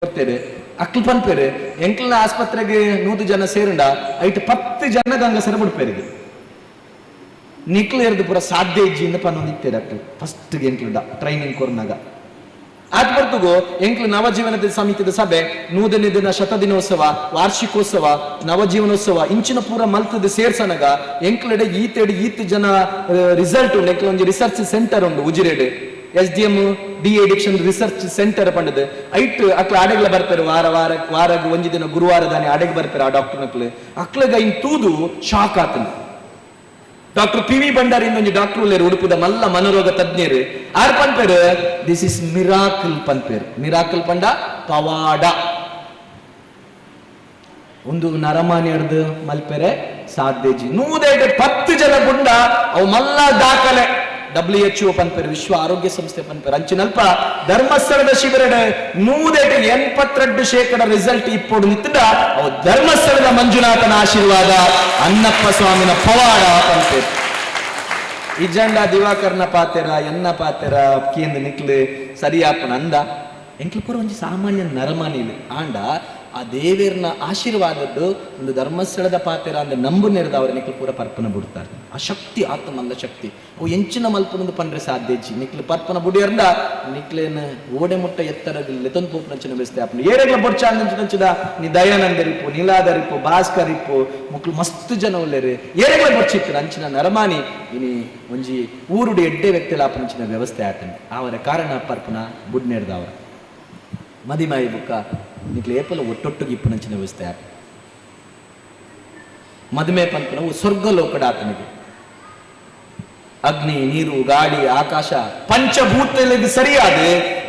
ಕೊರ್ತೆರ್ ಅಕ್ಲ್ ಪನ್ಪೆರ್, ಎಂಕ್ಲೆನ ಆಸ್ಪತ್ರೆಗ್ 100 ಜನ ಸೇರುಂಡ ಐಟ್ 10 ಜನ ಗಂಗಸರ ಬುಡ್ಪೆರ್, ನಿಕ್ಲು ಎರ್ದ್ ಪೂರ ಸಾಧ್ಯ ಇಜ್ಜಿ ಇಂದ್ ಪನೊಂದಿತ್ತೆರ್ ಅಕ್ಲ್ ಫಸ್ಟ್ ಎಂಕ್ಲುಡ ಟ್ರೈನಿಂಗ್ ಕೊರ್ನಗ. ಆತ್ ಪೊರ್ತುಗು ಎಂಕ್ಲು ನವಜೀವನದ ಸಮಿತಿದ ಸಭೆ 100ನೇ ದಿನ ಶತದಿನೋತ್ಸವ, ವಾರ್ಷಿಕೋತ್ಸವ, ನವಜೀವನೋತ್ಸವ ಇಂಚಿನ ಪೂರ ಮಲ್ತದ್ ಸೇರ್ಸನಗ ಎಂಕ್ಲೆಡ ಈತೆಡ್ ಈತ್ ಜನ ರಿಸಲ್ಟ್ ಉಂಡು. ಎಂಕ್ಲ ಒಂಜಿ ರಿಸರ್ಚ್ ಸೆಂಟರ್ ಉಂಡು ಉಜಿರೆಡ್, S D M de addiction research centre ಪಂಡದು. ಐಟ್ ಅಕ್ಲ ಆಡೆಗ್ಲ ಬರ್ಪೆರ್, ವಾರ ವಾರ ವಾರಗ್ ಒಂಜಿ ದಿನ ಗುರುವಾರ ದಾನಿ ಆಡೆಗ್ ಬರ್ಪೆರ್. ಆ ಡಾಕ್ಟರ್ ನಕ್ಲು ಅಕ್ಲೆಗ್ ಐನ್ ತೂದು ಶಾಕ್ ಆತುಂಡು. Doctor P V Bhandari ಒಂಜಿ ಡಾಕ್ಟರ್ ಉಲ್ಲೇರು, ಉಡುಪುದ ಮಲ್ಲ ಮನೋರೋಗ ತಜ್ಞರು. ಆರ್ ಪನ್ಪೆರ್, this is miracle ಪನ್ಪೆರ್. ಮಿರಾಕಲ್ ಪಂಡ ಪವಾಡ. ಒಂದು ನರಮಾನಿ ಅರ್ದು ಮಲ್ಪೆರೆ ಸಾಧ್ಯಜಿ. ನೂದೇಟ್ 10 ಜನ ಗುಂಡ ಅವು ಮಲ್ಲ ದಾಖಲೆ. W H O ಪನ್ಪೆರ್, ವಿಶ್ವ ಆರೋಗ್ಯ ಸಂಸ್ಥೆ ಪನ್ಪೆರ್. ಅಂಚಿನಲ್ಪ ಧರ್ಮಸ್ಥಳದ ಶಿಬಿರಡ್ ನೂದೇಟ್ 82% ರಿಸಲ್ಟ್ ಇಪ್ಪೊಡು ನಿತ್ತುಂಡ ಅವು ಧರ್ಮಸ್ಥಳದ ಮಂಜುನಾಥನ ಆಶೀರ್ವಾದ, ಅಣ್ಣಪ್ಪ ಸ್ವಾಮಿನ ಪವಾಡ ಪನ್ಪೆರ್. ಇಜ್ಜಂಡ ದಿವಾಕರ್ನ ಪಾತೆರ, ಎನ್ನ ಪಾತೆರ ಕೇಂದ್ ನಿಕ್ಲು ಸರಿಯಾಪನ ಅಂದ ಎಂಕ್ಲು ಪೂರ ಒಂಜಿ ಸಾಮಾನ್ಯ ನರಮಾನಿಲು. ಆಂಡ ಆ ದೇವೇರ್ನ ಆಶೀರ್ವಾದದ್ದು ಒಂದು ಧರ್ಮಸ್ಥಳದ ಪಾತೆರ ಅಂದ ನಂಬು ನೆರೆದ ಅವರ ನಿಕ್ಲು ಪೂರ ಪರ್ಪನ ಬಿಡ್ತಾರೆ. ಆ ಶಕ್ತಿ ಆತ್ಮಲ್ಲ ಶಕ್ತಿ ಅವು ಎಂಚಿನ ಮಲ್ಪನೊಂದು ಪಂಡ್ರೆ ಸಾಧ್ಯ ಇಜ್ಜಿ. ನಿಕ್ಲು ಪರ್ಪನ ಬುಡಿಯರ್ಂಡ ನಿಕ್ಲೇನ ಓಡೆ ಮುಟ್ಟ ಎತ್ತರಗಿಲ್ಲ ಲೆತೊಂದು ಪೋಪುನಂಚಿನ ಬೆಸ್ತೆ ಆಪುಂಡು. ಏರೆಗ್ಲ ಬೊಡ್ಚ ಅಂಚಿನಂಚಿದ ನೀ ದಯಾನಂದರಿಪ್ಪು, ನೀಲಾದರಿಪ್ಪು, ಭಾಸ್ಕರ್ ಇಪ್ಪು, ಮುಕ್ಲು ಮಸ್ತ್ ಜನ ಉಲ್ಲೇರು. ಏರೆಗ್ಲ ಬೊಡ್ಚಿತ್ತು ಅಂಚಿನ ನರಮಾನಿ ಇನಿ ಒಂಜಿ ಊರುಡು ಎಡ್ಡೆ ವ್ಯಕ್ತಿಲ ಆಪುನಂಚಿನ ವ್ಯವಸ್ಥೆ ಆತಂಡು. ಅವರ ಕಾರಣ ಪರ್ಪನ ಬುಡ್ನೇರ್ದವರ ಮದಿಮಾಯಿ ಬುಕ್ಕ ನಿಕ್ಲು ಏಪಲ ಒಟ್ಟೊಟ್ಟಿಗೆ ಇಪ್ಪುನಂಚಿನ ವ್ಯವಸ್ಥೆ ಆಪ. ಮದುಮೆ ಪನ್ಪುನವು ಸ್ವರ್ಗ ಲೋಕಡ ಆತನಿಗೆ. ಅಗ್ನಿ, ನೀರು, ಗಾಳಿ, ಆಕಾಶ, ಪಂಚಭೂತಗಳಿಗೆ ಸರಿಯಾದ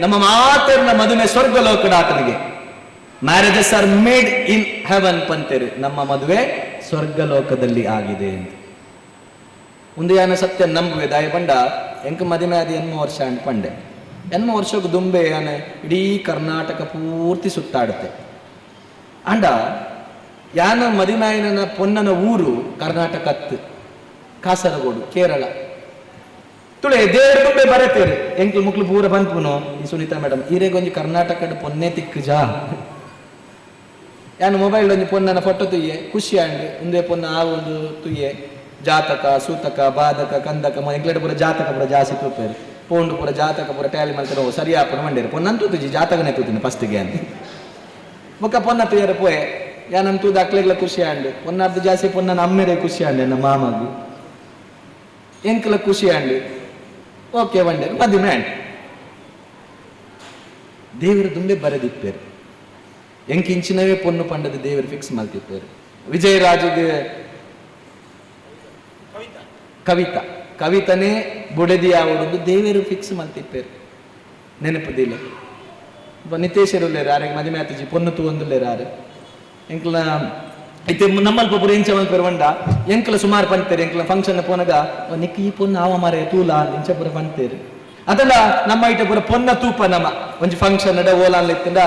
ನಮ್ಮ ಮಾತೆರ್ನ ಮದುವೆ ಸ್ವರ್ಗ ಲೋಕಡ ಆತನಿಗೆ. Marriages are made in heaven ಪಂತೇರು. ನಮ್ಮ ಮದುವೆ ಸ್ವರ್ಗ ಲೋಕದಲ್ಲಿ ಆಗಿದೆ ಅಂತ ಒಂದು ಯಾನ ಸತ್ಯ ನಂಬುವೆ. ದಾಯ ಪಂಡ ಎಂಕ ಮದುವೆ ಆದ 8 ವರ್ಷ ಅಂಡ್ ಪಂಡೆ. 8 ವರ್ಷಕ್ಕೆ ದುಂಬೆ ಯಾನ ಇಡೀ ಕರ್ನಾಟಕ ಪೂರ್ತಿ ಸುತ್ತಾಡುತ್ತೆ. ಅಂಡ ಯಾನ ಮದಿಮಾಯನ ಪೊನ್ನನ ಊರು ಕರ್ನಾಟಕ ಅತ್ತು, ಕಾಸರಗೋಡು, ಕೇರಳ. ತುಳೆ ದೇವ್ರ ದುಂಬೆ ಬರತೇರು ಎಂಕ್ಲು ಮುಕ್ಲು ಪೂರ ಪನ್ಪುನು, ಈ ಸುನೀತಾ ಮೇಡಮ್ ಈರೆಗೊಂಜಿ ಕರ್ನಾಟಕದ ಪೊನ್ನೆ ತಿಕ್ಕುಜಾ? ಯಾನು ಮೊಬೈಲ್ ಒಂಜಿ ಪೊನ್ನನ ಫೋಟೋ ತುಯ್ಯೆ, ಖುಷಿ ಆಂಡ್. ಉಂದೇ ಪೊನ್ನ ಆ ಒಂದು ತುಯ್ಯೆ, ಜಾತಕ, ಸೂತಕ, ಬಾಧಕ, ಕಂದಕ, ಎಂಕ್ಲೆಡ ಪೂರ ಜಾತಕ ಪೂರ ಜಾಸ್ತಿ ತೂಪೇರು. ಪೋಂಡು ಪೂರ ಜಾತಕ ಪೂರ ಟ್ಯಾಲಿ ಮಲ್ತಾರೆ. ಸರಿ ಆಪುನ ಮಂಡೇರು ಪೊನ್ನನ್ ತೂತುಜಿ, ಜಾತಕನೇ ತೂತಿನ ಫಸ್ಟ್ಗೆ ಅಂತ. ಬೊಕ್ಕ ಪೊನ್ನ ತುಯ್ಯರ ಪೋಯೆ. ಯಾನನ್ ತೂದು ಅಕ್ಲೆಗ್ಲ ಖುಷಿ ಆಂಡ್. ಪೊನ್ನಾರ್ದು ಜಾಸ್ತಿ ಪೊನ್ನನ ಅಮ್ಮೆರೆ ಖುಷಿ ಆಂಡ್, ಎನ್ನ ಮಾಮಗು ಎಂಕ್ಲ ಖುಷಿ ಆಂಡ್. ಓಕೆ ಬಂಡೇರು, ಮದುವೆ ಆಂಡ್. ದೇವರು ದುಂಬೆ ಬರೆದಿಪ್ಪೇರು, ಎಂಕ್ ಇಂಚಿನವೇ ಪೊನ್ನು ಪಂಡದ ದೇವರು ಫಿಕ್ಸ್ ಮಲ್ತಿಪ್ಪೇರು. ವಿಜಯರಾಜಗೆ ಕವಿತಾ, ಕವಿತನೇ ಬುಡದಿ ಆವಡೊಂದು ದೇವರು ಫಿಕ್ಸ್ ಮಲ್ತಿಪ್ಪೇರು. ನೆನಪುದಿಲ್ಲ. ನಿತೇಶರುಲ್ಲೇರು, ಆರೆಗ್ ಮದಿಮೆ ಆತಿಜಿ, ಪೊನ್ನು ತೂವೊಂದುಲ್ಲೇರು ಆರು. ಎಂಕ್ಲ ಇತ್ತೆ ನಮ್ಮಲ್ಪ ಪೂರ ಎಂಚ ಮಲ್ಪೆರ್ ಪಂಡ, ಎಂಕ್ಲ ಸುಮಾರು ಪಂತೇರು. ಎಂಕ್ಲ ಫಂಕ್ಷನ್ ಪೋನಗ ನಿಕ್ ಈ ಪೊನ್ನು ಆವ ಮಾರೆ, ತೂಲ ಇಂಚ ಪೂರ ಪಂತೇರು. ಅದಲ್ಲ ನಮ್ಮ ಐಟ ಪೂರ ಪೊನ್ನ ತೂಪ. ನಮ್ಮ ಒಂಜಿ ಫಂಕ್ಷನ್ ನಡ ಓಲಾನ್ಲ ಇತ್ತಂಡ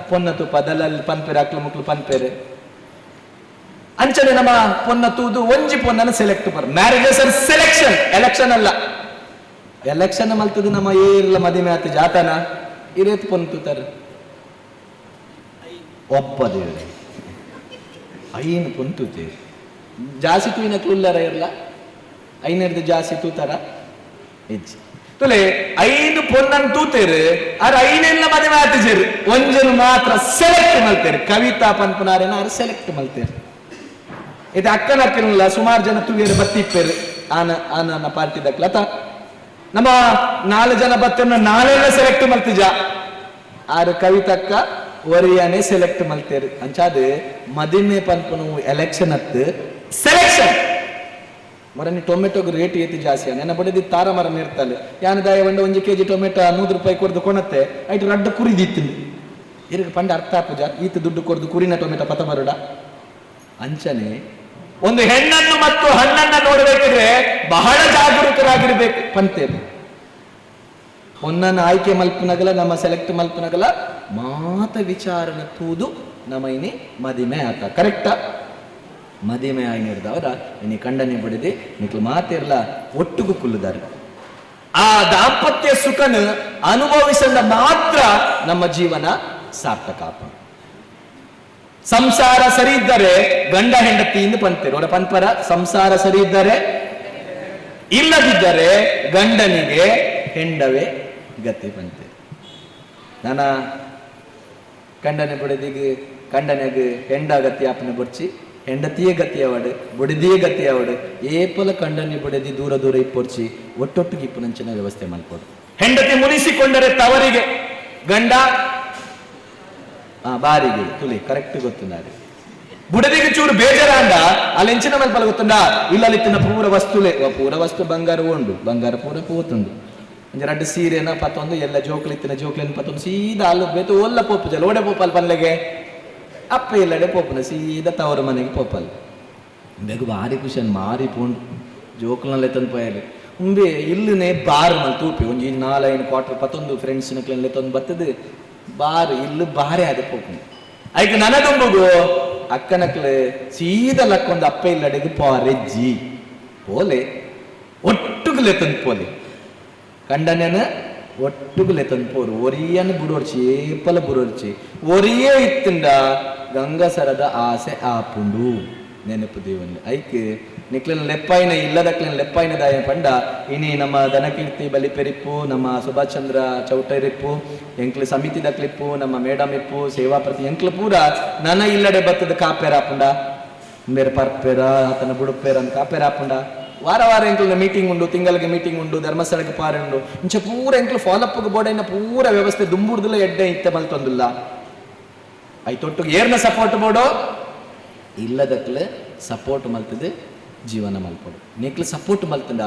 ಪೊನ್ನ ತೂಪ ದಲ್ಲಲ್ಲಿ ಪನ್ಪೇರು, ಅಕ್ಲು ಮುಕ್ಲು ಪನ್ಪೇರು. ಅಂಚನೆ ನಮ್ಮ ಪೊನ್ನ ತೂದು ಒಂಜಿ ಪೊನ್ನನ select per. Marriages are selection, election ಅಲ್ಲ. ಎಲೆಕ್ಷನ್ ಮಲ್ತದ ನಮ್ಮ ಏರ್ಲ ಮದಿಮೆ ಆತ ಜಾತನ ಇರೇತ್ ಪೊನ್ನು ತೂತಾರ? ಒಪ್ಪ ದೇವ್ರೆ, ಐನು ಪೊನ್ನು ತೂತೇವೆ. ಜಾಸ್ತಿ ತೂಯಿನ ಉಲ್ಲರ ಇರ್ಲ? ಐನರ್ದು ಜಾಸ್ತಿ ತೂತಾರ ಇಜ್ಜಿ. ತುಲೆ 5 ಪೊನ್ನನ್ ತೂತೇರು, ಆರ್ ಐನೆಲ್ಲ ಮದುವೆ ಆತಿಜೇರು. ಒಂಜನು ಮಾತ್ರ ಸೆಲೆಕ್ಟ್ ಮಲ್ತೇರು. ಕವಿತಾ ಪನ್ಪುನಾರೇನ ಆರ್ ಸೆಲೆಕ್ಟ್ ಮಲ್ತೇರು. ಇದು ಅಕ್ಕನ ಅಕ್ಕನಿಲ್ಲ ಸುಮಾರು ಜನ ತೂವೇರು ಬತ್ತಿಪ್ಪೇರು. ಆನ ಆನ ಪಾರ್ಟಿ ದಕ್ಲತ ನಮ್ಮ 4 ಜನ ಬತ್ತನ್ನ ನಾಳೆಲ್ಲ ಸೆಲೆಕ್ಟ್ ಮಲ್ತಿಜ. ಆರು ಕವಿತಕ್ಕ ಒರಿಯಾನೆ ಸೆಲೆಕ್ಟ್ ಮಲ್ತೇರು. ಅಂಚಾದ ಮದಿಮೆ ಪನ್ಪುನು ಎಲೆಕ್ಷನ್ ಅತ್ತು, ಸೆಲೆಕ್ಷನ್. ಮರನಿ ಟೊಮೆಟೊಗೆ ರೇಟ್ ಏತಿ ಜಾಸ್ತಿ. ನೆನ ಬಡದಿ ತಾರ ಮರ ಇರ್ತಲ್ಲ. ಯಾನ ದಾಯ ಒಂಡ 1 ಕೆಜಿ ಟೊಮೆಟೊ 100 ರೂಪಾಯಿ ಕೊಡ್ದು ಕೊಣತ್ತೆ, ಐಟ್ ರಡ್ಡ ಕುರಿದಿತ್ತು. ಇರಗ ಪಂಡ ಅರ್ಥ ಪೂಜಾ, ಈತ ದುಡ್ಡು ಕೊಡ್ದು ಕುರಿನ ಟೊಮೆಟೊ ಪತ ಬರುಡ. ಅಂಚನೆ ಒಂದು ಹೆಣ್ಣನ್ನು ಮತ್ತು ಹಣ್ಣನ್ನ ನೋಡಬೇಕಿದ್ರೆ ಬಹಳ ಜಾಗರೂಕರಾಗಿರ್ಬೇಕು ಪಂತೇರು. ಪೊನ್ನನ್ನು ಆಯ್ಕೆ ಮಲ್ಪುನಗಲ, ನಮ್ಮ ಸೆಲೆಕ್ಟ್ ಮಲ್ಪುನಗಲ ಮಾತ ವಿಚಾರನ ತೂದು ನಮ್ಮ ಇನಿ ಮದಿಮೆ ಆತ. ಕರೆಕ್ಟಾ? ಮದಿಮೆ ಆಯ್ನಿರ್ದವರ ಇನಿ ಕಂಡನೆ ಬಡಿದಿ ನಿಕ್ಲು ಮಾತಿರ್ಲ ಒಟ್ಟುಗು ಕುಲ್ಲುದಾರೆ. ಆ ದಾಂಪತ್ಯ ಸುಖನ ಅನುಭವಿಸಂದ ಮಾತ್ರ ನಮ್ಮ ಜೀವನ ಸಾರ್ಥಕ ಆಪುಂಡು. ಸಂಸಾರ ಸರಿ ಇದ್ದರೆ ಗಂಡ ಹೆಂಡತಿ ಪಂತೇರು ಅವರ ಪನ್ಪರ. ಸಂಸಾರ ಸರಿ ಇದ್ದರೆ, ಇಲ್ಲದಿದ್ದರೆ ಗಂಡನಿಗೆ ಹೆಂಡವೇ ಗತಿ ಪಂತೆ. ನಾನ ಕಂಡನೆ ಬುಡದಿಗೆ, ಕಂಡನೆಗೆ ಹೆಂಡ ಗತಿ ಆಪನ ಬೊರ್ಚಿ, ಹೆಂಡತಿಯೇ ಗತಿ ಅವಡು, ಬುಡದಿಯೇ ಗತಿ ಅವಡು. ಏಪಲ ಕಂಡನೆ ಬುಡದಿ ದೂರ ದೂರ ಇಪ್ಪೊರ್ಚಿ, ಒಟ್ಟೊಟ್ಟಿಗೆ ಇಪ್ಪುನಂಚಿನ ವ್ಯವಸ್ಥೆ ಮಲ್ಪೊಡು. ಹೆಂಡತಿ ಮುನಿಸಿಕೊಂಡರೆ ತವರಿಗೆ, ಗಂಡ ಬಾರಿಗೆ ತುಲಿ ಕರೆಕ್ಟ್ ಗೊತ್ತುಂಡಾರೆ. ಬುಡದಿಗೆ ಚೂರು ಬೇಜಾರಾಂಡ ಅಲ್ಲಿ ಎಂಚಿನ ಮಲ್ಪಲ ಗೊತ್ತುಂಡ? ಇಲ್ಲಲ್ಲಿತ್ತಿನ ಪೂರ ವಸ್ತುಲೆ, ಪೂರ ವಸ್ತು ಬಂಗಾರ ಉಂಡು, ಬಂಗಾರ ಪೂರ ಪೋತುಂಡು. ಒಂಜಿ ರಡ್ಡ್ ಸೀರೆನ ಪತ್ತೊಂದು, ಎಲ್ಲ ಜೋಕ್ಲಿತ್ತಿನ ಜೋಕ್ಲಿನ ಪತ್ತೊಂದು ಸೀದಾ ಅಲ್ಲು ಬೇತು ಒಲ್ಲ ಪೋಪು ಜಲ ಓಡೆ ಪೋಪಲ್ ಪನ್ಲೆಗೆ ಅಪ್ಪ ಇಲ್ಲಡೆ ಪೋಪುನ ಸೀದಾ ತವರ ಮನೆಗೆ ಪೋಪಲ್. ಉಂಬೆಗ್ ಬಾರಿ ಖುಷಿ ಮಾರಿ ಪೋಂಡು ಜೋಕ್ಲಲ್ಲ ಎತ್ತೊಂದು ಪೋಯಲೆ. ಉಂಬೆ ಇಲ್ಲನೆ ಬಾರ್ ಮಲ್ ತೂಪಿ ಒಂಜಿ ನಾಲೈನ್ ಕ್ವಾರ್ಟರ್ ಪತ್ತೊಂದು ಫ್ರೆಂಡ್ಸ್ ನಕ್ಲೆನ್ ಲೆತ್ತೊಂದು ಬತ್ತದು ಬಾರ್ ಇಲ್ಲು ಬಾರೆ ಆದ ಪೋಪುಂಡು. ಐಕ್ ನನದುಂಬುಗು ಅಕ್ಕನಕ್ಲೆ ಸೀದಾ ಲಕ್ಕೊಂದು ಅಪ್ಪ ಇಲ್ಲಡೆಗೆ ಪಾರೆಜ್ಜಿ ಪೋಲೆ, ಒಟ್ಟುಗು ಲೆತ್ತೊಂದು ಪೋಲೆ, ಕಂಡನೇನ ಒಟ್ಟುಗು ಲೆತ್ತೊಂದು ಪೋರು. ಒರಿಯನ್ ಬುಡೋರ್ಚಿ, ಏಪಲ ಬುಡೋರ್ಚಿ. ಒರಿಯೇ ಇತ್ತಿಂಡ ಗಂಗಸರದ ಆಸೆ ಆಪುಂಡು ನೆನಪು ದೇವನ್. ಐಕ್ ನಿಕ್ಲೆನ ಲೆಪ್ಪಾಯಿನ ಇಲ್ಲದಕ್ಲೆನ ಲೆಪ್ಪಾಯಿನ ದಾಯ ಪಂಡ ಇನಿ ನಮ್ಮ ದನಕೀರ್ತಿ ಬಲಿಪೆರಿಪ್ಪು, ನಮ್ಮ ಸುಭಾಷ್ ಚಂದ್ರ ಚೌಟರಿಪ್ಪು, ಎಂಕ್ಲು ಸಮಿತಿ ದಕ್ಲಿಪ್ಪು, ನಮ್ಮ ಮೇಡಮ್ ಇಪ್ಪು, ಸೇವಾ ಪ್ರತಿ ಎಂಕ್ಲು ಪೂರ ನನ ಇಲ್ಲಡೆ ಬತ್ತದ ಕಾಪೇರ ಆಪುಂಡ, ಬೇರೆ ಪರ್ಪೇರ ಆತನ ಬುಡುಪೇರ ಅಂತ ಕಾಪೇರ ಆಪುಂಡ. ವಾರ ವಾರ ಎಂಕ್ಲಿನ ಮೀಟಿಂಗ್ ಉಂಡು, ತಿಂಗಳಿಗೆ ಮೀಟಿಂಗ್ ಉಂಡು, ಧರ್ಮಸ್ಥಳಕ್ಕೆ ಪಾರೆ ಉಂಡು. ಇಂಚ ಪೂರ ಎಂಕ್ಲು ಫಾಲೋಅಪ್ ಬೋರ್ಡೈನ ಪೂರ ವ್ಯವಸ್ಥೆ ದುಂಬುಡ್ದಿಲ್ಲ ಎಡ್ಡೆ ಇತ್ತೆ ಮಲ್ತೊಂದಿಲ್ಲ. I ತೊಟ್ಟು ಏರ್ನ ಸಪೋರ್ಟ್ ಬೋರ್ಡು ಇಲ್ಲದಕ್ಲೆ ಸಪೋರ್ಟ್ ಮಲ್ತದೆ ಜೀವನ ಮಲ್ಪೊಡು. ನಿಕ್ಲು ಸಪೋರ್ಟ್ ಮಲ್ತಂಡ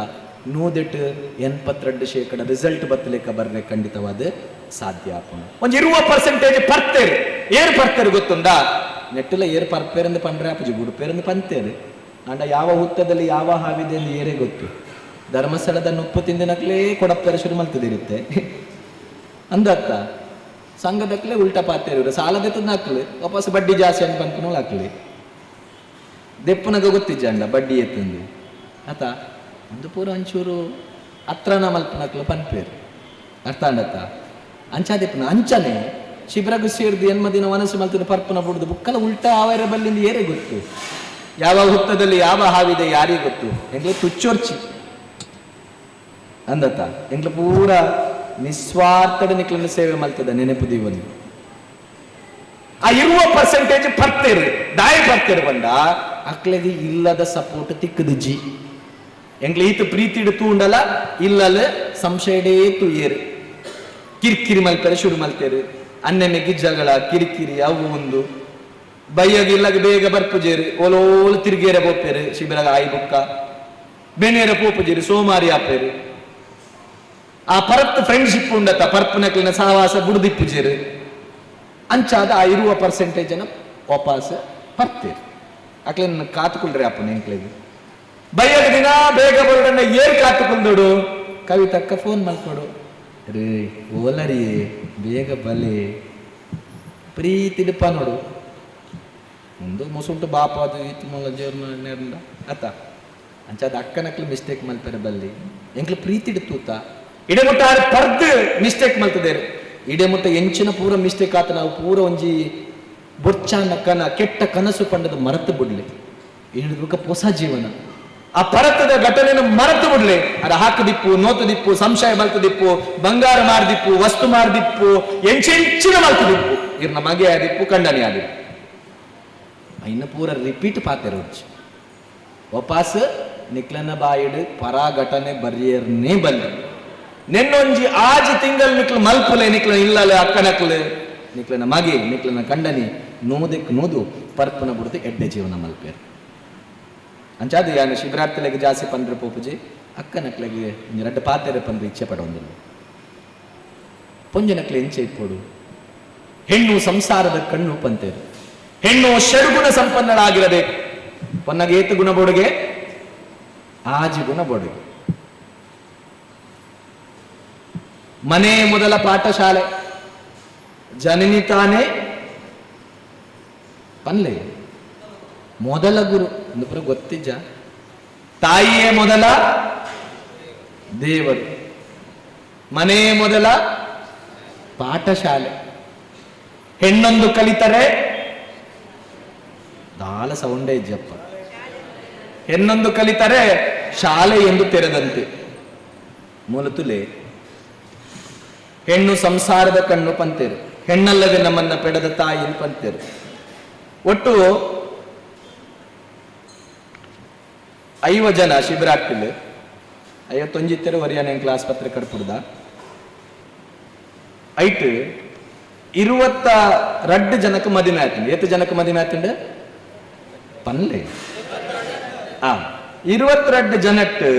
ನೂದೆಟ್ಟು 82% ರಿಸಲ್ಟ್ ಬತ್ತಲೇಕ ಬರ್ರೆ ಖಂಡಿತವಾದ ಸಾಧ್ಯ ಆಪುಂಡು. ಒಂಜಿ ಇರುವ ಪರ್ಸೆಂಟೇಜ್ ಪರ್ತೇರು, ಏರ್ ಪರ್ತೇರು ಗೊತ್ತುಂಡ? ನೆಟ್ಟಲ ಏರ್ ಪರ್ಪೇರಂದು ಪಂಡ್ರೆ ಆಪುಜಿ, ಬುಡುಪೇರಂದು ಪಂತೇರು. ಅಂಡ ಯಾವ ಹುತ್ತದಲ್ಲಿ ಯಾವ ಹಾವಿದೆ ಎಂದು ಏರೇ ಗೊತ್ತು. ಧರ್ಮಸ್ಥಳದ ನುಪ್ಪು ತಿಂದಿನಕ್ಲೇ ಕೊಡಪ್ಪೇರ ಶುರು ಮಲ್ತದಿರುತ್ತೆ ಅಂದತ್ತ. ಸಂಘದಕ್ಲೆ ಉಲ್ಟಾ ಪಾತೇರು, ಸಾಲದೆ ಹಾಕ್ಲಿ ವಾಪಸ್ ಬಡ್ಡಿ ಜಾಸ್ತಿ ಅಂತ ಪನ್ಪುನೋಳು ಹಾಕ್ಲಿ. ದೆಪ್ಪುನಗ ಗೊತ್ತಿಜ್ಜಂಡ ಬಡ್ಡಿ ಎತ್ತಂದು ಆತ ಒಂದು ಪೂರ ಒಂಚೂರು ಅತ್ರನ ಮಲ್ಪನಕ್ಲು ಪನ್ಪೇರು ಅರ್ಥ ಅಂಡತ್ತ. ಅಂಚಾದೆಪ್ಪನ ಅಂಚನೆ ಶಿಬಿರಗು ಸೇರ್ದು ಎನ್ಮ ದಿನ ಮನಸ್ಸು ಮಲ್ತದ ಪರ್ಪನ ಬುಡ್ದು ಬುಕ್ಕಲ ಉಲ್ಟಾ ಆವರ ಬಲ್ಲಿಂದ ಏರೇ ಗೊತ್ತು. ಯಾವ ಹುತ್ತದಲ್ಲಿ ಯಾವ ಹಾವಿದೆ ಯಾರಿಗೆ ಗೊತ್ತು? ಎಂಗ್ಲೆ ತುಚ್ಚೊರ್ಚಿ ಅಂದತ್ತ. ಎಂಗ್ಲ ಪೂರ ನಿಸ್ವಾರ್ಥದ ನಿಕ್ಲನ್ನು ಸೇವೆ ಮಲ್ತದ ನೆನಪು ದೀವನಿ. ಆ ಇರುವ ಪರ್ಸೆಂಟೇಜ್ ಪರ್ತೇರು ದಾಯಿ ಪರ್ತೇರು ಬಂಡ ಅಕ್ಲೆಗೆ ಇಲ್ಲದ ಸಪೋರ್ಟ್ ತಿಕ್ಕದು ಜಿ. ಎಂಗ್ಲ ಈತ ಪ್ರೀತಿಡು ತೂಂಡಲ ಇಲ್ಲಲ ಸಂಶಯಡೇ ತುಯ್ಯೇರು, ಕಿರಿಕಿರಿ ಮಲ್ಪೆರೆ ಶುರು ಮಲ್ತೇರು. ಅನ್ನೆಮೆಗಿ ಜಗಳ ಕಿರಿಕಿರಿ ಅವು ಒಂದು ಬಯ್ಯಗ ಇಲ್ಲಗ ಬೇಗ ಬರ್ಪುಜೇರು, ಓಲೋಲು ತಿರುಗೇರ ಪೋಪೇರು. ಶಿಬಿರಗ ಆಯಿ ಬುಕ್ಕ ಬೆನೇರ ಪೋಪುಜೇರು, ಸೋಮಾರಿ ಆಪೇರು. ಆ ಪರತ್ ಫ್ರೆಂಡ್ಶಿಪ್ ಉಂಡತ್ತ ಪರ್ಪುನಕ್ಲಿನ ಸಹವಾಸ ಬುಡ್ದಿಪ್ಪುಜೇರು. ಅಂಚಾದ ಆ ಇರುವ ಪರ್ಸೆಂಟೇಜ್ ಅನ್ನ ವಾಪಸ್ ಪರ್ತೇರು. ಅಕ್ಲಿನ ಕಾತುಕುಲ್ರಿ ಅಪ್ಪನ ಎಂಕ್ಲೆಗ್ ಬಯ್ಯಗ ದಿನ ಬೇಗ ಬರೋಡನ್ನ ಏರ್ ಕಾತುಕುಂದೋಡು. ಕವಿತಕ್ಕ ಫೋನ್ ಮಲ್ಕೊಡು ರೇ, ಓಲರಿ ಬೇಗ ಬಲೆ ಪ್ರೀತಿಡಪ್ಪ ನೋಡು. ಒಂದು ಮುಸುಂಟು ಬಾಪ ಅದು ಇತ್ತು ಮೂಲ ಜೇರ್ನ ನೇರ್ನ ಅತ್ತ. ಅಂಚಾದ ಅಕ್ಕನಕ್ಲು ಮಿಸ್ಟೇಕ್ ಮಲ್ಪೆರೆ ಬಲ್ಲಿ. ಎಂಕ್ಲು ಪ್ರೀತಿಡ್ ತೂತ ಇಡೆ ಮುಟ್ಟ ಪರ್ದ್ ಮಿಸ್ಟೇಕ್ ಮಲ್ತದೇರು. ಇಡೆ ಮುಟ್ಟ ಎಂಚಿನ ಪೂರ ಮಿಸ್ಟೇಕ್ ಆತ ನಾವು ಪೂರ ಒಂಜಿ ಬೊರ್ಚಾನ ಕನ ಕೆಟ್ಟ ಕನಸು ಪಂಡದ ಮರತು ಬಿಡ್ಲಿ. ಬುಕ್ಕ ಹೊಸ ಜೀವನ. ಆ ಪರತದ ಘಟನೆಯನ್ನು ಮರೆತು ಬಿಡ್ಲಿ. ಅದ ಹಾಕದಿಪ್ಪು, ನೋತದಿಪ್ಪು, ಸಂಶಯ ಮಲ್ತದಿಪ್ಪು, ಬಂಗಾರ ಮಾರ್ದಿಪ್ಪು, ವಸ್ತು ಮಾರ್ದಿಪ್ಪು, ಎಂಚೆಂಚಿನ ಮಲ್ತದಿಪ್ಪು, ಇರ್ನ ಮಗೆ ಆದಿಪ್ಪು, ಕಂಡನಿ ಆದಿಪ್ಪು, ಐನ ಪೂರ ರಿಪೀಟ್ ಪಾತೆರ ಉಚ್ಚು ವಾಪಸ್ ನಿಕ್ಲನ ಬಾಯಿಡು ಪರ ಘಟನೆ ಬರ್ರಿಯರ್ನೇ ಬಲ್ಲಿ. ನೆನ್ನೊಂಜಿ ಆಜಿ ತಿಂಗಲ್ ನಿಕ್ಲು ಮಲ್ಪುಲೆ. ನಿಕ್ಲ ಇಲ್ಲಲೆ ಅಕ್ಕನಕ್ಲು, ನಿಕ್ಲನ ಮಗೆ, ನಿಕ್ಲನ ಕಂಡನಿ ನೋದೆಕ್ ನೋದು ಪರ್ಪನ ಬುಡ್ದು ಎಡ್ಡೆ ಜೀವನ ಮಲ್ಪೇರು. ಅಂಚಾದ ಯಾನು ಶಿವರಾತ್ರಿಲೆಗ್ ಜಾಸ್ತಿ ಪಂಡ್ರೆ ಪೋಪುಜಿ. ಅಕ್ಕನಕ್ಲೆಗೆ ರಡ್ಡ್ ಪಾತೆರೆ ಪಂಡ್ರೆ ಇಚ್ಛೆ ಪಡೊಂದಿಲ್ಲ. ಪೊಂಜನಕ್ಲೆ ಎಂಚೆ ಇಪ್ಪೊಡು? ಹೆಣ್ಣು ಸಂಸಾರದ ಕಣ್ಣು ಪಂತೇರು. ಹೆಣ್ಣು ಷಡ್ಗುಣ ಸಂಪನ್ನಳಾಗಿರಬೇಕು. ಪೊನ್ನಗೆ ಏತು ಗುಣ ಬೋಡುಗೆ? ಆಜಿ ಗುಣ ಬೋಡುಗೆ. ಮನೆ ಮೊದಲ ಪಾಠಶಾಲೆ, ಜನನಿ ತಾನೇ ಪನ್ಲೆ ಮೊದಲ ಗುರು. ಒಂದು ಪುರ ಗೊತ್ತಿಜ್ಜ? ತಾಯಿಯೇ ಮೊದಲ ದೇವರು, ಮನೆ ಮೊದಲ ಪಾಠಶಾಲೆ. ಹೆಣ್ಣೊಂದು ಕಲಿತರೆ ದಾಲ ಸೌಂಡೇ ಇಜ್ಜಪ್ಪ. ಹೆಣ್ಣೊಂದು ಕಲಿತರೆ ಶಾಲೆ ಎಂದು ತೆರೆದಂತೆ. ಮೂಲತುಲೆ ಹೆಣ್ಣು ಸಂಸಾರದ ಕಣ್ಣು ಪಂತೇರು, ಹೆಣ್ಣಲ್ಲದೆ ನಮ್ಮನ್ನ ಪೆಡದ ತಾಯಿ ಪಂತೇರು. ಒಟ್ಟು 50 ಜನ ಶಿಬಿರ ಆಗ್ತಿಲ್ಲ, 51 ವರಿಯಾನ ಕ್ಲಾಸ್ ಪತ್ರ ಕಡ್ಪುಡ್ದ ಐಟ್ 22 ಜನಕ್ಕೆ ಮದಿಮೆ ಆಯ್ತಂಡು. ಎತ್ತು ಜನಕ್ಕೆ ಮದಿಮೆ ಆಯ್ತಂಡು ಪನ್ಲೆ 22 ಜನಟ್ಟು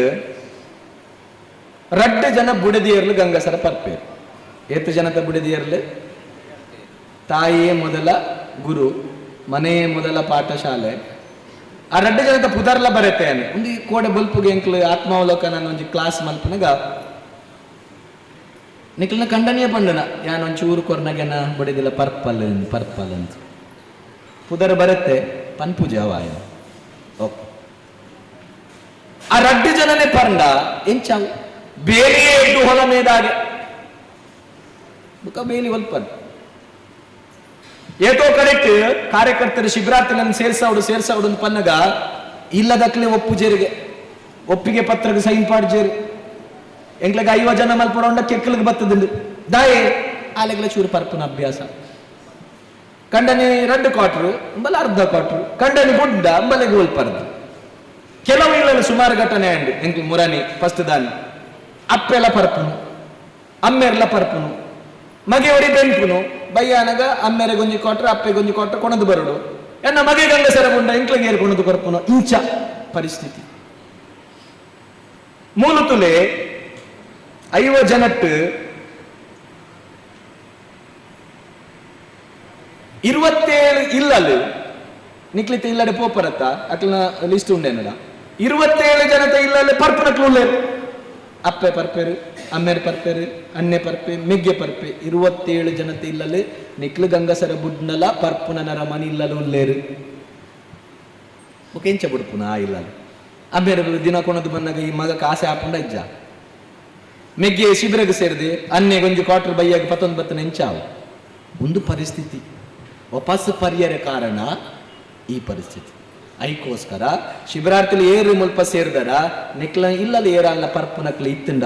2 ಜನ ಬುಡದಿಯರ್ಲು ಗಂಗಸರ ಪರ್ಪೇರು. ಏತು ಜನದ ಬುಡದಿಯರ್ಲು? ತಾಯಿಯೇ ಮೊದಲ ಗುರು, ಮನೆಯೇ ಮೊದಲ ಪಾಠಶಾಲೆ. ಆ 2 ಜನದ ಪುದರ್ಲ ಬರತ್ತೇನೆ ಒಂದು ಕೋಡೆ ಬಲ್ಪುಗೆ ಎಂಕ್ಲು ಆತ್ಮಾವಲೋಕನ ಒಂಜಿ ಕ್ಲಾಸ್ ಮಲ್ಪನಗ ನಿಕ್ಲನ ಖಂಡನೀಯ ಪಂಡನ ಯಾನ್ ಒಂಚೂರು ಕೊರ್ನಗೆನ ಬಡಿದಿಲ್ಲ ಪರ್ಪಲ್ ಪರ್ಪಲ್ ಅಂತ ಪುದರ್ ಬರತ್ತೆ ಪನ್ಪೂಜೆ ಅವಾಯ. ಓಕೆ, ಆ 2 ಜನನೇ ಪಂಡ ಎಂಚಾವು ಬೇಲಿಯೇ ಇಟ್ಟು ಹೊಲ ಮೇದಾಗೆ ಬುಕ್ಕ ಬೇಲಿ ಹೊಲ್ಪನ್ ಏತೋ ಕರೆಕ್ಟ್. ಕಾರ್ಯಕರ್ತರು ಶಿಬಿರಾರ್ಥಿಗಳನ್ನು ಸೇರ್ಸಾವಡು ಸೇರ್ಸಾವಡು ಅಂತ ಪನ್ನಗ ಇಲ್ಲದಕ್ಲೆ ಒಪ್ಪು ಜೇರಿಗೆ ಒಪ್ಪಿಗೆ ಪತ್ರಕ್ಕೆ ಸೈನ್ ಪಾಡ್ ಜೇರಿ ಎಂಕ್ಲೆಗೆ 50 ಜನ ಮಲ್ಪಡೋಂಡ ಕೆಕ್ಕಲಿಗೆ ಬತ್ತದಿಂಡು ದಾಯೆ ಆಲೆಗ್ಲ ಚೂರು ಪರ್ಪನ ಅಭ್ಯಾಸ. ಕಂಡನಿ 2 ಕ್ವಾಟ್ರು ಅಂಬಲ ಅರ್ಧ ಕ್ವಾಟ್ರು, ಕಂಡನಿ ಗುಡ್ಡ ಅಂಬಲೆಗೆ ಹೋಲ್ಪರ್ದು. ಕೆಲವು ಇಲ್ಲಲ್ಲಿ ಸುಮಾರು ಘಟನೆ ಅಂಡು ಎಂಕ್ಲು ಮುರಾನಿ ಫಸ್ಟ್ ದಾನಿ ಅಪ್ಪೆಲ್ಲ ಪರ್ಪುನು ಅಮ್ಮೆರ್ಲ ಪರ್ಪುನು ಮಗೆ ಒಡಿ ಬೆನ್ಪುನು ಬಯ್ಯಾನಗ ಅಮ್ಮೆರೆ ಗೊಂಜಿ ಕೊಟ್ರೆ ಅಪ್ಪೆ ಗೊಂಜಿ ಕೊಟ್ರೆ ಕೊಣದು ಬರಡು ಎನ್ನ ಮಗೆ ಗಂಗಸರ ಗುಂಡ ಎಂಕ್ಲಗೆ ಏರ್ ಕೊಣದು ಕೊರ್ಪುನು. ಇಂಚ ಪರಿಸ್ಥಿತಿ ಮೂಲತುಲೆ 50 ಜನಟ್ಟು 27 ಇಲ್ಲಲು ನಿಕ್ಲಿತ ಇಲ್ಲಡೆ ಪೋಪರತ್ತ ಅಕ್ಲನ ಲಿಸ್ಟ್ ಉಂಡೇನಡ 27 ಜನತೆ ಇಲ್ಲಲ್ಲಿ ಪರ್ಪನಕ್ಲು ಅಪ್ಪೆ ಪರ್ಪೆರು ಅಮ್ಮೆರ್ ಪರ್ಪೆರು ಅಣ್ಣೆ ಪರ್ಪೆ ಮೆಗ್ಗೆ ಪರ್ಪೆ 27 ಜನತೆ ಇಲ್ಲಲ್ಲಿ ನಿಕ್ಲು ಗಂಗಸರ ಬುಡ್ನಲ ಪರ್ಪುನ ನರಮನಿ ಇಲ್ಲಲು ಉಲ್ಲೇರು ಎಂಚ ಬುಡ್ಪುನ ಆ ಇಲ್ಲಲು ಅಮ್ಮೆರ್ ದಿನ ಕೊಣದು ಬಂದಾಗ ಈ ಮಗ ಕಾಸೆ ಹಾಪುಂಡ ಇಜ್ಜ ಮೆಗ್ಗೆ ಶಿಬಿರಗೆ ಸೇರಿದೆ ಅನ್ನೆ ಗೊಂಜಿ ಕ್ವಾರ್ಟರ್ ಬೈಯಾಗ ಪತ್ತೊಂದು ಬತ್ತನ ಎಂಚಾವು. ಒಂದು ಪರಿಸ್ಥಿತಿ ವಾಪಸ್ ಪರ್ಯರ ಕಾರಣ ಈ ಪರಿಸ್ಥಿತಿ. ಐಕೋಸ್ಕರ ಶಿಬಿರಾರ್ಥಿಲಿ ಏರು ಮುಲ್ಪ ಸೇರಿದರ ನಿಕ್ಲ ಇಲ್ಲಲ್ಲಿ ಏರಲ್ಲ ಪರ್ಪುನಕ್ಲ ಇತ್ತಂಡ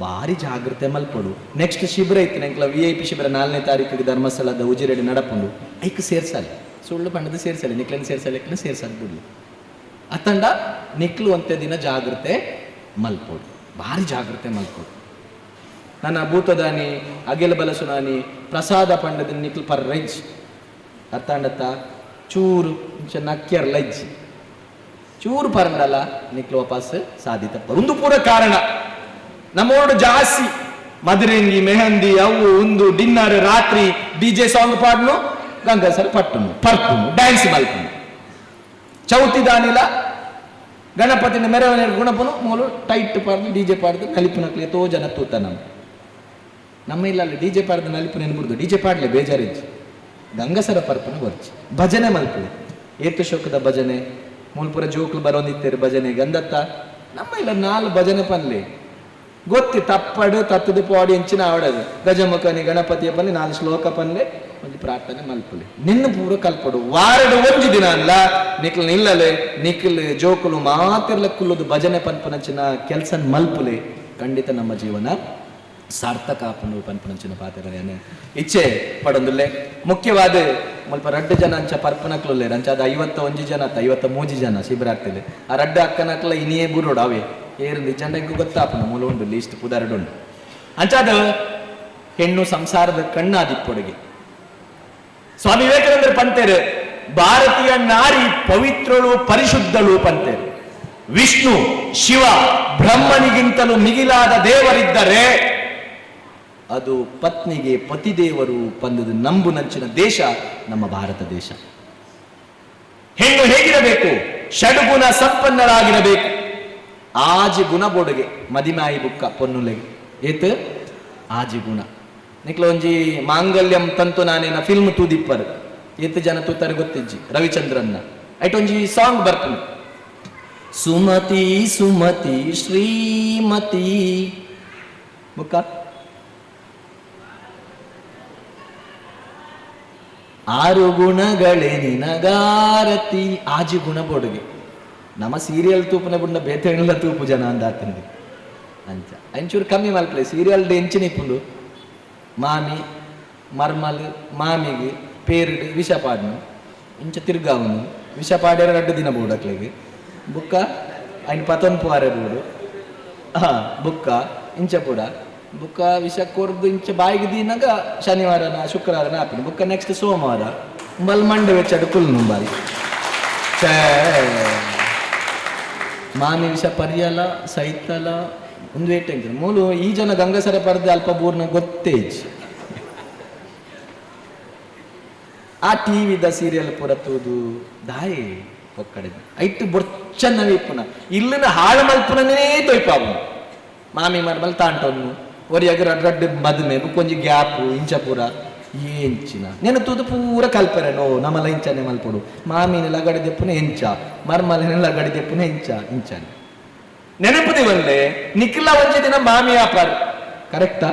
ಭಾರಿ ಜಾಗ್ರತೆ ಮಲ್ಪಡು. ನೆಕ್ಸ್ಟ್ ಶಿಬಿರ ಇತ್ತು ನೆಕ್ಲ VIP ಶಿಬಿರ 4ನೇ ತಾರೀಕಿಗೆ ಧರ್ಮಸ್ಥಳದ ಉಜಿರೆಡೆ ನಡಪುಂಡು. ಐಕ್ ಸೇರ್ಸಾಲೆ ಸುಳ್ಳು ಬಣ್ಣದ ಸೇರ್ಸಾಲೆ ನಿಕ್ಲನ್ ಸೇರ್ಸಾಲೆ ಸೇರ್ಸಾಲೆ ಬಿಡ್ಲಿ ಅತ್ತಂಡ ನಿಕ್ಲು ಅಂತೆ ದಿನ ಜಾಗ್ರತೆ ಮಲ್ಪಡು, ಭಾರಿ ಜಾಗ್ರತೆ ಮಲ್ಪಡು. ನನ್ನ ಭೂತದಾನಿ ಅಗೆಲ ಬಲಸುನಾನಿ ಪ್ರಸಾದ ಪಂಡದ ನಿಕ್ಲು ಪರ್ ರೈಜ್ ಅತ್ತಾಂಡತ್ತ ಚೂರು ನಕ್ಕಿಯರ್ ಲಜ್ಜಿ ಚೂರು ಪರಂಡಲ್ಲ ನಿಕ್ಲು ವಾಪಸ್ ಸಾಧಿತಪ್ಪ. ಒಂದು ಪೂರ ಕಾರಣ ನಮ್ಮೋಡು ಜಾಸ್ತಿ ಮದುರೆಂಗಿ ಮೆಹಂದಿ ಅವು ಒಂದು ಡಿನ್ನರ್ ರಾತ್ರಿ ಡಿಜೆ ಸಾಂಗ್ ಪಾಡ್ನು ಗಂಗಸರ್ ಪಟ್ಟುನು ಪರ್ಪುನು ಡ್ಯಾನ್ಸ್ ಮಲ್ಪುನು ಚೌತಿ ದಾನಿಲ ಗಣಪತಿನ ಮೆರವಣಿಗೆ ಗುಣಪನು ಮೂಲು ಟೈಟ್ ಪಾಡ್ದು ಡಿಜೆ ಪಾಡ್ದು ನಲಿಪುನಕ್ಲೆ ತೋ ಜನ ತೂತ ನಮ್ಮ ನಮ್ಮ ಇಲ್ಲ ಅಲ್ಲಿ ಡಿಜೆ ಪಾಡ್ದು ನಲಿಪುನ ಎನ್ಬಿಡ್ದು ಡಿಜೆ ಪಾಡ್ಲೆ ಬೇಜಾರಿಜ್ಜಿ ಗಂಗಸರ ಪರ್ಪನ ಬರ್ಚಿ ಭಜನೆ ಮಲ್ಪುಲೆ ಏತು ಶೋಕದ ಭಜನೆ ಮೂಲ್ಪುರ ಜೋಕ್ಲು ಬರೋಂದಿತ್ತೇರು ಭಜನೆ ಗಂಧತ್ತ ನಮ್ಮ ಇಲ್ಲ 4 ಭಜನೆ ಪನ್ಲಿ ಗೊತ್ತಿ ತಪ್ಪಡು ತತ್ತದ ಪಾಡಿ ಎಂಚಿನ ಆವಡದು ಗಜಮುಖನಿ ಗಣಪತಿಯ ಪನ್ಲಿ 4 ಶ್ಲೋಕ ಪನ್ಲೆ ಒಂದು ಪ್ರಾರ್ಥನೆ ಮಲ್ಪುಲೆ ನಿನ್ನ ಪೂರ ಕಲ್ಪಡು ವಾರಡು ಒಂಜಿ ದಿನ ಅಲ್ಲ ನಿಕ್ಲು ನಿಲ್ಲಲೆ ನಿಕ್ಲು ಜೋಕುಲು ಮಾತಿರ್ಲ ಕುಲ್ಲುದು ಭಜನೆ ಪನ್ಪನಂಚಿನ ಕೆಲಸ ಮಲ್ಪುಲೆ ಖಂಡಿತ ನಮ್ಮ ಜೀವನ ಸಾರ್ಥಕ ಆಪುಂಡು ಪನ್ಪನಂಚಿನ ಪಾತ್ರ ಇಚ್ಛೆ ಪಡೊಂದುಲ್ಲೆ. ಮುಖ್ಯವಾದ ಮುಲ್ಪ 2 ಜನ ಅಂಚ ಪರ್ಪನಕ್ಲುಲ್ಲೆ ಅಂಚ ಅದು 51 ಜನ 53 ಜನ ಶಿಬಿರಾಗ್ತಿದೆ. ಆ 2 ಅಕ್ಕನಕ್ಲ ಇನಿಯೇ ಬುರೋಡು ಅವೇ ಏರು ನಿಜಂಡ ಗೊತ್ತಾಪುಂಡು ಮೂಲ ಉಂಡು ಲೀಸ್ಟ್ ಪುದರಡುಂಡು ಅಂಚಾದ ಹೆಣ್ಣು ಸಂಸಾರದ ಕಣ್ಣಾದಿಪ್ಪೊಡುಗೆ. ಸ್ವಾಮಿ ವಿವೇಕಾನಂದರು ಪಂತೇರು ಭಾರತೀಯ ನಾರಿ ಪವಿತ್ರಳು ಪರಿಶುದ್ಧಳು ಪಂತೇರು. ವಿಷ್ಣು ಶಿವ ಬ್ರಹ್ಮನಿಗಿಂತಲೂ ಮಿಗಿಲಾದ ದೇವರಿದ್ದರೆ ಅದು ಪತ್ನಿಗೆ ಪತಿದೇವರು ಪಂದದ ನಂಬುನಂಚಿನ ದೇಶ ನಮ್ಮ ಭಾರತ ದೇಶ. ಹೆಣ್ಣು ಹೇಗಿರಬೇಕು? ಷಡ್ಗುಣ ಸಂಪನ್ನರಾಗಿರಬೇಕು. ಆಜಿ ಗುಣ ಬೋಡುಗೆ ಮದಿಮಾಯಿ ಬುಕ್ಕ ಪೊನ್ನುಲೆಗೆ ಏತ್ ಆಜಿ ಗುಣ. ನಿಕ್ಲ ಒಂಜಿ ಮಾಂಗಲ್ಯಂ ತಂತು ನಾನೇನ ಫಿಲ್ಮ್ ತೂದಿಪ್ಪರು ಏತ್ ಜನ ತೂತಾರೆ ಗೊತ್ತಿಜ್ಜಿ ರವಿಚಂದ್ರನ್ನ ಐಟ್ ಒಂಜಿ ಸಾಂಗ್ ಬರ್ಪುಂಡು ಸುಮತಿ ಸುಮತಿ ಶ್ರೀಮತಿ ಬುಕ್ಕ ಆರು ಗುಣಗಳೇ ನಿನಗಾರತಿ. ಆಜಿ ಗುಣ ಬೋಡುಗೆ ನಮ್ಮ ಸೀರಿಯಲ್ ತೂಪುನ ಬುಡ್ನ ಬೇತೆಣ್ಲ ತೂಪು ಜನ ಅಂದಾತಂದು ಅಂಚ ಅಂಚೂರು ಕಮ್ಮಿ ಮಲ್ಪಲೆ ಸೀರಿಯಲ್ ಎಂಚಿನ ಇಪ್ಪುಂಡು. ಮಾಮಿ ಮರ್ಮಲ್ ಮಾಮಿಗೆ ಪೇರುಡು ವಿಷ ಪಾಡ್ನು ಇಂಚ ತಿರ್ಗಾವನು ವಿಷ ಪಾಡ್ಯಾರ ರಡ್ಡು ದಿನ ಬೋಡಕ್ಲೆಗೆ ಬುಕ್ಕ ಐನ್ ಪತೊನ್ ಪುವಾರೆ ಬೋಡು. ಹಾ ಬುಕ್ಕ ಇಂಚ ಪೂರ ಬುಕ್ಕ ವಿಷ ಕೊರ್ದು ಇಂಚ ಬಾಯಿಗೆ ದೀನಾಗ ಶನಿವಾರನ ಶುಕ್ರವಾರನ ಆಪಿನ ಬುಕ್ಕ ನೆಕ್ಸ್ಟ್ ಸೋಮವಾರ ಬಲ್ ಮಂಡೆ ವೆಚ್ಚಡು ಕುಲ್ನು ಬಾರಿ. ಛೇ ಮಾಮಿ ವಿಷ ಪರ್ಯಲ ಸೈತಲ ಒಂದು ವೇಟ್ ಮೂಲು ಈ ಜನ ಗಂಗಸರ ಪರ್ದೆ ಅಲ್ಪ ಬೂರ್ನ ಗೊತ್ತೇಜ್. ಆ ಟಿವಿದ ಸೀರಿಯಲ್ ಪೂರ ತೂದು ದಾಯಿ ಒಕ್ಕಡೆ ಐಟ್ ಬೊರ್ಚನ್ನವೇ ಇಪ್ಪುನ ಇಲ್ಲಿನ ಹಾಳು ಮಲ್ಪುನನೇ ತೊಯ್ಪಾವು. ಮಾಮಿ ಮರ್ಮಲ್ ತಾಂಟೊನ್ನು ಒರಿಯಾಗ ರಡ್ ರಡ್ಡು ಮದುಮೆ ಬುಕ್ಕೊಂಜಿ ಗ್ಯಾಪು ಇಂಚ ಪೂರ ಎಂಚಿನ ನೆನ ತೂದು ಪೂರ ಕಲ್ಪೆರೆನೋ ನಮಲ ಇಂಚನೆ ಮಲ್ಪೊಡು. ಮಾಮಿನ ಲಗಡಿ ದೆಪ್ಪುನ ಎಂಚ ಮರ್ಮಲನ ಲಗಡಿ ದೆಪ್ಪುನ ಎಂಚ ಇಂಚನೆ ನೆನಪು ದಿವಲ್ಲೆ ನಿಕ್ಲ ಒಂಜಿ ದಿನ ಮಾಮಿ ಆಪಾರ್ ಕರೆಕ್ಟಾ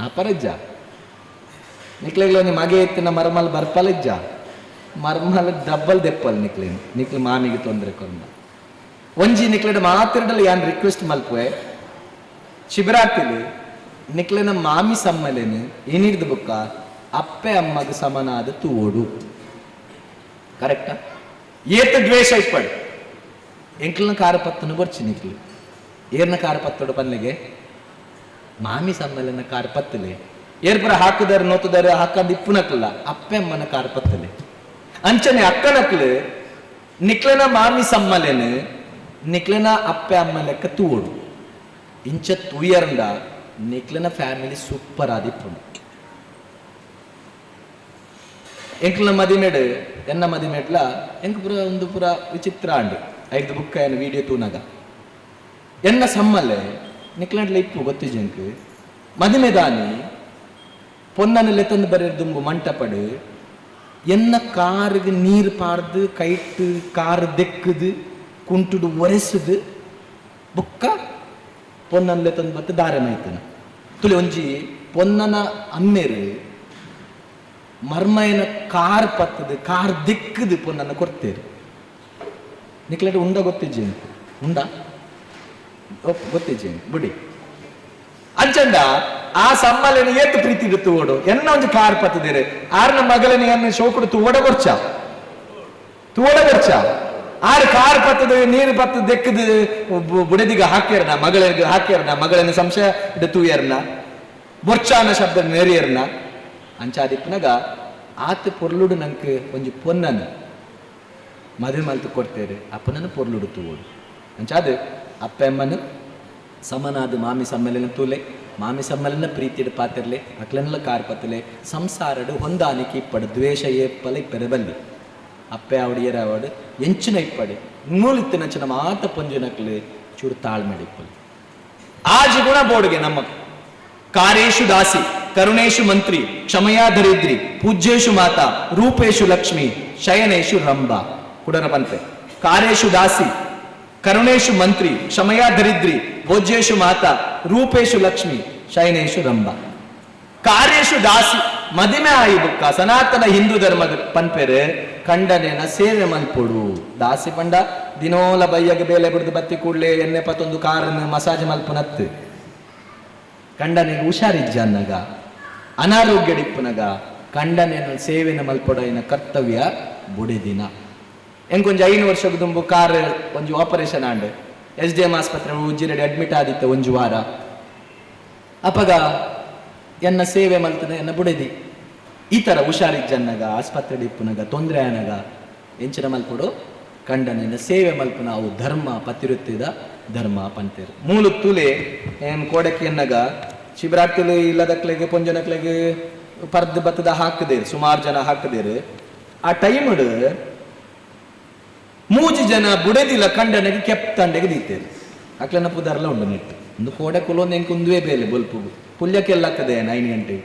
ಆಪರಜ್ಜ ನಿಕ್ಲೆಗ್ಲ ಒಂಜಿ ಮಗೆ ಎತ್ತಿನ ಮರ್ಮಲ್ ಬರ್ಪಲಜ್ಜ ಮರ್ಮಲ್ ಡಬ್ಬಲ್ ದೆಪ್ಪಲ್ ನಿಕ್ಲೇನು ನಿಕ್ಲು ಮಾಮಿಗೆ ತೊಂದರೆ ಕೊರ್ನ ಒಂಜಿ ನಿಕ್ಲೆಡ ಮಾತಿರಡಲ್ಲ ಯಾನ್ ರಿಕ್ವೆಸ್ಟ್ ಮಲ್ಪುವೆ ಶಿಬಿರಾತಿಲಿ ನಿಕ್ಲೆನ ಮಾಮಿ ಸಮ್ಮಲೇನು ಏನಿರ್ದು ಬುಕ್ಕ ಅಪ್ಪೆ ಅಮ್ಮಗ ಸಮನಾದ ತೂವೋಡು ಕರೆಕ್ಟಾ. ಏತ ದ್ವೇಷ ಇಪ್ಪಡು ಎಂಕ್ಲನ ಕಾರಪತ್ತನು ಬರ್ಚಿ ನಿಕ್ಲು ಏರ್ನ ಕಾರಪತ್ತೋಡು ಪನ್ಲೆಗೆ ಮಾಮಿ ಸಮ್ಮಲೇನ ಕಾರಪತ್ತಲೆ ಏರ್ಪುರ ಹಾಕುದಾರ ನೋತುದಾರ ಹಾಕಂದು ಇಪ್ಪುನಕ್ಲ ಅಪ್ಪೆ ಅಮ್ಮನ ಕಾರಪತ್ತಲೆ ಅಂಚನೆ ಅಕ್ಕನಕ್ಲು ನಿಕ್ಲೆನ ಮಾಮಿ ಸಮ್ಮಲೇನು ನಿಕ್ಲೆನ ಅಪ್ಪೆ ಅಮ್ಮ ಲೆಕ್ಕ ತೂವೋಡು ಇಂಚ ತೂಯರಂಡ ನಿಕ್ಲೆನ ಫ್ಯಾಮಿಲಿ ಸೂಪರ್ ಆದಿಪ್ಪುಂಡು. ಎಂಕ್ಲ ಮದಿಮೇಡು ಎನ್ನ ಮದಿಮೇಡ್ಲ ಎಂಕ್ ಪೂರ ಒಂದು ಪೂರ ವಿಚಿತ್ರ ಅಂಡು ಐದು ಬುಕ್ಕ ಏನು ವೀಡಿಯೋ ತೂನಾಗ ಎನ್ನ ಸಮ್ಮಲೆ ನಿಕ್ಲಂಡ್ಲ ಇಪ್ಪು ಗೊತ್ತಿಜ ಎಂಕ್ ಮದಿಮೆದಾನಿ ಪೊನ್ನನ ಲೆತ್ತಂದು ಬರೆಯರ್ ದುಂಬು ಮಂಟಪಡು ಎನ್ನ ಕಾರಿಗೆ ನೀರು ಪಾರ್ದು ಕೈಟ್ಟು ಕಾರು ದೆಕ್ಕದು ಕುಂಟುಡು ಒರೆಸುದು ಬುಕ್ಕ ಪೊನ್ನನ ಲೆತ್ತಂದು ಬತ್ತು ದಾರೆ ಮೈತನ ತುಳಿ ಒಂಜಿ ಪೊನ್ನನ ಅಮ್ಮೇರು ಮರ್ಮಯನ ಕಾರ್ ಪತ್ತದು ಕಾರ್ ದಿಕ್ಕದು ಪೊನ್ನನ ಕೊಡ್ತೇರು. ನಿಕ್ಲೆಟ್ ಉಂಡ ಗೊತ್ತಿಜ್ಜಿ ಉಂಡ ಗೊತ್ತಿಜ್ಜಿ ಬುಡಿ ಅಂಚಂಡ ಆ ಸಮ್ಮಲೇನ ಏತು ಪ್ರೀತಿ ತೂವೋಡು ಎನ್ನ ಒಂಜಿ ಕಾರ್ ಪತ್ತದಿರೆ ಆರ್ನ ಮಗಲನ ಎನ್ನ ಶೋಕುಡು ತೂವಡ ಬರ್ಚ ತೂವಡ ಬರ್ಚ ಆರು ಕಾರ್ ಪತ್ತದು ನೀರು ಪತ್ತದ ದೆಕ್ಕದು ಬುಡದಿಗ ಹಾಕ್ಯಾರನ ಮಗಳಿಗೆ ಹಾಕ್ಯಾರನ ಮಗಳನ್ನ ಸಂಶಯ ಇಡ ತೂಯರ್ನ ಬೊರ್ಚಾನ ಶಬ್ದ ನೆರಿಯರ್ನ ಅಂಚಾದಿಪ್ಪನಾಗ ಆತ ಪೊರ್ಲುಡು ನಂಗೆ ಒಂಜಿ ಪೊನ್ನನು ಮದುವೆ ಮಲ್ತು ಕೊಡ್ತೇರೆ ಅಪ್ಪನನ್ನು ಪೊರ್ಲುಡು ತೂವೋಡು. ಅಂಚಾದ ಅಪ್ಪಮ್ಮನು ಸಮನಾದ ಮಾಮಿ ಸಮ್ಮೇಳನ ತೂಲೆ ಮಾಮಿ ಸಮ್ಮೇಳನ ಪ್ರೀತಿಡು ಪಾತಿರ್ಲೆ ಅಕ್ಲನ್ಲ ಕಾರ್ ಪತ್ತಲೆ ಸಂಸಾರಡು ಹೊಂದಾಣಿಕೆ ಇಪ್ಪಡು ದ್ವೇಷ ಏಪ್ಪಲೆ ಪೆರಬಲ್ಲಿ ಅಪ್ಪೆ ಅವಡಿಯರ ಅವಡು ಎಂಚಿನ ಇಪ್ಪಡು ನೂಲಿತ್ತಿನಂಚಿನ ಮಾತ ಪೊಂಜಿನಕ್ಲೆ ಚೂರು ತಾಳ್ಮೆಡು ಇಪ್ಪಲು. ಆಜಿ ಗುಣ ಬೋರ್ಡ್ಗೆ ನಮ್ಮ ಕಾರೇಶು ದಾಸಿ ಕರುಣೇಶು ಮಂತ್ರಿ ಕ್ಷಮಯಾ ಧರಿದ್ರಿ ಪೂಜ್ಯೇಶು ಮಾತಾ ರೂಪೇಶು ಲಕ್ಷ್ಮಿ ಶಯನೇಶು ರಂಭ ಕುಡನ ಪಂತೆ. ಕಾರೇಶು ದಾಸಿ ಕರುಣೇಶು ಮಂತ್ರಿ ಕ್ಷಮಯಾ ಧರಿದ್ರಿ ಭೋಜ್ಯೇಶು ಮಾತಾ ರೂಪೇಶು ಲಕ್ಷ್ಮಿ ಶಯನೇಶು ರಂಭ. ಕಾರ್ಯೇಶು ದಾಸಿ ಮದಿಮೆ ಆಯಿ ಬುಕ್ಕ ಸನಾತನ ಹಿಂದೂ ಧರ್ಮದ ಪನ್ಪೆರೆ ಕಂಡನೇನ ಸೇವೆ ಮಲ್ಪೊಡು. ದಾಸಿ ಪಂಡ ದಿನೋಲ ಬಯ್ಯಗ ಬೇಲೆ ಬಿಡ್ದು ಬತ್ತಿ ಕೂಡ್ಲೆ ಎಣ್ಣೆ ಪತ್ತೊಂದು ಕಾರನ್ನು ಮಸಾಜ್ ಮಲ್ಪುನತ್ತು ಕಂಡನಿಗೆ ಹುಷಾರಿಜ್ಜ ಅನ್ನಗ ಅನಾರೋಗ್ಯ ಡಿಪ್ಪುನಗ ಕಂಡನೇನ ಸೇವೆನ ಮಲ್ಪೊಡೈನ ಕರ್ತವ್ಯ ಬುಡಿದಿನ. ಎಂಕೊಂಜಿ 5 ವರ್ಷದ ದುಂಬು ಕಾರ್ ಒಂಜಿ ಆಪರೇಷನ್ ಆಂಡ್ S D M ಆಸ್ಪತ್ರೆ ಉಜ್ಜಿರೆಡಿ ಅಡ್ಮಿಟ್ ಆದಿತ್ತ ಒಂಜಿ ವಾರ. ಅಪಗ ಎನ್ನ ಸೇವೆ ಮಲ್ತದೆ ಎನ್ನ ಬುಡೆದಿ ಈ ತರ ಹುಷಾರಿಜ್ಜನ್ನಗ ಆಸ್ಪತ್ರೆ ಇಪ್ಪುನಗ ತೊಂದರೆ ಆನಗ ಎಂಚಿನ ಮಲ್ಪೊಡು ಕಂಡನಿನ ಸೇವೆ ಮಲ್ಪುನ ಅವು ಧರ್ಮ ಪತಿರುತ್ತಿದ ಧರ್ಮ ಪಂತೇರು. ಮೂಲು ತುಲೆ ಏನ್ ಕೋಡಕ್ಕೆ ಎನ್ನಗ ಶಿವರಾತ್ರಿ ಇಲ್ಲದಕ್ಲೆಗೆ ಪೊಂಜನಕ್ಲೆಗೆ ಪರ್ದು ಬತ್ತದ ಹಾಕದೇರು ಸುಮಾರು ಜನ ಹಾಕದೇರು. ಆ ಟೈಮ್ಡ್ ಮೂಜಿ ಜನ ಬುಡೆದಿಲ್ಲ ಕಂಡನಿಗೆ ಕೆಪ್ತಂಡೆಗೆ ದೀತೇರು ಅಕ್ಲನ ಪುದಾರ್ಲ ಉಂಡು ನೆಟ್ಟು ಒಂದು ಕೋಡೆ ಕುಲೊಂದು ಎಂಕ್ ಒಂದುವೇ ಬೇಲೆ ಬೊಲ್ಪುಗು ಪುಲ್ಯಕ್ಕೆಲ್ಲ ಹಾಕದೆ 9 ಗಂಟೆಗೆ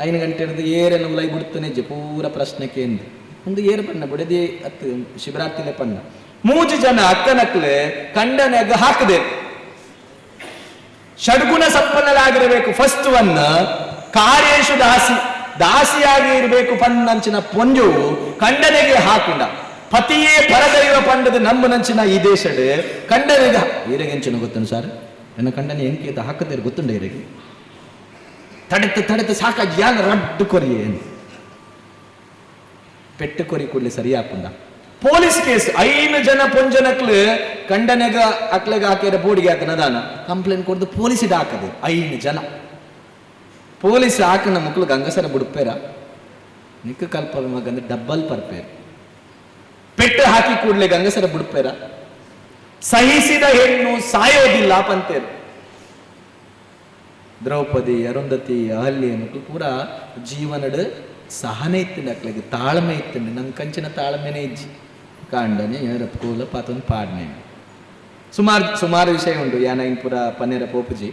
5 ಗಂಟೆ ಹಿಡಿದು ಏರನ್ನು ಉಲೈ ಬಿಡ್ತಾನೆ ಪೂರ ಪ್ರಶ್ನೆ ಕೇಂದ್ರ ಒಂದು ಏರು ಪಣ್ಣ ಬುಡದಿ ಅತ್ತು ಶಿವರಾತ್ರಿಲೆ ಪಣ್ಣ ಮೂಜಿ ಜನ ಅಕ್ಕನಕ್ಲೆ ಕಂಡನೆಗ ಹಾಕದೆ ಷಡ್ಗುಣ ಸಂಪನ್ನರಾಗಿರಬೇಕು. ಫಸ್ಟ್ ಒನ್ ಕಾರ್ಯೇಶು ದಾಸಿ ದಾಸಿಯಾಗಿ ಇರಬೇಕು ಪನ್ನಂಚಿನ ಪೊಂಜವು ಕಂಡನೆಗೆ ಹಾಕುಂಡ ಪತಿಯೇ ಪರದೈವ ಪಂಡದ ನಂಬನಂಚಿನ ಈ ದೇಶಡ್ ಕಂಡನಿಗೆ ಈರೆಗೆಂಚಿನ ಗೊತ್ತನು ಸರ್ ನನ್ನ ಕಂಡನೆ ಎಂಕೇತ ಹಾಕದೇರು ಗೊತ್ತುಂಡ ಈರೆಗೆ ತಡೆತ ತಡೆತ ಸಾಕಾಗಿ ಯಾನ ರಡ್ಡು ಕೊರಿಯೇ ಪೆಟ್ಟು ಕೊರಿ ಕೂಡಲೇ ಸರಿಯಾಪುಂಡ ಪೊಲೀಸ್ ಕೇಸ್ ಐನು ಜನ ಪೊಂಜನಕ್ಲು ಕಂಡನೆಗ ಅಕ್ಲೆಗ ಹಾಕಿದ ಬೋಡಿಗೆ ಹಾಕನ ದಾನ ಕಂಪ್ಲೇಂಟ್ ಕೊಡ್ದು ಪೊಲೀಸ್ ಹಾಕದು 5 ಜನ ಪೊಲೀಸ್ ಹಾಕನ ಮಕ್ಕಳು ಗಂಗಸರ ಬುಡ್ಪೇರ ನಿಕ್ಕ ಕಲ್ಪ ಮಗಂದ್ರೆ ಡಬ್ಬಲ್ ಪರ್ಪೇರ್ ಪೆಟ್ಟು ಹಾಕಿ ಕೂಡಲೇ ಗಂಗಸರ ಬುಡ್ಪೇರ ಸಹಿಸಿದ ಹೆಣ್ಣು ಸಾಯೋದಿಲ್ಲ ಪಂತೇರು. ದ್ರೌಪದಿ ಅರುಂಧತಿ ಅಹಲ್ಯ ಮಕ್ಕಳು ಪೂರ ಜೀವನಡ್ ಸಹನೆ ಇತ್ತಂಡೆ ಅಕ್ಲೆಗ್ ತಾಳ್ಮೆ ಇತ್ತಂಡೆ ನಂಗೆ ಕಂಚಿನ ತಾಳ್ಮೆನೇ ಇಜ್ಜಿ ಕಾಂಡನೆ ಏರಪ್ಪ ಕೋಲ ಪಾತೊಂದು ಪಾಡ್ನೆ ಸುಮಾರು ಸುಮಾರು ವಿಷಯ ಉಂಟು ಯಾನ ಪೂರ ಪನ್ನೇರ ಪೋಪುಜಿ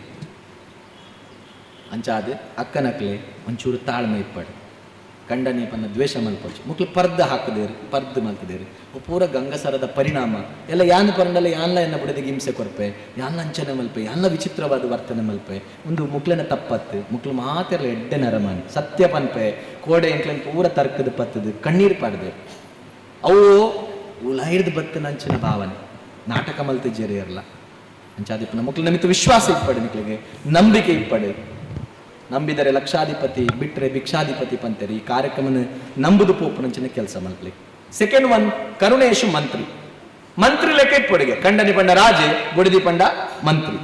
ಅಂಚಾದ ಅಕ್ಕನಕ್ಲೆ ಒಂಚೂರು ತಾಳ್ಮೆ ಇಪ್ಪಡು ಕಂಡನೆ ಪನ್ನ ದ್ವೇಷ ಮಲ್ಪೊಚ್ಚು ಮುಕ್ಳು ಪರ್ದ ಹಾಕದೇರು ಪರ್ದು ಮಲ್ತದೇರು ಪೂರ ಗಂಗಸರದ ಪರಿಣಾಮ ಎಲ್ಲ ಯಾನ್ ಪರಂಡಲ್ಲ ಯಾನ್ಲ ಎನ್ನ ಬುಡದಿಗೆ ಹಿಂಸೆ ಕೊರ್ಪೆ ಯಾನ್ಲ ಅಂಚನೆ ಮಲ್ಪೆ ಯಾನ್ಲ ವಿಚಿತ್ರವಾದ ವರ್ತನೆ ಮಲ್ಪೆ ಒಂದು ಮುಕ್ಲೆನ ತಪ್ಪತ್ತು ಮುಕ್ಳು ಮಾತೆಲ್ಲ ಎಡ್ಡೆ ನರಮಾನಿ ಸತ್ಯ ಪನ್ಪೆ ಕೋಡೆ ಎಂಕ್ಲೆನ್ ಪೂರ ತರ್ಕದ ಪತ್ತದು ಕಣ್ಣೀರು ಪಾಡ್ದೆ ಅವು ಉಲೈರ್ದು ಬತ್ತಿನ ಅಂಚಿನ ಭಾವನೆ ನಾಟಕ ಮಲ್ತಿಜ್ಜೇರಿ ಇರಲ್ಲ ಅಂಚಾದಿಪ್ಪನ ಮಕ್ಳು ನಮಿತು ವಿಶ್ವಾಸ ಇಪ್ಪಡು ನಿಕ್ಲಿಗೆ ನಂಬಿಕೆ ಇಪ್ಪಡು ನಂಬಿದರೆ ಲಕ್ಷಾಧಿಪತಿ ಬಿಟ್ಟರೆ ಭಿಕ್ಷಾಧಿಪತಿ ಪಂತೇರಿ ಈ ಕಾರ್ಯಕ್ರಮನ ನಂಬುದು ಪೋಪುನಂಚಿನ ಕೆಲಸ ಮಲ್ಪಲಿ. ಸೆಕೆಂಡ್ ಒನ್ ಕರುಣೇಶು ಮಂತ್ರಿ ಮಂತ್ರಿ ಲೆಕ್ಕ ಇಟ್ಪೊಡಿಗೆ ಕಂಡನಿ ಪಂಡ ರಾಜೆ ಬುಡಿದಿ ಪಂಡ ಮಂತ್ರಿ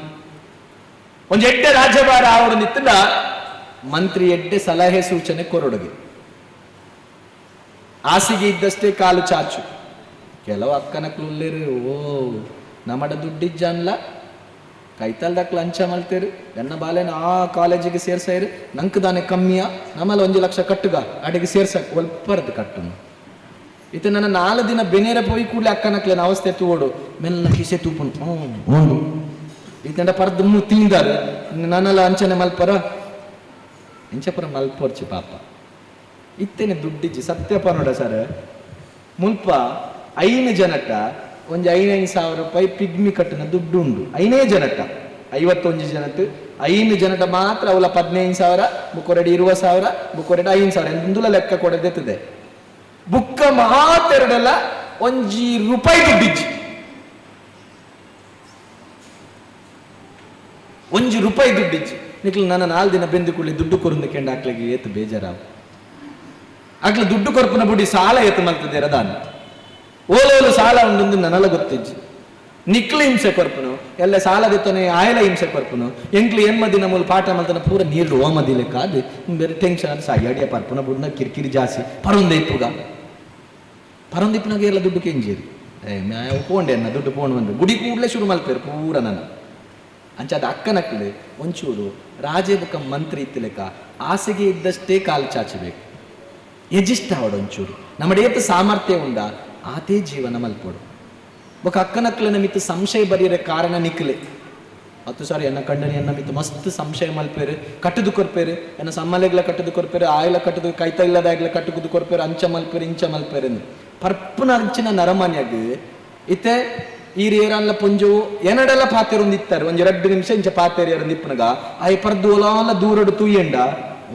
ಒಂಜಿ ಎಡ್ಡೆ ರಾಜ್ಯಭಾರ ಆವಡು ನಿತ್ತಂಡ ಮಂತ್ರಿ ಎಡ್ಡೆ ಸಲಹೆ ಸೂಚನೆ ಕೊರೊಡುಗೆ ಹಾಸಿಗೆ ಇದ್ದಷ್ಟೇ ಕಾಲು ಚಾಚು. ಕೆಲವು ಅಕ್ಕನಕ್ಲು ಓ ನಮ್ಮಡ ದುಡ್ಡಿಜ್ಜನ್ಲ ಕೈತಲ್ದಕ್ ಲಂಚ ಮಲ್ತೇರು ಎನ್ನ ಬಾಲೆನ ಆ ಕಾಲೇಜಿಗೆ ಸೇರ್ಸಾಯಿರು ನಂಕ್ ದಾನೆ ಕಮ್ಮಿಯ ನಮ್ಮಲ್ಲ 1 ಲಕ್ಷ ಕಟ್ಟುಗ ಅಡಿಗೆ ಸೇರ್ಸಕ್ ಒಲ್ಪರ್ದು ಕಟ್ಟುನು ಇತ ನನ್ನ 4 ದಿನ ಬೆನೇರ ಪೋಯಿ ಕೂಡಲೇ ಅಕ್ಕನಕ್ಲೇನ ಅವಸ್ಥೆ ತೂವೋಡು ಮೆಲ್ಲ ಕಿಸೆ ತೂಪುನು ಹ್ಞೂ ಇತಂಡ ಪರ್ದು ಮೂ ತಿಂದಾರು ನನ್ನೆಲ್ಲ ಅಂಚನೆ ಮಲ್ಪರ ಇಂಚಪುರ ಮಲ್ಪೊರ್ಚಿ ಪಾಪ ಇತ್ತೇನೆ ದುಡ್ಡಿಜ್ಜಿ ಸತ್ಯ ಪನೋಡ ಸರ್ ಮುಲ್ಪ 5 ಜನಟ ಒಂಜಿ 5,000 ರೂಪಾಯಿ ಪಿಗ್ಮಿ ಕಟ್ಟಿನ ದುಡ್ಡು ಉಂಡು 5 ಜನಟ 51 ಜನಟ್ 5 ಜನಟ ಮಾತ್ರ ಅವಲ 15,000 ಬುಕ್ಕೊರೆಡಿ 20,000 ಬುಕ್ಕೊರೆಡಿ 5,000 ಇಂದುಲ ಲೆಕ್ಕ ಕೊಡದೆತ್ತದೆ ಬುಕ್ಕ ಮಾತೆರಡೆಲ್ಲ ಒಂಜಿ ರೂಪಾಯಿ ದುಡ್ಡಿಜ್ಜಿ ಒಂಜಿ ರೂಪಾಯಿ ದುಡ್ಡಿಜ್ಜಿ ನಿಕ್ಲು ನನ್ನ 4 ದಿನ ಬೆಂದು ಕೂಡಲೇ ದುಡ್ಡು ಕೊರಂದು ಕೆಂಡ ಹಾಕ್ಲಿಗೆ ಏತು ಬೇಜಾರಾವು ಅಕ್ಲು ದುಡ್ಡು ಕೊರ್ಪುನ ಬುಡಿ ಸಾಲ ಏತು ಮಲ್ತದೆ ರದಾನ ಓಲೋಲು ಸಾಲ ಉಂಡೊಂದು ನನಲ ಗೊತ್ತಿಜ್ಜಿ ನಿಕ್ಲು ಹಿಂಸೆ ಕೊರ್ಪುನು ಎಲ್ಲ ಸಾಲದಿತ್ತನೆ ಆಯಲ ಹಿಂಸೆ ಕೊರ್ಪುನು ಎಂಕ್ಲು ಎಮ್ಮ ದಿನ ಮೂಲ ಪಾಠ ಮಲ್ತನ ಪೂರ ನೀರು ಓಮದಿ ಲೆಕ್ಕ ಅದು ಬೇರೆ ಟೆನ್ಷನ್ ಅದು ಸಾಗಿ ಅಡಿಯ ಪರ್ಪುನ ಬುಡ್ನ ಕಿರಿಕಿರಿ ಜಾಸ್ತಿ ಪರೊಂದು ಇಪ್ಪುಗ ಪರೊಂದು ಇಪ್ಪುನಾಗ ಎಲ್ಲ ದುಡ್ಡು ಕೆಂಜೇರಿ ಏ ಪೋಂಡೆ ಅನ್ನ ದುಡ್ಡು ಪೋಂಡು ಬಂದು ಗುಡಿ ಕೂಡಲೇ ಶುರು ಮಲ್ಪೇರು ಪೂರ ನನ್ನ ಅಂಚಾದ ಅಕ್ಕನಕ್ಲು ಒಂಚೂರು ರಾಜೇ ಬುಕ್ಕ ಮಂತ್ರಿ ಇತ್ತು ಲೆಕ್ಕ ಆಸೆಗೆ ಇದ್ದಷ್ಟೇ ಕಾಲು ಚಾಚಬೇಕು ಎಜಿಷ್ಟ ಅವಡು ಒಂಚೂರು ನಮ್ಮಡೇತು ಸಾಮರ್ಥ್ಯ ಉಂಡ ಆತೇ ಜೀವನ ಮಲ್ಪೋಡು ಬೊಕ ಅಕ್ಕನಕ್ಲೆನ ಮಿತ್ತು ಸಂಶಯ ಬರಿಯರೆ ಕಾರಣ ನಿಕ್ಲೆ 10 ಸಾರಿ ಎನ್ನ ಕಂಡನಿ ಎನ್ನ ಮಿತ್ತು ಮಸ್ತ್ ಸಂಶಯ ಮಲ್ಪೇರು ಕಟ್ಟದು ಕೊರ್ಪೇರು ಎನ್ನ ಸಮ್ಮಲೆಗ್ಲ ಕಟ್ಟದು ಕೊರ್ಪೇರು ಆಯ್ಲ ಕಟ್ಟದು ಕೈತ ಇಲ್ಲದಾಗ್ಲ ಕಟ್ಟುದು ಕೊರ್ಪೇರು ಅಂಚ ಮಲ್ಪೇರು ಇಂಚ ಮಲ್ಪೇರು ಪರ್ಪುನ ಅಂಚಿನ ನರಮಾನ್ಯಾಗ ಇತ್ತೆ ಈ ಏರಲ್ಲ ಪೊಂಜು ಎನಡೆಲ್ಲ ಪಾತೆರೊಂದು ಇತ್ತಾರೆ ಒಂಜಿ 2 ನಿಮಿಷ ಇಂಚ ಪಾತೆರಿಯರೊಂದು ಇಪ್ಪನಗ ಆಯ್ ಪರ್ದು ಓಲಾಲ ದೂರಡು ತೂಯಂಡ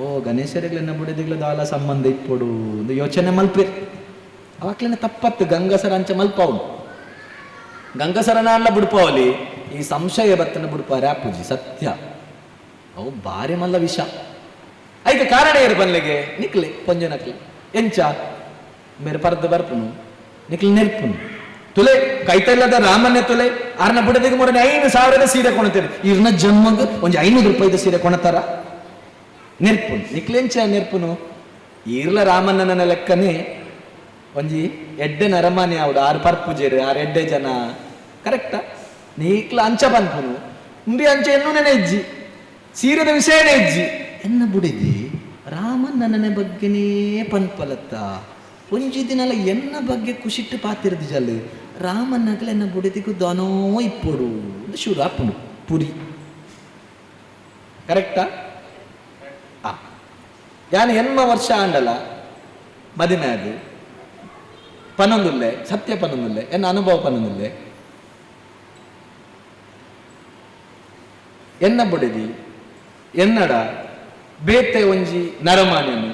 ಓ ಗಣೇಶರಿಗ್ಲ ಬುಡದಿಗ್ಲ ದಾಲ ಸಂಬಂಧ ಇಪ್ಪೊಡು ಒಂದು ಯೋಚನೆ ಮಲ್ಪೇರು ಅವಾಕ್ಲೇನೆ ತಪ್ಪತ್ತು ಗಂಗಸರ ಅಂಚ ಮಲ್ಪವನು ಗಂಗಸರನ ಬುಡ್ಪವಲಿ ಈ ಸಂಶಯ ಬತ್ತನ ಬುಡ್ಪಾರೆ ಅಪ್ಪುಜಿ ಸತ್ಯ ಅವು ಬಾರಿ ಮಲ್ಲ ವಿಷ ಐಕೆ ಕಾರಣ ಏರು ಬನ್ಲೆಗೆ ನಿಕ್ಲೆ ಪೊಂಜನಕ್ಲೆ ಎಂಚ ಮೇರೆ ಪರ್ದು ಬರ್ಪುನು ನಿಕ್ಲೆ ನೆರ್ಪುನು ತುಲೆ ಕೈತಲ್ಲದ ರಾಮನ್ನೇ ತುಲೆ ಆರ್ನ ಬುಡದಿಗೆ ಮೊರನೆ 5,000 ಸೀರೆ ಕೊಣತೇನೆ ಇರ್ನ ಜನ್ಮಗ್ ಒಂಜಿ 500 ರೂಪಾಯಿದ ಸೀರೆ ಕೊಣತಾರ ನೆರ್ಪುನು ನಿಕ್ಲೆಂಚ ನೆರ್ಪುನು ಈರ್ಲ ರಾಮಣ್ಣನ ಲೆಕ್ಕನೆ ಒಂಜಿ ಎಡ್ಡೆ ನರಮಾನಿ ಆವಡು ಆರು ಪರ್ಪುಜೇರು ಆರು ಎಡ್ಡೆ ಜನ ಕರೆಕ್ಟಾ ನೀಕ್ಲ ಅಂಚ ಪನ್ಪುನು ಉಂಬಿ ಅಂಚ ಎನ್ನುನೇ ಇಜ್ಜಿ ಸೀರೆದ ವಿಷಯನೇ ಇಜ್ಜಿ ಎನ್ನ ಬುಡಿದಿ ರಾಮಣ್ಣನ ಬಗ್ಗೆನೇ ಪನ್ಪಲತ್ತ ಒಂಜಿ ದಿನಲ ಎನ್ನ ಬಗ್ಗೆ ಖುಷಿಟ್ಟು ಪಾತಿರ್ದಿ ಜಲ್ ರಾಮಣ್ಣಗಲ ಎನ್ನ ಬುಡಿದಿಗೂ ದನೋ ಇಪ್ಪೊಡು ಶುರು ಅಪ್ಪನು ಪುರಿ ಕರೆಕ್ಟಾ ಆ ಯಾನ್ ಎನ್ಮ ವರ್ಷ ಆಂಡಲ ಮದಿಮೆ ಅದು ಪನೊಂದುಲ್ಲೆ ಸತ್ಯ ಪನೊಂದುಲ್ಲೆ ಎನ್ನ ಅನುಭವ ಪನೊಂದುಲ್ಲೆ ಎನ್ನ ಬುಡಿದಿ ಎನ್ನಡ ಬೇತೆ ಒಂಜಿ ನರಮಾನ್ಯನು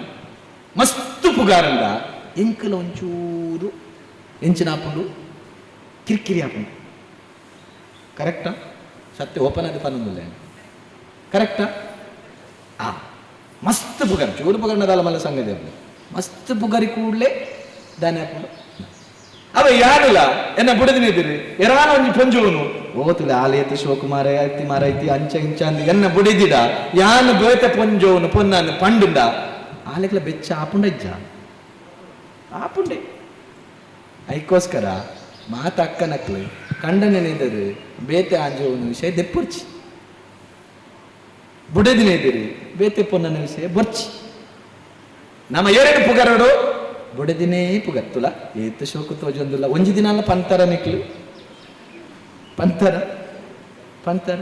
ಮಸ್ತ್ ಪುಗಾರಂಡ ಎಂಕಲ ಒಂಚೂರು ಎಂಚಿನ ಆಪುಂಡು ಕಿರಿಕಿರಿ ಆಪುಂಡು. ಕರೆಕ್ಟಾ? ಸತ್ಯ ಓಪನ್ ಆದ ಪನ್ನೊಂದಿಲ್ಲ, ಕರೆಕ್ಟಾ? ಆ ಮಸ್ತ್ ಪುಗಾರ ಚೂರು ಪುಗಾರನದಾಲ ಮಲ್ಲ ಸಂಗತಿ ಆಪುಂಡು. ಮಸ್ತ್ ಪುಗಾರಿ ಕೂಡಲೇ ದಾನೆ ಆಪುಂಡು. ಅವ ಯಾರುಲ ಎನ್ನ ಬುಡದಿನಿದ್ದೀರಿ ಎರಾನ ಒಂಜಿ ಪೊಂಜೋನು ಓತುಲೆ ಆಲೇತಿ ಶಿವಕುಮಾರ ಐತಿ ಮಾರೈತಿ ಅಂಚ ಇಂಚ ಅಂದ್ ಎನ್ನ ಬುಡಿದಿಡ ಯಾನು ಬೇತೆ ಪೊಂಜೋನು ಪೊನ್ನನ್ನು ಪಂಡುಂಡ ಆಲೆಗ್ಲ ಬೆಚ್ಚ ಆಪುಂಡ ಇಜ್ಜ ಆಪುಂಡೆ. ಐಕ್ಕೋಸ್ಕರ ಮಾತ ಅಕ್ಕನಕ್ಲು ಕಂಡನೆನೆದರು ಬೇತೆ ಆಂಜೋವನ ವಿಷಯ ದೆಪ್ಪುರ್ಚಿ, ಬುಡದಿನೆದಿರಿ ಬೇತೆ ಪೊನ್ನನ ವಿಷಯ ಬೊರ್ಚಿ. ನಮ್ಮ ಎರಡು ಪುಗರಡು ಬುಡದಿನೇ ಪುಗತ್ತುಲ ಏತ್ ಶೋಕು ತೋಜೊಂದುಲ್ಲ. ಒಂಜಿ ದಿನ ಅಲ್ಲ ಪಂತರ ನಿಕ್ಲು ಪಂತರ ಪಂತರ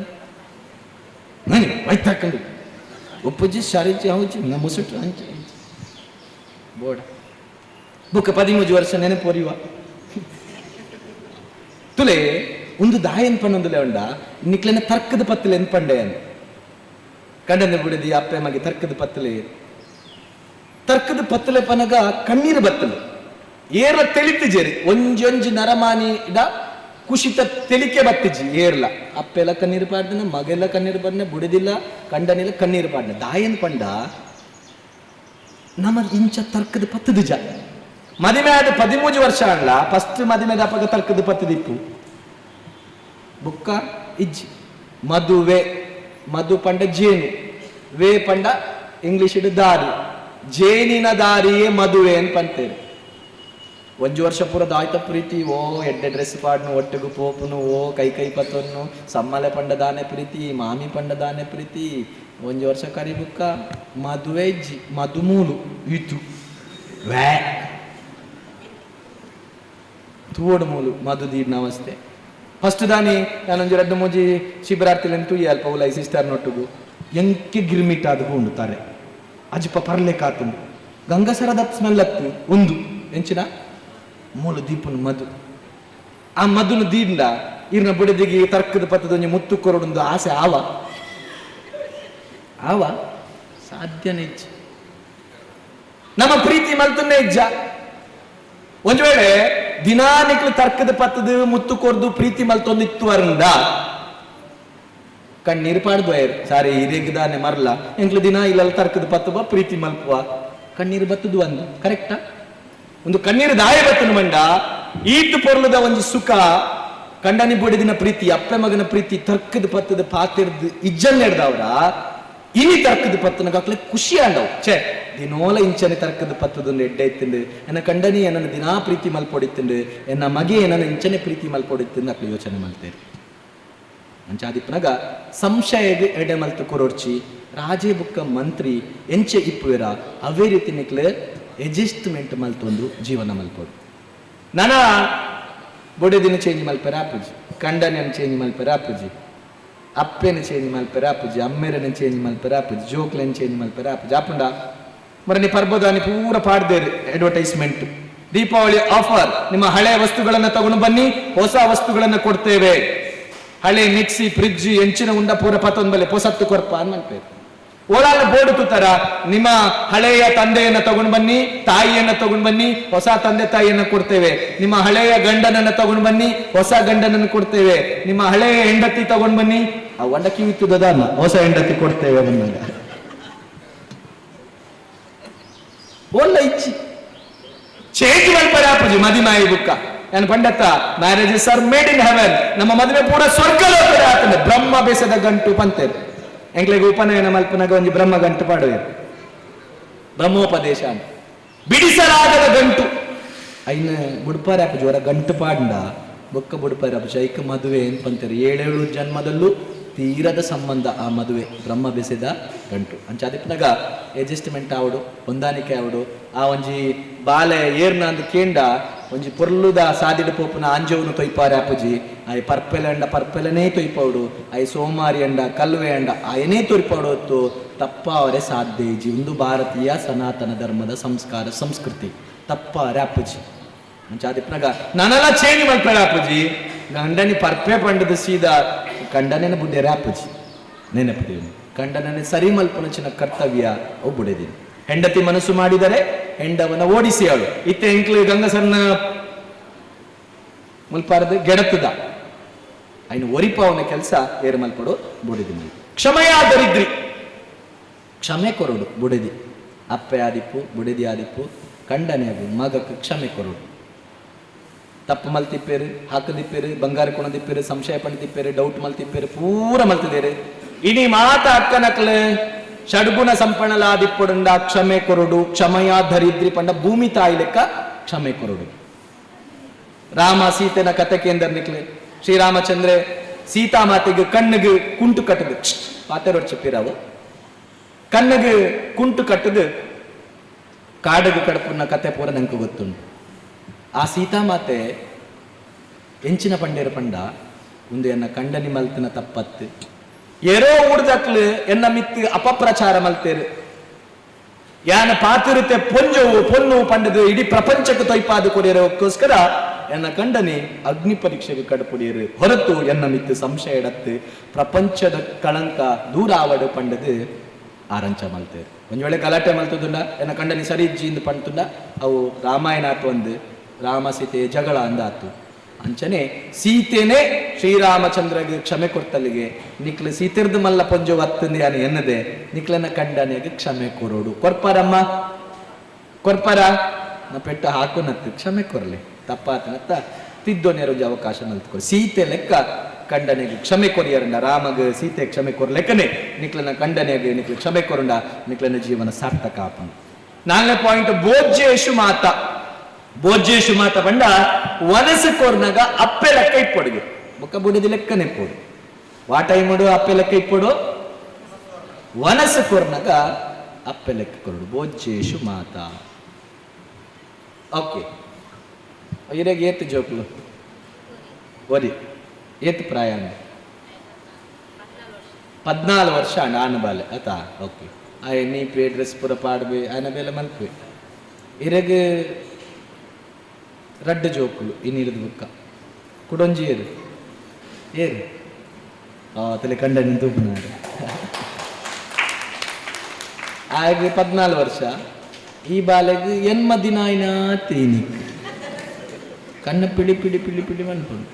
ನಾನು ವೈತಾಕಂಡು ಉಪ್ಪುಜಿ ಶಾರಿಜಿ ಹೌಜಿ ಮುಸುಟು ಅಂಚೆ ಬೋಡ ಬುಕ್ಕ 13 ವರ್ಷ ನೆನಪೊರಿಯುವ ತುಲೆ ಒಂದು ದಾಯನ್ ಪಣ್ಣೊಂದುಲೆ ಉಂಡ ನಿಕ್ಲೆನ ತರ್ಕದ ಪತ್ತಲೆ ಎನ್ಪಂಡೆ ಕಂಡನೆ ಬಿಡದಿ ಅಪ್ಪೆ ಮಗೆ ತರ್ಕದ ಪತ್ತಲೆ ತರ್ಕದ ಪತ್ತಲೆ ಪನಗ ಕಣ್ಣೀರು ಬತ್ತಲೆ ಏರ್ಲ ತೆಲಿತಿಜೇರಿ ಒಂಜೊಂಜಿ ನರಮಾನಿ ಇಡ ಕುಶಿತ ತೆಲಿಕೆ ಬತ್ತಿಜಿ ಏರ್ಲ ಅಪ್ಪೆಲ್ಲ ಕಣ್ಣೀರು ಪಾಡ್ದನ ಮಗೆಲ್ಲ ಕಣ್ಣೀರು ಪಾಡ್ನ ಬುಡದಿಲ್ಲ ಕಂಡನಿಲ್ಲ ಕಣ್ಣೀರು ಪಾಡ್ನ ದಾಯನ್ ಪಂಡ ನಮ್ಮ ಇಂಚ ತರ್ಕದ ಪತ್ತದಿಜ. ಮದಿಮೆ ಆದ 13 ವರ್ಷ ಅಲ್ಲ ಫಸ್ಟ್ ಮದಿಮೆದ ಅಪ್ಪಗ ತರ್ಕದ ಪತ್ತದಿಪ್ಪು ಬುಕ್ಕ ಇಜ್ಜಿ ಮದುವೆ ಮಧು ಪಂಡ ಜೇನು ವೇ ಪಂಡ ಇಂಗ್ಲಿಷ್ ದಾರಿ ಜೇನಿನ ದಾರಿಯೇ ಮದುವೆ ಅಂತ ಅಂತೇವೆ. ಒಂಜು ವರ್ಷ ಪೂರ ದಾಯ್ತ ಪ್ರೀತಿ ಓ ಎಡ್ಡೆ ಡ್ರೆಸ್ ಪಾಡ್ನು ಒಟ್ಟಿಗೆ ಪೋಪುನು ಓ ಕೈ ಕೈ ಪತ್ತನ್ನು ಸಮ್ಮಲೆ ಪಂಡ ದಾನೆ ಪ್ರೀತಿ ಮಾಮಿ ಪಂಡ ದಾನೆ ಪ್ರೀತಿ. ಒಂಜು ವರ್ಷ ಕರಿ ಬುಕ್ಕ ಮದುವೆ ಇಜ್ಜಿ ಮಧುಮೂಲು ಇತ್ತು ವ್ಯಾ ತೂವಡು ಮೂಲು ಮಧು ದೀಡ್ ನಮಸ್ತೆ ಫಸ್ಟ್ ದಾನಿ ನಾನೊಂಜಿ ರಡ್ಡು ಮೂಜಿ ಶಿಬಿರಾರ್ಥಿಲೆನ್ ತೂಯಿ ಅಲ್ಪ ಉಲೈ ಸಿಸ್ಟರ್ ನೊಟ್ಟುಗು ಎಂಕೆ ಗಿರ್ಮಿಟ್ ಆದ ಹೂಂಡುತ್ತಾರೆ ಅಜಿಪ ಪರ್ಲೆ ಕಾತುಂಡು ಗಂಗಸರದ ಸ್ಮೆಲ್ ಅತ್ತು ಒಂದು ಎಂಚಿನ ಮೂಲು ದೀಪನ ಮಧು ಆ ಮಧುನು ದೀಂಡ ಇರ್ನ ಬುಡದಿಗೆ ತರ್ಕದ ಪತ್ತದೊಂಜಿ ಮುತ್ತು ಕೊರಡೊಂದು ಆಸೆ ಆವ ಆವ ಸಾಧ್ಯನೇ ಇಜ್ಜ ನಮ್ಮ ಪ್ರೀತಿ ಮಲ್ತನ್ನೇ ಇಜ್ಜ. ಒಂದು ವೇಳೆ ದಿನಾನಿಕ್ಲು ತರ್ಕದ ಪತ್ತದ ಮುತ್ತು ಕೊರ್ದು ಪ್ರೀತಿ ಮಲ್ತೊಂದಿತ್ತು ಅರಂದ ಕಣ್ಣೀರು ಪಾಡ್ದು ಐರು ಸಾರಿ ಹಿರಿಯದಾನೆ ಮರಲ ಎಂಕ್ಲು ದಿನ ಇಲ್ಲಲ್ಲ ತರ್ಕದ ಪತ್ತುವ ಪ್ರೀತಿ ಮಲ್ಪುವ ಕಣ್ಣೀರು ಬತ್ತದು ಒಂದು ಕರೆಕ್ಟಾ? ಒಂದು ಕಣ್ಣೀರು ದಾಯ ಬತ್ತನು ಮಂಡ ಈತು ಪೊರ್ಲದ ಒಂಜಿ ಸುಖ ಕಂಡನಿ ಬೊಡಿದಿನ ಪ್ರೀತಿ ಅಪ್ಪೆ ಮಗನ ಪ್ರೀತಿ ತರ್ಕದ ಪತ್ತದ ಪಾತಿರ್ದು ಇಜ್ಜನ್ನೆಡ್ದವ್ರ ಇನಿ ತರ್ಕದ ಪತ್ತನಗಾಕ್ಲೆ ಖುಷಿ ಆಂಡವು ಛೇ ದಿನೋಲ ಇಂಚನೆ ತರ್ಕದ ಪತ್ತದೊಂದು ಎಡ್ಡೆ ಇತ್ತಿಂಡು ಎನ್ನ ಕಂಡನಿ ಏನನ್ನ ದಿನಾ ಪ್ರೀತಿ ಮಲ್ಪೊಡಿತ್ತಿಂಡು ಎನ್ನ ಮಗೆ ಏನನ್ನ ಇಂಚನೆ ಪ್ರೀತಿ ಮಲ್ಪೊಡಿತ್ತಿಂದು ಅಕ್ಲೆ ಯೋಚನೆ ಮಲ್ತೇರಿ. ಅಂಚಾದಿಪ್ಪನಾಗ ಸಂಶಯಗೆ ಎಡೆ ಮಲ್ತು ಕೊರೊಡ್ಚಿ ರಾಜೇ ಬುಕ್ಕ ಮಂತ್ರಿ ಎಂಚೆ ಇಪ್ಪುವೆರ ಅವೇ ರೀತಿ ನಿಕ್ಲೆ ಅಡ್ಜಸ್ಟ್ಮೆಂಟ್ ಮಲ್ತೊಂದು ಜೀವನ ಮಲ್ಪೊಡು. ನನ ಬೊಡೆದಿನ ಚೇಂಜ್ ಮಲ್ಪೆರ ಆಪುಜಿ, ಕಂಡನಿಯನ್ನು ಚೇಂಜ್ ಮಲ್ಪೆರ ಆಪುಜಿ, ಅಪ್ಪೆನ ಚೇಂಜ್ ಮಲ್ಪೆರ ಆಪುಜಿ, ಅಮ್ಮೆರನ ಚೇಂಜ್ ಮಲ್ಪೆರ ಆಪುಜಿ, ಜೋಕ್ಲೆನ್ ಚೇಂಜ್ ಮಲ್ಪೆರ ಆಪುಜಿ. ಆಪುಂಡ ಮರನಿ ಪರ್ಬದಾನಿ ಪೂರ ಪಾಡ್ದೇರು ಅಡ್ವರ್ಟೈಸ್ಮೆಂಟ್ ದೀಪಾವಳಿ ಆಫರ್ ನಿಮ್ಮ ಹಳೆ ವಸ್ತುಗಳನ್ನು ತಗೊಂಡು ಬನ್ನಿ ಹೊಸ ವಸ್ತುಗಳನ್ನು ಕೊಡ್ತೇವೆ. ಹಳೆ ಮಿಕ್ಸಿ ಫ್ರಿಡ್ಜ್ ಎಂಚಿನ ಉಂಡ ಪೂರ ಪತ್ತೊಂದು ಬಲೆ ಪೊಸತ್ತು ಕೊರ್ಪ ಅನ್ಮಲ್ಪೇರು. ಓಲಾಲ ಬೋರ್ಡ್ ತುತ್ತರ ನಿಮ್ಮ ಹಳೆಯ ತಂದೆಯನ್ನ ತಗೊಂಡು ಬನ್ನಿ ತಾಯಿಯನ್ನ ತಗೊಂಡು ಬನ್ನಿ ಹೊಸ ತಂದೆ ತಾಯಿಯನ್ನ ಕೊಡ್ತೇವೆ, ನಿಮ್ಮ ಹಳೆಯ ಗಂಡನನ್ನ ತಗೊಂಡು ಬನ್ನಿ ಹೊಸ ಗಂಡನನ್ನು ಕೊಡ್ತೇವೆ, ನಿಮ್ಮ ಹಳೆಯ ಹೆಂಡತಿ ತಗೊಂಡು ಬನ್ನಿ ಆ ಒಂಡ ಕಿವಿತ್ತದಲ್ಲ ಹೊಸ ಹೆಂಡತಿ ಕೊಡ್ತೇವೆ ಬಂದಾಗ ಓಲ್ಲ ಇಚ್ಚಿ ಚೇಂಜ್ ಮಲ್ಪರೆ ಆಪುಜಿ ಮದಿಮಾಯಿ ಬುಕ್ಕ ನಾನು ಪಂಡತ್ತ marriages are made in heaven ನಮ್ಮ ಮದುವೆ ಪೂರ ಸ್ವರ್ಗಲೋಕದ ಆತಂದೆ ಬ್ರಹ್ಮ ಬೇಸದ ಗಂಟು ಪಂತೇರು ಎಂಕ್ಲೆಗೆ ಉಪನಯನ ಮಲ್ಪನಾಗ ಒಂಜಿ ಬ್ರಹ್ಮ ಗಂಟು ಪಾಡುವೆ ಬ್ರಹ್ಮೋಪದೇಶ ಅಂತ ಬಿಡಿಸಲಾಗದ ಗಂಟು ಐನ ಬುಡ್ಪಾರೆ ಆಪುಜಿ ಹೊರ ಗಂಟು ಪಾಡ್ಂಡ ಬೊಕ್ಕ ಬುಡ್ಪಾರೆ ಆಪುಜಿ ಐಕ ಮದುವೆ ಏನ್ ಪಂತೇರು ಏಳೇಳು ಜನ್ಮದಲ್ಲೂ ತೀರದ ಸಂಬಂಧ ಆ ಮದುವೆ ಬ್ರಹ್ಮ ಬೆಸೆದ ಗಂಟು ಅಂಚಾದಿಪ್ಪನಾಗ ಅಡ್ಜಸ್ಟ್ಮೆಂಟ್ ಆವಡು ಹೊಂದಾಣಿಕೆ ಆವಡು ಆ ಒಂಜಿ ಬಾಲೆ ಏರ್ನ ಅಂದ್ ಕೇಂಡ ಒಂಜಿ ಪೊರ್ಲುದ ಸಾದಿಡು ಪೋಪುನ ಆಂಜೋನು ತೊಯ್ಪಾರೆ ಅಪ್ಪುಜಿ ಆಯ್ ಪರ್ಪೆಲೆ ಅಂಡ ಪರ್ಪೆಲನೇ ತೊಯ್ಪೌಡು ಆಯ್ ಸೋಮಾರಿ ಅಂಡ ಕಲ್ವೆ ಅಂಡ ಆಯನೇ ತೊಯ್ಪೌಡು ಹೊತ್ತು ತಪ್ಪಾವರೆ ಸಾಧ್ಯ ಇಜ್ಜಿ. ಒಂದು ಭಾರತೀಯ ಸನಾತನ ಧರ್ಮದ ಸಂಸ್ಕಾರ ಸಂಸ್ಕೃತಿ ತಪ್ಪಾರೆ ಅಪ್ಪುಜಿ ಅಂಚಾದಿಪ್ಪನಾಗ ನಾನೆಲ್ಲ ಚೇಂಜ್ ಮಲ್ಪೇಳ ಅಪ್ಪುಜಿ ಗಂಡನಿ ಪರ್ಪೆ ಪಂಡದ ಸೀದಾ ಕಂಡನೇನ ಬುಡ್ಡೆರೆ ಅಪ್ಪುಜಿ ನೆನಪುದೇನು ಕಂಡನನ್ನೇ ಸರಿ ಮಲ್ಪನಚಿನ ಕರ್ತವ್ಯ ಅವು ಬುಡೆದಿನಿ. ಹೆಂಡತಿ ಮನಸ್ಸು ಮಾಡಿದರೆ ಹೆಂಡವನ ಓಡಿಸಿಯಾಳು ಇತ್ತೆ ಎಂಕ್ಲು ಗಂಗಸನ್ನ ಮುಲ್ಪಾರದು ಗೆಡತದ ಐನು ಒರಿಪಾವನ ಕೆಲಸ ಏರು ಮಲ್ಪಡು ಬುಡಿದಿ ಮಲ್ಪ ಕ್ಷಮೆಯ ದರಿದ್ರಿ ಕ್ಷಮೆ ಕೊರಡು ಬುಡಿದಿ ಅಪ್ಪೆ ಆದಿಪ್ಪು ಬುಡಿದಿ ಆದಿಪ್ಪು ಕಂಡನೆಯಾಗು ಮಗಕ್ಕೆ ಕ್ಷಮೆ ಕೊರಡು ತಪ್ಪು ಮಲ್ತಿಪ್ಪೇರು ಹಾಕದಿಪ್ಪೇರು ಬಂಗಾರ ಕೊಣದಿಪ್ಪೇರು ಸಂಶಯ ಪಂಡಿತಿಪ್ಪೇರು ಡೌಟ್ ಮಲ್ತಿಪ್ಪೇರು ಪೂರ ಮಲ್ತಿದ್ದೇರು ಇಡೀ ಮಾತ ಅಕ್ಕನಕ್ಲು ಷಡ್ಗುಣ ಸಂಪಣ್ಣಲಾದಿಪ್ಪುಡುಂಡ ಕ್ಷಮೆ ಕೊರಡು ಕ್ಷಮಯ ಧರಿದ್ರಿ ಪಂಡ ಭೂಮಿ ತಾಯಿ ಲೆಕ್ಕ ಕ್ಷಮೆ ಕೊರಡು. ರಾಮ ಸೀತೆನ ಕತೆ ಕೇಂದ್ರ ನಿಕ್ಲೆ ಶ್ರೀರಾಮಚಂದ್ರೆ ಸೀತಾಮಾತೆಗೆ ಕಣ್ಣಿಗೆ ಕುಂಟು ಕಟ್ಟದು ಪಾತೆರೋಡ್ చెప్పిరావు ಕಣ್ಣಿಗೆ ಕುಂಟು ಕಟ್ಟದು ಕಾಡಿಗೆ ಕಡಪುన్న ಕತೆ ಪೂರ ನಂಗೆ ಗೊತ್ತುಂಟು. ಆ ಸೀತಾಮಾತೆ ಎಂಚಿನ ಪಂಡೇರ ಪಂಡ ಒಂದು ಎನ್ನ ಕಂಡನಿ ಮಲ್ತಿನ ತಪ್ಪತ್ತು ಏರೋ ಊರ್ದಕ್ಲು ಎನ್ನ ಮಿತ್ತು ಅಪಪ್ರಚಾರ ಮಲ್ತೇರು ಯಾನ ಪಾತಿರುತ್ತೆ ಪೊಂಜವು ಪೊನ್ನು ಪಂಡದು ಇಡೀ ಪ್ರಪಂಚಕ್ಕೆ ತೊಯ್ಪಾದು ಕೊಡಿಯರೋಕ್ಕೋಸ್ಕರ ಎನ್ನ ಕಂಡನಿ ಅಗ್ನಿ ಪರೀಕ್ಷೆಗೆ ಕಡಪುಡಿಯರು ಹೊರತು ಎನ್ನ ಮಿತ್ತು ಸಂಶಯ ಎಡತ್ತು ಪ್ರಪಂಚದ ಕಳಂಕ ದೂರ ಆವಡು ಪಂಡದು ಆರಂಚ ಮಲ್ತೇರು. ಒಂದ್ ವೇಳೆ ಗಲಾಟೆ ಮಲ್ತದುಂಡ ಎನ್ನ ಕಂಡನಿ ಸರಿ ಇಜ್ಜಿ ಇಂದು ಪಂಡ್ತುಂಡ ಅವು ರಾಮಾಯಣ ಆತು ಒಂದು ರಾಮ ಸೀತೆ ಜಗಳ ಅಂದಾತು. ಅಂಚನೆ ಸೀತೆನೇ ಶ್ರೀರಾಮಚಂದ್ರಗೆ ಕ್ಷಮೆ ಕೊಡ್ತಲ್ಲಿಗೆ ನಿಕ್ಲು ಸೀತೆರ್ದು ಮಲ್ಲ ಪೊಂಜು ವತ್ತಂದು ಯಾನು ಎನ್ನದೆ ನಿಕ್ಲನ ಕಂಡನಿಗೆ ಕ್ಷಮೆ ಕೊರೋಡು ಕೊರ್ಪಾರಮ್ಮ ಕೊರ್ಪಾರ ನಾ ಪೆಟ್ಟು ಹಾಕುನತ್ತು ಕ್ಷಮೆ ಕೊರಲಿ ತಪ್ಪಾತನತ್ತ ತಿದ್ದೋನೇರೋಜ್ ಅವಕಾಶ ಮಲ್ತ್ಕೊರಿ ಸೀತೆ ಲೆಕ್ಕ ಕಂಡನಿಗೆ ಕ್ಷಮೆ ಕೊರಿಯರಂಡ ರಾಮಗ ಸೀತೆ ಕ್ಷಮೆ ಕೊರ್ಲೆಕ್ಕನೆ ನಿಕ್ಲನ ಕಂಡನಿಗೆ ನಿಕ್ಲು ಕ್ಷಮೆ ಕೊರಂಡ ನಿಕ್ಲನ ಜೀವನ ಸಾರ್ಥಕ ಆಪನ. ನಾಲ್ಕನೇ ಪಾಯಿಂಟ್ ಭೋಜ್ಯೇಶು ಮಾತ. ಭೋಜ್ಯೇಶು ಮಾತ ಪಂಡ ವನಸು ಕೋರ್ನಾಗ ಅಪ್ಪೆ ಲೆಕ್ಕ ಇಪ್ಪೊಡುಗೆ ಬೊಕ್ಕ ಬುಡದಿ ಲೆಕ್ಕನೆ ಇಪ್ಪೊಡು ವಾಟೈಮುಡು ಅಪ್ಪೆ ಲೆಕ್ಕ ಇಪ್ಪೊಡು ವನಸು ಕೋರ್ನಾಗ ಅಪ್ಪೆ ಲೆಕ್ಕ ಕೊರಡು ಭೋಜ್ಯೇಶು ಮಾತ. ಓಕೆ ಇರಾಗ ಏತು ಜೋಕ್ಲು ಒರಿ ಏತು ಪ್ರಾಯ 14 ವರ್ಷ ನಾನು ಬಾಲೆ ಆತಾ. ಓಕೆ ಆಯ್ ನೀಪೆ ಡ್ರೆಸ್ ಪೂರ ಪಾಡ್ಬೆ ಆಯನ ಬೇಲೆ ಮಲ್ಪೆ ಇರಗ ರಡ್ಡು ಜೋಕುಲು ಇನ್ನಿರಿದ ಬುಕ್ಕ ಕುಡೊಂಜಿ ಏರು ಏರು ತಲೆ ಕಂಡ ತೂಪುನಾರು ಆಗ 14 ವರ್ಷ ಈ ಬಾಲೆಗ್ ಎನ್ಮ ದಿನ ಆಯ್ನ ತೀನಿಕ್ ಕಣ್ಣು ಪಿಳಿ ಪಿಳಿ ಪಿಳಿ ಪಿಳಿ ಮನ್ಪುಂಡು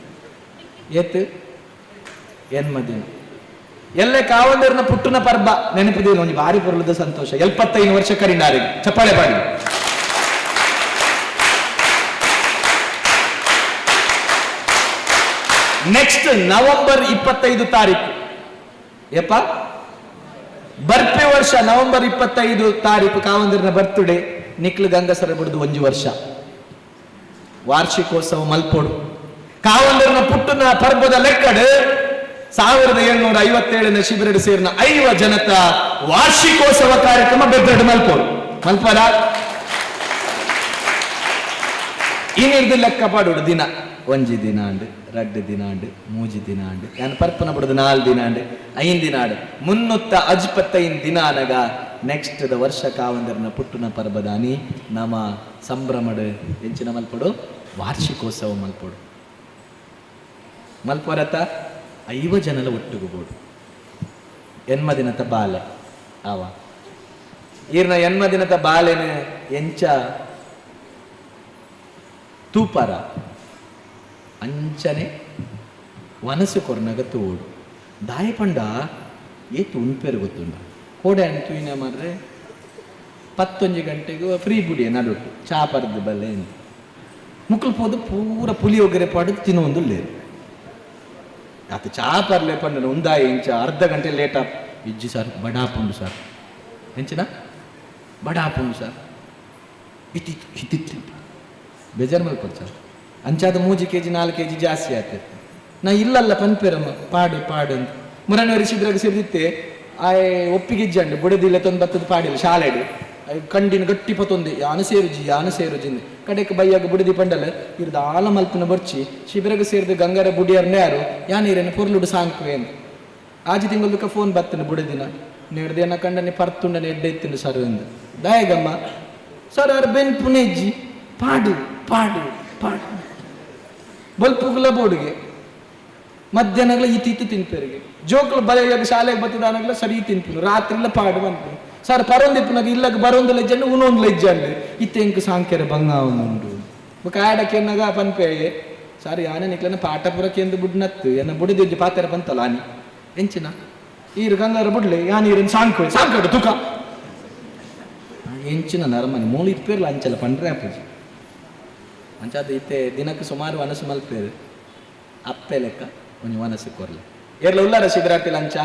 ಏತ್ ಎನ್ಮ ದಿನ ಎಲ್ಲೇ ಕಾವಂದರ್ನ ಪುಟ್ಟುನ ಪರ್ಬ ನೆನಪಿದೇನು ಒಂಜಿ ಭಾರಿ ಪೊರ್ಲದ ಸಂತೋಷ 75 ವರ್ಷ ಕರಿಂಡಾರಿಗೆ ಚಪ್ಪಾಳೆ ಬಾಡಿ. ನೆಕ್ಸ್ಟ್ ನವೆಂಬರ್ 25 ತಾರೀಕು ಯಪ್ಪ ಬರ್ಪೆ ವರ್ಷ ನವೆಂಬರ್ 25 ತಾರೀಕು ಕಾವಂದರ್ನ ಬರ್ತ್ಡೇ ನಿಕ್ಲು ಗಂಗಸರ ಬಿಡುದು ಒಂಜಿ ವರ್ಷ ವಾರ್ಷಿಕೋತ್ಸವ ಮಲ್ಪೋಡು ಕಾವಂದರ್ನ ಪುಟ್ಟುನ ಪರ್ಬದ ಲೆಕ್ಕಡು 1757 ಶಿಬಿರಡು ಸೇರಿನ 5 ಜನತ ವಾರ್ಷಿಕೋತ್ಸವ ಕಾರ್ಯಕ್ರಮ ಬೆಬ್ಬೆರಡು ಮಲ್ಪೋಡು ಮಲ್ಪರ ಇನ್ನಿರ್ದು ಲೆಕ್ಕ ಪಾಡೋಡು ದಿನ ಒಂಜಿ ದಿನ ಅಂಡು ರಡ್ಡು ದಿನ ಅಂಡು ಮೂಜಿ ದಿನ ಅಂಡು ಯಾನ್ ಪರ್ಪನ ಬಿಡುದು 4 ದಿನ ಅಂಡು 5 ದಿನ ಆಡು 365 ದಿನ ಅನಗ ನೆಕ್ಸ್ಟ್ the ವರ್ಷ ಕಾವಂದರ್ನ ಪುಟ್ಟುನ ಪರ್ಬದಾನಿ ನಮ ಸಂಭ್ರಮಡು ಎಂಚಿನ ಮಲ್ಪಡು ವಾರ್ಷಿಕೋತ್ಸವ ಮಲ್ಪಡು ಮಲ್ಪರತ 5 ಜನಲ ಒಟ್ಟುಗುಬೋಡು ಎನ್ಮ ದಿನತ ಬಾಲೆ ಆವ ಈರ್ನ ಎನ್ಮ ದಿನತ ಬಾಲೆನ ಎಂಚ ತೂಪರ ಅಂಚನೆ ವನಸು ಕೊರ್ನಗ ತೋಡು ದಾಯ ಪಂಡ ಏತು ಉಣ್ಪೇರು ಗೊತ್ತುಂಡ ಕೋಡೆ ತೂಯಿನ ಮಾರ್ರೆ 11 ಗಂಟೆಗೂ ಫ್ರೀ ಬುಡಿಯ ನಡುಟ್ಟು ಚಾ ಪರ್ದು ಬಲ್ಲೆ ಎಂದು ಮುಕ್ಕಲು ಪೋದು ಪೂರ ಪುಲಿ ಒಗ್ಗರೆ ಪಾಡು ತಿನ್ನೊಂದು ಲೇರು ಆತ ಚಾ ಪರ್ಲೆ ಪಂಡ ಉಂದಾಯಿ ಇಂಚ ಅರ್ಧ ಗಂಟೆ ಲೇಟ್ ಆಪ್ ಇಜ್ಜಿ ಸರ್ ಬಡಾಪುಂಡು ಸರ್ ಎಂಚಿನ ಬಡಾಪುಂಡು ಸರ್ ಇತ್ತಿತ್ತು ಇತ್ತಿತ್ತು ಬೇಜಾರು ಮಲ್ಪೊಡು ಸರ್ ಅಂಚಾದ 3 ಕೆಜಿ 4 ಕೆಜಿ ಜಾಸ್ತಿ ಆಯ್ತು ನಾ ಇಲ್ಲಲ್ಲ ಪನ್ಪೇರಮ್ಮ ಪಾಡು ಪಾಡು ಅಂತ ಮುರನವರಿ ಶಿಬಿರಾಗ ಸೇರಿದಿತ್ತೆ ಆಯ್ ಒಪ್ಪಿಗೆ ಇಜ್ಜಂಡು ಬುಡದಿಲ್ಲ ತೊಂದು ಬತ್ತದ ಪಾಡಿಲ್ಲ ಶಾಲೆಡು ಕಂಡಿನ ಗಟ್ಟಿ ಪತ್ತೊಂದು ಯಾನು ಸೇರುಜಿ ಯಾನು ಸೇರುಜಿ ಕಡೆಗೆ ಬೈಯಾಗ ಬುಡದಿ ಪಂಡಲ ಇರ್ದ ಆಲ ಮಲ್ಪಿನ ಬರ್ಚಿ ಶಿಬಿರಾಗ ಸೇರಿದ ಗಂಗಾರ ಬುಡಿಯರ್ನ ಯಾರು ಯಾನೀರೇನು ಪೊರ್ಲುಡು ಸಾಂಕ್ವೆ ಅಂತ ಆಜಿ ತಿಂಗಳದಕ್ಕೆ ಫೋನ್ ಬತ್ತನ ಬುಡದಿನ ನೇಡ್ದೇನ ಕಂಡನೆ ಪರ್ತುಂಡನೆ ಎಡ್ಡೆ ಇತ್ತಿನ ಸರ್ ಎಂದು ದಾಯಗಮ್ಮ ಸರ್ ಅವ್ರು ಬೆನ್ ಪುಣೆಜ್ಜಿ ಪಾಡು ಪಾಡು ಪಾಡು ಬಲ್ಪುಗುಲ ಬೋಡಿಗೆ ಮಧ್ಯಾಹ್ನಗಳ ಇತ್ತಿತ್ತು ತಿನ್ಪೇರಿಗೆ ಜೋಕ್ಲು ಬರೆಯಾಗ ಶಾಲೆಗೆ ಬತ್ತದಾನಾಗಲ ಸರಿ ತಿನ್ಪುನು ರಾತ್ರಿಲ್ಲ ಪಾಡು ಬಂತು Sir ಪರೊಂದಿಪ್ಪುನಾಗ ಇಲ್ಲಗ ಬರೊಂದು ಲೆಜ್ಜಂಡು ಉನೊಂದು ಲೆಜ್ಜಂಡು ಇತ್ತೆ ಎಂಕ್ ಸಾಂಕೆರೆ ಬಂಗ ಉಂಡು ಬೊಕ ಆಯಡಕ್ಕೆನ್ನಗ ಪನ್ಪೆ ಸರ್ ಯಾನೆ ನಿಕ್ಲೆನ ಪಾಠ ಪೂರ ಕೇಂದು ಬುಡ್ನತ್ತು ಎನ್ನ ಬುಡಿದೊಂಜಿ ಪಾತೆರ ಪಂತಲ್ಲ ಆನಿ ಎಂಚಿನ ಈರು ಗಂಗಾರ ಬುಡ್ಲೆ ಯಾನ್ ಈರನ್ ಸಾಂಕು ಸಾಂಕಡು ತುಕ ಎಂಚಿನ ನರಮನಿ ಮೂಲು ಇಪ್ಪೇರ್ಲ ಅಂಚಲ ಪಂಡ್ರೆ ಅಪ್ಪುಜಿ ಅಂಚಾದ ಇತ್ತೆ ದಿನಕ್ಕೆ ಸುಮಾರು ವನಸು ಮಲ್ಪೇರು ಅಪ್ಪೆ ಲೆಕ್ಕ ಒಂಜಿ ವನಸು ಕೊರ್ಲೆ ಏರ್ಲ ಉಲ್ಲಾರ ಶಿಬಿರಾರ್ತಿ ಲಂಚ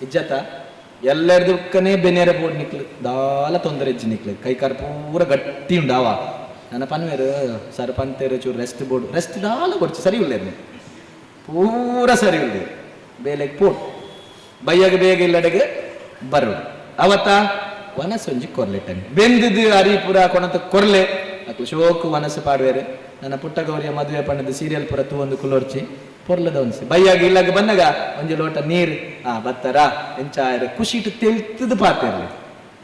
ಇಜ್ಜತ ಎಲ್ಲರದಕ್ಕನೇ ಬೆನೇರ ಬೋಡ್ ನಿಕ್ಲು ದಾಲ ತೊಂದರೆ ಇಜ್ಜಿ ನಿಕ್ಲು ಕೈ ಕಾರ್ ಪೂರ ಗಟ್ಟಿ ಉಂಡಾವ ನನ್ನ ಪನ್ವೇರು ಸರ್ ಪಂತೇರು ಚೂರು rest board rest ದಾಲ ಕೊಡ್ಚಿ ಸರಿ ಉಲ್ಲೇರು ಪೂರ ಸರಿ ಉಲ್ಲೇರು ಬೇಲೆಗೆ ಪೋಟ್ ಬಯ್ಯಾಗ ಬೇಗ ಇಲ್ಲಡೆಗೆ ಬರೋದು ಅವತ್ತ ವನಸೊಂಜಿ ಕೊರ್ಲೆಟ್ಟಂಗೆ ಬೆಂದಿದ್ದು ಅರಿ ಪೂರ ಕೊಣತ ಕೊರ್ಲೆ ಅಕ್ಲು ಶೋಕು ವನಸು ಪಾಡುವೇರು ನನ್ನ ಪುಟ್ಟ ಗೌರಿಯ ಮದುವೆ ಪಣ್ಣದ ಸೀರಿಯಲ್ ಪೂರ ತೂ ಒಂದು ಕುಲೋರ್ಚಿ ಪೊರ್ಲದ ಒಂದ್ಸಿ ಬಯ್ಯಾಗ ಇಲ್ಲಾಗ ಬಂದಾಗ ಒಂಜಿ ಲೋಟ ನೀರು ಆ ಬತ್ತಾರ ಎಂಚಾಯರು ಖುಷಿಟ್ಟು ತೆಲ್ತದ ಪಾತಿರ್ಲಿ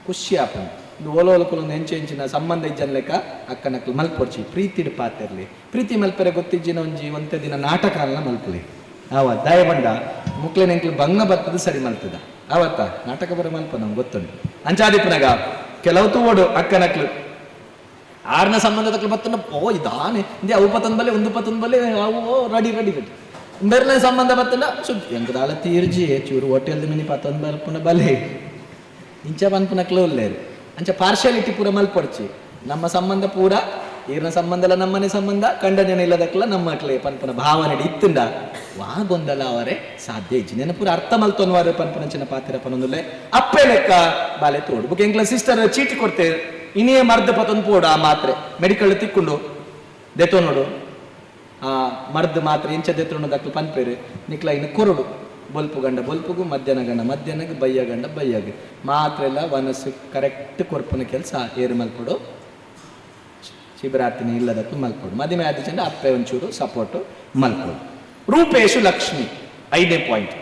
ಖುಷಿ ಆಪುಂಡು ಒಂದು ಓಲ ಓಲಕುಲೊಂದು ಎಂಚು ಎಂಚಿನ ಸಂಬಂಧ ಇಜ್ಜನ್ ಲೆಕ್ಕ ಅಕ್ಕನಕ್ಲು ಮಲ್ಪೊರ್ಚಿ ಪ್ರೀತಿಡ್ ಪಾತಿರ್ಲಿ ಪ್ರೀತಿ ಮಲ್ಪೆರೆ ಗೊತ್ತಿಜ್ಜಿನ ಒಂಜಿ ಒಂತೆ ದಿನ ನಾಟಕ ಅಲ್ಲ ಮಲ್ಪಲಿ ಆವ ದಯ ಬಂಡ ಮುಕ್ಲೆನ ಎಂಕ್ಲು ಬಂಗ ಬರ್ತದ ಸರಿ ಮಲ್ತದ ಆವತ್ತ ನಾಟಕ ಬರ ಮಲ್ಪ ನಮ್ಗೆ ಗೊತ್ತುಂಟು ಅಂಚಾದಿಪ್ಪನಾಗ ಕೆಲವು ತೂವೋಡು ಅಕ್ಕನಕ್ಲು ಆರ್ನ ಸಂಬಂಧದಕ್ಲು ಬತ್ತನ ಓ ಇದಾನೆ ಇಂದೆ ಅವು ಪತ್ತೊಂದು ಬಲೆ ಒಂದು ಪತ್ತೊಂದು ಬಲೆ ಅವು ready ready ready ಬೇರೆ ಸಂಬಂಧ ಬತ್ತನ ಸುದ್ದಿ ಎಂಕದಾಲ ತೀರ್ಜಿ ಚೂರು ಹೋಟೆಲ್ದ ಮಿನಿ ಪತ್ತೊಂದು ಬಲ್ಪುನ ಬಲೆ ಇಂಚ ಪನ್ಪುನಕ್ಲು ಉಲ್ಲೇರು ಅಂಚ ಪಾರ್ಶಾಲಿಟಿ ಪೂರ ಮಲ್ಪೊಡ್ಚಿ ನಮ್ಮ ಸಂಬಂಧ ಪೂರ ಈರ್ನ ಸಂಬಂಧಲ ನಮ್ಮನೆ ಸಂಬಂಧ ಕಂಡನೆ ಇಲ್ಲದಕ್ಲ ನಮ್ಮ ಪನ್ಪುನ ಭಾವನೆ ಇತ್ತುಂಡ ವಾ ಗೊಂದಲ ಅವರೇ ಸಾಧ್ಯ ಇಜ್ಜಿ ನೆನಪುರ ಅರ್ಥ ಮಲ್ತೊನ್ವಾರು ಪನ್ಪುನ ಚಿನ್ನ ಪಾತಿರ ಪನೊಂದುಲ್ಲೆ ಅಪ್ಪೆ ಲೆಕ್ಕ ಬಾಲೆ ತೋಡು ಬುಕ್ ಎಂಕ್ಲ ಸಿಸ್ಟರ್ ಚೀಟಿ ಕೊಡ್ತೆ ಇನಿಯೇ ಮರ್ದ ಪತೊಂದು ಪೋಡು ಆ ಮಾತ್ರೆ ಮೆಡಿಕಲ್ ತಿಕ್ಕೊಂಡು ದೆತೋ ನೋಡು ಆ ಮರ್ದ್ ಮಾತ್ರೆ ಎಂಚ ದೆತ್ತೊಂಡು ದಕ್ಲು ಪನ್ಪೇರು ನಿಕ್ಲ ಇನ್ನು ಕೊರಡು ಬೊಲ್ಪು ಗಂಡ ಬೊಲ್ಪುಗು ಮಧ್ಯಾಹ್ನ ಗಂಡ ಮಧ್ಯಾಹ್ನಗೆ ಬಯ್ಯ ಗಂಡ ಬಯ್ಯಗೆ ಮಾತ್ರೆ ಎಲ್ಲ ವನಸ್ಸು ಕರೆಕ್ಟ್ ಕೊರ್ಪುನ ಕೆಲಸ ಏರು ಮಲ್ಪಡು ಶಿಬಿರಾರ್ತಿನಿ ಇಲ್ಲದಕ್ಕೂ ಮಲ್ಪಡು ಮದುವೆ ಆದ ಚಂದ ಅಪ್ಪೆ ಒಂಚೂರು ಸಪೋರ್ಟು ಮಲ್ಪಡು. ರೂಪೇಶು ಲಕ್ಷ್ಮಿ 5ನೇ ಪಾಯಿಂಟ್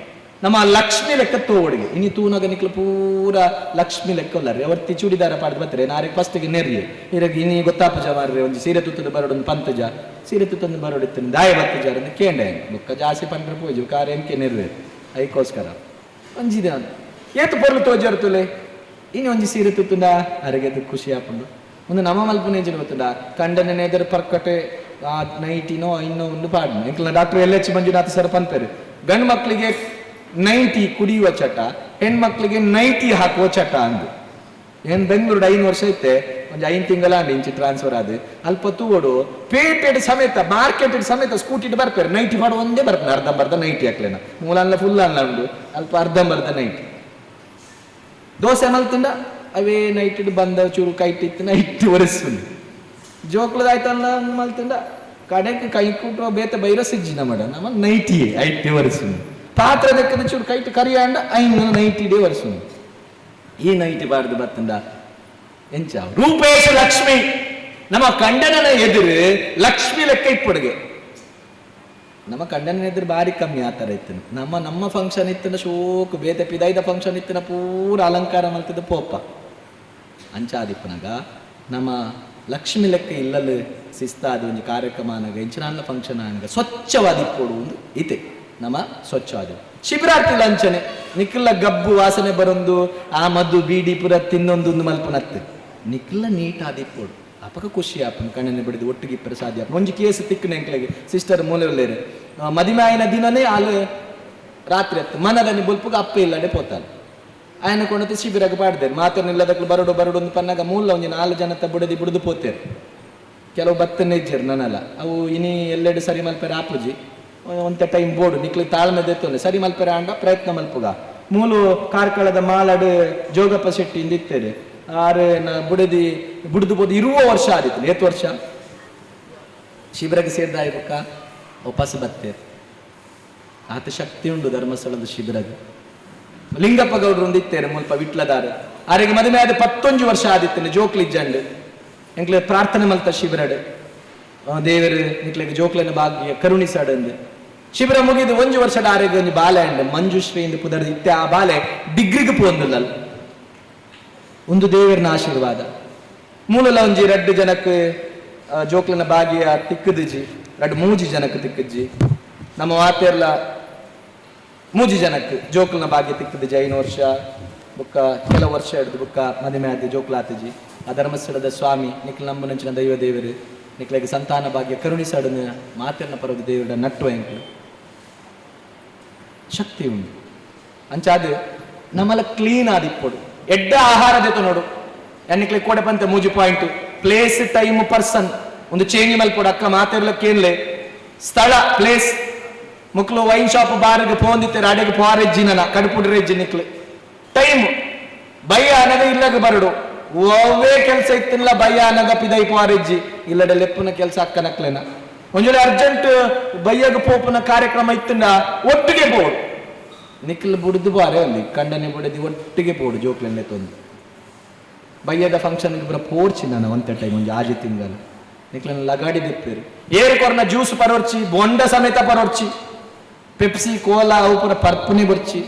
ನಮ್ಮ ಲಕ್ಷ್ಮಿ ಲೆಕ್ಕ ತೋಡಿಗೆ ಇನಿ ತೂನಾಗ ನಿಕ್ಲು ಪೂರ ಲಕ್ಷ್ಮಿ ಲೆಕ್ಕ ಉಲ್ಲಾರಿ ಅವರ್ತಿ ಚೂಡಿದಾರ ಪಾಡ್ದು ಬರ್ತಾರೆ ನಾರಿಗೆ ಫಸ್ಟಿಗೆ ನೆರ್ರಿ ಇರಗೆ ಇನಿ ಗೊತ್ತಾಪುಜ ಮಾರ್ರೆ ಒಂಜಿ ಸೀರೆ ತುತ್ತದ ಬರೋಡು ಪಂತಜ ಸೀರೆ ತುತ್ತೊಂದು ಬರೋಡಿತ್ತು ದಾಯ ಬತ್ತಜಾರ ಅಂತ ಕೇಂಡೆ ಬುಕ್ಕ ಜಾಸ್ತಿ ಪಂಡ್ರೆ ಪೂಜೆ ಕಾರ ಎಂಕೆ ನೆರ್ವೆ ಐಕೋಸ್ಕರ ಒಂಜಿದೆ ಏತು ಪೊರ್ಲು ತೋಜಾರು ತುಲೆ ಇನಿ ಒಂಜಿ ಸೀರೆ ತುತ್ತುಂಡ ಅರಗೆ ಖುಷಿ ಆಪುಂಡು ಒಂದು ನಮ್ಮ ಮಲ್ಪುನ ಎಂಚಿನ ಗೊತ್ತುಂಡ ಕಂಡನೆ ಎದುರು ಪರ್ಕಟೆ ಆ ನೈಟಿನೋ ಇನ್ನೋ ಒಂದು ಪಾಡ್ನು ಎಂಕ್ಲ doctor L H Manjunath sir ಪನ್ಪೇರು ಗಂಡು ಮಕ್ಕಳಿಗೆ ನೈಟಿ ಕುಡಿಯುವ ಚಟ ಹೆಣ್ಮಕ್ಳಿಗೆ ನೈಟಿ ಹಾಕುವ ಚಟ ಅಂದು ಏನ್ ಬೆಂಗಳೂರು 5 ವರ್ಷ ಐತೆ ಒಂದು 5 ತಿಂಗಳ ಇಂಚಿ ಟ್ರಾನ್ಸ್ಫರ್ ಆದ ಅಲ್ಪ ತೂವೋಡು ಪೇಟೆಡ್ ಸಮೇತ ಮಾರ್ಕೆಟ್ ಸಮೇತ ಸ್ಕೂಟಿ ಬರ್ಪೇರು ನೈಟಿ ಮಾಡೋ ಒಂದೇ ಬರ್ಪೇನೆ ಅರ್ಧಂಬರ್ಧ ನೈಟಿ ಹಾಕ್ಲೇನ ಮೂಲ ಫುಲ್ ಅಲ್ಲ ಉಂಡು ಅಲ್ಪ ಅರ್ಧಂಬರ್ಧ ನೈಟಿ ದೋಸೆ ಮಲ್ತುಂಡ ಅವೇ ನೈಟ್ ಬಂದ ಚೂರು ಕೈಟಿತ್ತು ನೈಟ್ ಒರೆಸುಂಡು ಜೋಕ್ಲದಾಯ್ತಲ್ಲ ಮಲ್ತುಂಡ ಕಡೆಗೆ ಕೈ ಕೂಟುವ ಬೇತೆ ಬೈರ ಸಿಜ್ಜಿನ ಮಾಡ ನಮ್ಮ ನೈಟಿ ಐಟಿ ಒರೆಸುಂಡು ಪಾತ್ರ ದಕ್ಕದ ಚೂರು ಕೈಟ್ ಕರಿಯಾಂಡ ಐನು ನೈಟಿ ಡೇ ಒರೆಸುಂಡು ಈ ನೈಟಿ ಬಾರ್ದು ಬತ್ತಂಡ ಎಂಚ ರೂಪೇಶ ಲಕ್ಷ್ಮಿ ನಮ್ಮ ಕಂಡನನ ಎದುರು ಲಕ್ಷ್ಮಿ ಲೆಕ್ಕ ಇಪ್ಪುಡುಗೆ ನಮ್ಮ ಕಂಡನ ಎದುರು ಬಾರಿ ಕಮ್ಮಿ ಆ ಥರ ಇತ್ತು ನಮ್ಮ ನಮ್ಮ ಫಂಕ್ಷನ್ ಇತ್ತಿನ ಶೋಕು ಬೇತೆ ಪಿದಾಯ್ದ ಫಂಕ್ಷನ್ ಇತ್ತಿನ ಪೂರ ಅಲಂಕಾರ ಮಲ್ತಿದ್ದ ಪೋಪ ಅಂಚಾದಿಪ್ಪನಾಗ ನಮ್ಮ ಲಕ್ಷ್ಮಿ ಲೆಕ್ಕ ಇಲ್ಲಲ್ಲಿ ಶಿಸ್ತಾದ ಒಂಜಿ ಕಾರ್ಯಕ್ರಮ ಅನಗ ಎಂಚಿನ ಫಂಕ್ಷನ್ ಅನಗ ಸ್ವಚ್ಛವಾದ ಇಪ್ಪೊಡು ಒಂದು ಇತೆ ನಮ್ಮ ಸ್ವಚ್ಛವಾದ ಶಿಬಿರಾರ್ತಿ ಲಂಚನೆ ನಿಕ್ಲ ಗಬ್ಬು ವಾಸನೆ ಬರೊಂದು ಆ ಮದ್ದು ಬೀಡಿ ಪುರ ತಿನ್ನೊಂದು ಮಲ್ಪನತ್ತು ನಿಕ್ಲ ನೀಟ್ ಆದಿಪ್ಪೊಡು ಅಪಕ ಖುಷಿ ಆಪನ್ ಕಣ್ಣನೆ ಬಿಡಿದು ಒಟ್ಟಿಗೆ ಇಪ್ಪರೆ ಸಾಧ್ಯ ಒಂಜಿ ಕೇಸ್ ತಿಕ್ಕನೆ ಎಂಕ್ಲೆಗೆ ಸಿಸ್ಟರ್ ಮೂಲೆ ಉಲ್ಲೇರು ಮದಿಮಾಯಿನ ದಿನನೇ ಆಲು ರಾತ್ರಿ ಅತ್ತು ಮನದಲ್ಲಿ ಬೊಲ್ಪುಗ ಅಪ್ಪ ಇಲ್ಲಡೆ ಪೋತಾನೆ ಆಯನ ಕೊಂಡತೆ ಶಿಬಿರಾಗ ಪಾಡ್ದೇರು ಮಾತೇನಿಲ್ಲದಕ್ಕೆ ಬರಡು ಬರಡು ಒಂದು ಪನ್ನಾಗ ಮೂಲ ಒಂಜಿ 4 ಜನ ಬುಡದಿ ಬುಡದು ಪೋತೇರು ಕೆಲವು ಬತ್ತನೆ ಇಜ್ಜೇರು ನನ್ನಲ್ಲ ಅವು ಇನಿ ಎಲ್ಲೆಡೆ ಸರಿ ಮಲ್ಪೆರೆ ಆಪುಜಿ ಒಂತೆ ಟೈಮ್ ಬೋರ್ಡು ನಿಕ್ಲಿ ತಾಳ್ಮೆ ದೆತ್ತೊಂದೆ ಸರಿ ಮಲ್ಪೆರೆ ಆಂಡ ಪ್ರಯತ್ನ ಮಲ್ಪುಗ ಮೂಲು ಕಾರ್ಕಳದ ಮಾಲಾಡು ಜೋಗಪ್ಪ ಶೆಟ್ಟಿ ಇಂದಿತ್ತೇರು ಆರು ಬುಡದಿ ಬುಡ್ದು ಬೋದು ಇರುವ ವರ್ಷ ಆದಿತ್ತು ಏತ್ ವರ್ಷ ಶಿಬಿರಕ್ಕೆ ಸೇರ್ದಾಯ ಬುಕ್ಕ ವಾಪಸ್ ಬತ್ತೇರು ಆತ ಶಕ್ತಿ ಉಂಡು ಧರ್ಮಸ್ಥಳದ ಶಿಬಿರಗೆ ಲಿಂಗಪ್ಪ ಗೌಡ್ರು ಒಂದು ಇತ್ತೇರು ಮುಲ್ಪ ವಿಟ್ಲದಾರು ಆರಿಗೆ ಮದುವೆ ಆದ 11 ವರ್ಷ ಆದಿತ್ತೇನೆ ಜೋಕ್ಲಿಜ್ಜಂಡು ಎಂಕ್ಲೆ ಪ್ರಾರ್ಥನೆ ಮಲ್ತ ಶಿಬಿರಡು ದೇವರು ನಿಕ್ಲೆಗೆ ಜೋಕ್ಲೆನ ಭಾಗ್ಯ ಕರುಣಿಸಾಡಂದು ಶಿಬಿರ ಮುಗಿದು 1 ವರ್ಷದ ಆರಿಗೆ ಒಂಜಿ ಬಾಲೆ ಅಂಡ್ ಮಂಜುಶ್ರೀ ಎಂದು ಪುದರ್ದು ಇತ್ತೆ ಆ ಬಾಲೆ ಡಿಗ್ರಿಗೆ ಪೋಂದುಲ್ಲಲ್ ಒಂದು ದೇವರನ ಆಶೀರ್ವಾದ ಮೂಲಲ ಒಂಜಿ 2 ಜನಕ್ಕೆ ಜೋಕ್ಲನ ಭಾಗ್ಯ ತಿಕ್ಕದಿಜಿ 2 3 ಜನಕ್ಕೆ ತಿಕ್ಕಜ್ಜಿ ನಮ್ಮ ವಾತೆರ್ಲ 3 ಜನಕ್ಕೆ ಜೋಕ್ಲನ ಭಾಗ್ಯ ತಿಕ್ಕದಿಜಿ 5 ವರ್ಷ ಬೊಕ್ಕ ಕೆಲವು ವರ್ಷ ಹಿಡ್ದು ಬೊಕ್ಕ ಮದಿಮೆ ಆದಿ ಜೋಕ್ಲಾತಿಜಿ. ಆ ಧರ್ಮಸ್ಥಳದ ಸ್ವಾಮಿ ನಿಕ್ಲ ನಂಬುನಂಚಿನ ದೈವ ದೇವರು ನಿಕ್ಲೆಗ್ ಸಂತಾನ ಭಾಗ್ಯ ಕರುಣಿಸಡನ ಮಾತೆರ್ನ ಪರ್ವದ ದೇವರ ನಟ್ಟು ಎಂಕ್ಲು ಶಕ್ತಿ ಉಂಡು. ಅಂಚಾದ ನಮ್ಮಲ ಕ್ಲೀನ್ ಆದಿಪ್ಪೊಡು, ಎಡ್ಡ ಆಹಾರ ದೆತ ನೋಡು. ಎನ್ನಿಕ್ಲೆ ಕೋಡೆ ಪಂತೆ 3 point, place time person ಒಂದು ಚೇಂಜ್ ಮಲ್ಪೊಡು. ಅಕ್ಕ ಮಾತೆರ್ಲ ಕೇನ್ಲೆ ಸ್ಥಳ ಪ್ಲೇಸ್ ಮುಕ್ಲು ವೈನ್ ಶಾಪ್ ಬಾರಿಗೆ ಪೋಂದಿತ್ತೆ ಅಡೆಗೆ ಪೋರೆಜ್ಜಿ ನನ ಕಡುಪುಡಿ ರೆಜ್ಜಿ ನಿಕ್ಲು. ಟೈಮ್ ಬಯ್ಯ ಅನಗ ಇಲ್ಲಗ ಬರಡು, ಒವ್ವೇ ಕೆಲಸ ಇತ್ತಿಲ್ಲ ಬಯ್ಯ ಅನಗ ಪಿದೈ ಪೋರೆಜ್ಜಿ ಇಲ್ಲಡೆ ಲೆಪ್ಪುನ ಕೆಲಸ ಅಕ್ಕನಕ್ಲೆನ. ಒಂಜೊಳೆ ಅರ್ಜೆಂಟ್ ಬಯ್ಯಗ ಪೋಪುನ ಕಾರ್ಯಕ್ರಮ ಇತ್ತಿಂದ ಒಟ್ಟಿಗೆ ಪೋಡು, ನಿಕ್ಲು ಬುಡ್ದು ಬಾರೆ ಅಲ್ಲಿ ಕಂಡನೆ ಬುಡದಿ ಒಟ್ಟಿಗೆ ಪೋಡು ಜೋಕ್ಲೆನ್ನೆ ತೊಂದು. ಬಯ್ಯದ ಫಂಕ್ಷನ್ಗೆ ಬರ ಪೋರ್ಚಿ ನಾನು ಒಂತೆ ಟೈಮ್ ಒಂಜಿ ಆಜಿ ತಿಂಗಲ್ ನಿಕ್ಲನ್ನ ಲಗಾಡಿ ದಿಪ್ಪೇರು. ಏರು ಕೊರ್ನ ಜ್ಯೂಸ್ ಪರೋರ್ಚಿ, ಬೊಂಡ ಸಮೇತ ಪರೋರ್ಚಿ, ಪೆಪ್ಸಿ ಕೋಲಾ ಅವು ಪೂರ ಪರ್ಪುನೆ ಬರ್ಚಿ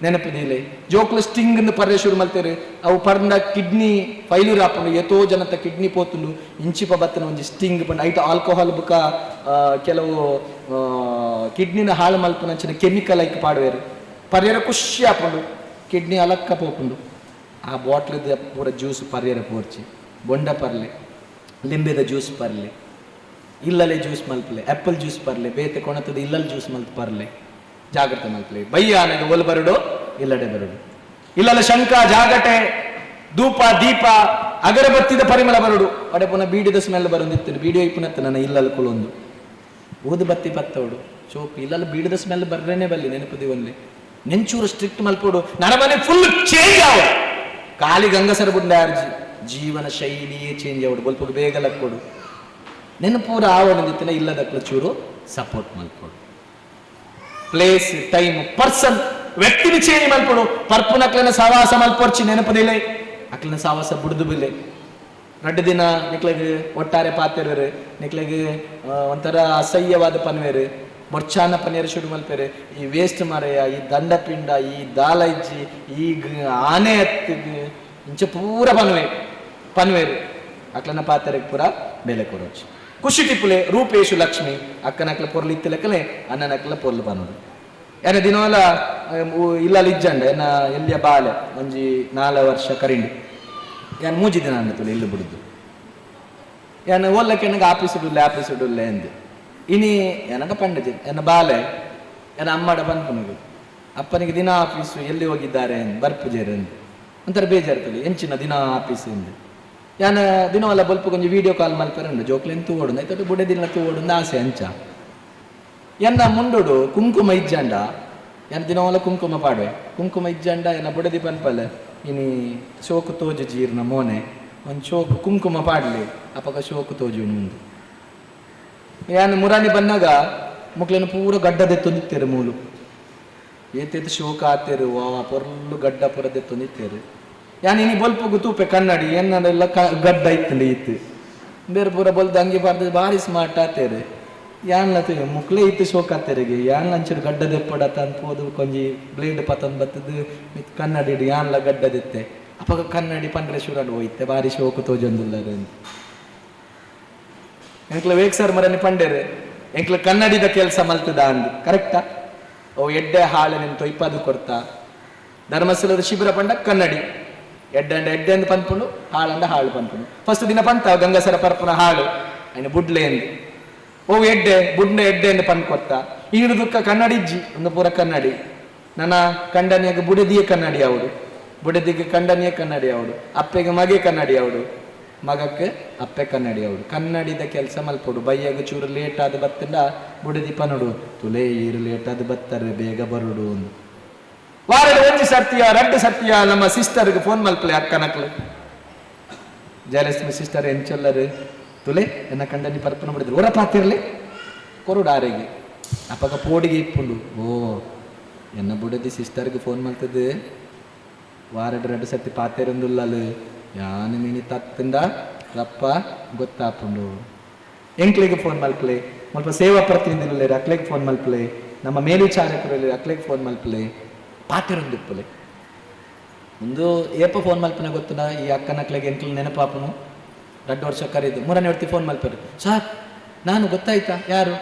ನೆನಪುದಿಲೆ. ಜೋಕ್ಲು ಸ್ಟಿಂಗ್ ಪರ್ರೆ ಶುರು ಮಲ್ತೇರು, ಅವು ಪರ್ನ ಕಿಡ್ನಿ ಫೈಲ್ಯೂರ್ ಆಪುಂಡು, ಏತೋ ಜನತ ಕಿಡ್ನಿ ಪೋತುಂಡು ಇಂಚಿಪ ಬತ್ತನ ಒಂಜಿ ಸ್ಟಿಂಗ್ ಪಂಡ ಐಟ್ ಆಲ್ಕೋಹಾಲ್ ಬುಕ ಕೆಲವು ಕಿಡ್ನಿನ ಹಾಳು ಮಲ್ಪುನಂಚಿನ ಕೆಮಿಕಲ್ ಐಕ್ ಪಾಡುವೇರು, ಪರ್ಯರ ಖುಷಿ ಆಪುಂಡು, ಕಿಡ್ನಿ ಅಲಕ್ಕ ಪೋಪುಂಡು. ಆ ಬಾಟ್ಲಿದ ಪೂರ ಜ್ಯೂಸ್ ಪರ್ಯರ ಪೋರ್ಚಿ, ಬೊಂಡ ಪರ್ಲೆ, ಲಿಂಬೆದ ಜ್ಯೂಸ್ ಪರ್ಲೆ, ಇಲ್ಲಲೆ ಜ್ಯೂಸ್ ಮಲ್ಪಲೆ, ಆ್ಯಪಲ್ ಜ್ಯೂಸ್ ಪರ್ಲೆ, ಬೇತೆ ಕೊಣತದ ಇಲ್ಲಲ್ಲಿ ಜ್ಯೂಸ್ ಮಲ್ತ್ ಪರ್ಲೆ, ಜಾಗ್ರತೆ ಮಲ್ಪಲೆ. ಬಯ್ಯ ಆನೆಗೆ ಒಲ್ ಬರಡು ಇಲ್ಲಡೆ ಬರಡು. ಇಲ್ಲಲ್ಲ ಶಂಕ ಜಾಗಟೆ ಧೂಪ ದೀಪ ಅಗರಬತ್ತಿದ ಪರಿಮಳ ಬರಡು, ಅಡೆ ಪುನಃ ಬೀಡಿದ ಸ್ಮೆಲ್ ಬರೊಂದಿತ್ತು, ಬೀಡಿ ಪುನಃ ನನ್ನ ಇಲ್ಲಲ್ಲಿ ಕುಲೊಂದು ಊದು ಬತ್ತಿ ಪತ್ತವಡು ಚೋಕ್ ಇಲ್ಲಲ್ಲ ಬೀಡಿದ ಸ್ಮೆಲ್ ಬರ್ರೇನೆ ಬಲ್ಲಿ ನೆನಪುದಿ ಒನ್ಲಿ. ನೆಂಚೂರು ಸ್ಟ್ರಿಕ್ಟ್ ಮಲ್ಪೋಡು, ನರಮನೆ ಫುಲ್ ಚೇಂಜ್ ಆವ. ಖಾಲಿ ಗಂಗಸರ ಬುಂಡೆ ಅರ್ಜಿ ಜೀವನ ಶೈಲಿಯೇ ಚೇಂಜ್ ಆವಡು, ಬೊಲ್ಪಗೆ ಬೇಗ ಲಕ್ಕೊಡು, ನೆನಪೂರ ಆವಡಂದಿತ್ತಿನ ಇಲ್ಲದಕ್ಲ ಚೂರು ಸಪೋರ್ಟ್ ಮಲ್ಪೋಡು. Place time person ವ್ಯಕ್ತಿನ ಚೇಂಜ್ ಮಲ್ಪೋಡು. ಪರ್ಪುನಕ್ಲನ ಸವಾಸ ಮಲ್ಪೊರ್ಚಿ ನೆನಪದಿಲ್ಲ, ಅಕ್ಲನ ಸಾವಾಸ ಬುಡ್ದು ಬಿಲ್ಲೆ. ರಡ್ಡು ದಿನ ನಿಕ್ಲೆಗ್ ಒಟ್ಟಾರೆ ಪಾತೆರರು, ನಿಕ್ಲೆಗ್ ಒಂಥರ ಅಸಹ್ಯವಾದ ಪನ್ವೇರು, ಬೊರ್ಚಾನ ಪನ್ನೇರು ಶುರು ಮಲ್ಪೇರು. ಈ ವೇಸ್ಟ್ ಮಾರಯ್ಯ, ಈ ದಂಡಪಿಂಡ, ಈ ದಾಲೈಜಿ, ಈ ಆನೆ ಹತ್ತಿಗ್ ಇಂಚ ಪೂರ ಪನ್ವೆ ಪನ್ವೇರು. ಅಕ್ಲನ ಪಾತೆರಗ್ ಪೂರ ಬೆಲೆ ಕೊರೋಚಿ. ಖುಷಿ ಟಿಪ್ಪುಲೆ ರೂಪೇಶು ಲಕ್ಷ್ಮಿ ಅಕ್ಕನಕ್ಲ ಪೊರ್ಲು ಇತ್ತಲಕ್ಕಲೆ ಅಣ್ಣನಕ್ಲ ಪೊರ್ಲು ಪನ್ನೋದು. ಎನ್ನ ದಿನವಲ ಇಲ್ಲಲ್ಲಿ ಇಜ್ಜಂಡ ಎನ್ನ ಎಲ್ಲಿಯ ಬಾಲೆ ಒಂಜಿ 4 ವರ್ಷ ಕರಿಂಡು ಯಾನ್ ಮೂಜಿ ದಿನ ಅನ್ನತುಲೆ ಇಲ್ಲು ಬಿಡುದು. ಯಾನ್ ಓಲ್ಲಕ್ಕೆ ನನಗೆ ಆಫೀಸ್ ಇಡುಲ್ಲೆ ಆಫೀಸ್ ಇಡುಲ್ಲೆ ಎಂದ್ ಇನಿ ಎನಗ ಪಂಡಜೆ ಎನ್ನ ಬಾಲೆ ಎನ್ನ ಅಮ್ಮಡ ಪನ್ಪುನಗು ಅಪ್ಪನಿಗೆ ದಿನ ಆಫೀಸು ಎಲ್ಲಿ ಹೋಗಿದ್ದಾರೆ ಎಂದು ಬರ್ಪುಜೇರು ಎಂದು ಒಂಥರ ಬೇಜಾರ್ತದೆ ಎಂಚಿನ ದಿನ ಆಫೀಸ್ ಎಂದು. ಯಾನ ದಿನವಲ್ಲ ಬೊಲ್ಪ ಕೊಂಚ ವೀಡಿಯೋ ಕಾಲ್ ಮಲ್ಪೆರಂಡು ಜೋಕ್ಲೆನ್ ತೂವೊಡು ಐತೊಟ್ಟು ಬುಡೆ ದಿನ ತೂವೊಡು ಆಸೆ ಅಂಚ. ಎನ್ನ ಮುಂಡೋಡು ಕುಂಕುಮ ಇಜ್ಜಂಡ ಎನ್ನ ದಿನವಲ್ಲ ಕುಂಕುಮ ಪಾಡುವೆ, ಕುಂಕುಮ ಇಜ್ಜಂಡ ಎನ್ನ ಬುಡದಿ ಪನ್ಪಲೆ ಇನಿ ಶೋಕು ತೋಜು ಜೀರ್ಣ ಮೋನೆ ಒಂದು ಶೋಕು ಕುಂಕುಮ ಪಾಡ್ಲಿ ಅಪಗ ಶೋಕು ತೋಜು ಮುಂದೆ. ಯಾನ್ ಮುರಾನಿ ಬನ್ನಾಗ ಮುಕ್ಲೇನು ಪೂರ ಗಡ್ಡ ದೆತ್ತೊಂದಿತ್ತೇರು ಮೂಲು ಏತೇತು ಶೋಕ ಆತೇರು ವಾ ಪೊರ್ಲು ಗಡ್ಡ ಪೂರ ದೆತ್ತೊಂದಿತ್ತೇರು. ಯಾನ್ ಇನಿ ಬೊಲ್ಪುಗು ತೂಪೆ ಕನ್ನಡಿ ಎನ್ನೆಲ್ಲ ಗಡ್ಡ ಇತ್ತಂಡೆ ಇತ್ತು ಬೇರೆ ಪೂರ ಬೊಲ್ದು ಅಂಗಿ ಬಾರ್ದು ಭಾರಿ ಸ್ಮಾರ್ಟ್ ಆತೇರು. ಯಾನ್ಲ ತೂಯ ಮುಕ್ಲೇ ಇತ್ತು ಶೋಕ ಆತೇರಿಗೆ ಯಾನ್ಲ ಅಂಚೂರು ಗಡ್ಡ ದೆಪ್ಪಡ ಪೋದು ಕೊಂಜಿ ಬ್ಲೇಡ್ ಪತೊಂದು ಬತ್ತದು ಮಿತ್ ಕನ್ನಡಿ ಇಡು ಯಾನ್ಲ ಗಡ್ಡ ದೆತ್ತೆ ಅಪಗ ಕನ್ನಡಿ ಪಂಡ್ರೆ ಶುರಾಡ್ ಹೋಯ್ತೆ ಭಾರಿ ಶೋಕು ತೋಜೊಂದುಲ್ಲರು ಎಂಕ್ಲ ವೇಕ್ ಸರ್ ಮರನಿ ಪಂಡೇರು ಎಂಕ್ಲ ಕನ್ನಡಿದ ಕೆಲಸ ಮಲ್ತದ ಅಂದು ಕರೆಕ್ಟಾ. ಓ ಎಡ್ಡೆ ಹಾಳೆ ನಿನ್ ತೊಯ್ಪಾದು ಕೊರ್ತಾ ಧರ್ಮಸ್ಥಳದ ಶಿಬಿರ ಪಂಡ ಕನ್ನಡಿ ಎಡ್ಡೆ ಅಂಡ ಎಡ್ಡೆ ಅಂದ್ ಪನ್ಪುಂಡು ಹಾಳಂಡ ಹಾಳು ಪನ್ಪುಂಡು. ಫಸ್ಟ್ ದಿನ ಪಂತ ಗಂಗಸರ ಪರ್ಪುನ ಹಾಳು ಅಯ್ನ ಬುಡ್ಲೆ ಅಂದು ಓ ಎಡ್ಡೆ ಬುಡ್ನೆ ಎಡ್ಡೆ ಅಂದ್ ಪನ್ ಕೊರ್ತಾ. ಈಡು ದುಃಖ ಕನ್ನಡಿ ಇಜ್ಜಿ ಒಂದು ಪೂರ ಕನ್ನಡಿ ನನ್ನ ಕಂಡನಿಯಾಗ ಬುಡದಿಯೇ ಕನ್ನಡಿ ಅವಡು, ಬುಡದಿಗೆ ಕಂಡನಿಯೇ ಕನ್ನಡಿ ಅವಡು, ಅಪ್ಪೆಗೆ ಮಗೆ ಕನ್ನಡಿ ಅವಡು, ಮಗಕ್ಕೆ ಅಪ್ಪೆ ಕನ್ನಡಿ ಅವಡು. ಕನ್ನಡಿದ ಕೆಲಸ ಮಲ್ಪೊಡು. ಬಯ್ಯಾಗ ಚೂರು ಲೇಟ್ ಆದ ಬತ್ತಂಡ ಬುಡದಿ ಪನಡು ತುಲೇ ಈರು ಲೇಟ್ ಆದ ಬತ್ತಾರೆ ಬೇಗ ಬರುಡು ಒಂದು. ವಾರದ ಒಂಜಿ ಸರ್ತಿಯ ರಡ್ಡು ಸರ್ತಿಯ ನಮ್ಮ ಸಿಸ್ಟರ್ಗೆ ಫೋನ್ ಮಲ್ಪಲೆ ಅಕ್ಕನಕ್ಲು ಜಯಲಕ್ಷ್ಮಿ ಸಿಸ್ಟರ್ ಎಂಚೊಲ್ಲರು ತುಲೆ ಎನ್ನ ಕಂಡನಿ ಪರ್ಪನ ಬಿಡಿದ್ರು ಹೊರ ಪಾತಿರ್ಲಿ ಕೊರುಡು ಆರೆಗೆ ಅಪ್ಪಗ ಪೋಡಿಗೆ ಇಪ್ಪುಂಡು. ಓ ಎನ್ನ ಬುಡದಿ ಸಿಸ್ಟರ್ಗೆ ಫೋನ್ ಮಲ್ತದ್ದು ವಾರಡ್ ರಡ್ಡು ಸರ್ತಿ ಪಾತೆರೊಂದುಲ್ಲಲು ಯಾನು ಮೀನಿ ತತ್ತಂಡ ರಪ್ಪ ಗೊತ್ತಾಪುಂಡು. ಎಂಕ್ಲೆಗೆ ಫೋನ್ ಮಲ್ಪಲೆ ಮುಲ್ಪ ಸೇವಾ ಪ್ರತಿನಿಧಿಗಳು ಅಕ್ಲೆಗೆ ಫೋನ್ ಮಲ್ಪಲೆ ನಮ್ಮ ಮೇಲ್ವಿಚಾರಕರು ಅಕ್ಲೆಗೆ ಫೋನ್ ಮಲ್ಪಲೆ ಪಾತೆರೊಂದಿಪ್ಪಲೆ. ಒಂದು ಏಪ ಫೋನ್ ಮಲ್ಪನ ಗೊತ್ತನ ಈ ಅಕ್ಕನಕ್ಲೆಗೆ ಎಂಕ್ಲು ನೆನಪಾಪನು 2 ವರ್ಷ ಕರೀದು ಮೂರನೇ ಹೊರ್ತಿ ಫೋನ್ ಮಲ್ಪರು ಸರ್ ನಾನು ಗೊತ್ತಾಯ್ತಾ ಯಾರು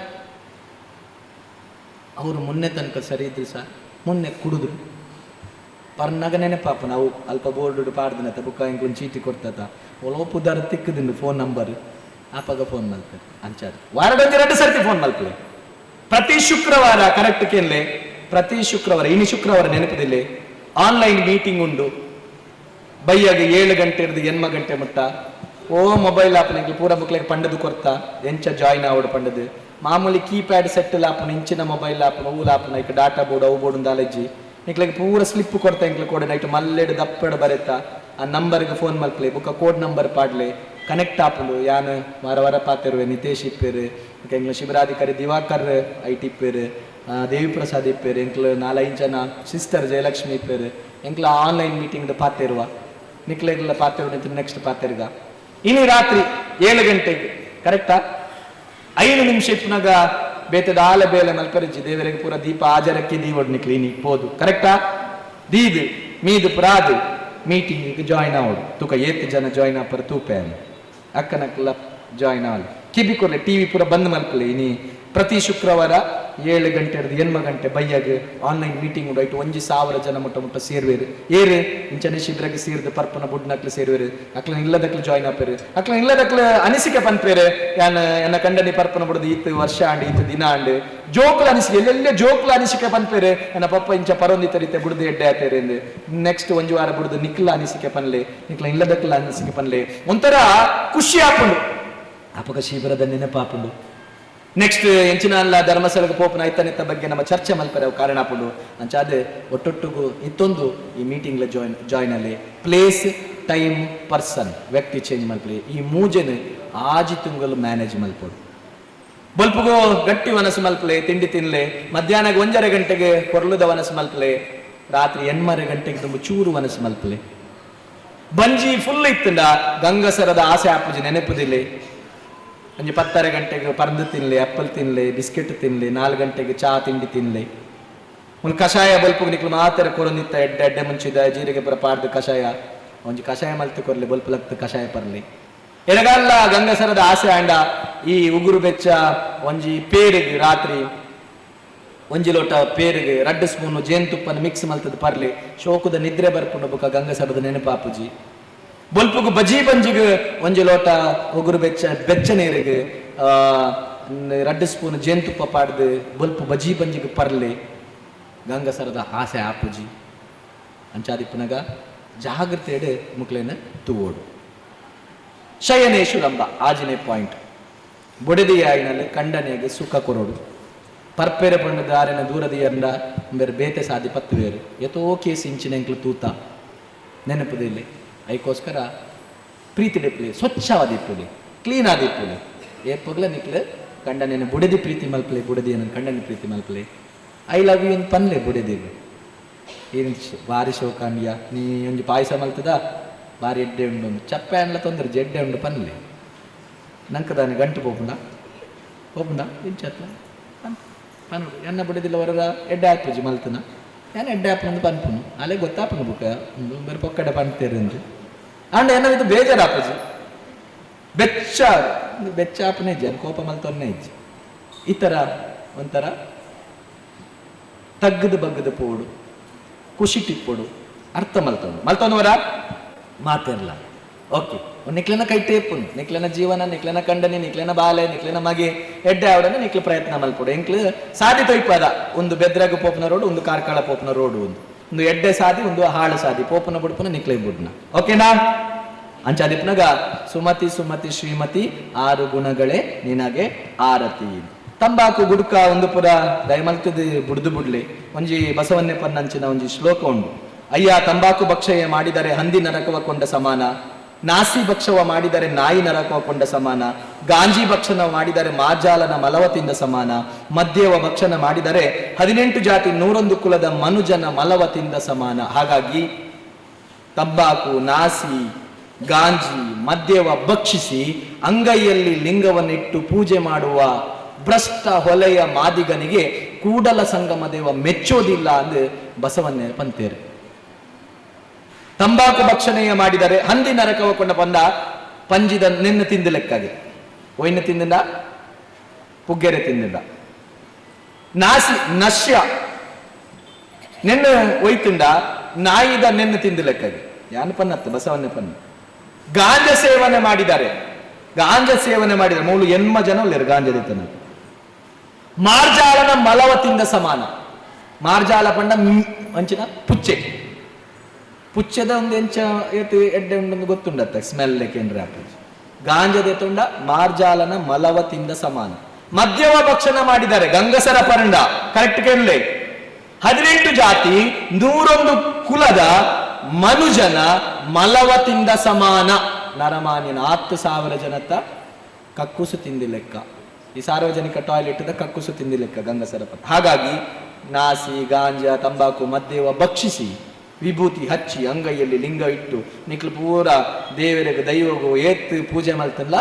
ಅವರು ಮೊನ್ನೆ ತನಕ ಸರಿ ಇದ್ರು ಸರ್ ಮೊನ್ನೆ ಕುಡಿದ್ರು. ಪರ್ನಗ ನೆನಪಾಪ ನಾವು ಅಲ್ಪ ಬೋರ್ಡ್ ಪಾಡ್ದಿನತ ಬುಕ್ಕ ಇಂಕೊಂದು ಚೀಟಿ ಕೊಡ್ತತ ಒಲೋ ಪುದಾರ ತಿಕ್ಕದಿಂಡು ಫೋನ್ ನಂಬರ್ ಆಪಗ ಫೋನ್ ಮಲ್ಪೆ ಅಂಚಾದ ವಾರಡೊಂಜಿ ರಡ್ಡು ಸರ್ತಿ ಫೋನ್ ಮಲ್ಪಲೆ ಪ್ರತಿ ಶುಕ್ರವಾರ ಕರೆಕ್ಟ್ ಕೇನ್ಲೆ ಪ್ರತಿ ಶುಕ್ರವಾರ ಇನಿ ಶುಕ್ರವಾರ ನೆನಪದಿಲ್ಲ ಆನ್ಲೈನ್ ಮೀಟಿಂಗ್ ಉಂಡು ಬೈಯಾಗ 7 ಗಂಟೆ ಹಿಡಿದು 8 ಗಂಟೆ ಮುಟ್ಟ ಓ ಮೊಬೈಲ್ ಆಪನಿಗೆ ಪೂರ ಬುಕ್ಲೆಗ್ ಪಂಡದು ಕೊರ್ತ ಎಂಚ ಜಾಯಿನ್ ಆವಡು ಪಂಡದು ಮಾಮೂಲಿ ಕೀಪ್ಯಾಡ್ ಸೆಟ್ ಲಾಪನ ಇಂಚಿನ ಮೊಬೈಲ್ ಆಪನ ಊ ಲಾಪನ ಇಕ್ಕ ಡಾಟಾ ಬೋರ್ಡ್ ಅವು ಬೋರ್ಡ್ ದಾಲೆಜ್ಜಿ ನಿಕ್ಲೆಗ್ ಪೂರ ಸ್ಲಿಪ್ ಕೊರ್ತ ಎಂಕ್ಲೆ ಕೋಡೆ ನೈಟ್ ಮಲ್ಲೆಡ್ ದಪ್ಪೆಡ್ ಬರೆತ ಆ ನಂಬರ್ಗೆ ಫೋನ್ ಮಲ್ಪಲೆ ಬುಕ್ಕ ಕೋಡ್ ನಂಬರ್ ಪಾಡ್ಲೆ ಕನೆಕ್ಟ್ ಆಪುಂಡು ಯಾನ್ ವಾರ ವಾರ ಪಾತೆರುವೆ ನಿತೇಶ್ ಇಪ್ಪೇರು ಎಂಕ್ಲ ಶಿಬಿರಾಧಿಕಾರಿ ದಿವಾಕರ್ I T ಇಪ್ಪೇರು ದೇವಿಪ್ರಸಾದ್ ಇಪ್ಪೇರು ಎಂಕ್ಲ 4-5 ಜನ ಸಿಸ್ಟರ್ ಜಯಲಕ್ಷ್ಮಿ ಇಪ್ಪೇರು ಎಂಕ್ಲ ಆನ್ಲೈನ್ ಮೀಟಿಂಗ್ ಪಾತೆರುವ ನಿಕ್ಲೆಗ್ಲ ಪಾತೆರು ನೆಕ್ಸ್ಟ್ ಪಾತೆರ್ಗ ಇನಿ ರಾತ್ರಿ 7 ಗಂಟೆಗೆ ಕರೆಕ್ಟಾ 5 ನಿಮಿಷ ಇಪ್ಪನಾಗ ಬೇತದ ಆಲ ಬೇಲೆ ಮಲ್ಪರಿಜಿ ದೇವರಿಗೆ ಪೂರ ದೀಪ ಆಜರಕ್ಕೆ ದೀವಡ್ ನಿಕ್ಲಿ ಪೋದು ಕರೆಕ್ಟಾ ದೀದ್ ಮೀದು ಪುರಾದು ಮೀಟಿಂಗ್ ಜಾಯಿನ್ ಆವಡು ತುಕ ಏತ್ ಜನ ಜಾಯಿನ್ ಆಪರ ತೂಪೆ ಅಕ್ಕನಕ್ಲ ಜಾಯಿನ್ ಆವಲು ಕಿಬಿ ಕೊರ್ಲೆ ಟಿವಿ ಪೂರ ಬಂದ್ ಮಲ್ಪಲೆ ಇನಿ ಪ್ರತಿ ಶುಕ್ರವಾರ 7 ಗಂಟೆ ಹಿಡಿದು 8 ಗಂಟೆ ಬೈಯಾಗ ಆನ್ಲೈನ್ ಮೀಟಿಂಗ್ ಉಂಡು ಐಟ್ 1000 ಜನ ಮುಟ್ಟ ಮುಟ್ಟ ಸೇರ್ವೇರು ಏರು ಇಂಚನೆ ಶಿಬಿರಕ್ಕೆ ಸೇರಿದ ಪರ್ಪನ ಬುಡ್ನಕ್ಲು ಸೇರ್ವೇರು ಅಕ್ಲ ಇಲ್ಲದಕ್ಲು ಜಾಯಿನ್ ಆಪೇರು ಅಕ್ಲ ಇಲ್ಲದಕ್ಲು ಅನಿಸಿಕೆ ಪನ್ಪೇರು ಯಾನ್ ಎನ್ನ ಕಂಡನಿ ಪರ್ಪನ ಬುಡದು ಈತ್ ವರ್ಷ ಆಂಡ್ ಈತ್ ದಿನ ಆಂಡ್ ಜೋಕ್ಲ ಅನಿಸಿಕೆ ಎಲ್ಲೆಲ್ಲ ಜೋಕ್ಲ ಅನಿಸಿಕೆ ಪನ್ಪೇರು ಎನ್ನ ಪಪ್ಪ ಇಂಚ ಪರೊಂದಿ ರೀತಿ ಬುಡ್ದು ಎಡ್ಡೆ ಆತೇರು ಎಂದು ನೆಕ್ಸ್ಟ್ ಒಂಜು ವಾರ ಬುಡ್ದು ನಿಕ್ಲ ಅನಿಸಿಕೆ ಪನ್ಲೆ ನಿಕ್ಲ ಇಲ್ಲದಕ್ಲ ಅನಿಸಿಕೆ ಪನ್ಲೆ ಒಂಥರ ಖುಷಿ ಆಪುಂಡು ಅಪಗ ಶಿಬಿರದ ನೆನಪಾಪುಂಡು ನೆಕ್ಸ್ಟ್ ಎಂಚಿನ ಅಲ್ಲ ಧರ್ಮಸ್ಥಳಕ್ಕೆ ಪೋಪನ ಐತನಿತ್ತ ಬಗ್ಗೆ ನಮ್ಮ ಚರ್ಚೆ ಮಲ್ಪರೆ ಕಾರಣ ಆಪುಂಡು ಅಂಚಾದ ಒಟ್ಟೊಟ್ಟುಗು ಇತ್ತೊಂದು ಈ ಮೀಟಿಂಗ್ಲ ಜಾಯಿನ್ ಜಾಯಿನ್ ಅಲ್ಲಿ place time person ವ್ಯಕ್ತಿ ಚೇಂಜ್ ಮಲ್ಪಲಿ ಈ ಮೂಜೆನ ಆಜಿ ತಿಂಗಳು ಮ್ಯಾನೇಜ್ ಮಲ್ಪೋಡು ಬಲ್ಪುಗು ಗಟ್ಟಿ ವನಸು ಮಲ್ಪಲೆ ತಿಂಡಿ ತಿನ್ಲೆ ಮಧ್ಯಾಹ್ನ 1.5 ಗಂಟೆಗೆ ಕೊರ್ಲುದ ವನಸು ಮಲ್ಪಲೆ ರಾತ್ರಿ 8.5 ಗಂಟೆಗೆ ತುಂಬ ಚೂರು ವನಸು ಮಲ್ಪಲೆ ಬಂಜಿ ಫುಲ್ ಇತ್ತಂಡ ಗಂಗಸರದ ಆಸೆ ಆಪುಜಿ ನೆನಪುದಿಲ್ಲ ಒಂಜಿ 10:30 ಗಂಟೆಗೆ ಪರ್ದು ತಿನ್ಲಿ ಆ್ಯಪಲ್ ತಿನ್ಲಿ ಬಿಸ್ಕೆಟ್ ತಿನ್ಲಿ 4 ಗಂಟೆಗೆ ಚಾ ತಿಂಡಿ ತಿನ್ಲಿ ಒಂದು ಕಷಾಯ ಬಲ್ಪುಗ್ ನಿಕ್ಲು ಮಾತ್ರ ಕೊರೊಂದಿತ್ತ ಎಡ್ಡೆ ಎಡ್ಡೆ ಮುಂಚಿದ ಜೀರಿಗೆ ಪುರ ಪಾಡ್ದು ಕಷಾಯ ಒಂಜಿ ಕಷಾಯ ಮಲ್ತು ಕೊರ್ಲಿ ಬಲ್ಪುಲಕ್ತ ಕಷಾಯ ಪರ್ಲಿ ಎಡಗಲ್ಲ ಗಂಗಸರದ ಆಸೆ ಆಂಡ ಈ ಉಗುರು ಬೆಚ್ಚ ಒಂಜಿ ಪೇರಿಗೆ ರಾತ್ರಿ ಒಂಜಿ ಲೋಟ ಪೇರಿಗೆ 2 ಸ್ಪೂನು ಜೇನುತುಪ್ಪನ ಮಿಕ್ಸ್ ಮಲ್ತದ ಪರ್ಲಿ ಶೋಕದ ನಿದ್ರೆ ಬರ್ಪುಂಡು ಬುಕ್ಕ ಗಂಗಸರದ ನೆನಪಾಪುಜಿ ಬೊಲ್ಪುಗು ಬಜಿ ಬಂಜಿಗೆ ಒಂಜಿ ಲೋಟ ಉಗುರು ಬೆಚ್ಚ ಬೆಚ್ಚ ನೀರಿಗೆ 2 ಸ್ಪೂನ್ ಜೇನುತುಪ್ಪ ಪಾಡ್ದು ಬೊಲ್ಪು ಬಜಿ ಬಂಜಿಗೆ ಪರ್ಲಿ ಗಂಗಸರದ ಆಸೆ ಆಪುಜಿ ಅಂಚಾದಿಪ್ಪನಗ ಜಾಗ್ರತೆಯಡೆ ಮುಕ್ಲೇನ ತೂವೋಡು ಶಯನೇಶುರಂಬ ಆಜಿನೇ ಪಾಯಿಂಟ್ ಬೊಡೆದಿಯಾಯಿನಲ್ಲಿ ಕಂಡನೆಗೆ ಸುಖ ಕೊರೋಡು ಪರ್ಪೆರೆ ಪಂಡ ದಾರಿನ ದೂರದಿಯಂಡ ಬೇರೆ ಬೇತೆ ಸಾದಿ ಪತ್ತುವೇರು ಎತೋ ಕೇಸ್ ಇಂಚಿನ ಎಂಕ್ಲು ತೂತ ನೆನಪುದಿಲ್ಲ ಐಕೋಸ್ಕರ ಪ್ರೀತಿ ಡಿಪ್ಪಲಿ ಸ್ವಚ್ಛವಾದಿಪ್ಪಲಿ ಕ್ಲೀನ್ ಆದಿಪ್ಪಲಿ ಏಪಗ್ಲ ನಿಕ್ಲೆ ಕಂಡನೇನು ಬುಡದಿ ಪ್ರೀತಿ ಮಲ್ಪಲೆ ಬುಡದಿ ನನ್ನ ಕಂಡನೆ ಪ್ರೀತಿ ಮಲ್ಪಲೆ I love you ಅಂತ ಪನ್ಲೆ ಬುಡದಿ ಏನು ಭಾರಿ ಶೋಕಾಂಡ್ಯ ನೀ ಒಂಜಿ ಪಾಯಸ ಮಲ್ತದ ಭಾರಿ ಎಡ್ಡೆ ಉಂಡು ಚಪ್ಪೆ ಅನ್ಲ ತೊಂದರೆ ಜೆಡ್ಡೆ ಉಂಡು ಪನ್ಲೆ ನಂಕದಾನೆ ಗಂಟು ಪೋಪುಂಡ ಪೋಪುಂಡ ಇಂಚತ್ಲ ಪನ್ನುಡು ಎನ್ನ ಬುಡದಿಲ್ಲ ಹೊರದ ಎಡ್ಡೆ ಆಪುಜಿ ಮಲ್ತನ ನಾನು ಎಡ್ಡೆ ಆಪುನಂದು ಪನ್ಪುನು ಅಲ್ಲೇ ಗೊತ್ತಾಪುನು ಬುಕ್ಕ ಒಂದು ಬೇರೆ ಪೊಕ್ಕಡೆ ಪನ್ತೇರು ಅಂದು ಅಂಡ್ ಏನ ಇದು ಬೇಜಾರಾಪುಜಿ ಬೆಚ್ಚ ಬೆಚ್ಚ ಆಪನೆ ಇಜ್ಜಿ ಅದು ಕೋಪ ಮಲ್ತೊನ್ನೆ ಇಜ್ಜಿ ಈ ಥರ ಒಂಥರ ತಗ್ಗದ ಬಗ್ಗದ ಪೋಡು ಖುಷಿ ಟಿಪ್ಪೋಡು ಅರ್ಥ ಮಲ್ತೊಂಡು ಮಲ್ತೊಂದವರ ಮಾತಿರಲ್ಲ ಓಕೆ ನಿಕ್ಲೆನ ಕೈ ಟೇಪುನು ನಿಕ್ಲೆನ ಜೀವನ ನಿಕ್ಲೆನ ಕಂಡನಿ ನಿಕ್ಲೆನ ಬಾಲೆ ನಿಕ್ಲೆನ ಮಗೆ ಎಡ್ಡೆ ಆವಡನೆ ನಿಕ್ಲೆ ಪ್ರಯತ್ನ ಮಲ್ಪೊಡು ಎಂಕ್ಲು ಸಾದಿ ತೊಯ್ಪದ ಒಂದು ಬೆದ್ರಾಗ ಪೋಪನ ರೋಡ್ ಒಂದು ಕಾರ್ಕಳ ಪೋಪನ ರೋಡ್ ಒಂದು ಒಂದು ಎಡ್ಡೆ ಸಾದಿ ಒಂದು ಹಾಳು ಸಾದಿ ಪೋಪನ ಬುಡ್ಪನ ನಿಕ್ಲೆ ಬುಡ್ನ ಓಕೆನಾ ಅಂಚಾದಿಪ್ಪನಾಗ ಸುಮತಿ ಸುಮತಿ ಶ್ರೀಮತಿ 6 ಗುಣಗಳೇ ನಿನಗೆ ಆರತಿ. ತಂಬಾಕು ಗುಡ್ಕ ಒಂದು ಪುರ ದಯಮಲ್ತದ ಬುಡ್ದು ಬುಡ್ಲಿ ಒಂಜಿ ಬಸವನ್ನೇ ಪನ್ನಂಚಿನ ಒಂಜಿ ಶ್ಲೋಕ ಉಂಡು. ಅಯ್ಯ ತಂಬಾಕು ಭಕ್ಷಯ ಮಾಡಿದರೆ ಹಂದಿ ನರಕವ ಕೊಂಡ ಸಮಾನ, ನಾಸಿ ಭಕ್ಷವ ಮಾಡಿದರೆ ನಾಯಿ ನರಕವ ಕೊಂಡ ಸಮಾನ, ಗಾಂಜಿ ಭಕ್ಷಣ ಮಾಡಿದರೆ ಮಾಜಾಲನ ಮಲವ ತಿಂದ ಸಮಾನ, ಮದ್ಯವ ಭಕ್ಷಣ ಮಾಡಿದರೆ 18 ಜಾತಿ 101 ಕುಲದ ಮನುಜನ ಮಲವ ತಿಂದ ಸಮಾನ. ಹಾಗಾಗಿ ತಂಬಾಕು ನಾಸಿ ಗಾಂಜಿ ಮದ್ಯವ ಭಕ್ಷಿಸಿ ಅಂಗೈಯಲ್ಲಿ ಲಿಂಗವನ್ನಿಟ್ಟು ಪೂಜೆ ಮಾಡುವ ಭ್ರಷ್ಟ ಹೊಲೆಯ ಮಾದಿಗನಿಗೆ ಕೂಡಲ ಸಂಗಮ ದೇವ ಮೆಚ್ಚೋದಿಲ್ಲ ಅಂದು ಬಸವನ್ನೇ ಪಂತೇರು. ತಂಬಾಕು ಭಕ್ಷಣೆಯ ಮಾಡಿದರೆ ಹಂದಿ ನರಕವ ಕೊಂಡ ಬಂದ ಪಂಜಿದ ನಿನ್ನ ತಿಂದು ಲೆಕ್ಕಾಗಿ ಒಯ್ನ ತಿಂದಿಂದ ಪುಗ್ಗೆರೆ ತಿಂದಿಂದ ನಾಸಿ ನಶ್ಯ ನಿನ್ನ ಒಯ್ತಿಂದ ನಾಯಿದ ನೆನ್ನು ತಿಂದು ಲೆಕ್ಕಗೆ. ಯಾನು ಪನ್ನತ್ತು ಬಸವನ್ನೇ ಪನ್ನ. ಗಾಂಜಾ ಸೇವನೆ ಮಾಡಿದ್ದಾರೆ, ಗಾಂಜಾ ಸೇವನೆ ಮಾಡಿದರೆ ಮೂಲು ಎನ್ಮ ಜನ ಉಲ್ಲೇರು ಗಾಂಜಾ ದಿತ್ತನ. ಮಾರ್ಜಾಲನ ಮಲವ ತಿಂದ ಸಮಾನ. ಮಾರ್ಜಾಲ ಪಂಡ ಅಂಚಿನ ಪುಚ್ಚೆ, ಪುಚ್ಚೆದ ಒಂದು ಎಂಚ ಏತು ಎಡ್ಡೆ ಉಂಡೊಂದು ಗೊತ್ತುಂಡತ್ತ ಸ್ಮೆಲ್ ಏಕೆಂದ್ರೆ ಆಪುಜಿ. ಗಾಂಜಾ ತೊಂಡ ಮಾರ್ಜಾಲನ ಮಲವ ತಿಂದ ಸಮಾನ. ಮದ್ಯವ ಭಕ್ಷಣ ಮಾಡಿದ್ದಾರೆ ಗಂಗಸರ ಪರಂಡ, ಕರೆಕ್ಟ್ ಕೇಳಲೆ. 18 ಜಾತಿ 101 ಕುಲದ ಮನುಜನ ಮಲವ ತಿಂದ ಸಮಾನ. ನರಮಾನ್ಯನ 10,000 ಜನತ ಕಕ್ಕುಸು ತಿಂದಿ ಲೆಕ್ಕ. ಈ ಸಾರ್ವಜನಿಕ ಟಾಯ್ಲೆಟ್ ಕಕ್ಕುಸು ತಿಂದಿ ಲೆಕ್ಕ ಗಂಗಸರ ಪರಂಡ. ಹಾಗಾಗಿ ನಾಸಿ ಗಾಂಜಾ ತಂಬಾಕು ಮದ್ಯವ ಭಕ್ಷಿಸಿ ವಿಭೂತಿ ಹಚ್ಚಿ ಅಂಗೈಯಲ್ಲಿ ಲಿಂಗ ಇಟ್ಟು ನಿಕ್ಲು ಪೂರ ದೇವರಿಗೆ ದೈವಗೂ ಏತ್ತು ಪೂಜೆ ಮಲ್ತಲ್ಲ.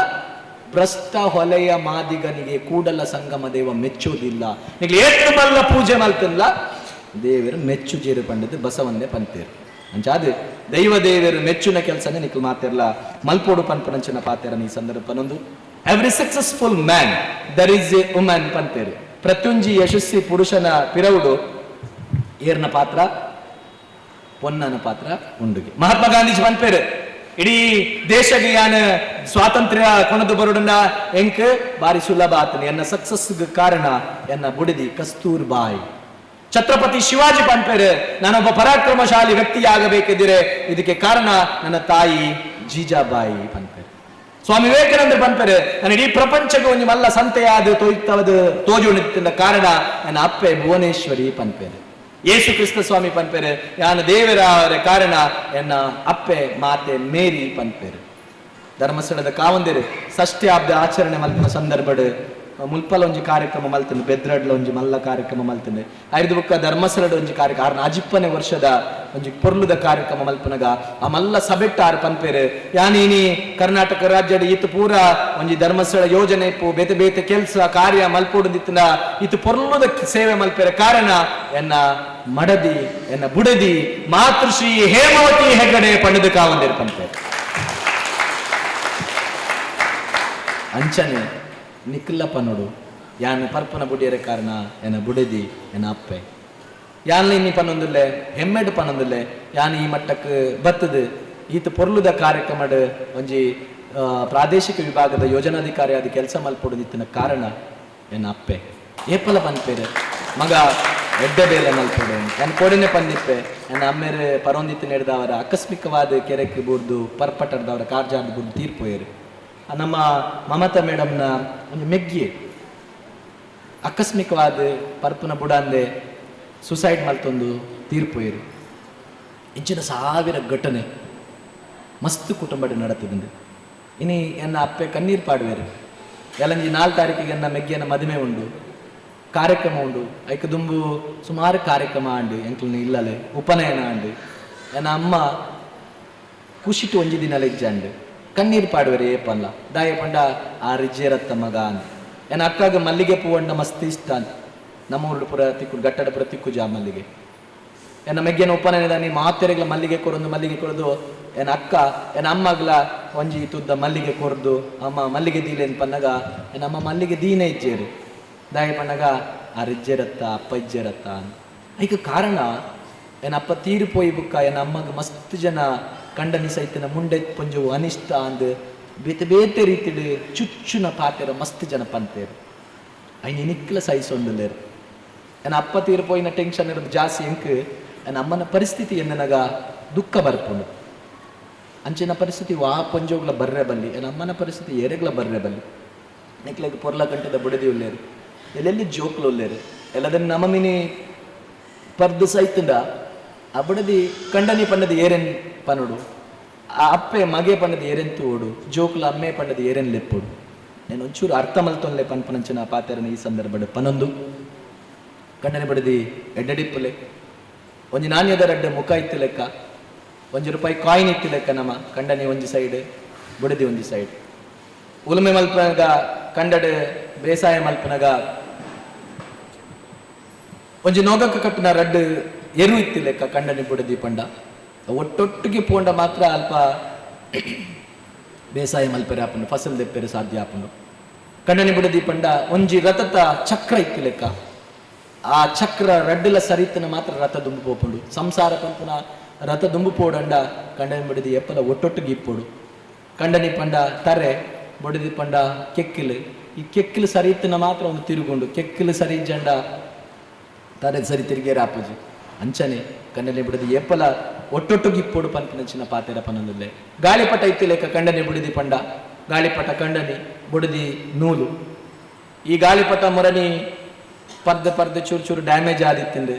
ಭ್ರಷ್ಟ ಹೊಲೆಯ ಮಾದಿಗನಿಗೆ ಕೂಡಲ ಸಂಗಮ ದೇವ ಮೆಚ್ಚುವುದಿಲ್ಲ. ನಿಕ್ಲು ಏತ್ತು ಮಲ್ಲ ಪೂಜೆ ಮಲ್ತಲ್ಲ ದೇವರು ಮೆಚ್ಚು ಜೀರು ಪಂಡದು ಬಸವನ್ನೇ ಪಂತೇರು. ಅಂಚಾದ ದೈವ ದೇವರು ಮೆಚ್ಚುನ ಕೆಲಸನೇ ನಿಕ್ಲು ಮಾತಿರಲ್ಲ ಮಲ್ಪೋಡು ಪನ್ಪನಂಚಿನ ಪಾತೆರನ ಈ ಸಂದರ್ಭ ಪನೊಂದು. Every successful man there is a woman ಪಂತೇರು. ಪ್ರತ್ಯುಂಜಿ ಯಶಸ್ವಿ ಪುರುಷನ ಪಿರವುಡು ಏರ್ನ ಪಾತ್ರ, ಪೊನ್ನನ ಪಾತ್ರ ಉಂಡುಗೆ. ಮಹಾತ್ಮ ಗಾಂಧೀಜಿ ಪನ್ಪೇರು, ಇಡೀ ದೇಶಕ್ಕೆ ಯಾನ್ ಸ್ವಾತಂತ್ರ್ಯ ಕೊಣದು ಬರುಡನ್ನ ಎಂಕ್ ಬಾರಿ ಸುಲಭ ಆತನ, ಎನ್ನ ಸಕ್ಸಸ್ ಕಾರಣ ಎನ್ನ ಬುಡದಿ ಕಸ್ತೂರ್ ಬಾಯಿ. ಛತ್ರಪತಿ ಶಿವಾಜಿ ಪನ್ಪೇರು, ನಾನೊಬ್ಬ ಪರಾಕ್ರಮಶಾಲಿ ವ್ಯಕ್ತಿಯಾಗಬೇಕಿದ್ದರೆ ಇದಕ್ಕೆ ಕಾರಣ ನನ್ನ ತಾಯಿ ಜೀಜಾಬಾಯಿ ಪನ್ಪೇರು. ಸ್ವಾಮಿ ವಿವೇಕಾನಂದ ಪನ್ಪೇರು, ನನ್ನ ಇಡೀ ಪ್ರಪಂಚಕ್ಕೆ ಒಂದು ಮಲ್ಲ ಸಂತೆಯಾದ ತೋಯ್ತವದು ತೋಜುಣಿತ್ತಿನ ಕಾರಣ ನನ್ನ ಅಪ್ಪೆ ಭುವನೇಶ್ವರಿ ಪನ್ಪೇರು. ಯೇಸು ಕ್ರಿಸ್ತ ಸ್ವಾಮಿ ಪನ್ಪೇರು, ಯಾನ ದೇವರ ಕಾರಣ ಎನ್ನ ಅಪ್ಪೆ ಮಾತೆ ಮೇರಿ ಪನ್ಪೇರು. ಧರ್ಮಸ್ಥಳದ ಕಾವಂದೇರು ಷಷ್ಠಿ ಹಬ್ಬದ ಆಚರಣೆ ಮಲ್ಪನ ಸಂದರ್ಭಡ್ ಮುಲ್ಪಲ ಒಂಜಿ ಕಾರ್ಯಕ್ರಮ ಮಲ್ತಂದು, ಬೆದ್ರಡ್ಲ ಒಂಜಿ ಮಲ್ಲ ಕಾರ್ಯಕ್ರಮ ಮಲ್ತಂದು, ಐದು ಬುಕ್ಕ ಧರ್ಮಸ್ಥಳದ ಒಂಜಿ ಕಾರ್ಯಕ್ರಮ ಆರ್ನ ಅಜಿಪ್ಪನೆ ವರ್ಷದ ಒಂಜಿ ಪೊರ್ಲುದ ಕಾರ್ಯಕ್ರಮ ಮಲ್ಪನಗ ಆ ಮಲ್ಲ ಸಬೆಟ್ಟ ಆರ್ ಪನ್ಪೇರು, ಯಾನೀನಿ ಕರ್ನಾಟಕ ರಾಜ್ಯದ ಈತ ಪೂರ ಒಂಜಿ ಧರ್ಮಸ್ಥಳ ಯೋಜನೆ ಇಪ್ಪು ಬೇತೆ ಬೇತೆ ಕೆಲ್ಸ ಕಾರ್ಯ ಮಲ್ಪೊಡುದಿತ್ತಿನ ಈತ ಪೊರ್ಲುದ ಸೇವೆ ಮಲ್ಪೇರೆ ಕಾರಣ ಎನ್ನ ಮಡದಿ ಎನ್ನ ಬುಡದಿ ಮಾತೃಶ್ರೀ ಹೇಮಾವತಿ ಹೆಗ್ಗಡೆ ಪಂಡದ ಕಾವಂದೇರು ಪನ್ಪೇರು. ಅಂಚನೆ ನಿಕ್ಲಪ್ಪ ನೋಡು, ಯಾನ್ ಪರ್ಪನ ಬುಡಿಯರ ಕಾರಣ ಎನ್ನ ಬುಡದಿ ಎನ್ನ ಅಪ್ಪೆ. ಯಾನ್ ಇನ್ನಿ ಪನ್ನೊಂದುಲ್ಲೆ ಹೆಮ್ಮೆಡ್ ಪನ್ನೊಂದುಲ್ಲೆ, ಯಾನ್ ಈ ಮಟ್ಟಕ್ಕೆ ಬತ್ತದು ಈತ ಪೊರ್ಲುದ ಕಾರ್ಯಕ್ರಮಡ್ ಒಂಜಿ ಪ್ರಾದೇಶಿಕ ವಿಭಾಗದ ಯೋಜನಾಧಿಕಾರಿ ಆದ ಕೆಲಸ ಮಲ್ಪೊಡುದಿತ್ತಿನ ಕಾರಣ ಎನ್ನ ಅಪ್ಪೆ. ಏಪಲ ಪನ್ಪೇರು ಮಗ ಎಡ್ಡೆ ಬೇಲೆ ಮಲ್ಪೊಡು, ಯಾನ್ ಕೋಡಿನೆ ಪಂದಿಪ್ಪೆ. ಎನ್ನ ಅಮ್ಮೇರು ಪರೊಂದಿತ್ತು ನೆಡ್ದವರ ಆಕಸ್ಮಿಕವಾದ ಕೆರೆಕ್ ಬೂರ್ದು ಪರ್ಪಟರ್ದವರ ಕಾರ್ಜಾರ್ದು ಬೂರ್ದು ತೀರ್ಪೋಯರು. ನಮ್ಮ ಮಮತಾ ಮೇಡಮ್ನ ಒಂದು ಮೆಗ್ಗಿ ಆಕಸ್ಮಿಕವಾದ ಪರ್ಪನ ಬುಡಾಂದೆ ಸುಸೈಡ್ ಮಲ್ತೊಂದು ತೀರ್ಪೋಯರು. ಇಂಚಿನ ಸಾವಿರ ಘಟನೆ ಮಸ್ತ್ ಕುಟುಂಬ ನಡತದಂದು. ಇನಿ ಎನ್ನ ಅಪ್ಪೆ ಕಣ್ಣೀರು ಪಾಡುವೇರು. ಎಲ್ಲಂಜಿ 4 ತಾರೀಕಿಗೆ ಎನ್ನ ಮೆಗ್ಗಿಯನ್ನ ಮದುವೆ ಉಂಡು, ಕಾರ್ಯಕ್ರಮ ಉಂಡು. ಐಕ ದುಂಬು ಸುಮಾರು ಕಾರ್ಯಕ್ರಮ ಆಂಡು ಎಂಕ್ಲನ ಇಲ್ಲಲೆ ಉಪನಯನ ಆಂಡು. ಎನ್ನ ಅಮ್ಮ ಖುಷಿಟು ಒಂಜಿ ದಿನ ಲೆಜ್ಜಾಂಡು ಕಣ್ಣೀರು ಪಾಡುವರೆ ಏಪಲ್ಲ ದಾಯ ಪಂಡ ಆ ರಿಜ್ಜೇರತ್ತ ಮಗ ಅಂತ. ಎನ್ನ ಅಕ್ಕಾಗ ಮಲ್ಲಿಗೆ ಪೂವಂಡ ಮಸ್ತ್ ಇಷ್ಟ ಅಂತ. ನಮ್ಮ ಊರು ಪುರ ತಿಕ್ಕು ಗಟ್ಟಡ ಪುರ ತಿಕ್ಕುಜ ಮಲ್ಲಿಗೆ. ಎನ್ನ ಮೆಗ್ಗೆನ ಉಪನಯನದಾನಿ ಮಾತೆರೆಗ್ಲ ಮಲ್ಲಿಗೆ ಕೊರೊಂದು ಮಲ್ಲಿಗೆ ಕೊರದು ಎನ್ನ ಅಕ್ಕ ಎನ್ನ ಅಮ್ಮಗ್ಲ ಒಂಜಿ ತುದ್ದ ಮಲ್ಲಿಗೆ ಕೊರ್ದು ಅಮ್ಮ ಮಲ್ಲಿಗೆ ದೀಲೇನ್ ಪನ್ನಗ ಎನ್ನ ಅಮ್ಮ ಮಲ್ಲಿಗೆ ದೀನ ಇಜ್ಜೇರು ದಾಯ ಪನ್ನಗ ಆ ರಿಜ್ಜೇರತ್ತ ಅಪ್ಪ ಇಜ್ಜೇರತ್ತ ಅಂತ. ಐಕ ಕಾರಣ ಎನ್ನ ಅಪ್ಪ ತೀರು ಪೋಯಿ ಬುಕ್ಕ ಎನ್ನ ಅಮ್ಮಗ ಮಸ್ತ್ ಜನ ಕಂಡನಿ ಸೈತನ ಮುಂಡೆ ಪೊಂಜು ಅನಿಷ್ಟ ಅಂದ್ ಬೇತೆ ಬೇತೆ ರೀತಿಡು ಚುಚ್ಚುನ ಪಾತೆರ ಮಸ್ತ್ ಜನ ಪಂತೇರು. ಐನ ನಿಕ್ಲ ಸಹಿಸೊಂದುಲ್ಲೇರು. ಎನ್ನ ಅಪ್ಪ ತೀರು ಪೋಯಿನ ಟೆನ್ಷನ್ ಇರೋದು ಜಾಸ್ತಿ ಎಂಕ್ ಎನ್ನ ಅಮ್ಮನ ಪರಿಸ್ಥಿತಿ ಎನ್ನನಗ ದುಃಖ ಬರ್ಪುಂಡು. ಅಂಚಿನ ಪರಿಸ್ಥಿತಿ ವಾ ಪೊಂಜೋಗ್ಲ ಬರ್ರೆ ಬಲ್ಲಿ, ಎನ್ನ ಅಮ್ಮನ ಪರಿಸ್ಥಿತಿ ಏರೆಗ್ಲ ಬರ್ರೆ ಬಲ್ಲಿ. ನೆಕ್ಲೆಗ್ ಪೊರ್ಲ ಗಂಟದ ಬುಡದಿ ಉಲ್ಲೇರು, ಎಲ್ಲೆಲ್ಲಿ ಜೋಕ್ಲು ಉಲ್ಲೇರು, ಎಲ್ಲದನ್ನ ನಮ್ಮ ಮಿನಿ ಪರ್ದು ಸೈತುಂಡ ಆ ಬುಡದಿ ಕಂಡನಿ ಪಣ್ಣದ ಏರೆನ್ ಪನುಡು, ಆ ಅಪ್ಪೆ ಮಗೆ ಪಣ್ಣದ ಏರೆನ್ ತೋಡು, ಜೋಕ್ಲ ಅಮ್ಮೆ ಪಣ್ಣದ ಏರೆನ್ ಲೆಪ್ಪುಡು. నేను ಒಂಚೂರು ಅರ್ಥ ಮಲ್ತೊನ್ಲೆ ಪನ್ಪನಂಚಿನ ಪಾತೆರನ ಈ ಸಂದರ್ಭಡ್ ಪನೊಂದು. ಕಂಡನಿ ಬಡದಿ ಎಡ್ಡಡಿಪ್ಪುಲೆ ಒಂಜಿ ನಾಣ್ಯದ ರಡ್ಡ ಮುಖ ಇತ್ತು ಲೆಕ್ಕ, 1 ರೂಪಾಯಿ ಕಾಯಿನ್ ಇತ್ತು ಲೆಕ್ಕ. ನಮ್ಮ ಕಂಡನಿ ಒಂಜಿ ಸೈಡ್, ಬುಡದಿ ಒಂಜಿ ಸೈಡ್. ಉಲುಮೆ ಮಲ್ಪನಗ ಕಂಡಡ್ ಬೇಸಾಯ ಮಲ್ಪನಗ ಒಂಜಿ ನೋಗಕ್ಕೆ ಕಟ್ಟಿನ ರಡ್ಡು ಎರು ಇತ್ತು ಲೆಕ್ಕ ಕಂಡನಿ ಬುಡದಿ ಪಂಡ. ಒಟ್ಟೊಟ್ಟಿಗೆ ಪೋಂಡ ಮಾತ್ರ ಅಲ್ಪ ಬೇಸಾಯ ಮಲ್ಪೆರೆ ಆಪುಂಡು, ಫಸಲ್ ದೆಪ್ಪೆರೆ ಸಾಧ್ಯ ಆಪುಂಡು. ಕಂಡನಿ ಬುಡದಿ ಪಂಡ ಒಂಜಿ ರಥದ ಚಕ್ರ ಇತ್ತು ಲೆಕ್ಕ, ಆ ಚಕ್ರ ರಡ್ಡುಲ ಸರಿತನ ಮಾತ್ರ ರಥ ದುಂಬು ಪೋಪುಂಡು. ಸಂಸಾರ ಪಂಪುನ ರಥ ದುಂಬು ಪೋಡಂಡ ಕಂಡನಿ ಬಡಿದಿ ಎಪ್ಪಲ ಒಟ್ಟೊಟ್ಟಿಗೆ ಇಪ್ಪೋಡು. ಕಂಡನಿ ಪಂಡ ತರೆ, ಬೊಡದಿ ಪಂಡ ಕೆಕ್ಕಿಲು. ಈ ಕೆಕ್ಕಿಲು ಸರಿ ಇತ್ತಿನ ಮಾತ್ರ ಒಂದು ತಿರುಗುಂಡು, ಕೆಕ್ಕಿಲು ಸರಿ ಜಂಡ ತರೆ ಸರಿ ತಿರುಗೇರ ಆಪುಜಿ. ಅಂಚನೆ ಕಂಡನಿ ಬಿಡದಿ ಎಪ್ಪಲ ಒಟ್ಟೊಟ್ಟಿಗೆ ಇಪ್ಪೋಡು ಪನ್ಪಿನಂಚಿನ ಪಾತೆರ ಪನೊಂದುಲ್ಲೆ. ಗಾಳಿಪಟ ಇತ್ತಿಲೆಕ್ಕ ಕಂಡನಿ ಬುಡಿದಿ ಪಂಡ, ಗಾಳಿಪಟ ಕಂಡನಿ ಬುಡದಿ ನೂಲು. ಈ ಗಾಳಿಪಟ ಮೊರನಿ ಪರ್ದೆ ಪರ್ದೆ ಚೂರು ಚೂರು ಡ್ಯಾಮೇಜ್ ಆದಿತ್ತಿಂದು.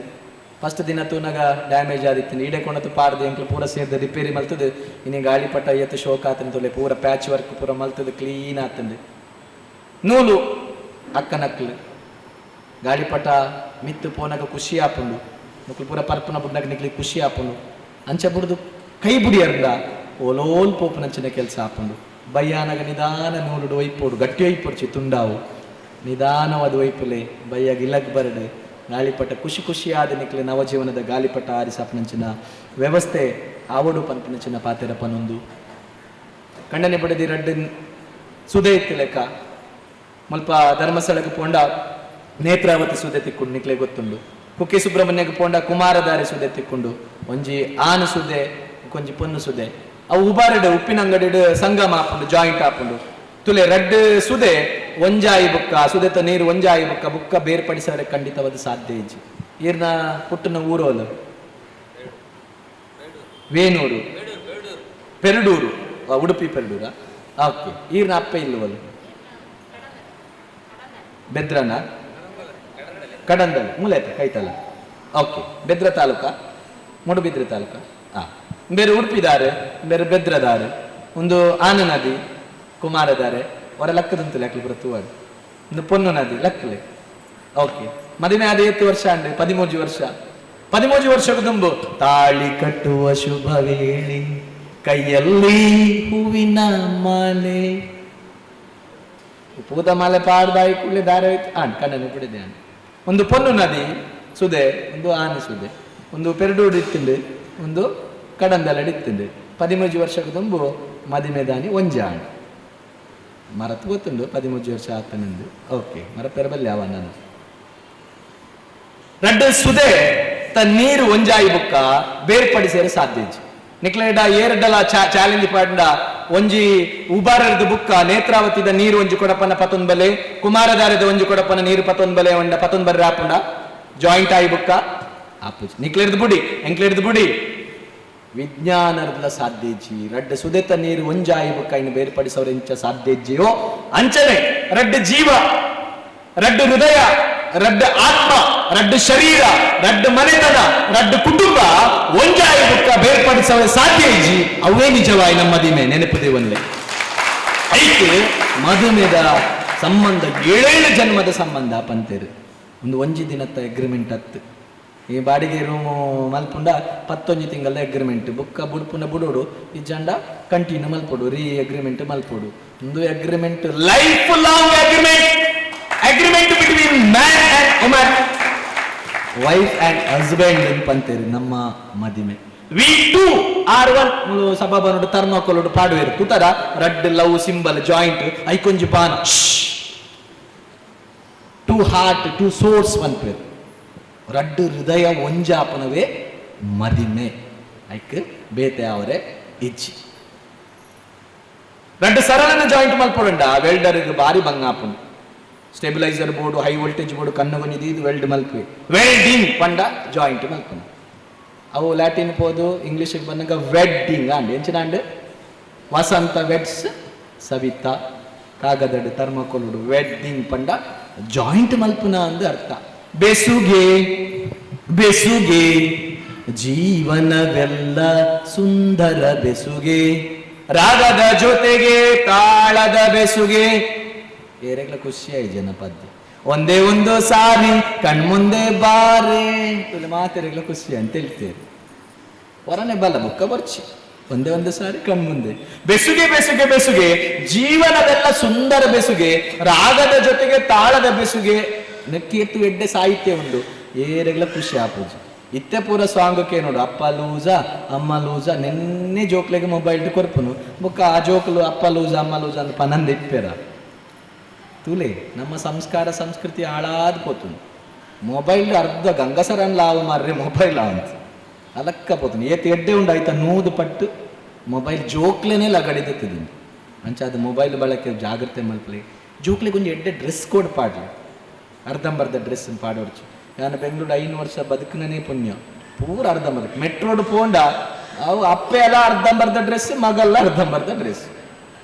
ಫಸ್ಟ್ ದಿನ ತೂನಗ ಡ್ಯಾಮೇಜ್ ಆದಿತ್ತಿಂದು. ಈಡೆ ಕೊಣತು ಪಾರ್ದು ಎಂಕ್ಲು ಪೂರ ಸೇರ್ದು ರಿಪೇರಿ ಮಲ್ತದು. ಇನ್ನು ಗಾಳಿಪಟ ಏತ್ ಶೋಕ್ ಆತಂದು ತೊಲೆ ಪೂರ ಪ್ಯಾಚ್ ವರ್ಕ್ ಪೂರ ಮಲ್ತದು ಕ್ಲೀನ್ ಆತಂದು. ನೂಲು ಅಕ್ಕನಕ್ಲು ಗಾಳಿಪಟ ಮಿತ್ತು ಪೋನಗ ಖುಷಿ ಆಪುಂಡು, ಮುಕ್ಲು ಪೂರ ಪರ್ಪನ ಬುಡ್ನಗ ನಿಕ್ಲಿ ಖುಷಿ ಆಪುಂಡು. ಅಂಚ ಬುಡ್ದು ಕೈ ಬುಡಿಯರ್ದ ಓಲೋಲ್ ಪೋಪುನಂಚಿನ ಕೆಲಸ ಆಪುಂಡು. ಬಯ್ಯಾನಗ ನಿಧಾನ ನೂಲುಡು ಒಯ್ಪೋಡು, ಗಟ್ಟಿ ಒಯ್ಪೊಡ್ಚಿ ತುಂಡಾವು ನಿಧಾನವಾದ ಒಯ್ಪುಲೆ ಬಯ್ಯಾಗ ಇಲ್ಲಗ್ ಬರಡು. ಗಾಳಿಪಟ ಖುಷಿ ಖುಷಿಯಾದ ನಿಕ್ಲೆ ನವಜೀವನದ ಗಾಳಿಪಟ ಆರಿಸಾಪನಂಚಿನ ವ್ಯವಸ್ಥೆ ಆವಡು ಪನ್ಪಿನಂಚಿನ ಪಾತೆರ ಪನೊಂದು. ಕಂಡನೆ ಬಡದಿ ರಡ್ಡು ಸುದೆ ಇತ್ತು ಲೆಕ್ಕ. ಮುಲ್ಪ ಧರ್ಮಸ್ಥಳಕ್ಕೆ ಪೋಂಡ ನೇತ್ರಾವತಿ ಸುದೆ ತಿಕ್ಕೊಂಡು ನಿಕ್ಲೆ ಗೊತ್ತುಂಡು. ಕುಕ್ಕೆ ಸುಬ್ರಹ್ಮಣ್ಯಕ್ಕೆ ಪೋಂಡ ಕುಮಾರಧಾರೆ ಸುದೆ ತಿಕ್ಕೊಂಡು. ಒಂಜಿ ಆನು ಸುದೆ, ಕೊಂಜಿ ಪೊನ್ನು ಸುದೆ. ಅವು ಉಬಾರಡು ಉಪ್ಪಿನ ಅಂಗಡಿಡು ಸಂಗಮ ಆಪುಂಡು, ಜಾಯಿಂಟ್ ಆಪುಂಡು. ತುಲೆ ರಡ್ಡು ಸುದೆ ಒಂಜಾಯಿ ಬುಕ್ಕ, ಸುದೆತ ನೀರು ಒಂಜಾಯಿ ಬುಕ್ಕ ಬುಕ್ಕ ಬೇರ್ಪಡಿಸರೆ ಖಂಡಿತವಾದ ಸಾಧ್ಯ ಇಜ್ಜಿ. ಈರ್ನ ಪುಟ್ಟನ ಊರೋಲು ವೇಣೂರು, ಪೆರಡೂರು, ಉಡುಪಿ ಪೆರಡೂರ. ಓಕೆ, ಈರ್ನ ಅಪ್ಪ ಇಲ್ಲವಲ್ಲ ಬೆದ್ರನ ಕಡಂದಲ್ ಮೂಲೆತ ಕೈತಲ್ಲ. ಓಕೆ, ಬೆದ್ರ ತಾಲೂಕ, ಮೂಡುಬಿದ್ರೆ ತಾಲೂಕ. ಬೇರೆ ಉಡುಪಿದಾರೆ, ಬೇರೆ ಬೆದ್ರದಾರೆ. ಒಂದು ಆನ ನದಿ ಕುಮಾರದಾರೆ, ಹೊರ ಲಕ್ಕದಂತಲೆ ಅಕ್ಲು ಪೂರ ತೂವಾಡು. ಒಂದು ಪೊನ್ನು ನದಿ ಲಕ್ಕಲೆ. ಓಕೆ, ಮದುವೆ ಆದ 8 ವರ್ಷ ಅಂಡೆ, 13 ವರ್ಷ. 13 ವರ್ಷಕ್ಕೆ ತುಂಬು ತಾಳಿ ಕಟ್ಟುವ ಶುಭ ವೇಳೆ, ಕೈಯಲ್ಲಿ ಹೂವಿನ ಮಾಲೆ, ಪೂದ ಮಾಲೆ ಪಾಡ್ದಾಯಿ ಕೂಡಲೇ ದಾರೆ ಹೋಯ್ತು. ಆಣ್ ಕಣ್ಣನ್ನು ಬಿಡಿದೆ ಆಣ್. ಒಂದು ಪೊನ್ನು ನದಿ ಸುದೆ, ಒಂದು ಆನೆ ಸುದೆ, ಒಂದು ಪೆರಡೂಡು ಇತ್ತಿಂಡು, ಒಂದು ಕಡಂದಲಡಿ ಇತ್ತಿಂಡು. 13 ವರ್ಷಕ್ಕೆ ತುಂಬು ಮದಿಮೆದಾನಿ ಒಂಜಿ ಆಣ್. ಮರತ್ ಗೊತ್ತುಂಡು 13 ವರ್ಷ ಆತನೆಂದು. ಓಕೆ, ಮರ ಪೆರಬಲ್ಲಿ ಯಾವ ನಾನು ರಡ್ಡು ಸುದೆ ತ ನೀರು ಒಂಜಾಯಿ ಬುಕ್ಕ ಬೇರ್ಪಡಿಸೇರ ಸಾಧ್ಯ ಇಜ್ಜಿ. ನಿಕ್ಲೇಡ ಏರ್ಡಲ ಚಾಲೆಂಜ್ ಪಾಂಡ ಒಂಜಿ ಉಬಾರರ್ದು ಬುಕ್ಕ ನೇತ್ರಾವತಿದ ನೀರು ಒಂಜಿ ಕೊಡಪನ ಪತೊಂದ್ ಬಲೆ, ಕುಮಾರಧಾರದ ಒಂಜಿ ಕೊಡಪನ ನೀರು ಪತೊಂದ್ ಬಲೆ ಒಂಡ ಪತೊಂದ್ ಬರ್ರೆ ಆಪುಂಡ ಜಾಯಿಂಟ್ ಆಯಿ ಬುಕ್ಕ ಆಪುಜಿ. ನಿಕ್ಲೇರ್ದು ಬುಡಿ ಎಂಕ್ಲೇರ್ದು ಬುಡಿ ವಿಜ್ಞಾನರ್ಲ ಸಾಧ್ಯ ಇಜ್ಜಿ. ರಡ್ಡು ಸುದೆತ ನೀರು ಒಂಜಾಯಿ ಬುಕ್ಕ ಇನ್ನು ಬೇರ್ಪಡಿಸೋರು ಇಂಚ ಸಾಧ್ಯ ಇಜ್ಜಿಯೋ ಅಂಚನೆ ರಡ್ಡು ಜೀವ, ರಡ್ಡು ಹೃದಯ, ರಡ್ಡು ಆತ್ಮ, ರಡ್ಡು ಶರೀರ, ರಡ್ಡು ಮನೆತನ, ರಡ್ಡು ಕುಟುಂಬ ಒಂಜಾಯಿ ಬುಕ್ಕ ಬೇರ್ಪಡಿಸೋರೆ ಸಾಧ್ಯ ಇಜ್ಜಿ. ಅವೇ ನಿಜವಾಯಿ ನಮ್ಮ ಮದಿಮೆ ನೆನಪು ದೇವನ್ಲೆ. ಐಕೆ ಮದುಮೆದ ಸಂಬಂಧ 7 ಜನ್ಮದ ಸಂಬಂಧ ಪಂತೇರು. ಒಂದು ಒಂಜಿ ದಿನತ್ತ ಅಗ್ರಿಮೆಂಟ್ ಹತ್ತು. ಈ ಬಾಡಿಗೆ ರೂಮು ಮಲ್ಪುಂಡ 11 ತಿಂಗಳ ಅಗ್ರಿಮೆಂಟ್ ಬುಕ್ಕ ಬುಡ್ಪುನ ಬುಡೋಡು ಈ ಜಂಡ ಕಂಟಿನ್ಯೂ ಮಲ್ಪೊಡು, ರೀ ಅಗ್ರಿಮೆಂಟ್ ಮಲ್ಪೊಡು. ಒಂದು agreement life long agreement, agreement between man and woman, wife and husband ಪಂತೇರು ನಮ್ಮ ಮದಿಮೆ. V two R one ಸಭಾ ಬನ್ನೋಡು ಥರ್ಮಾಕೋಲೋಡು ಪಾಡುವೇರು ತುತರ ರಡ್ಡ್ love symbol joint ಐಕೊಂಜಿ ಪಾನ to heart to source ಪನ್ಪೇರು. ರಡ್ಡು ಹೃದಯ ಒಂಜಾಪನವೇ ಮದಿಮೆ. ಐಕ್ ಬೇತೆ ಅವರೇ ಇಜ್ಜಿ. ರಡ್ಡು ಸರಳನ ಜಾಯಿಂಟ್ ಮಲ್ಪೊಡಂಡ ವೆಲ್ಡರ್ಗೆ ಬಾರಿ ಬಂಗಾಪುಂಡು. Stabiliser board, high voltage board ಕಣ್ಣು ಇದು ವೆಲ್ಡ್ ಮಲ್ಪಿ ವೆಲ್ಡಿಂಗ್ ಪಂಡ ಜಾಯಿಂಟ್ ಮಲ್ಪುನು. ಅವು ಲ್ಯಾಟಿನ್ ಪೋದು ಇಂಗ್ಲೀಷಿಗೆ ಬಂದಾಗ ವೆಡ್ಡಿಂಗ್ ಅಂಡ್ ಎಂಚಿನ ಅಂಡ್ ವಸಂತ ವೆಡ್ಸ್ ಸವಿತಾ ಕಾಗದಡು ಥರ್ಮಕೋಲುಡು ವೆಡ್ಡಿಂಗ್ ಪಂಡ ಜಾಯಿಂಟ್ ಮಲ್ಪುನ ಅಂದು ಅರ್ಥ. ಬೆಸುಗೆ ಬೆಸುಗೆ ಜೀವನವೆಲ್ಲ ಸುಂದರ ಬೆಸುಗೆ, ರಾಗದ ಜೊತೆಗೆ ತಾಳದ ಬೆಸುಗೆ. ಏರೆಗ್ಲ ಖುಷಿಯಾಯಿ ಜನ ಪದ್ಯ. ಒಂದೇ ಒಂದು ಸಾರಿ ಕಣ್ಮುಂದೆ ಬಾರೆ ಮಾತೆರೆಗ್ಲ ಖುಷಿ ಅಂತ ಹೇಳ್ತೇವೆ. ಹೊರನೆ ಬಲ್ಲ ಬುಕ್ಕ ಬರ್ಚಿ ಒಂದೇ ಒಂದು ಸಾರಿ ಕಣ್ಮುಂದೆ. ಬೆಸುಗೆ ಬೆಸುಗೆ ಬೆಸುಗೆ ಜೀವನದೆಲ್ಲ ಸುಂದರ ಬೆಸುಗೆ, ರಾಗದ ಜೊತೆಗೆ ತಾಳದ ಬೆಸುಗೆ. ನೆಕ್ಕಿ ಎತ್ತು ಎಡ್ಡೆ ಸಾಹಿತ್ಯ ಉಂಡು ಏರೆಗ್ಲ ಖುಷಿ ಆಪುಜಿ. ಇತ್ತೆ ಪೂರ ಸಾಂಗಕ್ಕೆ ನೋಡು, ಅಪ್ಪ ಲೂಸ ಅಮ್ಮ ಲೂಸ ನಿನ್ನೆ ಜೋಕ್ಲೆಗೆ ಮೊಬೈಲ್ ಕೊರ್ಪುನು ಬೊಕ್ಕ ಆ ಜೋಕ್ಲು ಅಪ್ಪ ಲೂಸ ಅಮ್ಮ ಲೂಸ ಅಂತ ಪನಂದ ಇಪ್ಪೆರ. ತೂಲೆ ನಮ್ಮ ಸಂಸ್ಕಾರ ಸಂಸ್ಕೃತಿ ಹಾಳಾದ ಪೋತುಂಡು. ಮೊಬೈಲ್ ಅರ್ಧ ಗಂಗಸರನ್ ಲಾವು ಮಾರ್ರೆ ಮೊಬೈಲ್ ಅಂತ. ಅಲಕ್ಕ ಪೋತುಂಡು ಏತ್ ಎಡ್ಡೆ ಉಂಡು ಆಯ್ತಾ 100 ಪಟ್ಟು ಮೊಬೈಲ್ ಜೋಕ್ಲೇನೆ ಲಗಡಿದೆತ್ತಿದ್ದೀನಿ. ಅಂಚಾದ ಮೊಬೈಲ್ ಬಳಕೆ ಜಾಗ್ರತೆ ಮಲ್ಪಲೆ. ಜೋಕ್ಲೆಗ್ ಒಂಜಿ ಎಡ್ಡೆ ಡ್ರೆಸ್ ಕೋಡ್ ಪಾಡ್ಲೆ, ಅರ್ಧಂಬರ್ಧ ಡ್ರೆಸ್ ಪಾಡೋರ್ಚು. ನಾನು ಬೆಂಗಳೂರು 5 ವರ್ಷ ಬದುಕಿನೇ ಪುಣ್ಯ, ಪೂರ ಅರ್ಧಂಬರ್ಧ. ಮೆಟ್ರೋಡ್ ಪೋಂಡ ಅವು ಅಪ್ಪೆ ಎಲ್ಲ ಅರ್ಧಂಬರ್ಧ ಡ್ರೆಸ್, ಮಗಲ್ಲ ಅರ್ಧಂಬರ್ಧ ಡ್ರೆಸ್.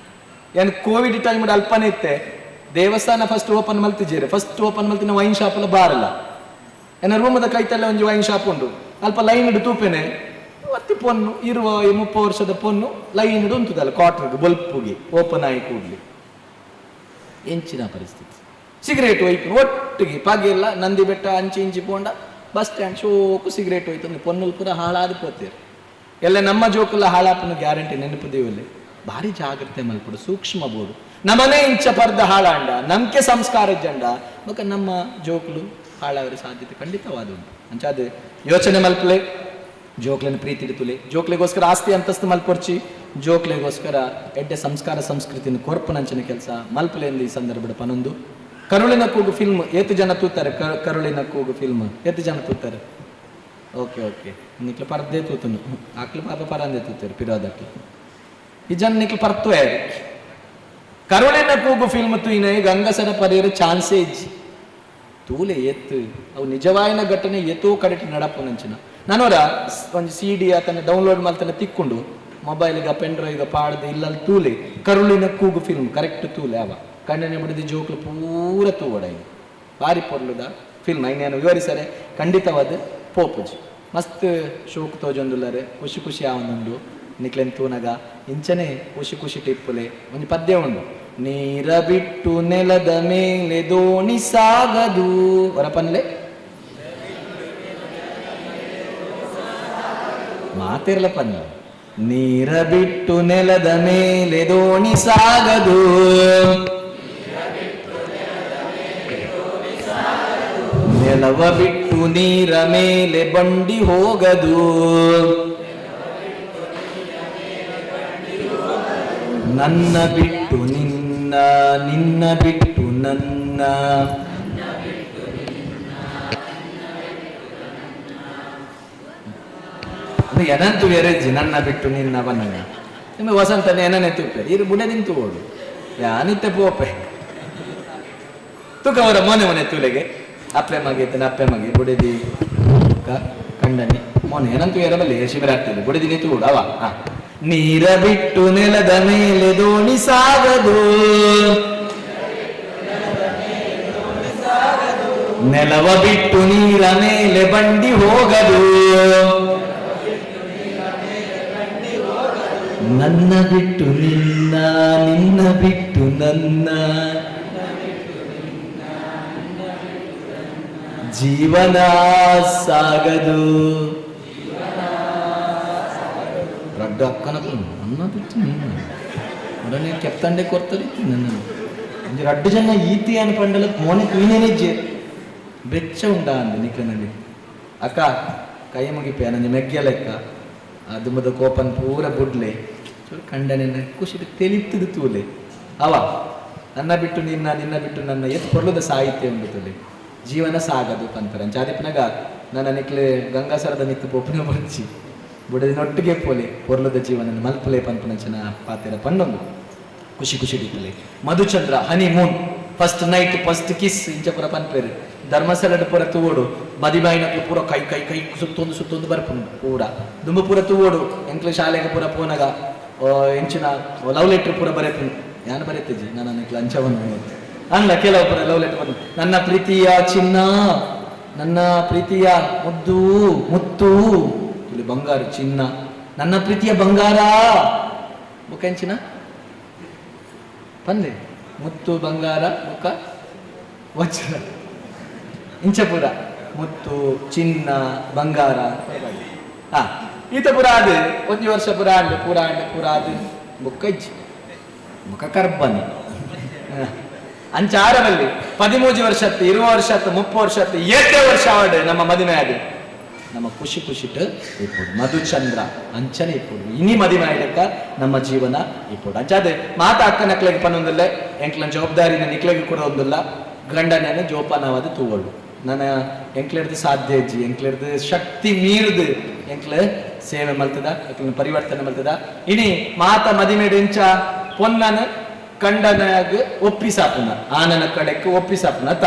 ಏನು ಕೋವಿಡ್ ಟೈಮ್ ಅಲ್ಪನೇ ಇತ್ತೆ, ದೇವಸ್ಥಾನ ಫಸ್ಟ್ ಓಪನ್ ಮಲ್ತಿದ್ದೀರಿ, ಫಸ್ಟ್ ಓಪನ್ ಮಲ್ತಿನ ವೈನ್ ಶಾಪ್ ಎಲ್ಲ ಬಾರಲ್ಲ. ಏನ ರೂಮದ ಕೈತಲ್ಲೇ ಒಂಜಿ ವೈನ್ ಶಾಪ್ ಉಂಟು, ಅಲ್ಪ ಲೈನ್ ಇಡು ತೂಪೇನೆ ಒತ್ತಿ ಪೊನ್ನು ಇರುವ 30 ವರ್ಷದ ಪೊನ್ನು ಲೈನ್ ಇಡು ಉಂಟುದಲ್ಲ ಕ್ವಾರ್ಟರ್ಗೆ ಬೊಲ್ಪುಗೆ ಓಪನ್ ಆಗಿ ಕೂಡ್ಲಿ. ಎಂಚಿನ ಪರಿಸ್ಥಿತಿ. ಸಿಗರೇಟ್ ಒಯ್ತು ಒಟ್ಟಿಗೆ ಪಗೆಲ್ಲ ನಂದಿ ಬೆಟ್ಟ ಅಂಚಿ ಇಂಚಿ ಪೋಂಡ ಬಸ್ ಸ್ಟ್ಯಾಂಡ್ ಶೋಕು ಸಿಗರೇಟ್ ಹೋಯ್ತು ಅಂದ್ರೆ ಪೊನ್ನುಲ್ ಪೂರ ಹಾಳಾದ ಪೋತೇರು. ಎಲ್ಲ ನಮ್ಮ ಜೋಕುಲ್ಲ ಹಾಳಾಪನ ಗ್ಯಾರಂಟಿ ನೆನಪುದೇವಲ್ಲಿ. ಭಾರಿ ಜಾಗ್ರತೆ ಮಲ್ಪಡು, ಸೂಕ್ಷ್ಮ ಬೋಡು. ನಮ್ಮನೆ ಇಂಚ ಪರ್ದ ಹಾಳಾಂಡ ನಮ್ಕೆ ಸಂಸ್ಕಾರ ಜಂಡ ಬೊಕ ನಮ್ಮ ಜೋಕುಲು ಹಾಳಾಗೋ ಸಾಧ್ಯತೆ ಖಂಡಿತವಾದ ಉಂಟು. ಅಂಚಾದ ಯೋಚನೆ ಮಲ್ಪಲೆ, ಜೋಕ್ಲೆನ ಪ್ರೀತಿ ಇಡ್ತುಲೆ, ಜೋಕ್ಲೆಗೋಸ್ಕರ ಆಸ್ತಿ ಅಂತಸ್ತು ಮಲ್ಪೊರ್ಚಿ, ಜೋಕ್ಲೆಗೋಸ್ಕರ ಎಡ್ಡೆ ಸಂಸ್ಕಾರ ಸಂಸ್ಕೃತಿನ ಕೊರ್ಪುನಂಚಿನ ಕೆಲಸ ಮಲ್ಪಲೆ ಎಂದು ಈ ಸಂದರ್ಭದ ಪನೊಂದು. ಕರುಳಿನ ಕೂಗು ಫಿಲ್ಮ್ ಏತು ಜನ ತೂತಾರೆ? ಕರುಳಿನ ಕೂಗು ಫಿಲ್ಮ್ ಏತು ಜನ ತೂತಾರೆ? ಓಕೆ ಓಕೆ, ನಿಕ್ಲು ಪರ್ದೇ ತೂತನು ಆಕ್ಲು ಪಾಪ ಪರಂದೆ ತೂತಾರೆ ಪಿರೋದಕ್ಲು ಈ ಜನ ನಿಕ್ಲು ಪರ್ತುವೆ. ಕರುಳಿನ ಕೂಗು ಫಿಲ್ಮ್ ತೂಯಿನ ಗಂಗಸರ ಪರಿಯರ ಚಾನ್ಸೇ ಇಜ್ಜಿ ತೂಲೆ ಎತ್ತು ಅವು ನಿಜವಾಯಿನ ಘಟನೆ ಎತ್ತೋ ಕಡೆಟ್ ನಡಪುನಂಚಿನ. ನಾನೋರ ಒಂಜಿ ಸಿ ಡಿ ಆತನ ಡೌನ್ಲೋಡ್ ಮಲ್ತನ ತಿಕ್ಕೊಂಡು ಮೊಬೈಲ್ಗ ಪೆನ್ ಡ್ರೈವ್ಗ ಪಾಡ್ದು ಇಲ್ಲಲ್ಲಿ ತೂಲೆ ಕರುಳಿನ ಕೂಗು ಫಿಲ್ಮ್ ಕರೆಕ್ಟ್ ತೂಲೆ. ಅವ ಕಣ್ಣನೆ ಬಿಡಿದು ಜೋಕ್ಲು ಪೂರ ತೂವಡ ಭಾರಿ ಪೊರ್ಲುದ ಫಿಲ್ಮ್. ಐನೇನು ವಿವರಿಸರೆ ಖಂಡಿತವಾದ ಪೋಪುಜಿ ಮಸ್ತ್ ಶೋಕ್ ತೋಜೊಂದುಲ್ಲರೆ, ಖುಷಿ ಖುಷಿ ಆವೊಂದುಂಡು ನಿಕ್ಲೆನ್ ತೂನಗ. ಇಂಚನೆ ಖುಷಿ ಖುಷಿ ಟಿಪ್ಪುಲೆ ಒಂಜಿ ಪದ್ಯ ಉಂಡು, ನೀರ ಬಿಟ್ಟು ನೆಲದ ಮೇಲೆ ದೋಣಿ ಸಾಗದು ಹೊರಪನ್ಲೆ ಮಾತಿರ್ಲ ಪನ್ಲೆ, ನೀರ ಬಿಟ್ಟು ನೆಲದ ಮೇಲೆ ದೋಣಿ ಸಾಗದು, ನೆಲವ ಬಿಟ್ಟು ನೀರ ಮೇಲೆ ಬಂಡಿ ಹೋಗದು, ನನ್ನ ಬಿಟ್ಟು ನಿನ್ನ ನಿನ್ನ ಬಿಟ್ಟು ನನ್ನ. ಏನಂತು ಎರೆಜ್ಜಿ ನನ್ನ ಬಿಟ್ಟು ನಿನ್ನ ಬನ್ನ ನಿಮ್ಮ ವಸಂತನೇ ಏನನೆ ತುಪ್ಪೆ ಇರು ಬುಡದಿಂತು ಓಡು ಯಾನಿತ್ತೆ ಪೋಪೆ ತುಕವರ ಮೊನೆ ಮೊನೆ ತುಲೆಗೆ ಅಪ್ಪೆ ಮಗಿ ಇತ್ತನ ಅಪ್ಪೆ ಮಗಿ ಬುಡದಿ ಕಂಡನಿ ಮೊನೆ ಏನಂತೂ ಎರಬಲ್ಲಿ ಶಿಬಿರ ಆಗ್ತದೆ ಬುಡದಿ ತೂಡು ಅವ. ನೀರ ಬಿಟ್ಟು ನೆಲದ ಮೇಲೆ ದೋಣಿ ಸಾಗದು, ನೆಲವ ಬಿಟ್ಟು ನೀರ ಮೇಲೆ ಬಂಡಿ ಹೋಗದು, ನನ್ನ ಬಿಟ್ಟು ನಿನ್ನ ನಿನ್ನ ಬಿಟ್ಟು ನನ್ನ ಜೀವನ ಸಾಗದು. ರಡ್ಡ ಅಕ್ಕನ ನನ್ನ ಬಿಟ್ಟು ನಿನ್ನ ಉಡನೆ ಕೆತ್ತಂಡೆ ಕೊರ್ತರಿ ನನ್ನ ಒಂಜಿ ರಡ್ಡು ಜನ ಈತಿ ಅನ್ಪಂಡಲ ಮೋನೆ ತುಯ್ನೇನೆ ಬೆಚ್ಚ ಉಂಡ ಅಂದ ನಿಕ್ಲನಲ್ಲಿ. ಅಕ್ಕ ಕೈ ಮುಗಿಪೆ ನಂಜಿ ಮೆಗ್ಯ ಲೆಕ್ಕ ದುಮ್ಮದ ಕೋಪನ್ ಪೂರ ಬುಡ್ಲೆ ಚೂರು ಕಂಡನೆ ಖುಷಿ ತೆಲಿತ್ತದು ತೂಲೆ ಅವ ನನ್ನ ಬಿಟ್ಟು ನಿನ್ನ ನಿನ್ನ ಬಿಟ್ಟು ನನ್ನ ಎತ್ತು ಪೊರ್ಲುದ ಸಾಹಿತ್ಯ ಉಂಡು ತುಲೆ ಜೀವನ ಸಾಗದು ಪಂತರ ಜಾದಿಪನಗ ನನ್ನ ನಿಕ್ಲೆ ಗಂಗಾಸರದ ನಿತ್ತು ಪೋಪುನ ಬರ್ಚಿ ಬುಡದಿನೊಟ್ಟಿಗೆ ಪೋಲೆ ಪೊರ್ಲುದ ಜೀವನ ಮಲ್ಪಲೆ ಪನ್ಪುನಂಚಿನ ಪಾತೆರ ಪಂಡೊಂದು ಖುಷಿ ಖುಷಿ ಡಿಪ್ಪಲೆ. Madhuchandra honeymoon first night first kiss ಇಂಚ ಪೂರ ಪನ್ಪೇರು. ಧರ್ಮಸ್ಥಳದ ಪೂರ ತೂವೋಡು ಮದಿಬಾಯಿನಕ್ಲು ಪೂರ ಕೈ ಕೈ ಕೈ ಸುತ್ತೊಂದು ಸುತ್ತೊಂದು ಬರ್ಪುಂಡು ಪೂರ ದುಂಬು ಪೂರ ತೂವೋಡು. ಎಂಕ್ಲು ಶಾಲೆಗೆ ಪೂರ ಪೋನಗ ಎಂಚಿನ ಲವ್ ಲೆಟರ್ ಪೂರ ಬರೆಪುಂಡು. ಯಾನು ಬರೆತಿಜ್ಜಿ ನಾನು ಎಂಕ್ಲು ಅಂಚವನ್ನು ಅಲ್ಲ ಕೆಲವು ಪೂರ ಲವ್ ಲೆಟರ್ ಬಂದು ನನ್ನ ಪ್ರೀತಿಯ ಚಿನ್ನ ನನ್ನ ಪ್ರೀತಿಯ ಮುದ್ದು ಮುತ್ತು ಇಲ್ಲಿ ಬಂಗಾರ ಚಿನ್ನ ನನ್ನ ಪ್ರೀತಿಯ ಬಂಗಾರ ಬುಕ್ಕ ಎಂಚಿನ ಪನ್ಲೆ ಮುತ್ತು ಬಂಗಾರ ಬುಕ್ಕ ವಜ್ರ ಇಂಚಪುರ ಮುತ್ತು ಚಿನ್ನ ಬಂಗಾರ. ಹಾ ಈತ ಪುರ ಅದು ಒಂಜಿ ವರ್ಷ ಪುರ ಆಂಡ್ ಪೂರ ಆಂಡ್ ಪೂರ ಅದು ಬುಕ್ಕ ಇಜ್ಜಿ ಬುಕ್ಕ ಕರ್ಬನಿ ಅಂಚಾರದಲ್ಲಿ 13 ವರ್ಷ 20 ವರ್ಷ 30 ವರ್ಷ 8 ವರ್ಷ ಆವಡ್ ನಮ್ಮ ಮದಿಮೆ ಅದು ನಮ್ಮ ಖುಷಿ ಖುಷಿಟ್ ಇಪ್ಪುಡು. ಮಧುಚಂದ್ರ ಅಂಚನೆ ಇಪ್ಪುಡು ಇನಿ ಮದಿಮೆ ಆಯ್ಲಕ್ಕ ನಮ್ಮ ಜೀವನ ಇಪ್ಪುಡು. ಅಂಚಾದೆ ಮಾತ ಅಕ್ಕ ನಕ್ಲೆಗೆ ಪನ್ನೊಂದಿಲ್ಲ ಎಂಕ್ಲನ ಜವಾಬ್ದಾರಿನ ನಿಕ್ಲೆಗೆ ಕೂಡ ಒಂದಿಲ್ಲ ಗಂಡನ ಜೋಪಾನವಾದ ತೂವಳು. ನನ್ನ ಎಂಕ್ಲೆಡ್ದು ಸಾಧ್ಯ ಇಜ್ಜಿ ಎಂಕ್ಲೆಡ್ದು ಶಕ್ತಿ ಮೀರ್ದು ಎಂಕ್ಲೆ ಸೇವೆ ಮಲ್ತದ, ಅಕ್ಲೆನ ಪರಿವರ್ತನೆ ಮಲ್ತದ. ಇನಿ ಮಾತ ಮದಿಮೆಡ್ ಇಂಚ ಪೊನ್ನನ ಕಂಡನಾಗ ಒಪ್ಪಿಸಾಪುನ, ಆನನ ಕಡೆಕ್ ಒಪ್ಪಿಸಾಪುನ ಅತ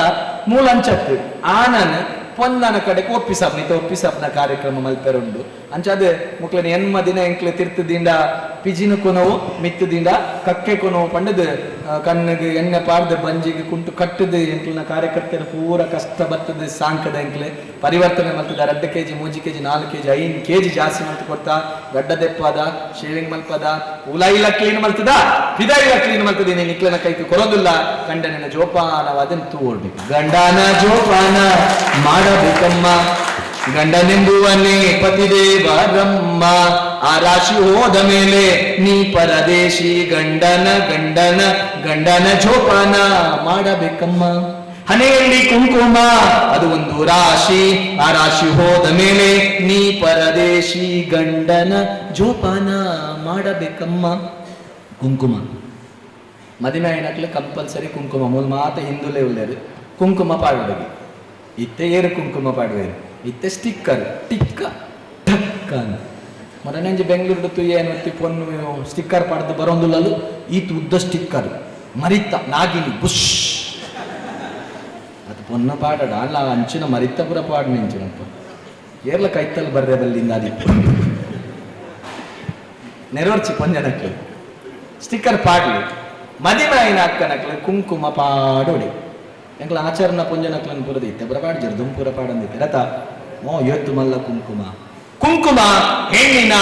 ಮೂಲಂಚತ್ತು ಆನನ ಪೊನ್ನನ ಕಡೆಕ್ ಒಪ್ಪಿಸಾಪುನ, ಇತ್ತ ಒಪ್ಪಿಸಾಪುನ ಕಾರ್ಯಕ್ರಮ ಮಲ್ಪೆರುಂಡು. ಅಂಚಾದ ಮುಕ್ಲೆನ ಎನ್ಮ ದಿನ ಎಂಕ್ಲೆ ತಿರ್ತು ದಿಂಡ ಪಿಜಿನ ಕೊನವು ಮಿತ್ತು ದಿಂಡ ಕಕ್ಕೆ ಕೊನವು ಪಂಡದು ಕಣ್ಣಿಗೆ ಎಣ್ಣೆ ಪಾಡ್ದು ಬಂಜಿಗೆ ಕುಂಟು ಕಟ್ಟದು ಎಂಕ್ಲೆನ ಕಾರ್ಯಕರ್ತರು ಪೂರ ಕಷ್ಟ ಬರ್ತದೆ ಸಾಂಕದ ಎಂಕ್ಲೆ ಪರಿವರ್ತನೆ ಮಲ್ತದ. 2 ಕೆಜಿ 3 ಕೆಜಿ 4 ಕೆಜಿ 5 ಕೆಜಿ ಜಾಸ್ತಿ ಮಲ್ತು ಕೊಡ್ತಾ, ಗಡ್ಡ ದೆಪ್ಪದ, ಶೇವಿಂಗ್ ಮಲ್ಪದ, ಉಲಾಯಿಲ ಕ್ಲೀನ್ ಮಲ್ತದ, ಪಿದಾಯಿಲ ಕ್ಲೀನ್ ಮಲ್ತದ. ನೀನು ನಿಕ್ಲನ ಕೈಗೆ ಕೊರೋದಿಲ್ಲ, ಗಂಡನ ಜೋಪಾನವಾದ ತೂಡ್ಬೇಕು. ಗಂಡನ ಜೋಪಾನ ಮಾಡಬೇಕಮ್ಮ, ಗಂಡನೆಂಬುವನೇ ಪತಿದೇವರಮ್ಮ, ಆ ರಾಶಿ ಹೋದ ಮೇಲೆ ನೀ ಪರದೇಶಿ, ಗಂಡನ ಗಂಡನ ಗಂಡನ ಜೋಪಾನ ಮಾಡಬೇಕಮ್ಮ. ಹಣೆಯಲ್ಲಿ ಕುಂಕುಮ ಅದು ಒಂದು ರಾಶಿ, ಆ ರಾಶಿ ಹೋದ ಮೇಲೆ ನೀ ಪರದೇಶಿ, ಗಂಡನ ಜೋಪಾನ ಮಾಡಬೇಕಮ್ಮ. ಕುಂಕುಮ ಮದಿಮೆ అయినట్లు ಕಂಪಲ್ಸರಿ ಕುಂಕುಮ ಮೂಲ ಮಾತ ಹಿಂದೂಲೇ ಉಳ್ಳೇರು ಕುಂಕುಮ ಪಾಡುವುದು. ಇತ್ತೆ ಏರು ಕುಂಕುಮ ಪಾಡುವೇರು, ಇತ್ತೆ ಸ್ಟಿಕ್ಕರ್ ಟಿಕ್ಕ ಠಕ್ಕ ಮೊನ್ನೆ ಬೆಂಗಳೂರು ತುಯ್ಯ ಏನು ಪೊನ್ನು ಸ್ಟಿಕ್ಕರ್ ಪಾಡ್ದು ಬರೋಂದುಲ್ಲಲು ಈತ ಉದ್ದ ಸ್ಟಿಕ್ಕರ್ ಮರಿತ ನಾಗಿನಿ ಬುಷ್ ಅದು ಪೊನ್ನ ಪಾಡಡ ಅಲ್ಲ ಅಂಚಿನ ಮರಿತ ಪುರ ಪಾಡ್ ನಿಂಚಿನಪ್ಪ ಏರ್ಲ ಕೈತಲ್ ಬರ್ರೆ ಬಲ್ಲಿಂದ ಅದಿತ್ತು ನೆರವರ್ಚಿ ಪೊಂಜನಕ್ಲು ಸ್ಟಿಕ್ಕರ್ ಪಾಡ್ಲಿ ಮದಿಮೆ అయిన ಅಕ್ಕನಕ್ಲು ಕುಂಕುಮ ಪಾಡೋಡಿ ಎಂಕ್ಲ ಆಚರಣ ಪೊಂಜನಕ್ಲನ್ ಪುರದಿತ್ತೆ ಪುರ ಪಾಡ್ಜರ್ ದುಂಪುರ ಪಾಡಂದಿತ್ತೆ ರಥ ಓ ಎತ್ತು ಮಲ್ಲ ಕುಂಕುಮ. ಕುಂಕುಮ ಹೆಣ್ಣಿನ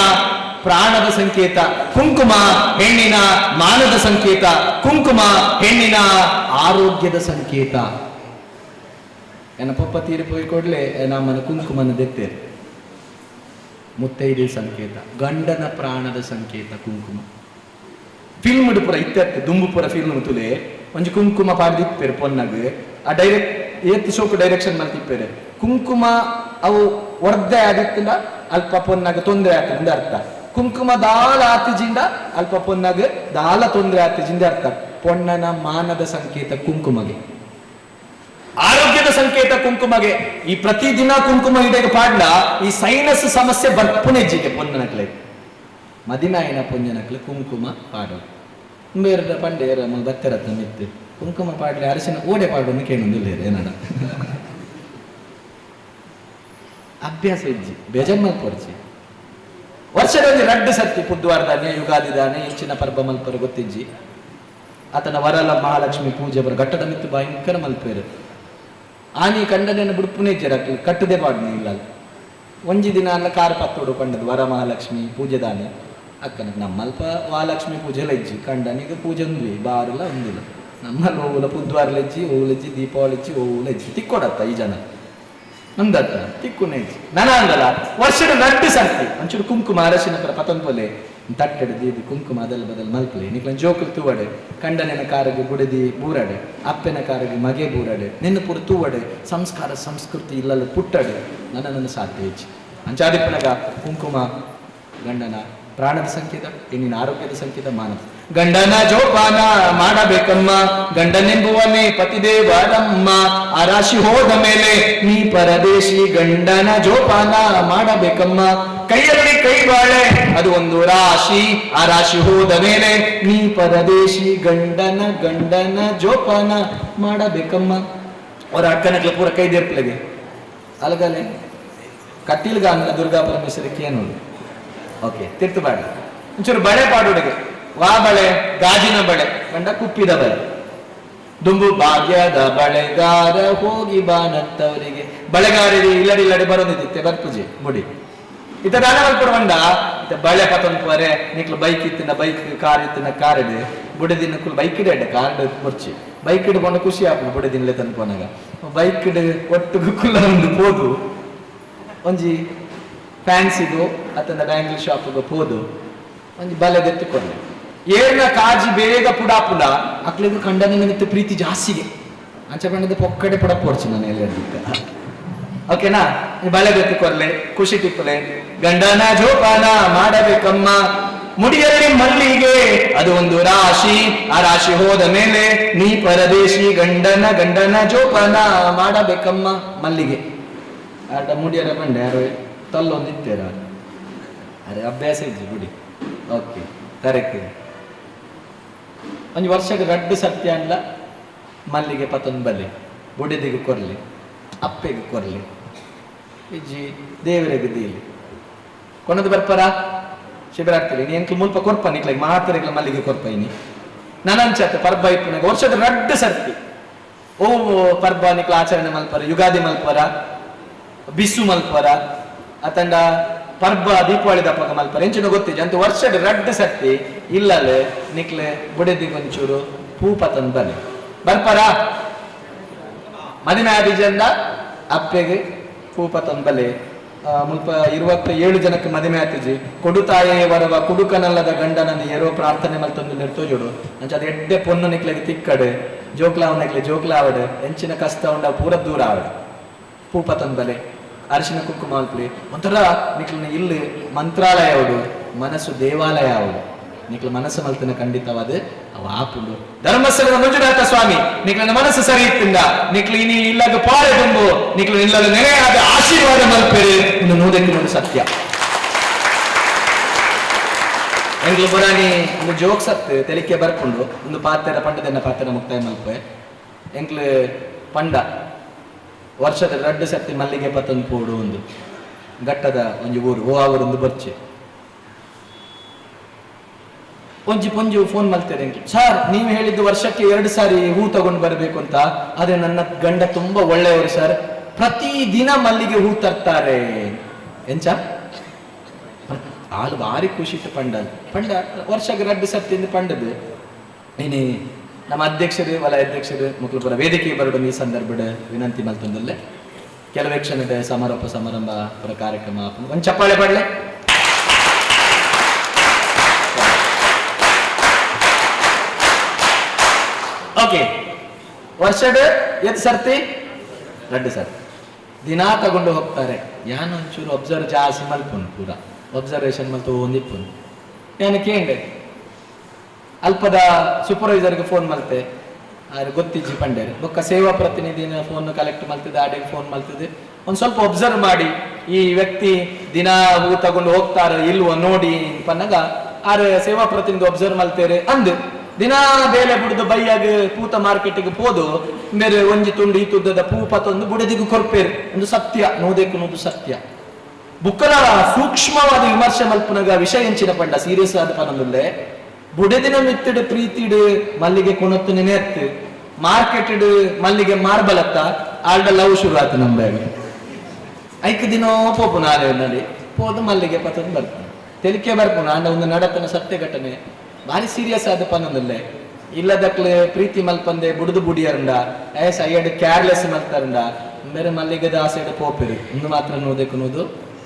ಪ್ರಾಣದ ಸಂಕೇತ, ಕುಂಕುಮ ಹೆಣ್ಣಿನ ಮಾನದ ಸಂಕೇತ, ಕುಂಕುಮ ಹೆಣ್ಣಿನ ಆರೋಗ್ಯದ ಸಂಕೇತ. ಎನ್ನ ಪಪ್ಪ ತೀರಿ ಪೋಯಿ ಕೊಡ್ಲೆ ನಮ್ಮನ ಕುಂಕುಮನ ದೆತ್ತೇರು. ಮುತ್ತೈದೆ ಸಂಕೇತ, ಗಂಡನ ಪ್ರಾಣದ ಸಂಕೇತ ಕುಂಕುಮ. ಫಿಲ್ಮ್ ಪೂರ ಇತ್ತೆ ದುಂಬು ಪೂರ ಫಿಲ್ಮ್ ತುಲೆ ಒಂಜಿ ಕುಂಕುಮ ಪಾಡ್ದಿಪ್ಪೇರು ಪೊನ್ನಗ್ ಆ ಡೈರೆಕ್ಟ್ ಏತ್ ಶೋಕು ಡೈರೆಕ್ಷನ್ ಮಲ್ತಿಪ್ಪೇರು ಕುಂಕುಮ ಅವು ವರ್ಧೆ ಆದಿತ್ತಿಂದ ಅಲ್ಪ ಪೊನ್ನಗ ತೊಂದರೆ ಆಗ್ತದೆ ಅರ್ಥ. ಕುಂಕುಮ ದಾಲ ಆತಿಜಿಂದ ಅಲ್ಪ ಪೊನ್ನಗ ದಾಲ ತೊಂದರೆ ಆತಿಜಿಂದ ಅರ್ಥ. ಪೊನ್ನನ ಮಾನದ ಸಂಕೇತ ಕುಂಕುಮಗೆ, ಆರೋಗ್ಯದ ಸಂಕೇತ ಕುಂಕುಮಗೆ. ಈ ಪ್ರತಿದಿನ ಕುಂಕುಮ ಇಡಗೆ ಪಾಡ್ಲ ಈ ಸೈನಸ್ ಸಮಸ್ಯೆ ಬರ್ಪುನೆಜ್ಜಿಗೆ ಪೊನ್ನನಕ್ಲೆ ಮದಿನಾಯಿನ ಪೊಂಜನಕ್ಲೆ ಕುಂಕುಮ ಪಾಡು. ಬೇರೆ ಪಂಡೇರ ಬತ್ತೆರತ್ತ ಮಿತ್ತು ಕುಂಕುಮ ಪಾಡ್ಲೆ ಅರಸಿನ ಓಡೆ ಪಾಡೋನು ಕೇಳೊಂದಿಲ್ಲ ಏನಾಡ ಅಭ್ಯಾಸ ಇಜ್ಜಿ ಬೇಜಾರ್ ಮಲ್ಪೊರ್ಚಿ. ವರ್ಷದ ಒಂಜಿ ರಡ್ಡು ಸತ್ತಿ ಪುದ್ವಾರದಾನೆ ಯುಗಾದಿ ದಾನೆ ಇಂಚಿನ ಪರ್ಬ ಮಲ್ಪರ ಗೊತ್ತಿಜ್ಜಿ. ಆತನ ವರಲ ಮಹಾಲಕ್ಷ್ಮಿ ಪೂಜೆ ಬರ ಘಟ್ಟದ ಮಿತ್ತು ಭಯಂಕರ ಮಲ್ಪೇರು. ಆನಿ ಕಂಡನೆಯನ್ನು ಬುಡ್ಪುನೇ ಇಜ್ಜರ ಕಟ್ಟದೆ ಪಾಡ್ನಿ ಇಲ್ಲ. ಒಂಜಿ ದಿನ ಅಲ್ಲ ಕಾರ್ ಪತ್ತೋಡು ಪಂಡದು ವರ ಮಹಾಲಕ್ಷ್ಮಿ ಪೂಜೆ ದಾನೆ ಅಕ್ಕನ ನಮ್ಮಲ್ಪ ಮಹಾಲಕ್ಷ್ಮಿ ಪೂಜೆ ಇಜ್ಜಿ ಕಂಡನಿಗೆ ಪೂಜೆ ಒಂದ್ವಿ ಬಾರಲ್ಲ ಒಂದಿಲ್ಲ ನಮ್ಮಲ್ಲಿ ಹೋಗುಲ ಪುದ್ವಾರ್ಲೆಜ್ಜಿ ಓವುಲೆಜ್ಜಿ ದೀಪಾವಳಿ ಇಜ್ಜಿ ಓವುಲೆಜ್ಜಿ ತಿಕ್ಕೊಡತ್ತ ಈ ಜನ ನಮ್ದತ್ತ ತಿಕ್ಕುನೇ ಇಜ್ಜಿ ನನ ಅಂದಲ್ಲ ವರ್ಷದ ನಟ್ಟು ಸರ್ತಿ ಒಂಚೂರು ಕುಂಕುಮ ಅರಸಿನ ಪರ ಪತಂಪೊಲೆ ತಟ್ಟೆಡು ದೀದಿ ಕುಂಕುಮ ಅದಲ್ ಬದಲ್ ಮಲ್ಪಲೆ ನಿಕ್ಲ ಜೋಕುಲು ತೂವಡೆ ಕಂಡನೆನ ಕಾರಿಗೆ ಬುಡದಿ ಬೂರಡೆ ಅಪ್ಪೆನ ಕಾರಿಗೆ ಮಗೆ ಬೂರಡೆ ನಿನ್ನ ಪೂರ ತೂವಡೆ ಸಂಸ್ಕಾರ ಸಂಸ್ಕೃತಿ ಇಲ್ಲಲ್ಲ ಪುಟ್ಟಡೆ ನನ್ನ ನನ್ನ ಸಾಧ್ಯ ಇಜ್ಜಿ. ಅಂಚಾದಿಪ್ಪನಗ ಕುಂಕುಮ ಗಂಡನ ಪ್ರಾಣದ ಸಂಕೇತ, ಹೆಣ್ಣಿನ ಆರೋಗ್ಯದ ಸಂಕೇತ, ಮಾನವ ಗಂಡನ ಜೋಪಾನ ಮಾಡಬೇಕಮ್ಮ, ಗಂಡನೆಂಬುವನೇ ಪತಿದೇವರಮ್ಮ, ಆ ರಾಶಿ ಹೋದ ಮೇಲೆ ನೀ ಪರದೇಶಿ, ಗಂಡನ ಜೋಪಾನ ಮಾಡಬೇಕಮ್ಮ. ಕೈಯಲ್ಲಿ ಕೈ ಬಾಳೆ ಅದು ಒಂದು ರಾಶಿ, ಆ ರಾಶಿ ಹೋದ ಮೇಲೆ ನೀ ಪರದೇಶಿ, ಗಂಡನ ಗಂಡನ ಜೋಪಾನ ಮಾಡಬೇಕಮ್ಮ. ಅವರ ಅಕ್ಕನಕ್ಲ ಪೂರ ಕೈ ದೇರ್ಪ್ಲೆಗೆ ಅಲಗಲೆ ಕಟ್ಟಿಲ್ಗ ಅಂದ ದುರ್ಗಾ ಪರಮೇಶ್ವರಕ್ಕೆ ಏನು ಓಕೆ ತಿರ್ತು ಬಾಡ ಒಂಚೂರು ಬಳೆ ಪಾಡುಡಿಗೆ ವಾ ಬಳೆ ಗಾಜಿನ ಬಳೆ ಕಂಡ ಕುಪ್ಪಿದ ಬಳೆ ದುಂಬು ಭಾಗ್ಯದ ಬಳೆಗಾರ ಹೋಗಿ ಬಾನತ್ತವರಿಗೆ ಬಳೆಗಾರರಿ ಇಲ್ಲಡಿ ಇಲ್ಲಡಿ ಬರೋದಿತ್ತೆ ಬರ್ಪುಜಿ ಮುಡಿ ಇತ ದಾನ ಮಲ್ಪುರ ಬಂಡ ಇತ ಬಳೆ ಪತೊಂಪರೆ ನಿಕ್ಲು ಬೈಕ್ ಇತ್ತಿನ ಬೈಕ್ ಕಾರ್ ಇತ್ತಿನ ಕಾರ್ ಇಡೆ ಬುಡದಿನ ಕುಲ್ ಬೈಕ್ ಇಡೆ ಅಡ್ಡೆ ಕಾರ್ ಬೊರ್ಚಿ ಬೈಕ್ ಇಡ್ಕೊಂಡು ಖುಷಿ ಆಪುಂಡು ಬುಡದಿನಲೆ ತನ್ಪೋನಾಗ ಬೈಕ್ ಇಡ್ ಒಟ್ಟು ಕುಲ್ಲ ಒಂದು ಪೋದು ಒಂಜಿ ಫ್ಯಾನ್ಸಿಗು ಅತ್ತಂದ ಬ್ಯಾಂಗ್ಲ್ ಶಾಪ್ಗು ಪೋದು ಒಂಜಿ ಬಲೆ ದೆತ್ತುಕೊಂಡೆ ಏರ್ನ ಕಾಜಿ ಬೇಗ ಪುಡಾಪುಡ ಅಕ್ಲಿಗೂ ಕಂಡನ ನಿಮಿತ್ತ ಪ್ರೀತಿ ಜಾಸ್ತಿಗೆ ಅಂಚ ಪಂಡದ ಪೊಕ್ಕಡೆ ಪುಡಪೋರ್ಚು ನಾನು ಎಲ್ಲ ಓಕೆನಾ ಬಳೆ ಬೆತ್ತುಕೊರ್ಲೆ ಖುಷಿ ಟಿಪ್ಪಲೆ ಗಂಡನ ಜೋಪಾನ ಮಾಡಬೇಕಮ್ಮ. ಮುಡಿಯಲ್ಲಿ ಮಲ್ಲಿಗೆ ಅದು ಒಂದು ರಾಶಿ, ಆ ರಾಶಿ ಹೋದ ಮೇಲೆ ನೀ ಪರದೇಶಿ, ಗಂಡನ ಗಂಡನ ಜೋಪಾನ ಮಾಡಬೇಕಮ್ಮ. ಮಲ್ಲಿಗೆ ಆಟ ಮುಡಿಯರ ಬಂಡೆ ಯಾರು ತಲ್ಲೊಂದಿತ್ತೇರ ಅರೆ ಅಭ್ಯಾಸ ಇಜ್ಜಿ ಬಿಡಿ. Okay correct. ಒಂಜಿ ವರ್ಷಕ್ಕೆ ರಡ್ಡು ಸತ್ಯ ಅಲ್ಲ ಮಲ್ಲಿಗೆ ಪತ್ತೊಂದು ಬಲಿ ಬುಡಿದಿಗೆ ಕೊರ್ಲಿ ಅಪ್ಪೆಗೆ ಕೊರ್ಲಿ ಇಜ್ಜಿ ದೇವರಿಗೆ ದೀಲಿ ಕೊನದು ಬರ್ಪರ ಶಿಬಿರಾಗ್ತಿಲ್ಲ ನೀ ಎಂಕ್ಲು ಮುಲ್ಪ ಕೊರ್ಪ ನಿಕ್ಲಾಗ ಮಾತ್ರ ಮಲ್ಲಿಗೆ ಕೊರ್ಪ ಇನಿ ನನಂಚತ್ತೆ ಪರ್ಬ ಇಪ್ಪುನಾಗ ವರ್ಷದ ರಡ್ಡು ಸರ್ತಿ ಓ ಪರ್ಬ ನಿಕ್ಲ ಆಚರಣೆ ಮಲ್ಪರ ಯುಗಾದಿ ಮಲ್ಪರ ಬಿಸು ಮಲ್ಪರ ಅತಂಡ ಪರ್ಬ ದೀಪಾವಳಿ ದಪ್ಪಕ ಮಲ್ಪರ ಎಂಚಿನ ಗೊತ್ತಿಜ್ಜಿ ಅಂತ ವರ್ಷದ ರಡ್ಡು ಸರ್ತಿ ಇಲ್ಲಲೆ ನಿಕ್ಲೆ ಬುಡೆದಿಗೊಂಚೂರು ಪೂ ಪತಂದ್ ಬಲೆ ಬರ್ಪರ ಮದಿಮೆ ಆದಿಜಂದ ಅಪ್ಪೆಗೆ ಪೂ ಪತಂದ್ ಬಲೆ ಮುಲ್ಪ 27 ಜನಕ್ಕೆ ಮದಿಮೆ ಆತಿಜಿ ಕೊಡುತಾಯೇ ವರವ ಕುಡುಕನಲ್ಲದ ಗಂಡನನ್ನು ಏರೋ ಪ್ರಾರ್ಥನೆ ಮಲ್ತೊಂದು ನೆರ್ತೋಜೋಡು ಅಂಚ ಅದು ಎಡ್ಡೆ ಪೊನ್ನು ನಿಕ್ಲೆಗೆ ತಿಕ್ಕಡು ಜೋಕ್ಲಾವನಕ್ಲೆ ಜೋಕ್ಲಾವಡು ಎಂಚಿನ ಕಷ್ಟ ಉಂಡ ಪೂರ ದೂರ ಆವಡು ಪೂ ಪತಂದ್ ಬಲೆ ಅರಿಶಿನ ಕುಂಕುಮ ಮಲ್ಪಲಿ ಒಂಥರ ನಿಕ್ಲನ ಇಲ್ಲಿ ಮಂತ್ರಾಲಯ ಅವಡು ಮನಸ್ಸು ದೇವಾಲಯ ಅವಡು ನಿಕ್ಲ ಮನಸ್ಸು ಮಲ್ತನ ಖಂಡಿತವಾದ ಅವ ಆಪುಂಡು. ಧರ್ಮಸ್ಥಳದ ಮಂಜುನಾಥ ಸ್ವಾಮಿ ನಿಕ್ಲನ ಮನಸ್ಸು ಸರಿ ಇತ್ತಿಂದ ನಿಕ್ಲು ಇನಿ ಇಲ್ಲದ ಪಾಳೆ ತುಂಬು ನಿಕ್ಲು ಇಲ್ಲದ ನೆಲೆಯಾದ ಆಶೀರ್ವಾದ ಮಲ್ಪೇರಿ ಇನ್ನು ನೂದಕ್ಕೆ ನೂರು ಸತ್ಯ. ಎಂಗ್ಲು ಬುರಾಣಿ ಒಂದು ಜೋಕ್ ಸತ್ತು ತೆಲಿಕೆ ಬರ್ಕೊಂಡು ಒಂದು ಪಾತ್ರೆ ಪಂಡದನ್ನ ಪಾತ್ರೆ ಮುಕ್ತಾಯ ಮಲ್ಪೆ. ಎಂಕ್ಲು ಪಂಡ ವರ್ಷದ ರಡ್ಡು ಸತ್ತಿ ಮಲ್ಲಿಗೆ ಪತ್ತೊಂದು ಪೋಡು ಒಂದು ಘಟ್ಟದ ಒಂಜಿ ಊರು ಓ ಅವರೊಂದು ಬರ್ಚೆ ಒಂಜಿ ಪೊಂಜು ಫೋನ್ ಮಾಡ್ತೇನೆ ಸರ್, ನೀವು ಹೇಳಿದ್ದು ವರ್ಷಕ್ಕೆ 2 ಸಾರಿ ಹೂ ತಗೊಂಡು ಬರಬೇಕು ಅಂತ, ಆದ್ರೆ ನನ್ನ ಗಂಡ ತುಂಬಾ ಒಳ್ಳೆಯವರು ಸರ್, ಪ್ರತಿದಿನ ಮಲ್ಲಿಗೆ ಹೂ ತರ್ತಾರೆ. ಎಂಚ ಹಾಲು ಭಾರಿ ಖುಷಿ ಇಟ್ಟು ಪಂಡ ಪಂಡ ವರ್ಷಕ್ಕೆ 2 ಸರ್ತಿಯಿಂದ ಪಂಡದು. ಇನಿ ನಮ್ಮ ಅಧ್ಯಕ್ಷರು ವಲಯ ಅಧ್ಯಕ್ಷರು ಮುಕ್ಲಪುರ ವೇದಿಕೆಗೆ ಬರಡು ಈ ಸಂದರ್ಭದ ವಿನಂತಿ ಮಲ್ತೊಂದಲ್ಲೇ ಕೆಲವೇ ಕ್ಷಣದ ಸಮಾರೋಪ ಸಮಾರಂಭ ಪುರ ಕಾರ್ಯಕ್ರಮ ಒಂದು ಚಪ್ಪಾಳೆ ಪಡ್ಲೆ. ಓಕೆ, ವರ್ಷದ ಎದ್ ಸರ್ತಿ 2 ಸರ್ತಿ ದಿನಾ ತಗೊಂಡು ಹೋಗ್ತಾರೆ. ಯಾನು ಒಂಚೂರು ಅಬ್ಸರ್ವ್ ಜಾಸ್ತಿ ಮಲ್ಪುನು, ಪೂರ ಅಬ್ಸರ್ವೇಷನ್ ಮಲ್ತು ಒಂದಿಪ್ಪುನು. ಯಾನು ಕೇಂಡೆ ಅಲ್ಪದ ಸೂಪರ್ವೈಸರ್ಗೆ ಫೋನ್ ಮಲ್ತೆ, ಆರು ಗೊತ್ತಿಜ್ಜಿ ಪಂಡೇರು ಬೊಕ್ಕ ಸೇವಾ ಪ್ರತಿನಿಧಿನ ಫೋನ್ ಕಲೆಕ್ಟ್ ಮಲ್ತಿದ್ದೆ, ಆಡೆಗೆ ಫೋನ್ ಮಲ್ತಿದ್ದೆ. ಒಂದು ಸ್ವಲ್ಪ ಅಬ್ಸರ್ವ್ ಮಾಡಿ ಈ ವ್ಯಕ್ತಿ ದಿನ ಹೂ ತಗೊಂಡು ಹೋಗ್ತಾರೆ ಇಲ್ವೋ ನೋಡಿ ಪನ್ನಗ ಆರು ಸೇವಾ ಪ್ರತಿನಿಧಿ ಅಬ್ಸರ್ವ್ ಮಲ್ತೇರೆ ಅಂದು ದಿನಾ ಬೇಲೆ ಬುಡ್ದು ಬೈಯಾಗ ಪೂತ ಮಾರ್ಕೆಟ್ಗೆ ಪೋದು ಬೇರೆ ಒಂಜಿ ತುಂಡು ಈ ತುದ್ದದ ಪೂ ಪತ್ತೊಂದು ಬುಡದಿಗೂ ಕೊರ್ಪೇರು. ಒಂದು ಸತ್ಯ ನೋದೇಕು ನೋದು ಸತ್ಯ. ಬುಕ್ಕಲ ಸೂಕ್ಷ್ಮವಾದ ವಿಮರ್ಶೆ ಮಲ್ಪುನಗ ವಿಷಯ ಎಂಚಿನ ಪಂಡ ಸೀರಿಯಸ್ ಆದ ಪನಂದುಲ್ಲೆ ಬುಡದಿನ ಮಿತ್ತಿಡು ಪ್ರೀತಿಡು ಮಲ್ಲಿಗೆ ಕೊಣತ್ತು ನೆನೆಯತ್ತು ಮಾರ್ಕೆಟ್ ಮಲ್ಲಿಗೆ ಮಾರ್ಬಲತ್ತ ಆಲ್ಡ ಲವ್ ಶುರು ಆತು ನಮ್ಮ ಐಕ್ ದಿನೋ ಪೋಪು ನಾಳೆ ನಡಿ ಪೋದು ಮಲ್ಲಿಗೆ ಪತ್ತೊಂದು ಬರ್ತಾನೆ ತೆಲಿಕೆ ಬರ್ಪುನ ಅಂಡ ಒಂದು ನಡತನ ಸತ್ಯ ಘಟನೆ ಭಾರಿ ಸೀರಿಯಸ್ ಆದ ಪನಂದುಲ್ಲೆ. ಇಲ್ಲದಕ್ಲೆ ಪ್ರೀತಿ ಮಲ್ಪಂದೆ ಬುಡುದು ಬುಡಿಯರಂಡ ಏಸ್ ಅಯ್ಯಡ್ ಕೇರ್ಲೆಸ್ ಮಲ್ತಾರಂಡ ಬೇರೆ ಮಲ್ಲಿಗೆದ ಆಸೆಡ್ ಪೋಪಿರು ಒಂದು ಮಾತ್ರ ನೋದೇಕು ನೋದು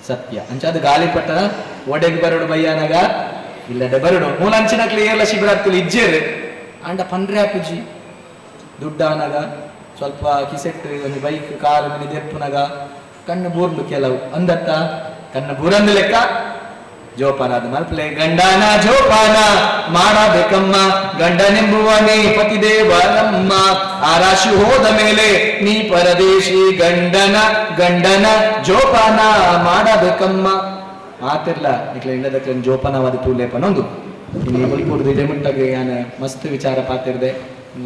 ಸತ್ಯ. ಅಂಚ ಅದು ಗಾಳಿಪಟ ಒಡೆಗೆ ಬರಡು ಬಯ್ಯಾನಗ ಇಲ್ಲಡೆ ಬರಡು ಮೂಲ ಅಂಚಿನಕ್ಲೆ ಏರ್ಲ ಶಿಬಿರಾಗ್ತಿಲ್ಲ ಇಜ್ಜೇರು ಅಂಡ ಪಂಡ್ರೆ ಆಪುಜಿ ದುಡ್ಡಾನಗ ಸ್ವಲ್ಪ ಕಿಸೆಟ್ ಒಂದು ಬೈಕ್ ಕಾರು ಮಿನಿ ದೆಪ್ಪುನಗ ಕಣ್ಣು ಬೂರ್ಲು ಕೆಲವು ಅಂದತ್ತ ಕಣ್ಣು ಬೂರಂದು ಲೆಕ್ಕ ಜೋಪಾನ ಅದು ಮಲ್ಪಲೆ ಗಂಡನ ಜೋಪಾನ ಮಾಡಬೇಕಮ್ಮ ಗಂಡನೆಂಬುವನೇ ಪತಿದೇವನಮ್ಮ ಆ ರಾಶಿ ಹೋದ ಮೇಲೆ ನೀ ಪರದೇಶಿ ಗಂಡನ ಗಂಡನ ಜೋಪಾನ ಮಾಡಬೇಕಮ್ಮ. ಮಾತಿರ್ಲ ನಿಕ್ಲೆ ಇಲ್ಲದಕ್ಕೆ ಜೋಪಾನವಾದ ತೂಲೇಪನೊಂದು ಇಲ್ಲಿ ಮುಲ್ಪುರ್ದು ಇಡೆ ಮುಟ್ಟಾಗ ಯಾನ ಮಸ್ತ್ ವಿಚಾರ ಪಾತಿರ್ದೆ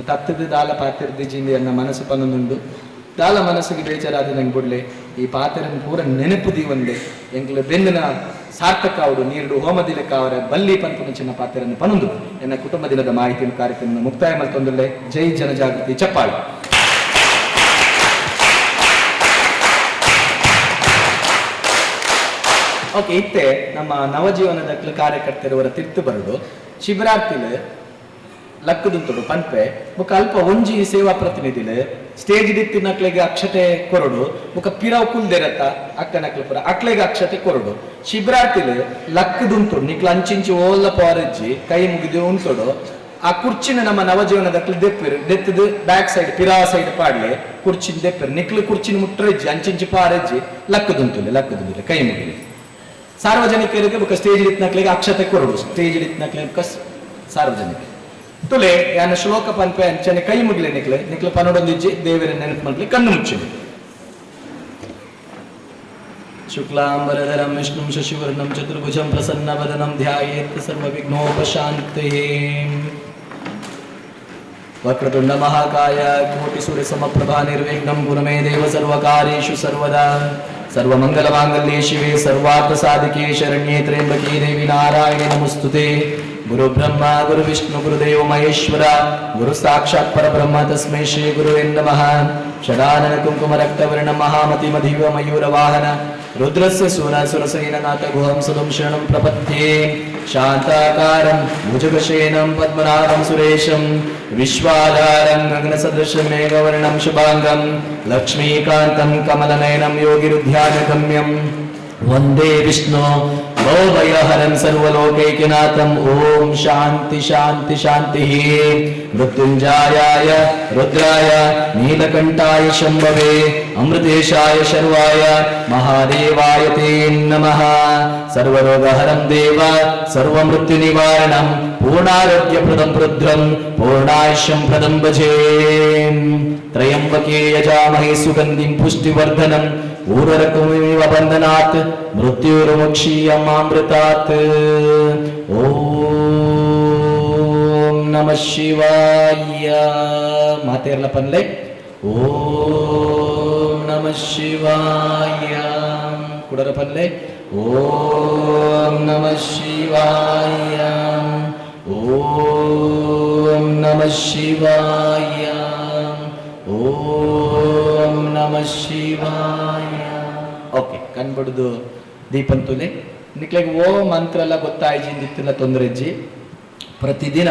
ತತ್ತದ ದಾಲ ಪಾತಿರ್ದಿ ಜಿಂದಿ ಅನ್ನ ಮನಸ್ಸು ಪನ್ನೊಂದುಂಡು ದಾಲ ಮನಸ್ಸಿಗೆ ಬೇಜಾರಾದ ನಂಗೆ ಬಿಡ್ಲೆ ಈ ಪಾತ್ರನ ಪೂರ ನೆನಪು ದೀವಂದೆ ಎಂಕ್ಲೆ ಬೆನ್ನಿನ ಸಾರ್ಥಕ ಅವರು ನೀರು ಹೋಮದಿಲೆಕ್ಕ ಅವರ ಬಲ್ಲಿ ಪನ್ಪುನ ಚಿನ್ನ ಪಾತ್ರನ್ನು ಪನೊಂದು ಎನ್ನ ಕುಟುಂಬ ದಿನದ ಮಾಹಿತಿಯನ್ನು ಕಾರ್ಯಕ್ರಮ ಮುಕ್ತಾಯ ಮಲ್ತೊಂದುಲ್ಲೆ. ಜೈ ಜನಜಾಗೃತಿ ಚಪ್ಪಾಳೆ. ಓಕೆ, ಇತ್ತೆ ನಮ್ಮ ನವಜೀವನದ ಕಾರ್ಯಕರ್ತರವರ ತಿರ್ತು ಬರಡು ಶಿಬಿರಾರ್ಥಿಲು ಲಕ್ಕದುಂತುಡು ಪನ್ಪೆ ಬೊಕ ಅಲ್ಪ ಒಂಜಿ ಸೇವಾ ಪ್ರತಿನಿಧಿಲು ಸ್ಟೇಜ್ ದಿತ್ತಿನಕ್ಲೆಗೆ ಅಕ್ಷತೆ ಕೊರಡು ಬೊಕ ಪಿರವು ಕುಲ್ದೆರತ್ತ ಅಕ್ಕನಕ್ಲೆ ಪುರ ಅಕ್ಲೆಗೆ ಅಕ್ಷತೆ ಕೊರಡು ಶಿಬಿರಾರ್ಥಿಲು ಲಕ್ಕದುಂತುಡು ನಿಕ್ಲ ಅಂಚಿಂಚಿ ಓಲ್ಲ ಪಾರಜ್ಜಿ ಕೈ ಮುಗಿದು ಉಂಟುಡು ಆ ಕುರ್ಚಿನ ನಮ್ಮ ನವಜೀವನದಕ್ಲು ದೆಪ್ಪಿರು ದೆತ್ತದು ಬ್ಯಾಕ್ ಸೈಡ್ ಪಿರಾ ಸೈಡ್ ಪಾಡ್ಲೆ ಕುರ್ಚಿನ ದೆಪ್ಪಿರು ನಿಕ್ಲು ಕುರ್ಚಿನ ಮುಟ್ಟರೆಜ್ಜಿ ಅಂಚಿಂಚಿ ಪಾರಜ್ಜಿ ಲಕ್ಕದುಂತುಲೆ ಲಕ್ಕದುಂತುಲೆ ಕೈ ಮುಗಿಲಿ ಸಾರ್ವಜನಿಕರಿಗೆ ಬೊಕ ಸ್ಟೇಜ್ ಇತ್ನಕ್ಲೆಗೆ ಅಕ್ಷತೆ ಕೊರಡು ಸ್ಟೇಜ್ ಇತ್ನಕ್ಲೆ ಬೊಕ ಸಾರ್ವಜನಿಕರು ತುಲೆ ಯಾನ ಶ್ಲೋಕ ಪನ್ಪೆ ಅಂಚನೆ ಕೈ ಮುಗಿಲೆ ನಿಕ್ಲೆ ನಿಕ್ಲೆ ಪನೊಡೊಂದಿಜ್ಜಿ ದೇವರ ನೆನಪು ಮಲ್ಪಲೆ ಕಣ್ಣು ಮುಚ್ಚಿದೆ. शुक्लांबरधरं विष्णुं शशिवर्णं चतुर्भुजं प्रसन्नवदनं ध्यायेत् सर्वविघ्नोपशान्तये। वक्रतुण्ड महाकाय कोटिसूर्यसमप्रभा निर्विघ्नं कुरु मे देव सर्वकार्येषु सर्वदा। सर्वमंगलमांगल्ये शिवे सर्वार्थसाधिके शरण्ये त्र्यंबके देवी नारायणे नमोस्तुते। गुरु ब्रह्मा गुरु विष्णु गुरुदेव महेश्वर गुरु साक्षात् परब्रह्म तस्मै श्री गुरुवे नमः। षडानन कुंकुम रक्तवर्ण महामति मधीव मयूर वाहन रुद्रस्य सुरसुरसेननाथ गुहं सदं शरणं प्रपद्ये। शांताकारं भुजगशयनं पद्मनाभं सुरेशं विश्वाधारं गगनसदृशं मेघवर्णं शुभांगं लक्ष्मीकान्तं कमलनयनं योगिरुध्यानगम्यं वंदे विष्णु भवभयहरं सर्वलोकैकनाथं। ओम शांति शांति शांति। मृत्युंजयाय रुद्राय नीलकंठाय शंभवे अमृतेशाय शर्वाय महादेवाय ते नमः। सर्वरोगहरं देव सर्वमृत्युनिवारणं पूर्णारोग्यप्रदं रुद्रं पूर्णायुष्यं प्रदं भजे। त्र्यंबके यजामहे सुगंधिं पुष्टिवर्धनम् ऊर्वरकुमिव बन्धनात् मृत्युर्मुक्षीयमामृतात्। ॐ नमः शिवाय। मातेर्ला पन्ले ॐ नमः शिवाय। कुडर पन्ले ॐ नमः शिवाय। ॐ नमः शिवाय। ॐ नमः ಶಿವಾಯ. ಓಕೆ, ಕಣ್ಬಿಡ್ದು ದೀಪಂತುಲೆ ನಿಕ್ಲೆಗ್ ಓ ಮಂತ್ರ ಎಲ್ಲ ಗೊತ್ತಾಯ್ಜಿಂದಿತ್ತಿಲ್ಲ ತೊಂದರೆ ಇಜ್ಜಿ. ಪ್ರತಿದಿನ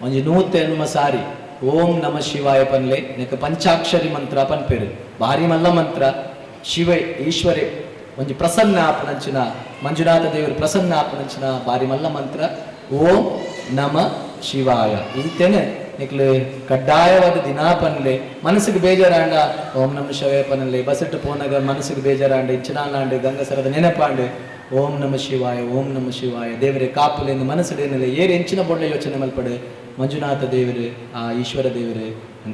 ಒಂಜಿ 108 ಸಾರಿ ಓಂ ನಮಃ ಶಿವಾಯ ಪನ್ಲೆ. ನೆಕ್ ಪಂಚಾಕ್ಷರಿ ಮಂತ್ರ ಪನ್ಪೇರು, ಭಾರಿ ಮಲ್ಲ ಮಂತ್ರ. ಶಿವ ಈಶ್ವರೇ ಒಂಜಿ ಪ್ರಸನ್ನ ಆಪನಂಚಿನ ಮಂಜುನಾಥ ದೇವರು ಪ್ರಸನ್ನ ಆಪನಂಚಿನ ಭಾರಿ ಮಲ್ಲ ಮಂತ್ರ ಓಂ ನಮಃ ಶಿವಾಯ. ಇಂತೇನೆ ನಿಕ್ಲೆ ಕಡ್ಡಾಯವಾದ ದಿನಾ ಪನ್ಲೆ. ಮನಸ್ಸಿಗೆ ಬೇಜಾರಾಂಡ ಓಂ ನಮ ಶಿವಾಯ ಪನ್ಲೆ. ಬಸ್ಸಿಟ್ಟು ಪೋನಾಗ ಮನಸ್ಸಿಗೆ ಬೇಜಾರಾಂಡ ಇಚ್ಚನಾಂಡ ಗಂಗಸರದ ನೆನಪಾಂಡೆ ಓಂ ನಮ ಶಿವಾಯ ಓಂ ನಮ ಶಿವಾಯ ದೇವರೇ ಕಾಪುಲೆಂದು ಮನಸ್ಸಿಡೇನಲೆ ಏರು ಎಂಚಿನ ಬೊಳ್ಳೆ ಯೋಚನೆ ಮಲ್ಪಡೆ ಮಂಜುನಾಥ ದೇವರು ಆ ಈಶ್ವರ ದೇವರೇ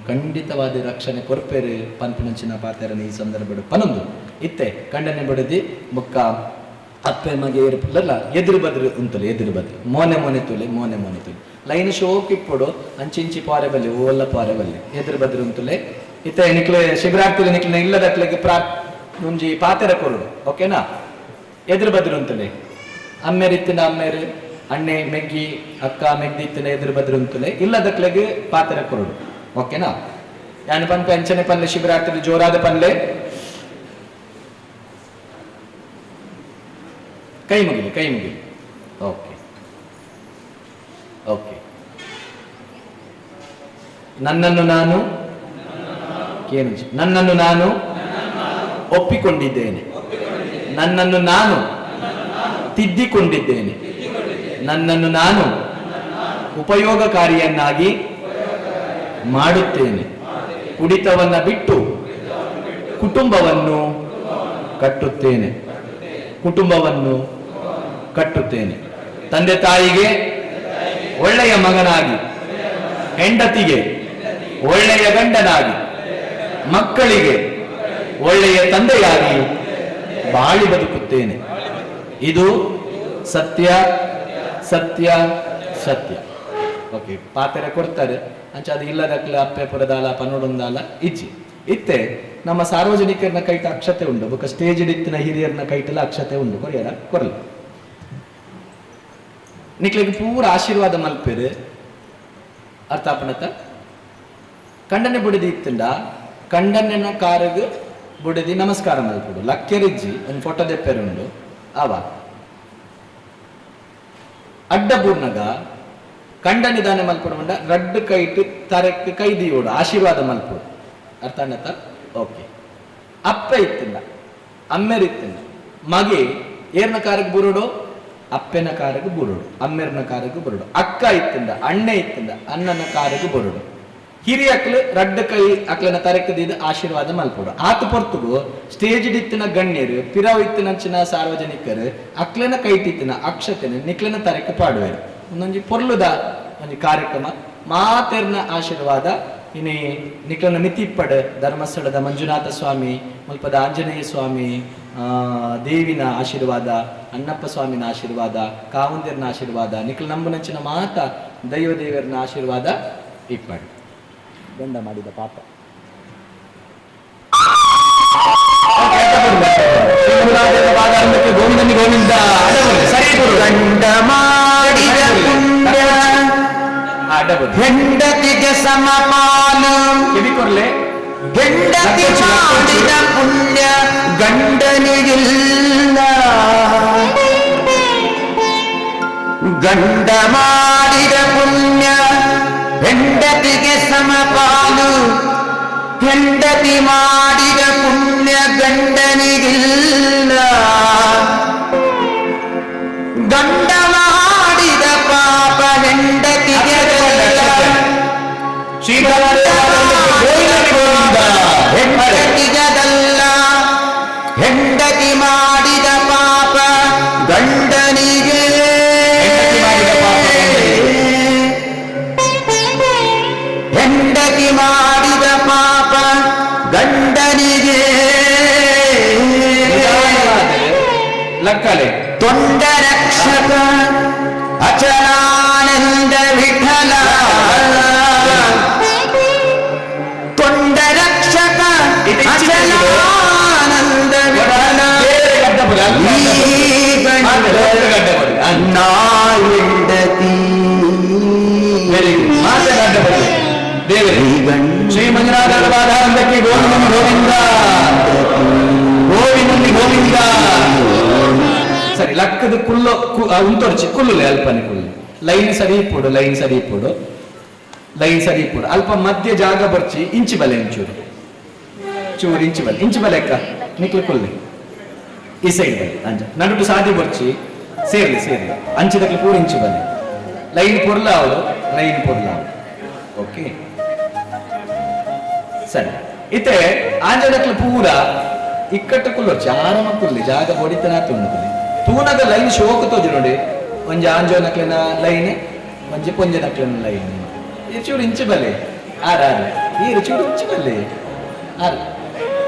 ಖಂಡಿತವಾದ ರಕ್ಷಣೆ ಕೊರ್ಪೇರು ಪನ್ಪಿನಂಚಿನ ಪಾತೆರನ ಈ ಸಂದರ್ಭ ಪನೊಂದು ಇತ್ತೆ ಕಂಡನೆ ಬಡದಿ ಮುಕ್ಕ ಅಪ್ಪೆ ಮಗೆ ಏರ್ಪಲ್ಲ ಎದುರು ಬದ್ರು ಉಂತಲೆ ಎದುರು ಬದ್ರು ಮೋನೆ ಮೋನೆ ತುಲೆ ಮೋನೆ ಮೋನೆ ತುಲೆ ಲೈನ್ ಶೋಕ್ ಇಪ್ಪಡು ಅಂಚಿಂಚಿ ಪಾರೆ ಬಲ್ಲಿ ಓಲ್ಲ ಪಾರೆ ಬಲ್ಲಿ ಎದುರು ಬದ್ರು ಉಂತಲೆ ಇತ್ತೆ ನಿಕ್ಲೆ ಶಿವರಾತ್ರಿ ನಿಕ್ಲೆ ಇಲ್ಲದಕ್ಲೆಗೆ ಪ್ರಾ ಮುಂಜಿ ಪಾತೆರ ಕೊರುಡು ಓಕೆನಾ. ಎದುರು ಬದ್ರು ಉಂತಲೆ ಅಮ್ಮೇರಿತ್ತಿನ ಅಮ್ಮೇರು ಅಣ್ಣೆ ಮೆಗ್ಗಿ ಅಕ್ಕ ಮೆಗ್ಗಿ ಇತ್ತಿನ ಎದುರು ಬದ್ರು ಉಂತಲೆ ಇಲ್ಲದಕ್ಲೆಗೆ ಪಾತೆರ ಕೊರುಡು ಓಕೆನಾ. ಯಾನು ಪನ್ಪೆ ಅಂಚನೆ ಪನ್ಲೆ ಶಿವರಾತ್ರಿ ಜೋರಾದ ಪನ್ಲೆ ಕೈ ಮುಗಿಲಿ ಕೈ ಮುಗಿಲಿ ಓಕೆ ಓಕೆ. ನನ್ನನ್ನು ನಾನು ನನ್ನನ್ನು ನಾನು ಒಪ್ಪಿಕೊಂಡಿದ್ದೇನೆ, ನನ್ನನ್ನು ನಾನು ತಿದ್ದಿಕೊಂಡಿದ್ದೇನೆ, ನನ್ನನ್ನು ನಾನು ಉಪಯೋಗಕಾರಿಯನ್ನಾಗಿ ಮಾಡುತ್ತೇನೆ, ಕುಡಿತವನ್ನು ಬಿಟ್ಟು ಕುಟುಂಬವನ್ನು ಕಟ್ಟುತ್ತೇನೆ, ಕುಟುಂಬವನ್ನು ಕಟ್ಟುತ್ತೇನೆ, ತಂದೆ ತಾಯಿಗೆ ಒಳ್ಳೆಯ ಮಗನಾಗಿ, ಹೆಂಡತಿಗೆ ಒಳ್ಳೆಯ ಗಂಡನಾಗಿ, ಮಕ್ಕಳಿಗೆ ಒಳ್ಳೆಯ ತಂದೆಯಾಗಿ ಬಾಳಿ ಬದುಕುತ್ತೇನೆ. ಇದು ಸತ್ಯ ಸತ್ಯ ಸತ್ಯ. ಓಕೆ, ಪಾತೆರೆ ಕೊಡ್ತಾರೆ ಅಂಚ ಅದು ಇಲ್ಲದಕ್ಲ ಅಪ್ಪೆ ಪುರದಾಲ ಪನ್ನೊಡೊಂದಾಲ ಇಜ್ಜಿ ಇತ್ತೆ ನಮ್ಮ ಸಾರ್ವಜನಿಕರನ್ನ ಕೈಟ ಅಕ್ಷತೆ ಉಂಡು ಬೊಕ ಸ್ಟೇಜ್ ಇತ್ತಿನ ಹಿರಿಯರ್ನ ಕೈಟೆಲ್ಲ ಅಕ್ಷತೆ ಉಂಡು ಕೊರಿಯರ ಕೊರಲು ನಿಕ್ಲೆಗ್ ಪೂರ ಆಶೀರ್ವಾದ ಮಲ್ಪೇರು ಅರ್ಥ ಆಪಣತ. ಕಂಡನೆ ಬುಡಿದಿ ಇತ್ತಂಡ ಕಂಡನೆನ ಕಾರಗ್ ಬುಡಿದಿ ನಮಸ್ಕಾರ ಮಲ್ಪುಡು ಲಕ್ಕೆರಿಜ್ಜಿ ಒಂದು ಫೋಟೋ ದೆಪ್ಪೆರುಂಡು ಅವ ಅಡ್ಡ ಬೂರ್ನಗ ಕಂಡ ನಿಧಾನ ಮಲ್ಪಡು ಮಂಡ ರಡ್ಡು ಕೈಟು ತರಕ್ಕೆ ಕೈ ದಿಯೋಡು ಆಶೀರ್ವಾದ ಮಲ್ಪುಡು ಅರ್ಥ ಆಣತ. ಓಕೆ, ಅಪ್ಪ ಇತ್ತಿಂದ ಅಮ್ಮೆರಿತ್ತಿಂದ ಮಗೆ ಏರ್ನ ಕಾರಕ್ಕೆ ಬುರುಡು ಅಪ್ಪನ ಕಾರಕ್ಕೆ ಬುರುಡು ಅಮ್ಮೆರ್ನ ಕಾರಕ್ಕೆ ಬುರುಡು ಅಕ್ಕ ಇತ್ತಿಂದ ಅಣ್ಣೆ ಇತ್ತಿಂದ ಅಣ್ಣನ ಕಾರಕ್ಕೆ ಬುರುಡು ಹಿರಿಯಕ್ಲು ರಡ್ಡು ಕೈ ಅಕ್ಲನ ತರಕದಿದ್ದು ಆಶೀರ್ವಾದ ಮಲ್ಪುಡು ಆತ ಪೊರ್ತುಗು ಸ್ಟೇಜ್ ಇತ್ತಿನ ಗಣ್ಯರು ಪಿರವ್ ಇತ್ತಿನಂಚಿನ ಸಾರ್ವಜನಿಕರು ಅಕ್ಲನ ಕೈಟಿತ್ತಿನ ಅಕ್ಷತೆನ ನಿಕ್ಲನ ತರಕ್ಕೆ ಪಾಡುವರು. ಒಂದೊಂಜಿ ಪೊರ್ಲುದ ಒಂಜಿ ಕಾರ್ಯಕ್ರಮ ಮಾತೆರ್ನ ಆಶೀರ್ವಾದ ಇನಿ ನಿಕ್ಲನ ಮಿತಿಪ್ಪಡ್ ಧರ್ಮಸ್ಥಳದ ಮಂಜುನಾಥ ಸ್ವಾಮಿ, ಮುಲ್ಪದ ಆಂಜನೇಯ ಸ್ವಾಮಿ, ದೇವಿನ ಆಶೀರ್ವಾದ, ಅಣ್ಣಪ್ಪ ಸ್ವಾಮಿನ ಆಶೀರ್ವಾದ, ಕಾವುಂದಿರನ ಆಶೀರ್ವಾದ, ನಿಕ್ಲ ನಂಬುನಂಚಿನ ಮಾತ ದೈವ ದೇವರನ ಆಶೀರ್ವಾದ ಇಪ್ಪಡು. ಗಂಡ ಮಾಡಿದ ಪಾಪ. ಗೋವಿಂದನಿ ಗೋವಿಂದ. ಸರಿ, ಗಂಡ ಮಾಡಿದ ಪುಣ್ಯ ಹೆಂಡತಿಗೆ ಸಮಪಾಲು, ಕಿವಿ ಕೊರ್ಲೆ. ಹೆಂಡತಿ ಮಾಡಿದ ಪುಣ್ಯ ಗಂಡನಿಗಿಲ್ಲ, ಗಂಡ ಮಾಡಿದ ಪುಣ್ಯ ಹೆಂಡತಿಗೆ ಸಮಪಾಲು, ಹೆಂಡತಿ ಮಾಡಿದ ಪುಣ್ಯ ಗಂಡನಿಗಿಲ್ಲ, ಗಂಡ ಮಾಡಿದ ಪಾಪ ಹೆಂಡತಿಗೆ ಹೆಂಡತಿಗದಲ್ಲ, ಹೆಂಡತಿ ಮಾಡಿದ ಪಾಪ ಗಂಡನಿಗೆ, ಹೆಂಡತಿ ಮಾಡಿದ ಪಾಪ ಗಂಡನಿಗೆ. ಲಕ್ಕಲೆ ತೊಂಡ ರಕ್ಷಕ ಅಚಲಾನಂದ ವಿಠಲ, ತೊಂಡ ರಕ್ಷಕ ಅಚಲಾನಂದ ವಿಠಲ, ನಾ ಹೆಂಡತಿ. ದೇವರೇ ಶ್ರೀ ಮಂಜುನಾಥರ ಪಾದಾರಂಭಕ್ಕೆ ಗೋವಿಂದ ಗೋವಿಂದ ಗೋವಿಂದ ಗೋವಿಂದ. ಸರಿ, ಲಕ್ಕದ ಕುಲ್ಲೋ ಉಂತೊರ್ಚಿ ಕುಲ್ಲುಲೆ ಅಲ್ಪನೆ ಕುಲ್ಲು. ಲೈನ್ ಸರಿ ಇಪ್ಪುಡು, ಲೈನ್ ಸರಿ ಇಪ್ಪುಡು, ಲೈನ್ ಸರಿ ಇಪ್ಪುಡು. ಅಲ್ಪ ಮಧ್ಯ ಜಾಗ ಬರ್ಚಿ ಇಂಚಿ ಬಲೆ ಇಂಚೂರು ಚೂರು ಇಂಚಿ ಬಲೆ, ಇಂಚಿ ಬಲೆ ಅಕ್ಕ ನಿಕ್ಲು ಕುಲ್ಲೆ ಈ ಸೈಡ್ ಬಲೆ ಅಂಚ ನಡುಟು ಸಾದಿ ಬರ್ಚಿ ಸೇರ್ಲಿ ಸೇರ್ಲಿ ಅಂಚಿದಕ್ಕೆ ಪೂರ ಇಂಚಿ ಬಲೆ. ಲೈನ್ ಪೊರ್ಲಾವಳು, ಲೈನ್ ಪೊರ್ಲಾವಳು. ಓಕೆ ಸರಿ. ಇತ್ತೆ ಆಂಜನಕ್ಲು ಪೂರ ಇಕ್ಕಟ್ಟು ಕುಲ್ಲೊರ್ಚಿ ಆರಾಮ ಕುಲ್ಲಿ ಜಾಗ ಹೊಡಿತನ ತುಂಡುಕುಲಿ. ತೂನಗ ಲೈನ್ ಶೋಕ ತೋಜು ನೋಡಿ, ಒಂಜಿ ಆಂಜೋನಕ್ಲಿನ ಲೈನ್, ಒಂಜಿ ಪೊಂಜನಕ್ಲಿನ ಲೈನ್. ಈ ಚೂರು ಇಂಚು ಬಲೆ ಆರ ಆರ ಈ ಚೂರು ಇಂಚು ಬಲೆ ಆರ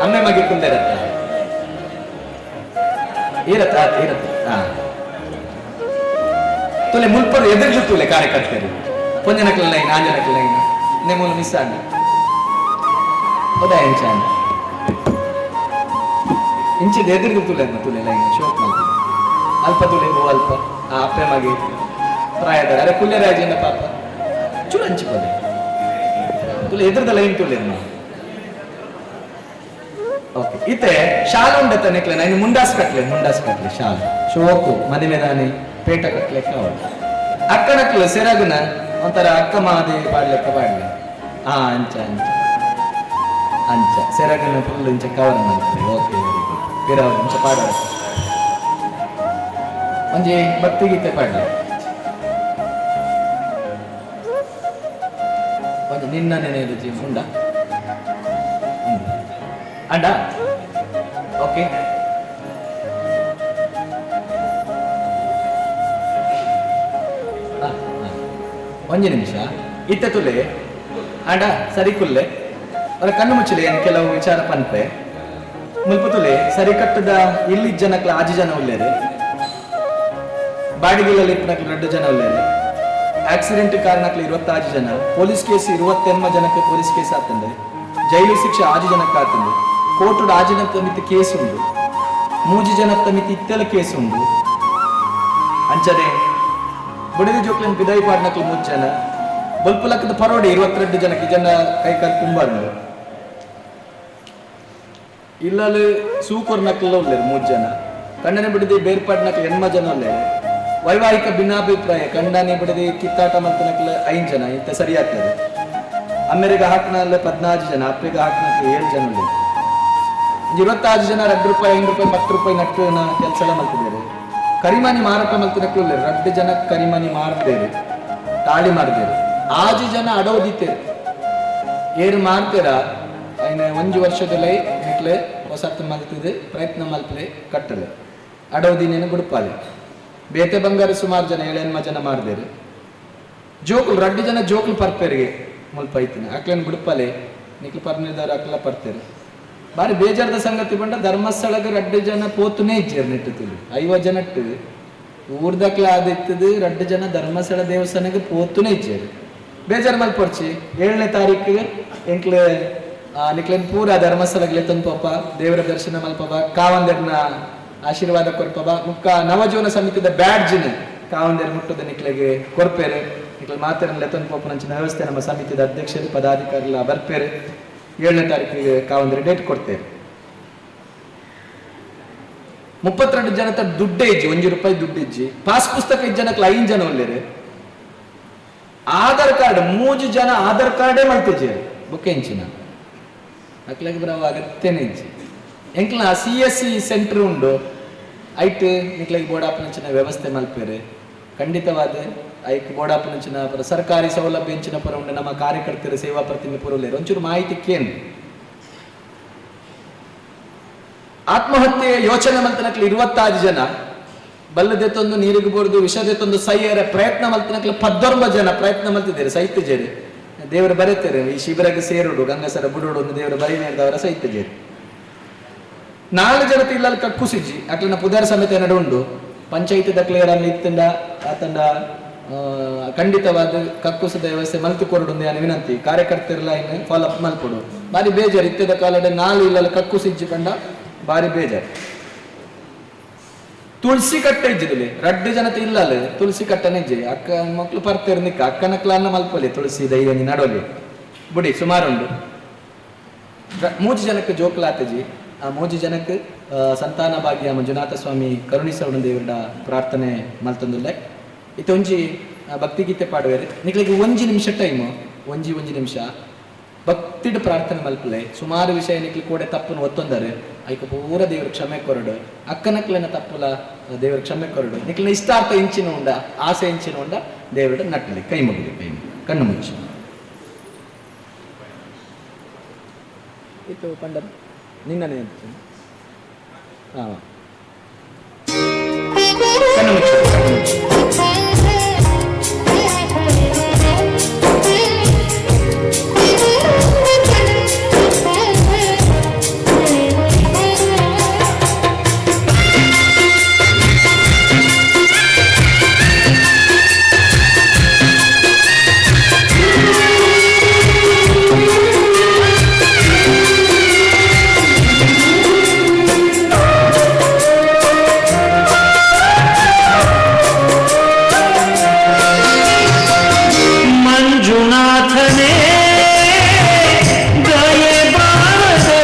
ಅಮ್ಮೆ ಮಗಿ ಕುಂದೆರತ್ತ ಇರತ್ತ ಇರತ್ತ. ಹಾ ತುಲೆ ಮುಲ್ಪರು ಎದುರು ತುಲೆ ಕಾರ್ಯಕರ್ತರು ಪೊಂಜನಕ್ಲಿನ ಲೈನ್ ಆಂಜನಕ್ಲಿನ ಲೈನ್ ನೇಮೂಲು ಮಿಸ್ ಆಂಡ ಹೌದಾ ಎಂಚ ಇಂಚಿದ ಎದುರಿಗೆ ತುಲೆ ಅಮ್ಮ ತುಲೆ ಲೈನ್ ಶೋಕ್ ಮಾಡ್ತಾರೆ. ಅಲ್ಪ ತುಲೆ ಹೋ ಅಲ್ಪ ಆ ಅಪ್ಪೆ ಮಗೆ ಪ್ರಾಯದ ಅರೆ ಕುಲ್ಲೆ ರಾಜೇನ ಪಾಪ ಚೂರು ಹಂಚಿಕೊಳ್ಳಿ ತುಲೆ ಎದುರದ ಲೈನ್ ತುಲೆ ಅಮ್ಮ. ಓಕೆ ಇತ್ತೆ ಶಾಲು ಉಂಡತ್ತ ನೆಕ್ಲೆ ನಾನು ಮುಂಡಾಸ್ ಕಟ್ಲೆ, ಮುಂಡಾಸ್ ಕಟ್ಲೆ ಶಾಲು ಶೋಕು ಮದುವೆ ದಾನಿ ಪೇಟ ಕಟ್ಲೆಕ್ಕ ಅವಳು ಅಕ್ಕನಕ್ಲು ಸೆರಗುನ ಒಂಥರ ಅಕ್ಕ ಮಾದಿ ಪಾಡ್ಲೆಕ್ಕ ಪಾಡ್ಲೆ. ಹಾ ಅಂಚ ಅಂಚ ಅಂಚ ಸೆರಗನ ಫುಲ್ ಇಂಚ ಕವರ್ ಮಾಡ್ತಾರೆ. Okay very good. ಪಿರವ್ ಇಂಚ ಪಾಡ ಒಂಜಿ ಭಕ್ತಿಗೀತೆ ಪಾಡ್ಲೆ. ಒಂಜಿ ನಿನ್ನ ನೆನೆಯಲು ಜೀವ ಉಂಡ ಅಂಡ. ಓಕೆ ಒಂಜಿ ನಿಮಿಷ ಇತ್ತೆ ತುಲೆ ಅಂಡ ಸರಿ ಕುಲ್ಲೆ ಅವರ ಕಣ್ಣು ಮುಚ್ಚಲೆ ಏನು ಕೆಲವು ವಿಚಾರ ಪನ್ಪೆ ಮುಲ್ಪುತುಲೆ ಸರಿ ಕಟ್ಟದ ಇಲ್ಲಿ ಜನಕ್ಲ ಆಜಿ ಜನ ಉಲ್ಲೇರೆ, ಬಾಡಿಗೆಲ್ಲ ಇಪ್ಪನಕ್ಲು 2 ಜನ ಉಲ್ಲೇರೆ, ಆಕ್ಸಿಡೆಂಟ್ ಕಾರಣಕ್ಲು 26 ಜನ, ಪೊಲೀಸ್ ಕೇಸ್ 28 ಜನಕ್ಕೆ ಪೊಲೀಸ್ ಕೇಸ್ ಆತಂದೆ, ಜೈಲು ಶಿಕ್ಷೆ 6 ಜನಕ್ಕೆ ಆತಂದೆ, ಕೋರ್ಟುಡು 6 ಜನಕ್ಕೆ ಮಿತಿ ಕೇಸ್ ಉಂಡು, 3 ಜನಕ್ಕೆ ಮಿತಿ ಇತ್ತೆಲ ಕೇಸ್ ಉಂಡು. ಅಂಚನೆ ಬುಡಿದ ಜೋಕ್ಲಿನ ಬಿದಾಯಿ ಪಾಡ್ನಕ್ಲು 3 ಜನ, ಬಲ್ಪುಲಕ್ಕದ ಪರೋಡಿ 22 ಜನಕ್ಕೆ ಜನ ಕೈ ಕಾಲು ಕುಂಬಾರ್ನು, ಇಲ್ಲಲ್ಲಿ ಸೂಕೊರ್ನಕ್ಲೆಲ್ಲ ಉಲ್ಲೇರು 3 ಜನ, ಕಣ್ಣನೆ ಬಿಡದೆ ಬೇರ್ಪಾಡ್ನಕ್ಲು 8 ಜನ ಉಲ್ಲೇರು, ವೈವಾಹಿಕ ಭಿನ್ನಾಭಿಪ್ರಾಯ ಕಂಡನೆ ಬಿಡದೆ ಕಿತ್ತಾಟ ಮಂತನಕ್ಲೆ 5 ಜನ ಇಂತ ಸರಿ ಆಗ್ತದೆ. ಅಮ್ಮೆರಿಗೆ ಹಾಕ್ನಲ್ಲ 14 ಜನ, ಅಪ್ಪಗೆ ಹಾಕ್ನಕ್ಲೆ 7 ಜನ ಉಲ್ಲೇರು. 26 ಜನ 2 ರೂಪಾಯಿ 5 ರೂಪಾಯಿ 10 ರೂಪಾಯಿ ನಟ್ಟುನ ಕೆಲಸ ಎಲ್ಲ ಮಲ್ತಿದ್ದಾರೆ. ಕರಿಮಾನಿ ಮಾರಾಟ ಮಲ್ತಿನಕ್ಲು ಉಲ್ಲೇರು, 2 ಜನ ಕರಿಮಾನಿ ಮಾರ್ದೇರು, ತಾಳಿ ಮಾರ್ದೇರು. 6 ಜನ ಅಡೋದಿತ್ತೇರು ಏರು ಮಾರ್ತೀರ ಐನ 1 ವರ್ಷದಲ್ಲಿ ನಿಕ್ಲೆ ಹೊಸತ್ತು ಮಲ್ತಿದೆ ಪ್ರಯತ್ನ ಮಲ್ಪಲೆ ಕಟ್ಟಲೆ ಅಡೋದಿನೇನು ಬಿಡುಪಾಲೆ. ಬೇತೆ ಬಂಗಾರ ಸುಮಾರು ಜನ 7-8 ಜನ ಮಾಡ್ದೇರು. ಜೋಕುಲು 2 ಜನ ಜೋಕುಲು ಪರ್ಪೆರಿಗೆ ಮುಲ್ಪ ಐತಿನ ಅಕ್ಲೆನ್ ಬುಡುಪಲೆ ನಿಕ್ಲು ಪರ್ನಿದವ್ರು ಅಕ್ಲ ಪರ್ತೇರು. ಬಾರಿ ಬೇಜಾರದ ಸಂಗತಿ ಪಂಡ ಧರ್ಮಸ್ಥಳಕ್ಕೆ ರಡ್ಡು ಜನ ಪೋತುನೇ ಇಜ್ಜೆರ್ ನೆಟ್ಟು ತುಲು 50 ಜನಟ್ಟು ಊರ್ದಕ್ಲ ಆದಿತ್ತದು ರಡ್ಡು ಜನ ಧರ್ಮಸ್ಥಳ ದೇವಸ್ಥಾನಕ್ಕೆ ಪೋತುನೇ ಇಜ್ಜೆರ್. ಬೇಜಾರು ಮಲ್ಪೊರ್ಚಿ 7ನೇ ತಾರೀಕು ಎಂಕ್ಲೆ ನಿಕ್ಲೆನ್ ಪೂರ ಧರ್ಮಸ್ಥಳಕ್ಕೆ ಲೆತ್ತೊಂದು ಪೋಪ, ದೇವರ ದರ್ಶನ ಮಲ್ಪವ, ಕಾವಂದರ್ನ ಆಶೀರ್ವಾದ ಕೊರ್ಪವ, ಮುಕ್ಕ ನವಜೀವನ ಸಮಿತಿದ ಬ್ಯಾಡ್ಜಿನ ಕಾವಂದರ್ ಮುಟ್ಟದ ನಿಕ್ಲೆಗೆ ಕೊರ್ಪೇರು. ನಿಕ್ಲೆ ಮಾತೆರನ್ನ ಲೆತ್ತೊಂದು ಪೋಪನಂಚಿನ ವ್ಯವಸ್ಥೆ ನಮ್ಮ ಸಮಿತಿದ ಅಧ್ಯಕ್ಷರು ಪದಾಧಿಕಾರಿಗಳ ಬರ್ಪೇರು. 7ನೇ ತಾರೀಕಿಗೆ ಕಾವಂದರ್ ಡೇಟ್ ಕೊಡ್ತೇವೆ. 32 ಜನತ ದುಡ್ಡೇ ಇಜ್ಜಿ, 1 ರೂಪಾಯಿ ದುಡ್ಡು ಇಜ್ಜಿ. ಪಾಸ್ ಪುಸ್ತಕ ಇಜ್ಜ ಜನಕ್ಕೆ 5 ಜನ ಒಲ್ಲೇರು. ಆಧಾರ್ ಕಾರ್ಡ್ 3 ಜನ ಆಧಾರ್ ಕಾರ್ಡೇ ಮಲ್ತಿಜ್ಜೇರು ಬುಕ್ ಎಂಚಿನ ಅಕ್ಲಾಗಿ ಬರವ ಅಗತ್ಯನೇ ಇಜ್ಜಿ. ಎಂಕ್ಲ CSC centre ಉಂಡು ಐಟ್ ನಿಕ್ಲೆಗ್ ಬೋಡಾಪನಂಚಿನ ವ್ಯವಸ್ಥೆ ಮಲ್ಪೇರು. ಖಂಡಿತವಾದ ಐಕ್ ಬೋಡಾಪನಂಚಿನ ಪರ ಸರ್ಕಾರಿ ಸೌಲಭ್ಯ ಎಂಚಿನ ಪರ ಉಂಡು. ನಮ್ಮ ಕಾರ್ಯಕರ್ತರು ಸೇವಾ ಪ್ರತಿನಿಧಿ ಪುರಲೇರು ಒಂಚೂರು ಮಾಹಿತಿ ಕೇಂದ್ರ. ಆತ್ಮಹತ್ಯೆ ಯೋಚನೆ ಮಲ್ತನಕ್ಲು 26 ಜನ, ಬಲ್ಲದೆತ್ತೊಂದು ನೀರಿಗೆ ಬೋರ್ದು ವಿಷದೆತ್ತೊಂದು ಸೈಯರ ಪ್ರಯತ್ನ ಮಲ್ತನಕ್ಲು 19 ಜನ ಪ್ರಯತ್ನ ಮಲ್ತಿದ್ದಾರೆ ಸೈತ ಜೇರಿ. ದೇವರು ಬರೀತಾರೆ ಈ ಶಿಬಿರಕ್ಕೆ ಸೇರುಡು ಗಂಗಸರ ಬುಡುಡು ಒಂದು ದೇವರು ಬರೀ ನೇರ್ದವರ ಸೈತ ಜೇರಿ. 4 ಜನತೆ ಇಲ್ಲಲ್ಲಿ ಕಕ್ಕುಸಿಜ್ಜಿ ಅಕ್ಲಿನ ಪುದಾರ ಸಮೇತ ನಡು ಉಂಡು. ಪಂಚಾಯತ್ ದಕ್ಲೇರಲ್ಲಿ ಇತ್ತಂಡ ಆತಂಡ ಖಂಡಿತವಾದ ಕಕ್ಕುಸದ ವ್ಯವಸ್ಥೆ ಮಲ್ತು ಕೊರಡು ನಾನು ವಿನಂತಿ. ಕಾರ್ಯಕರ್ತರೆಲ್ಲ ಇನ್ನು ಫಾಲೋ ಅಪ್ ಮಲ್ಪಡು. ಬಾರಿ ಬೇಜಾರು ಇತ್ತದ ಕಾಲಡೆ 4 ಇಲ್ಲಲ್ಲಿ ಕಕ್ಕುಸಿಜ್ಜಿ ಕಂಡ ಬಾರಿ ಬೇಜಾರು. ತುಳಸಿ ಕಟ್ಟೆ ಇಜ್ಜಿದಲ್ಲಿ ರಡ್ಡು ಜನತೆ ಇಲ್ಲಲ್ಲ ತುಳಸಿ ಕಟ್ಟನೆ ಇಜ್ಜಿ. ಅಕ್ಕ ಮಕ್ಳು ಪರ್ತೇರು ನಿಕ್ಕ ಅಕ್ಕನ ಕ್ಲಾನ್ನ ಮಲ್ಪೊಲಿ ತುಳಸಿ ದೈವ ನಡೋಲಿ ಬುಡಿ ಸುಮಾರುಂಡು. 3 ಜನಕ್ಕೆ ಜೋಕ್ಲಾತಜಿ. ಆ 3 ಜನಕ್ಕೆ ಸಂತಾನ ಭಾಗ್ಯ ಮಂಜುನಾಥ ಸ್ವಾಮಿ ಕರುಣಿಸವಣ ದೇವರ ಪ್ರಾರ್ಥನೆ ಮಲ್ತಂದುಲ್ಲೆ. ಇತ್ತ ಒಂಜಿ ಭಕ್ತಿಗೀತೆ ಪಾಡುವೇರು. ನಿಕ್ಲಿಗೆ 1 ನಿಮಿಷ ಟೈಮು, ಒಂಜಿ ನಿಮಿಷ ಭಕ್ತಿಡ್ ಪ್ರಾರ್ಥನೆ ಮಲ್ಪಲೆ. ಸುಮಾರು ವಿಷಯ ನಿಕ್ಲಿ ಕೂಡ ತಪ್ಪನ್ನು ಒತ್ತೊಂದರೆ ಐಕ ಪೂರ ದೇವ್ರ ಕ್ಷಮೆ ಕೊರಡು, ಅಕ್ಕನಕ್ಲೆನ ತಪ್ಪುಲ ದೇವ್ರ ಕ್ಷಮೆ ಕೊರಡು. ನಿಕ್ಲಿನ ಇಷ್ಟಾರ್ಥ ಇಂಚಿನ ಉಂಡ ಆಸೆ ಇಂಚಿನ ಉಂಡ ದೇವರ ನಟ್ಟಲಿ ಕೈ ಮುಗಿಲಿ, ಕೈ ಮುಗಿ ಕಣ್ಣು ಮುಚ್ಚಿ ಇತ್ತು ಪಂಡರ್ ನಿನ್ನನೇ ಹಾ ಕಣ್ಣು ಮುಚ್ಚು, ಕಣ್ಣು ಮುಚ್ಚು. ಮಂಜುನಾಥನೇ ದಯೆ ಬಾರದೆ,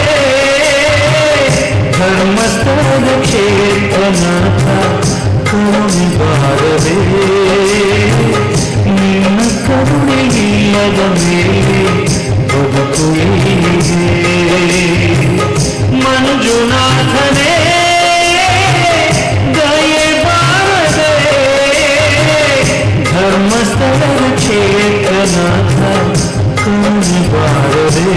ಧರ್ಮಸ್ಥಳದ ಕ್ಷೇತ್ರನಾಥ ಕರುಣೆ ಬಾರದೆ, ನಿನ್ನ ಕರುಣೆ ಇಲ್ಲದ ಮೇಲೆ ಬದುಕು ಎಲ್ಲಿದೆ? ಮಂಜುನಾಥನೇ ದಯೆ ಬಾರದೆ, ಧರ್ಮಸ್ಥಳದ ಕ್ಷೇತ್ರನಾಥ ಕರುಣೆ ಬಾರದೆ,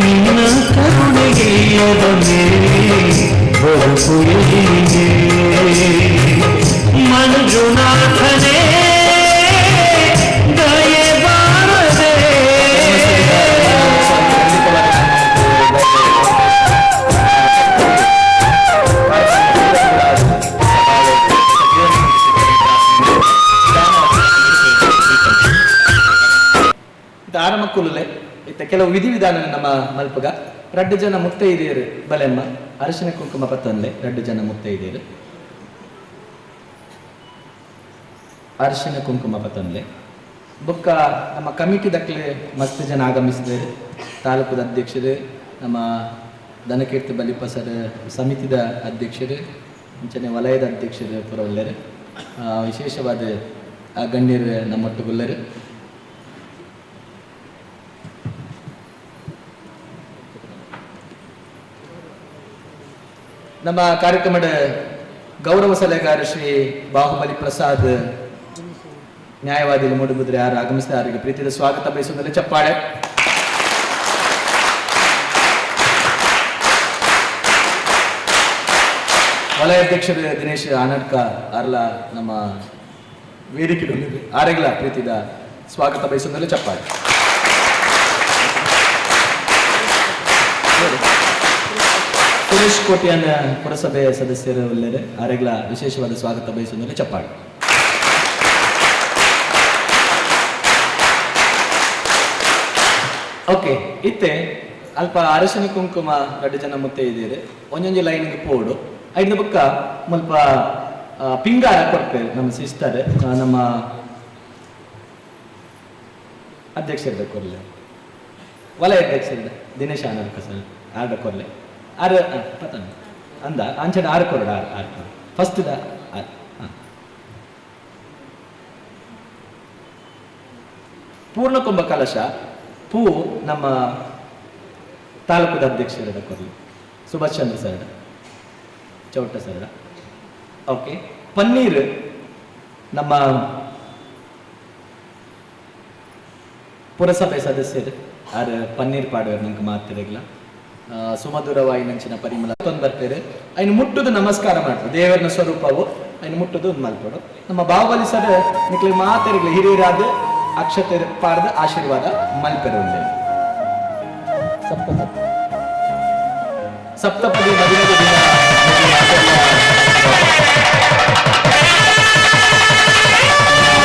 ನಿನ್ನ ಕರುಣೆ ಇಲ್ಲದ ಮೇಲೆ ಬದುಕು ಎಲ್ಲಿದೆ? ಮಂಜುನಾಥನೇ ದಯೆ ಬಾರದೆ. ಇತ್ತ ಆರಮಕ್ಕುಲುಲೆ ಇತ್ತ ಕೆಲವು ವಿಧಿವಿಧಾನ ನಮ್ಮ ಮಲ್ಪಗ. ರಡ್ಡು ಜನ ಮುತ್ತೈದೆಯರು ಬಲೆಮ್ಮ ಅರಿಶಿನ ಕುಂಕುಮ ಪತ್ತನ್ಲೆ ರಡ್ಡು ಜನ ಮುತ್ತೈದೆಯರು ಅರಿಶಿನ ಕುಂಕುಮ ಪತ್ತನ್ಲೆ. ಬೊಕ್ಕ ನಮ್ಮ ಕಮಿಟಿ ದಕ್ಲೆ ಮಸ್ತ್ ಜನ ಆಗಮಿಸಿದರು. ತಾಲೂಕದ ಅಧ್ಯಕ್ಷರು ನಮ್ಮ ದನಕೀರ್ತಿ ಬಲಿಪ ಸರ್, ಸಮಿತಿದ ಅಧ್ಯಕ್ಷರು, ಅಂಚನೆ ವಲಯದ ಅಧ್ಯಕ್ಷರು ಪುರವಲ್ಲೆರು, ವಿಶೇಷವಾದ ಆ ಗಣ್ಯರು ನಮ್ಮೊಟ್ಟುಗುಲ್ಲರು. ನಮ್ಮ ಕಾರ್ಯಕ್ರಮದ ಗೌರವ ಸಲಹೆಗಾರ ಶ್ರೀ ಬಾಹುಬಲಿ ಪ್ರಸಾದ್ ನ್ಯಾಯವಾದಿ ಮೂಡುಬಿದ್ರೆ ಯಾರು ಆಗಮಿಸಿದ ಅವರಿಗೆ ಪ್ರೀತಿಯ ಸ್ವಾಗತ ಬಯಸುವುದರಲ್ಲಿ ಚಪ್ಪಾಳೆ. ವಲಯ ಅಧ್ಯಕ್ಷರು ದಿನೇಶ್ ಆನಡ್ಕ ಅರ್ಲ ನಮ್ಮ ವೇದಿಕೆ ಆರೆಗ್ಲ ಪ್ರೀತಿದ ಸ್ವಾಗತ ಬಯಸುವುದರಲ್ಲಿ ಚಪ್ಪಾಳೆ. ಸುರೇಶ್ ಕೋಟ್ಯಾನ್ ಪುರಸಭೆಯ ಸದಸ್ಯರು ಉಲ್ಲೇರೆ, ಆರೆಗ್ಲ ವಿಶೇಷವಾದ ಸ್ವಾಗತ ಬಯಸುವುದರಲ್ಲಿ ಚಪ್ಪಾಳೆ. ಓಕೆ, ಇತ್ತೆ ಅಲ್ಪ ಅರಶಿನ ಕುಂಕುಮ ರಡ್ಡು ಜನ ಮುತ್ತೆ ಇದ್ದೀರಿ, ಒಂಜೊಂಜಿ ಲೈನ್ಗೆ ಪೋಡು. ಐದು ಬುಕ್ಕ ಮುಲ್ಪ ಪಿಂಗಾರ ಕೊಡ್ಪೇರು ನಮ್ಮ ಸಿಸ್ಟರ್, ನಮ್ಮ ಅಧ್ಯಕ್ಷರ ಕೊರ್ಲೆ, ವಲಯ ಅಧ್ಯಕ್ಷರ ದಿನೇಶ್ ಆನಂದ್ ಸರ್ ಆರ್ಡ ಕೊರ್ಲೆ. ಆರು ಪತನ ಅಂದ ಅಂಚನೆ ಆರು ಕೊರಡು, ಆರು ಆರು ಫಸ್ಟ್ the ಆರು. ಹಾಂ, ಪೂರ್ಣಕುಂಭ ಕಲಶ ಪೂ ನಮ್ಮ ತಾಲೂಕುದ ಅಧ್ಯಕ್ಷರ ಕೊರ್ಲಿ, Subhash Chandra sir, Chouta sir. Okay, ಪನ್ನೀರ್ ನಮ್ಮ ಪುರಸಭೆ ಸದಸ್ಯರು ಆರ್ ಪನ್ನೀರ್ ಪಾಡುವರು ನಂಗೆ ಮಾತಿರಗ್ಲ. ಸುಮಧುರವಾಯಿನಂಚಿನ ಪರಿಮಳ ತೊಂದು ಬರ್ಪೇರು. ಐನು ಮುಟ್ಟುದು ನಮಸ್ಕಾರ ಮಾಡ್ತಾರೆ ದೇವರನ ಸ್ವರೂಪವು ಐನು ಮುಟ್ಟುದು ಮಲ್ಪಡು. ನಮ್ಮ ಬಾಹುಬಲಿ ಸರ್ ನಿಕ್ಲೆ ಮಾತೆರ್ಗ್ಲ ಹಿರಿಯರಾದ ಅಕ್ಷತೆ ಪಾಡ್ದ ಆಶೀರ್ವಾದ ಮಲ್ಪೆರು. ಸಪ್ತಪದಿ ಸಪ್ತಪದಿ ಮದುವೆದ ದಿನ.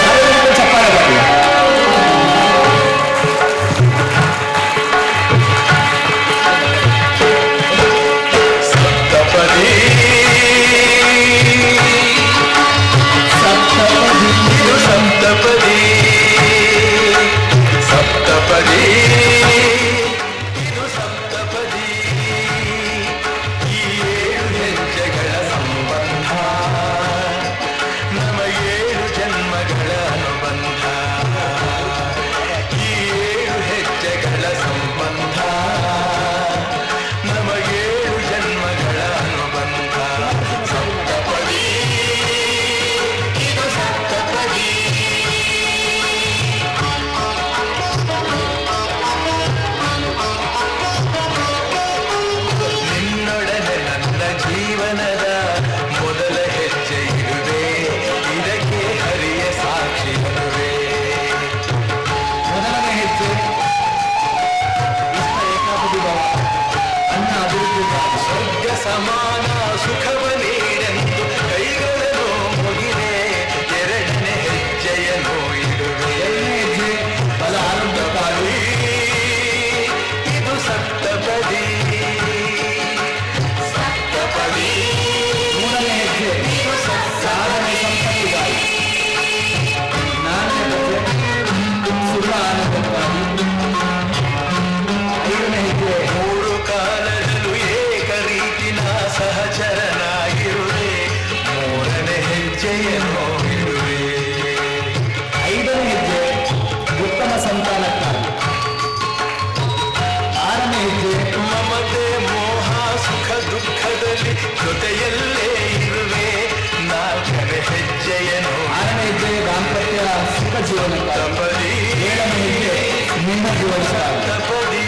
ಸಾರ್ವಜನಿಕರು ಚಪ್ಪಾಳೆ ಬರಲಿ. ಸಪ್ತಪದಿ, ಸಪ್ತಪದಿ, ಇದು ಸಪ್ತಪದಿ, ಸಪ್ತಪದಿ, ಇದು ಸಪ್ತಪದಿ. ಈ ಏಳು ಹೆಜ್ಜೆಗಳ ಸಂಬಂಧ ನಮ್ಮ ಏಳು ಜನ್ಮಗಳ ಅನುಬಂಧ. ಈ ಏಳು ಹೆಜ್ಜೆಗಳ ಸಂಬಂಧ ನಮ್ಮ ಏಳು ಜನ್ಮಗಳ ಅನುಬಂಧ. ಸಪ್ತಪದಿ, ಇದು ಸಪ್ತಪದಿ. ನಿನ್ನೊಡನೆ ನನ್ನ ಜೀವನದ ಮೊದಲ ಹೆಜ್ಜೆ ಇರುವೆ, ಇದಕ್ಕೆ ಹರಿಯ ಸಾಕ್ಷಿ ಅನುವೆ. ಮೊದಲನೇ ಹೆಜ್ಜೆ ಇಷ್ಟ ಏಕಾಪದಿ ಭವ, ಅನ್ನ ಅಭಿವೃದ್ಧಿ. ಸ್ವರ್ಗ ಸಮಾನ ಸುಖವ ನೀಡೆಂದು ಕೈಗಳನ್ನು ಮುಗಿದೆ, ಎರಡನೇ ಹೆಜ್ಜೆಯನ್ನು ಇಡುವೆ. ಎರಡನೇ ಹೆಜ್ಜೆ ಬಲ ಆರೋಗ್ಯಕ್ಕಾಗಿ. ಇದು ಸಪ್ತಪದಿ, ಸಪ್ತಪದಿ. ಮೂರನೇ ಹೆಜ್ಜೆ ಸಾಧನೆ ಸಂಪತ್ತಿಗಾಗಿ. ನಾಲ್ಕನೇ ಹೆಜ್ಜೆ ಸುಖ ಆನಂದಕ್ಕಾಗಿ. ಐದನೇ ಹೆಜ್ಜೆ ಮೂರು ಕಾಲದಲ್ಲೂ ಏಕ ರೀತಿನ ಸಹಚರನಾಗಿರುವೆ, ಮೂರನೇ ಹೆಜ್ಜೆಯನ್ನು ಇಡುವೆ. ಐದನೇ ಹೆಜ್ಜೆ ಉತ್ತಮ ಸಂತಾನಕ್ಕಾಗಿ. ಆರನೇ ಹೆಜ್ಜೆ ಮಮತೆ ಮೋಹ ಸುಖ ದುಃಖದಲ್ಲಿ ಜೊತೆಯಲ್ಲೇ ಇರುವೆ, ನಾಲ್ಕನೇ ಹೆಜ್ಜೆಯನ್ನು. ಆರನೇ ಹೆಜ್ಜೆ ದಾಂಪತ್ಯ ಸುಖ ಜೀವನಕ್ಕಾಗಿ. ಸಪ್ತಪದಿ. ಏಳನೇ ಹೆಜ್ಜೆ ನಿಮ್ಮ ಜೀವನಕ್ಕಾಗಿ. ಸಪ್ತಪದಿ.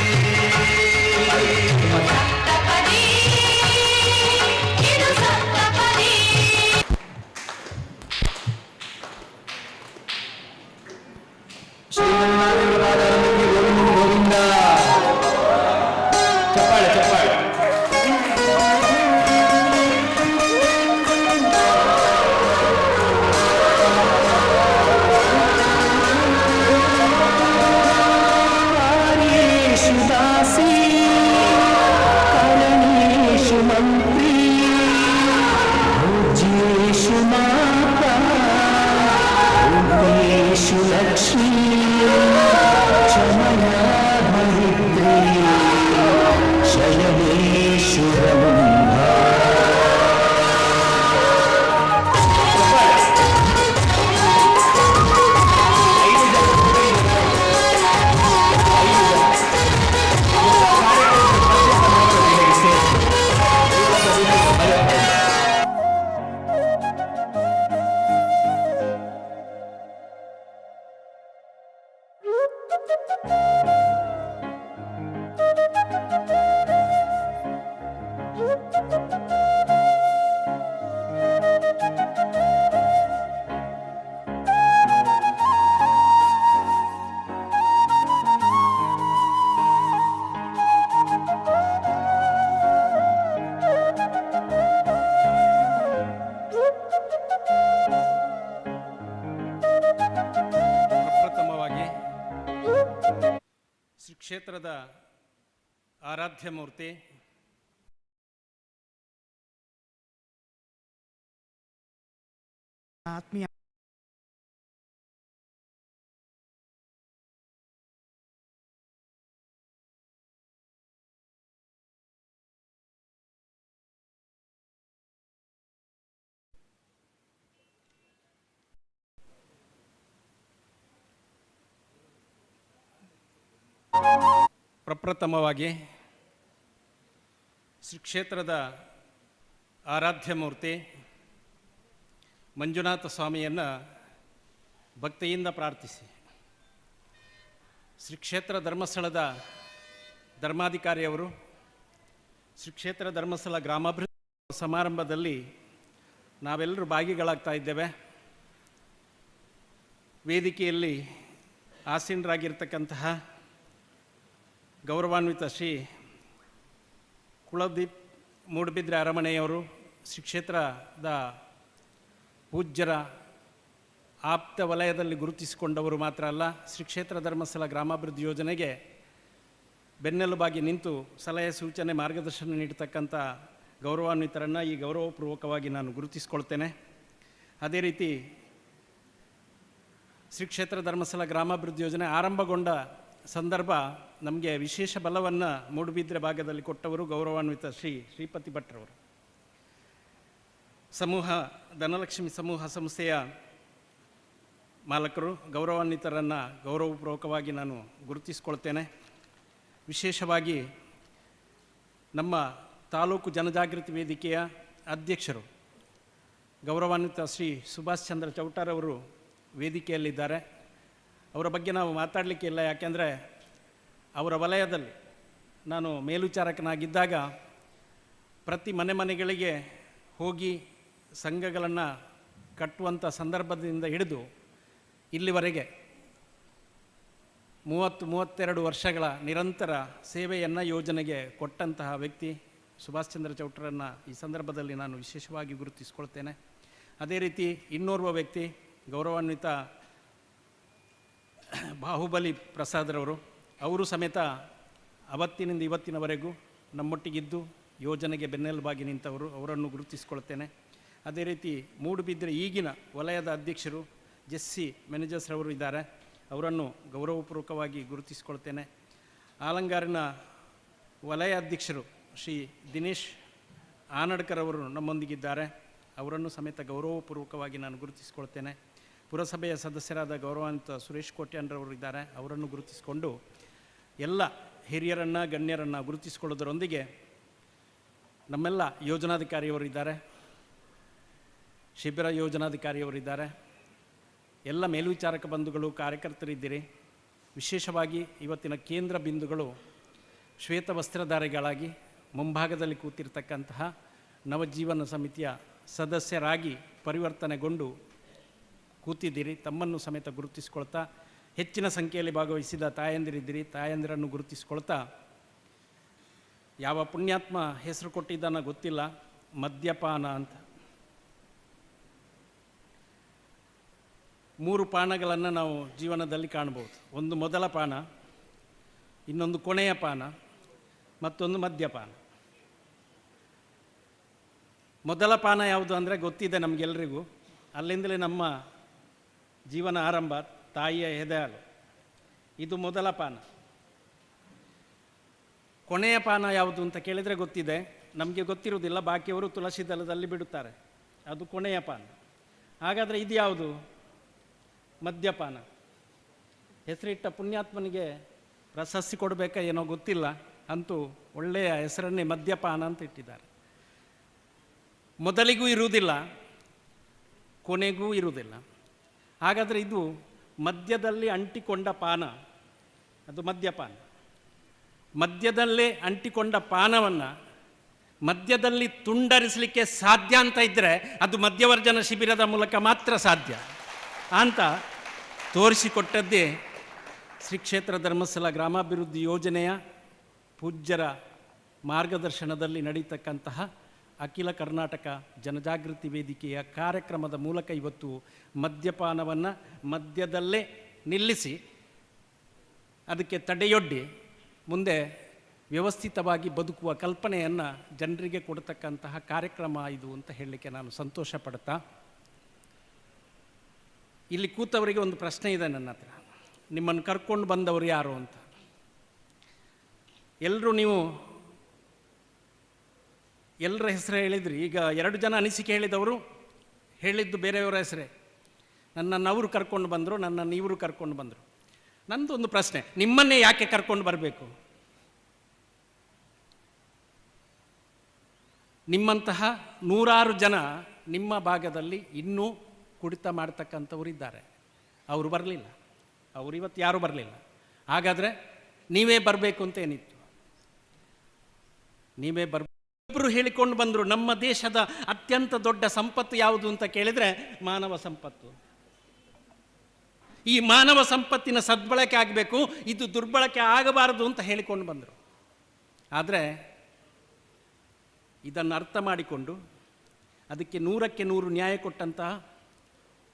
ಸಪ್ತಪದಿ, ಇದು ಸಪ್ತಪದಿ. ಶ್ರೀಮನ್ನಾರಾಯಣ ಪಾದಾರವಿಂದಕ್ಕೆ ಗೋವಿಂದ ಗೋವಿಂದ. ಚಪ್ಪಾಳೆ ಚಪ್ಪಾಳೆ. ಕಾರ್ಯೇಷು ದಾಸಿ, ಕರಣೇಷು ಮಂತ್ರಿ, ಭೋಜ್ಯೇಷು ಮಾತಾ, ರೂಪೇಷು ಲಕ್ಷ್ಮೀ, ಚಮಯಾ ಧರಿತ್ರಿ, ಶಯನೇಷು ರಂಭಾ. ಐದು ಜನ ಐದು ಜನ ಕಾರ್ಯಕ್ರಮದ ಕ್ಷೇತ್ರದ ಆರಾಧ್ಯ ಮೂರ್ತಿ ಆತ್ಮೀಯ ಪ್ರಪ್ರಥಮವಾಗಿ ಶ್ರೀ ಕ್ಷೇತ್ರದ ಆರಾಧ್ಯ ಮೂರ್ತಿ ಮಂಜುನಾಥ ಸ್ವಾಮಿಯನ್ನು ಭಕ್ತಿಯಿಂದ ಪ್ರಾರ್ಥಿಸಿ ಶ್ರೀ ಕ್ಷೇತ್ರ ಧರ್ಮಸ್ಥಳದ ಧರ್ಮಾಧಿಕಾರಿಯವರು ಶ್ರೀ ಕ್ಷೇತ್ರ ಧರ್ಮಸ್ಥಳ ಗ್ರಾಮಾಭಿವೃದ್ಧಿ ಸಮಾರಂಭದಲ್ಲಿ ನಾವೆಲ್ಲರೂ ಭಾಗಿಗಳಾಗ್ತಾ ಇದ್ದೇವೆ. ವೇದಿಕೆಯಲ್ಲಿ ಆಸೀನರಾಗಿರ್ತಕ್ಕಂತಹ ಗೌರವಾನ್ವಿತ ಶ್ರೀ ಕುಲದೀಪ್ ಮೂಡುಬಿದ್ರೆ ಅರಮನೆಯವರು, ಶ್ರೀ ಕ್ಷೇತ್ರದ ಪೂಜ್ಯರ ಆಪ್ತ ವಲಯದಲ್ಲಿ ಗುರುತಿಸಿಕೊಂಡವರು ಮಾತ್ರ ಅಲ್ಲ, ಶ್ರೀ ಕ್ಷೇತ್ರ ಧರ್ಮಸ್ಥಳ ಗ್ರಾಮಾಭಿವೃದ್ಧಿ ಯೋಜನೆಗೆ ಬೆನ್ನೆಲುಬಾಗಿ ನಿಂತು ಸಲಹೆ, ಸೂಚನೆ, ಮಾರ್ಗದರ್ಶನ ನೀಡತಕ್ಕಂಥ ಗೌರವಾನ್ವಿತರನ್ನು ಈ ಗೌರವಪೂರ್ವಕವಾಗಿ ನಾನು ಗುರುತಿಸಿಕೊಳ್ತೇನೆ. ಅದೇ ರೀತಿ ಶ್ರೀ ಕ್ಷೇತ್ರ ಧರ್ಮಸ್ಥಳ ಗ್ರಾಮಾಭಿವೃದ್ಧಿ ಯೋಜನೆ ಆರಂಭಗೊಂಡ ಸಂದರ್ಭ ನಮಗೆ ವಿಶೇಷ ಬಲವನ್ನು ಮೂಡುಬಿದ್ರೆ ಭಾಗದಲ್ಲಿ ಕೊಟ್ಟವರು ಗೌರವಾನ್ವಿತ ಶ್ರೀ ಶ್ರೀಪತಿ ಭಟ್ರವರು. ಸಮೂಹ ಧನಲಕ್ಷ್ಮಿ ಸಮೂಹ ಸಂಸ್ಥೆಯ ಮಾಲಕರು ಗೌರವಾನ್ವಿತರನ್ನು ಗೌರವಪೂರ್ವಕವಾಗಿ ನಾನು ಗುರುತಿಸಿಕೊಳ್ತೇನೆ. ವಿಶೇಷವಾಗಿ ನಮ್ಮ ತಾಲೂಕು ಜನಜಾಗೃತಿ ವೇದಿಕೆಯ ಅಧ್ಯಕ್ಷರು ಗೌರವಾನ್ವಿತ ಶ್ರೀ ಸುಭಾಷ್ ಚಂದ್ರ ಚೌಟಾರವರು ವೇದಿಕೆಯಲ್ಲಿದ್ದಾರೆ. ಅವರ ಬಗ್ಗೆ ನಾವು ಮಾತಾಡಲಿಕ್ಕೆ ಇಲ್ಲ, ಯಾಕೆಂದರೆ ಅವರ ವಲಯದಲ್ಲಿ ನಾನು ಮೇಲ್ವಿಚಾರಕನಾಗಿದ್ದಾಗ ಪ್ರತಿ ಮನೆ ಮನೆಗಳಿಗೆ ಹೋಗಿ ಸಂಘಗಳನ್ನು ಕಟ್ಟುವಂಥ ಸಂದರ್ಭದಿಂದ ಹಿಡಿದು ಇಲ್ಲಿವರೆಗೆ 30-32 ವರ್ಷಗಳ ನಿರಂತರ ಸೇವೆಯನ್ನು ಯೋಜನೆಗೆ ಕೊಟ್ಟಂತಹ ವ್ಯಕ್ತಿ ಸುಭಾಷ್ ಚಂದ್ರ ಚೌಟ್ರನ್ನು ಈ ಸಂದರ್ಭದಲ್ಲಿ ನಾನು ವಿಶೇಷವಾಗಿ ಗುರುತಿಸಿಕೊಳ್ತೇನೆ. ಅದೇ ರೀತಿ ಇನ್ನೋರ್ವ ವ್ಯಕ್ತಿ ಗೌರವಾನ್ವಿತ ಬಾಹುಬಲಿ ಪ್ರಸಾದ್ರವರು, ಅವರು ಸಮೇತ ಅವತ್ತಿನಿಂದ ಇವತ್ತಿನವರೆಗೂ ನಮ್ಮೊಟ್ಟಿಗಿದ್ದು ಯೋಜನೆಗೆ ಬೆನ್ನೆಲುಬಾಗಿ ನಿಂತವರು, ಅವರನ್ನು ಗುರುತಿಸಿಕೊಳ್ತೇನೆ. ಅದೇ ರೀತಿ ಮೂಡುಬಿದ್ರೆ ಈಗಿನ ವಲಯದ ಅಧ್ಯಕ್ಷರು ಜೆಸ್ಸಿ ಮ್ಯಾನೇಜರ್ಸ್ರವರು ಇದ್ದಾರೆ, ಅವರನ್ನು ಗೌರವಪೂರ್ವಕವಾಗಿ ಗುರುತಿಸಿಕೊಳ್ತೇನೆ. ಆಲಂಗಾರಿನ ವಲಯ ಅಧ್ಯಕ್ಷರು ಶ್ರೀ ದಿನೇಶ್ ಆನಡ್ಕರ್ ಅವರು ನಮ್ಮೊಂದಿಗಿದ್ದಾರೆ, ಅವರನ್ನು ಸಮೇತ ಗೌರವಪೂರ್ವಕವಾಗಿ ನಾನು ಗುರುತಿಸಿಕೊಳ್ತೇನೆ. ಪುರಸಭೆಯ ಸದಸ್ಯರಾದ ಗೌರವಾನ್ವಿತ ಸುರೇಶ್ ಕೋಟ್ಯಾನ್ರವರು ಇದ್ದಾರೆ, ಅವರನ್ನು ಗುರುತಿಸಿಕೊಂಡು ಎಲ್ಲ ಹಿರಿಯರನ್ನು ಗಣ್ಯರನ್ನು ಗುರುತಿಸಿಕೊಳ್ಳೋದರೊಂದಿಗೆ ನಮ್ಮೆಲ್ಲ ಯೋಜನಾಧಿಕಾರಿಯವರಿದ್ದಾರೆ, ಶಿಬಿರ ಯೋಜನಾಧಿಕಾರಿಯವರಿದ್ದಾರೆ, ಎಲ್ಲ ಮೇಲ್ವಿಚಾರಕ ಬಂಧುಗಳು, ಕಾರ್ಯಕರ್ತರಿದ್ದೀರಿ. ವಿಶೇಷವಾಗಿ ಇವತ್ತಿನ ಕೇಂದ್ರ ಬಿಂದುಗಳು ಶ್ವೇತವಸ್ತ್ರಧಾರಿಗಳಾಗಿ ಮುಂಭಾಗದಲ್ಲಿ ಕೂತಿರ್ತಕ್ಕಂತಹ ನವಜೀವನ ಸಮಿತಿಯ ಸದಸ್ಯರಾಗಿ ಪರಿವರ್ತನೆಗೊಂಡು ಕೂತಿದ್ದೀರಿ, ತಮ್ಮನ್ನು ಸಮೇತ ಗುರುತಿಸಿಕೊಳ್ತಾ, ಹೆಚ್ಚಿನ ಸಂಖ್ಯೆಯಲ್ಲಿ ಭಾಗವಹಿಸಿದ ತಾಯಂದಿರಿದ್ದೀರಿ, ತಾಯಂದಿರನ್ನು ಗುರುತಿಸಿಕೊಳ್ತಾ, ಯಾವ ಪುಣ್ಯಾತ್ಮ ಹೆಸರು ಕೊಟ್ಟಿದ್ದಾನ ಗೊತ್ತಿಲ್ಲ, ಮದ್ಯಪಾನ ಅಂತ 3 ಪಾನಗಳನ್ನು ನಾವು ಜೀವನದಲ್ಲಿ ಕಾಣ್ಬೋದು. ಒಂದು ಮೊದಲ ಪಾನ, ಇನ್ನೊಂದು ಕೊನೆಯ ಪಾನ, ಮತ್ತೊಂದು ಮದ್ಯಪಾನ. ಮೊದಲ ಪಾನ ಯಾವುದು ಅಂದರೆ ಗೊತ್ತಿದೆ ನಮಗೆಲ್ಲರಿಗೂ, ಅಲ್ಲಿಂದಲೇ ನಮ್ಮ ಜೀವನ ಆರಂಭ, ತಾಯಿಯ ಎದೆಹಾಲು, ಇದು ಮೊದಲ ಪಾನ. ಕೊನೆಯ ಪಾನ ಯಾವುದು ಅಂತ ಕೇಳಿದರೆ ಗೊತ್ತಿದೆ, ನಮಗೆ ಗೊತ್ತಿರುವುದಿಲ್ಲ, ಬಾಕಿಯವರು ತುಳಸಿ ದಳದಲ್ಲಿ ಬಿಡುತ್ತಾರೆ, ಅದು ಕೊನೆಯ ಪಾನ. ಹಾಗಾದರೆ ಇದು ಯಾವುದು? ಮದ್ಯಪಾನ. ಹೆಸರಿಟ್ಟ ಪುಣ್ಯಾತ್ಮನಿಗೆ ಪ್ರಶಸ್ತಿ ಕೊಡಬೇಕಾ ಏನೋ ಗೊತ್ತಿಲ್ಲ, ಅಂತೂ ಒಳ್ಳೆಯ ಹೆಸರನ್ನೇ ಮದ್ಯಪಾನ ಅಂತ ಇಟ್ಟಿದ್ದಾರೆ. ಮೊದಲಿಗೂ ಇರುವುದಿಲ್ಲ, ಕೊನೆಗೂ ಇರುವುದಿಲ್ಲ. ಹಾಗಾದರೆ ಇದು ಮದ್ಯದಲ್ಲಿ ಅಂಟಿಕೊಂಡ ಪಾನ, ಅದು ಮದ್ಯಪಾನ. ಮದ್ಯದಲ್ಲೇ ಅಂಟಿಕೊಂಡ ಪಾನವನ್ನು ಮದ್ಯದಲ್ಲಿ ತುಂಡರಿಸಲಿಕ್ಕೆ ಸಾಧ್ಯ ಅಂತ ಇದ್ದರೆ ಅದು ಮದ್ಯವರ್ಜನ ಶಿಬಿರದ ಮೂಲಕ ಮಾತ್ರ ಸಾಧ್ಯ ಅಂತ ತೋರಿಸಿಕೊಟ್ಟದ್ದೇ ಶ್ರೀ ಕ್ಷೇತ್ರ ಧರ್ಮಸ್ಥಳ ಗ್ರಾಮಾಭಿವೃದ್ಧಿ ಯೋಜನೆಯ ಪೂಜ್ಯರ ಮಾರ್ಗದರ್ಶನದಲ್ಲಿ ನಡೀತಕ್ಕಂತಹ ಅಖಿಲ ಕರ್ನಾಟಕ ಜನಜಾಗೃತಿ ವೇದಿಕೆಯ ಕಾರ್ಯಕ್ರಮದ ಮೂಲಕ ಇವತ್ತು ಮದ್ಯಪಾನವನ್ನು ಮದ್ಯದಲ್ಲೇ ನಿಲ್ಲಿಸಿ ಅದಕ್ಕೆ ತಡೆಯೊಡ್ಡಿ ಮುಂದೆ ವ್ಯವಸ್ಥಿತವಾಗಿ ಬದುಕುವ ಕಲ್ಪನೆಯನ್ನು ಜನರಿಗೆ ಕೊಡ್ತಕ್ಕಂತಹ ಕಾರ್ಯಕ್ರಮ ಇದು ಅಂತ ಹೇಳಲಿಕ್ಕೆ ನಾನು ಸಂತೋಷ ಪಡ್ತಾ, ಇಲ್ಲಿ ಕೂತವರಿಗೆ ಒಂದು ಪ್ರಶ್ನೆ ಇದೆ ನನ್ನ ಹತ್ರ, ನಿಮ್ಮನ್ನು ಕರ್ಕೊಂಡು ಬಂದವರು ಯಾರು ಅಂತ. ಎಲ್ಲರೂ ನೀವು ಎಲ್ಲರ ಹೆಸರು ಹೇಳಿದ್ರಿ. ಈಗ 2 ಜನ ಅನಿಸಿಕೆ ಹೇಳಿದವರು ಹೇಳಿದ್ದು ಬೇರೆಯವರ ಹೆಸರೇ. ನನ್ನನ್ನು ಅವರು ಕರ್ಕೊಂಡು ಬಂದರು, ನನ್ನನ್ನು ಇವರು ಕರ್ಕೊಂಡು ಬಂದರು. ನಂದು ಒಂದು ಪ್ರಶ್ನೆ, ನಿಮ್ಮನ್ನೇ ಯಾಕೆ ಕರ್ಕೊಂಡು ಬರಬೇಕು? ನಿಮ್ಮಂತಹ ನೂರಾರು ಜನ ನಿಮ್ಮ ಭಾಗದಲ್ಲಿ ಇನ್ನೂ ಕುಡಿತ ಮಾಡ್ತಕ್ಕಂಥವ್ರು ಇದ್ದಾರೆ, ಅವರು ಬರಲಿಲ್ಲ, ಅವರು ಇವತ್ತು ಯಾರೂ ಬರಲಿಲ್ಲ. ಹಾಗಾದರೆ ನೀವೇ ಬರಬೇಕು ಅಂತ ಏನಿತ್ತು? ನೀವೇ ಒಬ್ಬರು ಹೇಳಿಕೊಂಡು ಬಂದರು, ನಮ್ಮ ದೇಶದ ಅತ್ಯಂತ ದೊಡ್ಡ ಸಂಪತ್ತು ಯಾವುದು ಅಂತ ಕೇಳಿದರೆ ಮಾನವ ಸಂಪತ್ತು. ಈ ಮಾನವ ಸಂಪತ್ತಿನ ಸದ್ಬಳಕೆ ಆಗಬೇಕು, ಇದು ದುರ್ಬಳಕೆ ಆಗಬಾರದು ಅಂತ ಹೇಳಿಕೊಂಡು ಬಂದರು. ಆದರೆ ಇದನ್ನು ಅರ್ಥ ಮಾಡಿಕೊಂಡು ಅದಕ್ಕೆ 100ಕ್ಕೆ 100 ನ್ಯಾಯ ಕೊಟ್ಟಂತಹ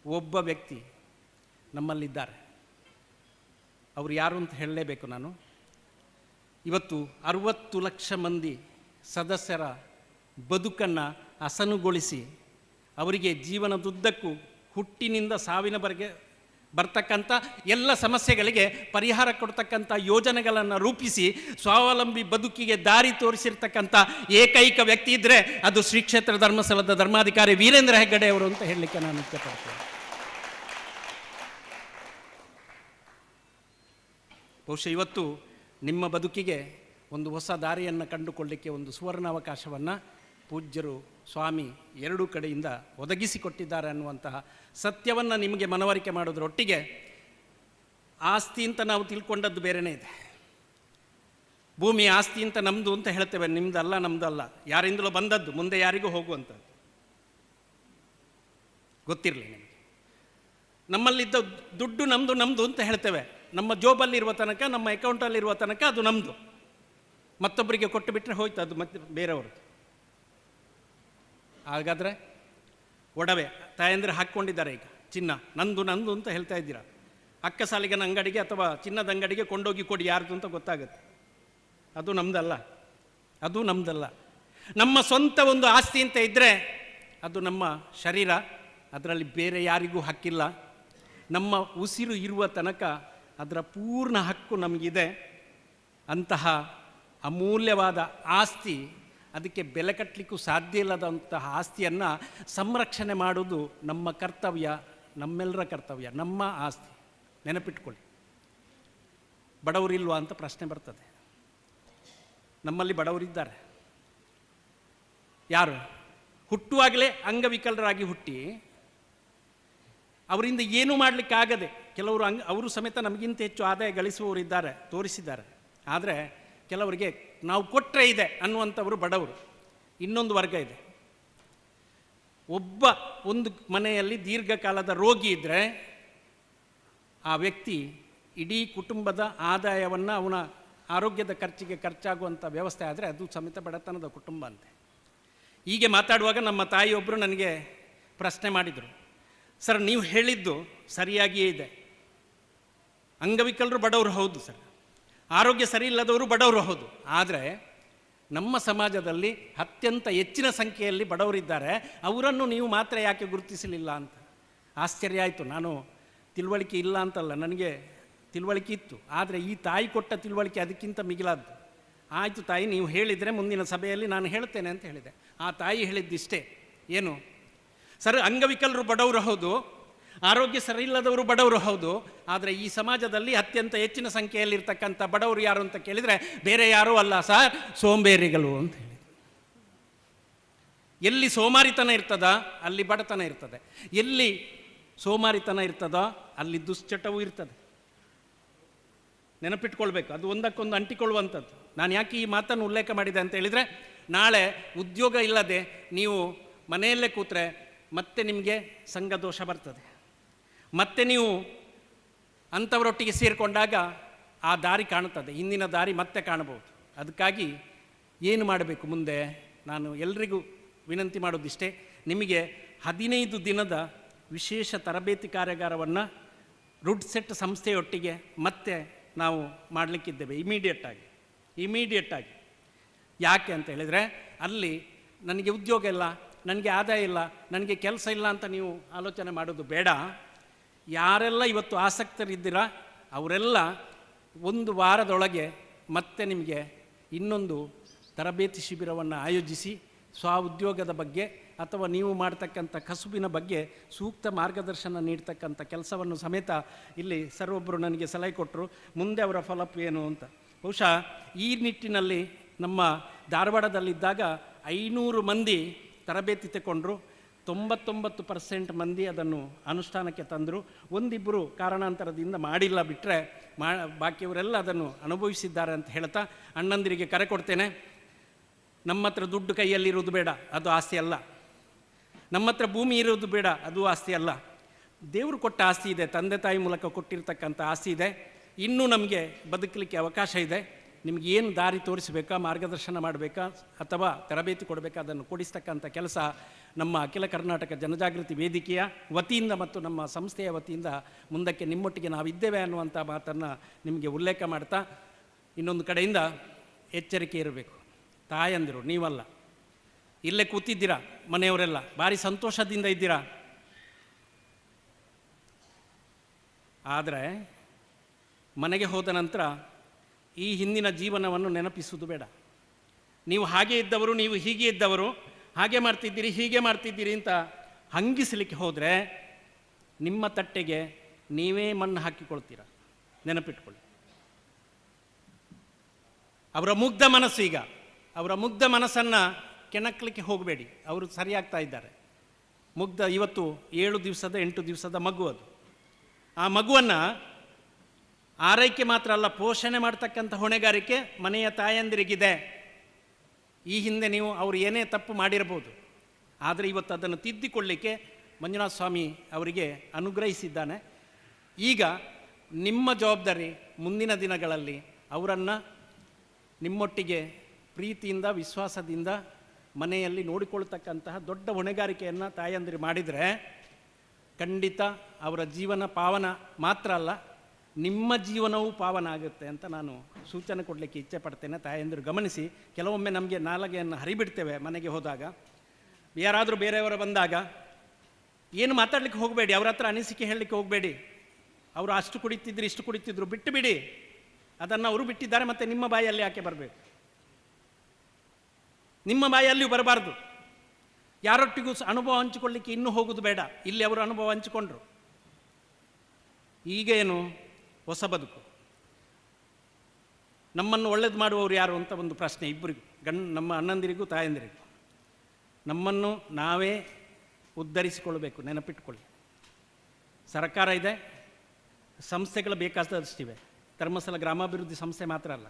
ಒಬ್ಬ ವ್ಯಕ್ತಿ ನಮ್ಮಲ್ಲಿದ್ದಾರೆ. ಅವರು ಯಾರು ಅಂತ ಹೇಳಲೇಬೇಕು ನಾನು. ಇವತ್ತು 60 ಲಕ್ಷ ಮಂದಿ ಸದಸ್ಯರ ಬದುಕನ್ನು ಹಸನುಗೊಳಿಸಿ ಅವರಿಗೆ ಜೀವನದುದ್ದಕ್ಕೂ ಹುಟ್ಟಿನಿಂದ ಸಾವಿನವರೆಗೆ ಬರ್ತಕ್ಕಂಥ ಎಲ್ಲ ಸಮಸ್ಯೆಗಳಿಗೆ ಪರಿಹಾರ ಕೊಡ್ತಕ್ಕಂಥ ಯೋಜನೆಗಳನ್ನು ರೂಪಿಸಿ ಸ್ವಾವಲಂಬಿ ಬದುಕಿಗೆ ದಾರಿ ತೋರಿಸಿರ್ತಕ್ಕಂಥ ಏಕೈಕ ವ್ಯಕ್ತಿ ಇದ್ದರೆ ಅದು ಶ್ರೀ ಕ್ಷೇತ್ರ ಧರ್ಮಸ್ಥಳದ ಧರ್ಮಾಧಿಕಾರಿ ವೀರೇಂದ್ರ ಹೆಗ್ಗಡೆ ಅವರು ಅಂತ ಹೇಳಲಿಕ್ಕೆ ನಾನು ಇಷ್ಟಪಡ್ತೇನೆ. ಬಹುಶಃ ಇವತ್ತು ನಿಮ್ಮ ಬದುಕಿಗೆ ಒಂದು ಹೊಸ ದಾರಿಯನ್ನು ಕಂಡುಕೊಳ್ಳಿಕ್ಕೆ ಒಂದು ಸುವರ್ಣಾವಕಾಶವನ್ನು ಪೂಜ್ಯರು ಸ್ವಾಮಿ ಎರಡೂ ಕಡೆಯಿಂದ ಒದಗಿಸಿಕೊಟ್ಟಿದ್ದಾರೆ ಅನ್ನುವಂತಹ ಸತ್ಯವನ್ನು ನಿಮಗೆ ಮನವರಿಕೆ ಮಾಡೋದ್ರೊಟ್ಟಿಗೆ ಆಸ್ತಿ ಅಂತ ನಾವು ತಿಳ್ಕೊಂಡದ್ದು ಬೇರೆಯೇ ಇದೆ. ಭೂಮಿ ಆಸ್ತಿ ಅಂತ ನಮ್ಮದು ಅಂತ ಹೇಳ್ತೇವೆ, ನಿಮ್ಮದಲ್ಲ ನಮ್ಮದಲ್ಲ, ಯಾರಿಂದಲೋ ಬಂದದ್ದು, ಮುಂದೆ ಯಾರಿಗೂ ಹೋಗುವಂಥದ್ದು ಗೊತ್ತಿರಲಿ ನಿಮಗೆ. ನಮ್ಮಲ್ಲಿದ್ದ ದುಡ್ಡು ನಮ್ಮದು ನಮ್ಮದು ಅಂತ ಹೇಳ್ತೇವೆ, ನಮ್ಮ ಜೋಬಲ್ಲಿರುವ ತನಕ, ನಮ್ಮ ಅಕೌಂಟಲ್ಲಿರುವ ತನಕ ಅದು ನಮ್ಮದು, ಮತ್ತೊಬ್ಬರಿಗೆ ಕೊಟ್ಟು ಬಿಟ್ಟರೆ ಹೋಯ್ತು ಅದು ಮತ್ತೆ ಬೇರೆಯವ್ರದ್ದು. ಹಾಗಾದರೆ ಒಡವೆ ತಾಯಂದರೆ ಹಾಕ್ಕೊಂಡಿದ್ದಾರೆ ಈಗ ಚಿನ್ನ, ನಂದು ನಂದು ಅಂತ ಹೇಳ್ತಾ ಇದ್ದೀರಾ. ಅಕ್ಕ ಸಾಲಿಗನ ಅಂಗಡಿಗೆ ಅಥವಾ ಚಿನ್ನದ ಅಂಗಡಿಗೆ ಕೊಂಡೋಗಿ ಕೊಡಿ, ಯಾರ್ದು ಅಂತ ಗೊತ್ತಾಗುತ್ತೆ. ಅದು ನಮ್ಮದಲ್ಲ, ಅದು ನಮ್ಮದಲ್ಲ. ನಮ್ಮ ಸ್ವಂತ ಒಂದು ಆಸ್ತಿ ಅಂತ ಇದ್ದರೆ ಅದು ನಮ್ಮ ಶರೀರ, ಅದರಲ್ಲಿ ಬೇರೆ ಯಾರಿಗೂ ಹಕ್ಕಿಲ್ಲ. ನಮ್ಮ ಉಸಿರು ಇರುವ ತನಕ ಅದರ ಪೂರ್ಣ ಹಕ್ಕು ನಮಗಿದೆ. ಅಂತಹ ಅಮೂಲ್ಯವಾದ ಆಸ್ತಿ, ಅದಕ್ಕೆ ಬೆಲೆ ಕಟ್ಟಲಿಕ್ಕೂ ಸಾಧ್ಯ ಇಲ್ಲದಂತಹ ಆಸ್ತಿಯನ್ನು ಸಂರಕ್ಷಣೆ ಮಾಡೋದು ನಮ್ಮ ಕರ್ತವ್ಯ, ನಮ್ಮೆಲ್ಲರ ಕರ್ತವ್ಯ, ನಮ್ಮ ಆಸ್ತಿ. ನೆನಪಿಟ್ಕೊಳ್ಳಿ, ಬಡವರಿಲ್ವಾ ಅಂತ ಪ್ರಶ್ನೆ ಬರ್ತದೆ. ನಮ್ಮಲ್ಲಿ ಬಡವರಿದ್ದಾರೆ. ಯಾರು ಹುಟ್ಟುವಾಗಲೇ ಅಂಗವಿಕಲರಾಗಿ ಹುಟ್ಟಿ ಅವರಿಂದ ಏನೂ ಮಾಡಲಿಕ್ಕಾಗದೆ, ಕೆಲವರು ಅವರು ಸಮೇತ ನಮಗಿಂತ ಹೆಚ್ಚು ಆದಾಯ ಗಳಿಸುವವರಿದ್ದಾರೆ, ತೋರಿಸಿದ್ದಾರೆ. ಆದರೆ ಕೆಲವರಿಗೆ ನಾವು ಕೊಟ್ಟರೆ ಇದೆ ಅನ್ನುವಂಥವರು ಬಡವರು. ಇನ್ನೊಂದು ವರ್ಗ ಇದೆ, ಒಂದು ಮನೆಯಲ್ಲಿ ದೀರ್ಘಕಾಲದ ರೋಗಿ ಇದ್ದರೆ ಆ ವ್ಯಕ್ತಿ ಇಡೀ ಕುಟುಂಬದ ಆದಾಯವನ್ನು ಅವನ ಆರೋಗ್ಯದ ಖರ್ಚಿಗೆ ಖರ್ಚಾಗುವಂಥ ವ್ಯವಸ್ಥೆ ಆದರೆ ಅದು ಸಮೇತ ಬಡತನದ ಕುಟುಂಬ ಅಂತೆ. ಹೀಗೆ ಮಾತಾಡುವಾಗ ನಮ್ಮ ತಾಯಿಯೊಬ್ಬರು ನನಗೆ ಪ್ರಶ್ನೆ ಮಾಡಿದರು, ಸರ್ ನೀವು ಹೇಳಿದ್ದು ಸರಿಯಾಗಿಯೇ ಇದೆ, ಅಂಗವಿಕಲರು ಬಡವರು ಹೌದು ಸರ್, ಆರೋಗ್ಯ ಸರಿ ಇಲ್ಲದವರು ಬಡವರು ಹೌದು, ಆದರೆ ನಮ್ಮ ಸಮಾಜದಲ್ಲಿ ಅತ್ಯಂತ ಹೆಚ್ಚಿನ ಸಂಖ್ಯೆಯಲ್ಲಿ ಬಡವರಿದ್ದಾರೆ, ಅವರನ್ನು ನೀವು ಮಾತ್ರ ಯಾಕೆ ಗುರುತಿಸಲಿಲ್ಲ ಅಂತ. ಆಶ್ಚರ್ಯ ಆಯಿತು. ನಾನು ತಿಳುವಳಿಕೆ ಇಲ್ಲ ಅಂತಲ್ಲ, ನನಗೆ ತಿಳುವಳಿಕೆ ಇತ್ತು, ಆದರೆ ಈ ತಾಯಿ ಕೊಟ್ಟ ತಿಳುವಳಿಕೆ ಅದಕ್ಕಿಂತ ಮಿಗಿಲಾದ್ದು. ಆಯಿತು ತಾಯಿ, ನೀವು ಹೇಳಿದರೆ ಮುಂದಿನ ಸಭೆಯಲ್ಲಿ ನಾನು ಹೇಳ್ತೇನೆ ಅಂತ ಹೇಳಿದೆ. ಆ ತಾಯಿ ಹೇಳಿದ್ದಿಷ್ಟೇ, ಏನು ಸರ್, ಅಂಗವಿಕಲರು ಬಡವರು ಹೌದು, ಆರೋಗ್ಯ ಸರಿ ಇಲ್ಲದವರು ಬಡವರು ಹೌದು, ಆದರೆ ಈ ಸಮಾಜದಲ್ಲಿ ಅತ್ಯಂತ ಹೆಚ್ಚಿನ ಸಂಖ್ಯೆಯಲ್ಲಿರ್ತಕ್ಕಂಥ ಬಡವರು ಯಾರು ಅಂತ ಕೇಳಿದರೆ ಬೇರೆ ಯಾರೂ ಅಲ್ಲ ಸರ್, ಸೋಂಬೇರಿಗಳು ಅಂತ ಹೇಳಿ. ಎಲ್ಲಿ ಸೋಮಾರಿತನ ಇರ್ತದ ಅಲ್ಲಿ ಬಡತನ ಇರ್ತದೆ, ಎಲ್ಲಿ ಸೋಮಾರಿತನ ಇರ್ತದೋ ಅಲ್ಲಿ ದುಶ್ಚಟವೂ ಇರ್ತದೆ. ನೆನಪಿಟ್ಕೊಳ್ಬೇಕು, ಅದು ಒಂದಕ್ಕೊಂದು ಅಂಟಿಕೊಳ್ಳುವಂಥದ್ದು. ನಾನು ಯಾಕೆ ಈ ಮಾತನ್ನು ಉಲ್ಲೇಖ ಮಾಡಿದೆ ಅಂತ ಹೇಳಿದರೆ, ನಾಳೆ ಉದ್ಯೋಗ ಇಲ್ಲದೆ ನೀವು ಮನೆಯಲ್ಲೇ ಕೂತ್ರೆ ಮತ್ತೆ ನಿಮಗೆ ಸಂಘದೋಷ ಬರ್ತದೆ, ಮತ್ತೆ ನೀವು ಅಂಥವರೊಟ್ಟಿಗೆ ಸೇರಿಕೊಂಡಾಗ ಆ ದಾರಿ ಕಾಣುತ್ತದೆ, ಹಿಂದಿನ ದಾರಿ ಮತ್ತೆ ಕಾಣಬಹುದು. ಅದಕ್ಕಾಗಿ ಏನು ಮಾಡಬೇಕು ಮುಂದೆ, ನಾನು ಎಲ್ರಿಗೂ ವಿನಂತಿ ಮಾಡೋದಿಷ್ಟೇ, ನಿಮಗೆ 15 ದಿನದ ವಿಶೇಷ ತರಬೇತಿ ಕಾರ್ಯಾಗಾರವನ್ನು ರುಡ್ ಸೆಟ್ ಸಂಸ್ಥೆಯೊಟ್ಟಿಗೆ ಮತ್ತೆ ನಾವು ಮಾಡಲಿಕ್ಕಿದ್ದೇವೆ ಇಮಿಡಿಯೇಟಾಗಿ. ಇಮಿಡಿಯೇಟಾಗಿ. ಯಾಕೆ ಅಂತ ಹೇಳಿದರೆ, ಅಲ್ಲಿ ನನಗೆ ಉದ್ಯೋಗ ಇಲ್ಲ, ನನಗೆ ಆದಾಯ ಇಲ್ಲ, ನನಗೆ ಕೆಲಸ ಇಲ್ಲ ಅಂತ ನೀವು ಆಲೋಚನೆ ಮಾಡೋದು ಬೇಡ. ಯಾರೆಲ್ಲ ಇವತ್ತು ಆಸಕ್ತರಿದ್ದೀರಾ ಅವರೆಲ್ಲ ಒಂದು ವಾರದೊಳಗೆ ಮತ್ತೆ ನಿಮಗೆ ಇನ್ನೊಂದು ತರಬೇತಿ ಶಿಬಿರವನ್ನು ಆಯೋಜಿಸಿ ಸ್ವ ಉದ್ಯೋಗದ ಬಗ್ಗೆ ಅಥವಾ ನೀವು ಮಾಡ್ತಕ್ಕಂಥ ಕಸುಬಿನ ಬಗ್ಗೆ ಸೂಕ್ತ ಮಾರ್ಗದರ್ಶನ ನೀಡ್ತಕ್ಕಂಥ ಕೆಲಸವನ್ನು ಸಮೇತ ಇಲ್ಲಿ ಸರ್ ಒಬ್ಬರು ನನಗೆ ಸಲಹೆ ಕೊಟ್ಟರು. ಮುಂದೆ ಅವರ ಫಾಲೋಅಪ್ ಏನು ಅಂತ. ಬಹುಶಃ ಈ ನಿಟ್ಟಿನಲ್ಲಿ ನಮ್ಮ ಧಾರವಾಡದಲ್ಲಿದ್ದಾಗ 500 ಮಂದಿ ತರಬೇತಿ ತಗೊಂಡ್ರು, 99% ಮಂದಿ ಅದನ್ನು ಅನುಷ್ಠಾನಕ್ಕೆ ತಂದರು. ಒಂದಿಬ್ಬರು ಕಾರಣಾಂತರದಿಂದ ಮಾಡಿಲ್ಲ, ಬಿಟ್ಟರೆ ಬಾಕಿಯವರೆಲ್ಲ ಅದನ್ನು ಅನುಭವಿಸಿದ್ದಾರೆ ಅಂತ ಹೇಳ್ತಾ ಅಣ್ಣಂದಿರಿಗೆ ಕರೆ ಕೊಡ್ತೇನೆ. ನಮ್ಮ ಹತ್ರ ದುಡ್ಡು ಕೈಯಲ್ಲಿರುವುದು ಬೇಡ, ಅದು ಆಸ್ತಿ ಅಲ್ಲ. ನಮ್ಮ ಹತ್ರ ಭೂಮಿ ಇರೋದು ಬೇಡ, ಅದು ಆಸ್ತಿ ಅಲ್ಲ. ದೇವರು ಕೊಟ್ಟ ಆಸ್ತಿ ಇದೆ, ತಂದೆ ತಾಯಿ ಮೂಲಕ ಕೊಟ್ಟಿರ್ತಕ್ಕಂಥ ಆಸ್ತಿ ಇದೆ. ಇನ್ನೂ ನಮಗೆ ಬದುಕಲಿಕ್ಕೆ ಅವಕಾಶ ಇದೆ. ನಿಮ್ಗೆ ಏನು ದಾರಿ ತೋರಿಸಬೇಕಾ, ಮಾರ್ಗದರ್ಶನ ಮಾಡಬೇಕಾ ಅಥವಾ ತರಬೇತಿ ಕೊಡಬೇಕಾ, ಅದನ್ನು ಕೊಡಿಸ್ತಕ್ಕಂಥ ಕೆಲಸ ನಮ್ಮ ಅಖಿಲ ಕರ್ನಾಟಕ ಜನಜಾಗೃತಿ ವೇದಿಕೆಯ ವತಿಯಿಂದ ಮತ್ತು ನಮ್ಮ ಸಂಸ್ಥೆಯ ವತಿಯಿಂದ ಮುಂದಕ್ಕೆ ನಿಮ್ಮೊಟ್ಟಿಗೆ ನಾವಿದ್ದೇವೆ ಅನ್ನುವಂಥ ಮಾತನ್ನು ನಿಮಗೆ ಉಲ್ಲೇಖ ಮಾಡ್ತಾ, ಇನ್ನೊಂದು ಕಡೆಯಿಂದ ಎಚ್ಚರಿಕೆ ಇರಬೇಕು. ತಾಯಂದಿರು ನೀವಲ್ಲ, ಇಲ್ಲೇ ಕೂತಿದ್ದೀರಾ, ಮನೆಯವರೆಲ್ಲ ಭಾರಿ ಸಂತೋಷದಿಂದ ಇದ್ದೀರಾ. ಆದರೆ ಮನೆಗೆ ಹೋದ ನಂತರ ಈ ಹಿಂದಿನ ಜೀವನವನ್ನು ನೆನಪಿಸುವುದು ಬೇಡ. ನೀವು ಹಾಗೆ ಇದ್ದವರು, ನೀವು ಹೀಗೆ ಇದ್ದವರು, ಹಾಗೆ ಮಾಡ್ತಿದ್ದೀರಿ, ಹೀಗೆ ಮಾಡ್ತಿದ್ದೀರಿ ಅಂತ ಹಂಗಿಸಲಿಕ್ಕೆ ಹೋದರೆ ನಿಮ್ಮ ತಟ್ಟೆಗೆ ನೀವೇ ಮಣ್ಣು ಹಾಕಿಕೊಳ್ತೀರ, ನೆನಪಿಟ್ಕೊಳ್ಳಿ. ಅವರ ಮುಗ್ಧ ಮನಸ್ಸು, ಈಗ ಅವರ ಮುಗ್ಧ ಮನಸ್ಸನ್ನು ಕೆಣಕಲಿಕ್ಕೆ ಹೋಗಬೇಡಿ, ಅವರು ಸರಿಯಾಗ್ತಾ ಇದ್ದಾರೆ. ಮುಗ್ಧ ಇವತ್ತು 7 ದಿವಸದ 8 ದಿವಸದ ಮಗು ಅದು. ಆ ಮಗುವನ್ನು ಆರೈಕೆ ಮಾತ್ರ ಅಲ್ಲ, ಪೋಷಣೆ ಮಾಡ್ತಕ್ಕಂಥ ಹೊಣೆಗಾರಿಕೆ ಮನೆಯ ತಾಯಂದಿರಿಗಿದೆ. ಈ ಹಿಂದೆ ನೀವು ಅವರು ಏನೇ ತಪ್ಪು ಮಾಡಿರ್ಬೋದು, ಆದರೆ ಇವತ್ತು ಅದನ್ನು ತಿದ್ದಿಕೊಳ್ಳಿಕ್ಕೆ ಮಂಜುನಾಥ ಸ್ವಾಮಿ ಅವರಿಗೆ ಅನುಗ್ರಹಿಸಿದ್ದಾನೆ. ಈಗ ನಿಮ್ಮ ಜವಾಬ್ದಾರಿ ಮುಂದಿನ ದಿನಗಳಲ್ಲಿ ಅವರನ್ನು ನಿಮ್ಮೊಟ್ಟಿಗೆ ಪ್ರೀತಿಯಿಂದ ವಿಶ್ವಾಸದಿಂದ ಮನೆಯಲ್ಲಿ ನೋಡಿಕೊಳ್ತಕ್ಕಂತಹ ದೊಡ್ಡ ಹೊಣೆಗಾರಿಕೆಯನ್ನು ತಾಯಂದಿರು ಮಾಡಿದರೆ ಖಂಡಿತ ಅವರ ಜೀವನ ಪಾವನ ಮಾತ್ರ ಅಲ್ಲ, ನಿಮ್ಮ ಜೀವನವೂ ಪಾವನ ಆಗುತ್ತೆ ಅಂತ ನಾನು ಸೂಚನೆ ಕೊಡಲಿಕ್ಕೆ ಇಚ್ಛೆ ಪಡ್ತೇನೆ. ತಾಯಂದಿರು ಗಮನಿಸಿ. ಕೆಲವೊಮ್ಮೆ ನಮಗೆ ನಾಲಗೆಯನ್ನು ಹರಿಬಿಡ್ತೇವೆ ಮನೆಗೆ ಹೋದಾಗ, ಯಾರಾದರೂ ಬೇರೆಯವರು ಬಂದಾಗ ಏನು ಮಾತಾಡಲಿಕ್ಕೆ ಹೋಗಬೇಡಿ, ಅವರ ಹತ್ರ ಅನಿಸಿಕೆ ಹೇಳಲಿಕ್ಕೆ ಹೋಗಬೇಡಿ. ಅವರು ಅಷ್ಟು ಕುಡಿತಿದ್ರು ಇಷ್ಟು ಕುಡಿತಿದ್ರು, ಬಿಟ್ಟು ಬಿಡಿ, ಅದನ್ನು ಅವರು ಬಿಟ್ಟಿದ್ದಾರೆ, ಮತ್ತು ನಿಮ್ಮ ಬಾಯಲ್ಲಿ ಯಾಕೆ ಬರಬೇಕು? ನಿಮ್ಮ ಬಾಯಲ್ಲಿಯೂ ಬರಬಾರ್ದು. ಯಾರೊಟ್ಟಿಗೂ ಅನುಭವ ಹಂಚಿಕೊಳ್ಳಿಕ್ಕೆ ಇನ್ನೂ ಹೋಗೋದು ಬೇಡ. ಇಲ್ಲಿ ಅವರು ಅನುಭವ ಹಂಚಿಕೊಂಡ್ರು. ಈಗೇನು ಹೊಸ ಬದುಕು, ನಮ್ಮನ್ನು ಒಳ್ಳೇದು ಮಾಡುವವರು ಯಾರು ಅಂತ ಒಂದು ಪ್ರಶ್ನೆ ಇಬ್ಬರಿಗೂ, ನಮ್ಮ ಅಣ್ಣಂದಿರಿಗೂ ತಾಯಂದಿರಿಗೂ. ನಮ್ಮನ್ನು ನಾವೇ ಉದ್ಧರಿಸಿಕೊಳ್ಳಬೇಕು, ನೆನಪಿಟ್ಕೊಳ್ಳಿ. ಸರ್ಕಾರ ಇದೆ, ಸಂಸ್ಥೆಗಳು ಬೇಕಾದಷ್ಟಿವೆ, ಧರ್ಮಸ್ಥಳ ಗ್ರಾಮಾಭಿವೃದ್ಧಿ ಸಂಸ್ಥೆ ಮಾತ್ರ ಅಲ್ಲ.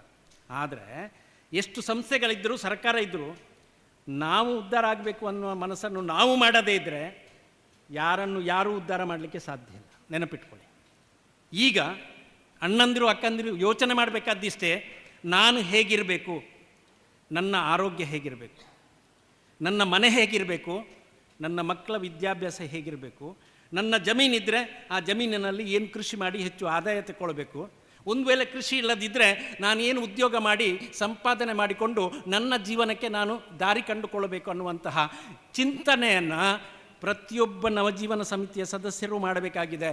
ಆದರೆ ಎಷ್ಟು ಸಂಸ್ಥೆಗಳಿದ್ದರೂ ಸರ್ಕಾರ ಇದ್ದರೂ ನಾವು ಉದ್ಧಾರ ಆಗಬೇಕು ಅನ್ನುವ ಮನಸ್ಸನ್ನು ನಾವು ಮಾಡದೇ ಇದ್ದರೆ ಯಾರನ್ನು ಯಾರೂ ಉದ್ಧಾರ ಮಾಡಲಿಕ್ಕೆ ಸಾಧ್ಯ ಇಲ್ಲ, ನೆನಪಿಟ್ಕೊಳ್ಳಿ. ಈಗ ಅಣ್ಣಂದಿರು ಅಕ್ಕಂದಿರು ಯೋಚನೆ ಮಾಡಬೇಕಾದಿಷ್ಟೇ, ನಾನು ಹೇಗಿರಬೇಕು, ನನ್ನ ಆರೋಗ್ಯ ಹೇಗಿರಬೇಕು, ನನ್ನ ಮನೆ ಹೇಗಿರಬೇಕು, ನನ್ನ ಮಕ್ಕಳ ವಿದ್ಯಾಭ್ಯಾಸ ಹೇಗಿರಬೇಕು, ನನ್ನ ಜಮೀನಿದ್ದರೆ ಆ ಜಮೀನಿನಲ್ಲಿ ಏನು ಕೃಷಿ ಮಾಡಿ ಹೆಚ್ಚು ಆದಾಯ ತಗೊಳ್ಬೇಕು, ಒಂದು ವೇಳೆ ಕೃಷಿ ಇಲ್ಲದಿದ್ದರೆ ನಾನೇನು ಉದ್ಯೋಗ ಮಾಡಿ ಸಂಪಾದನೆ ಮಾಡಿಕೊಂಡು ನನ್ನ ಜೀವನಕ್ಕೆ ನಾನು ದಾರಿ ಕಂಡುಕೊಳ್ಳಬೇಕು ಅನ್ನುವಂತಹ ಚಿಂತನೆಯನ್ನು ಪ್ರತಿಯೊಬ್ಬ ನವಜೀವನ ಸಮಿತಿಯ ಸದಸ್ಯರು ಮಾಡಬೇಕಾಗಿದೆ.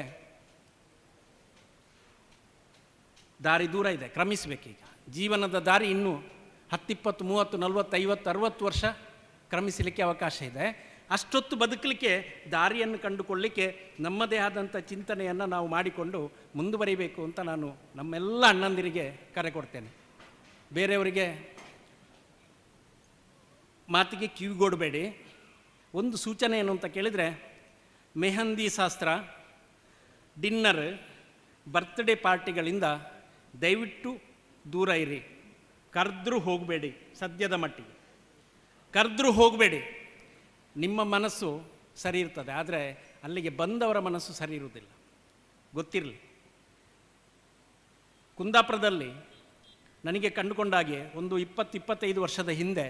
ದಾರಿ ದೂರ ಇದೆ, ಕ್ರಮಿಸಬೇಕೀಗ. ಜೀವನದ ದಾರಿ ಇನ್ನೂ 10, 20, 30, 40, 50, 60 ವರ್ಷ ಕ್ರಮಿಸಲಿಕ್ಕೆ ಅವಕಾಶ ಇದೆ. ಅಷ್ಟೊತ್ತು ಬದುಕಲಿಕ್ಕೆ ದಾರಿಯನ್ನು ಕಂಡುಕೊಳ್ಳಲಿಕ್ಕೆ ನಮ್ಮದೇ ಆದಂಥ ಚಿಂತನೆಯನ್ನು ನಾವು ಮಾಡಿಕೊಂಡು ಮುಂದುವರಿಬೇಕು ಅಂತ ನಾನು ನಮ್ಮೆಲ್ಲ ಅಣ್ಣಂದಿರಿಗೆ ಕರೆ ಕೊಡ್ತೇನೆ. ಬೇರೆಯವರಿಗೆ ಮಾತಿಗೆ ಕಿವಿಗೊಡಬೇಡಿ. ಒಂದು ಸೂಚನೆ ಏನು ಅಂತ ಕೇಳಿದರೆ, ಮೆಹಂದಿ ಶಾಸ್ತ್ರ, ಡಿನ್ನರ್, ಬರ್ತ್ಡೇ ಪಾರ್ಟಿಗಳಿಂದ ದಯವಿಟ್ಟು ದೂರ ಇರಿ. ಕರೆದ್ರೂ ಹೋಗಬೇಡಿ, ಸದ್ಯದ ಮಟ್ಟಿಗೆ ಕರೆದ್ರೂ ಹೋಗಬೇಡಿ. ನಿಮ್ಮ ಮನಸ್ಸು ಸರಿ ಇರ್ತದೆ, ಆದರೆ ಅಲ್ಲಿಗೆ ಬಂದವರ ಮನಸ್ಸು ಸರಿ ಇರುವುದಿಲ್ಲ, ಗೊತ್ತಿರಲಿ. ಕುಂದಾಪುರದಲ್ಲಿ ನನಗೆ ಕಂಡುಕೊಂಡಾಗೆ ಒಂದು 20-25 ವರ್ಷದ ಹಿಂದೆ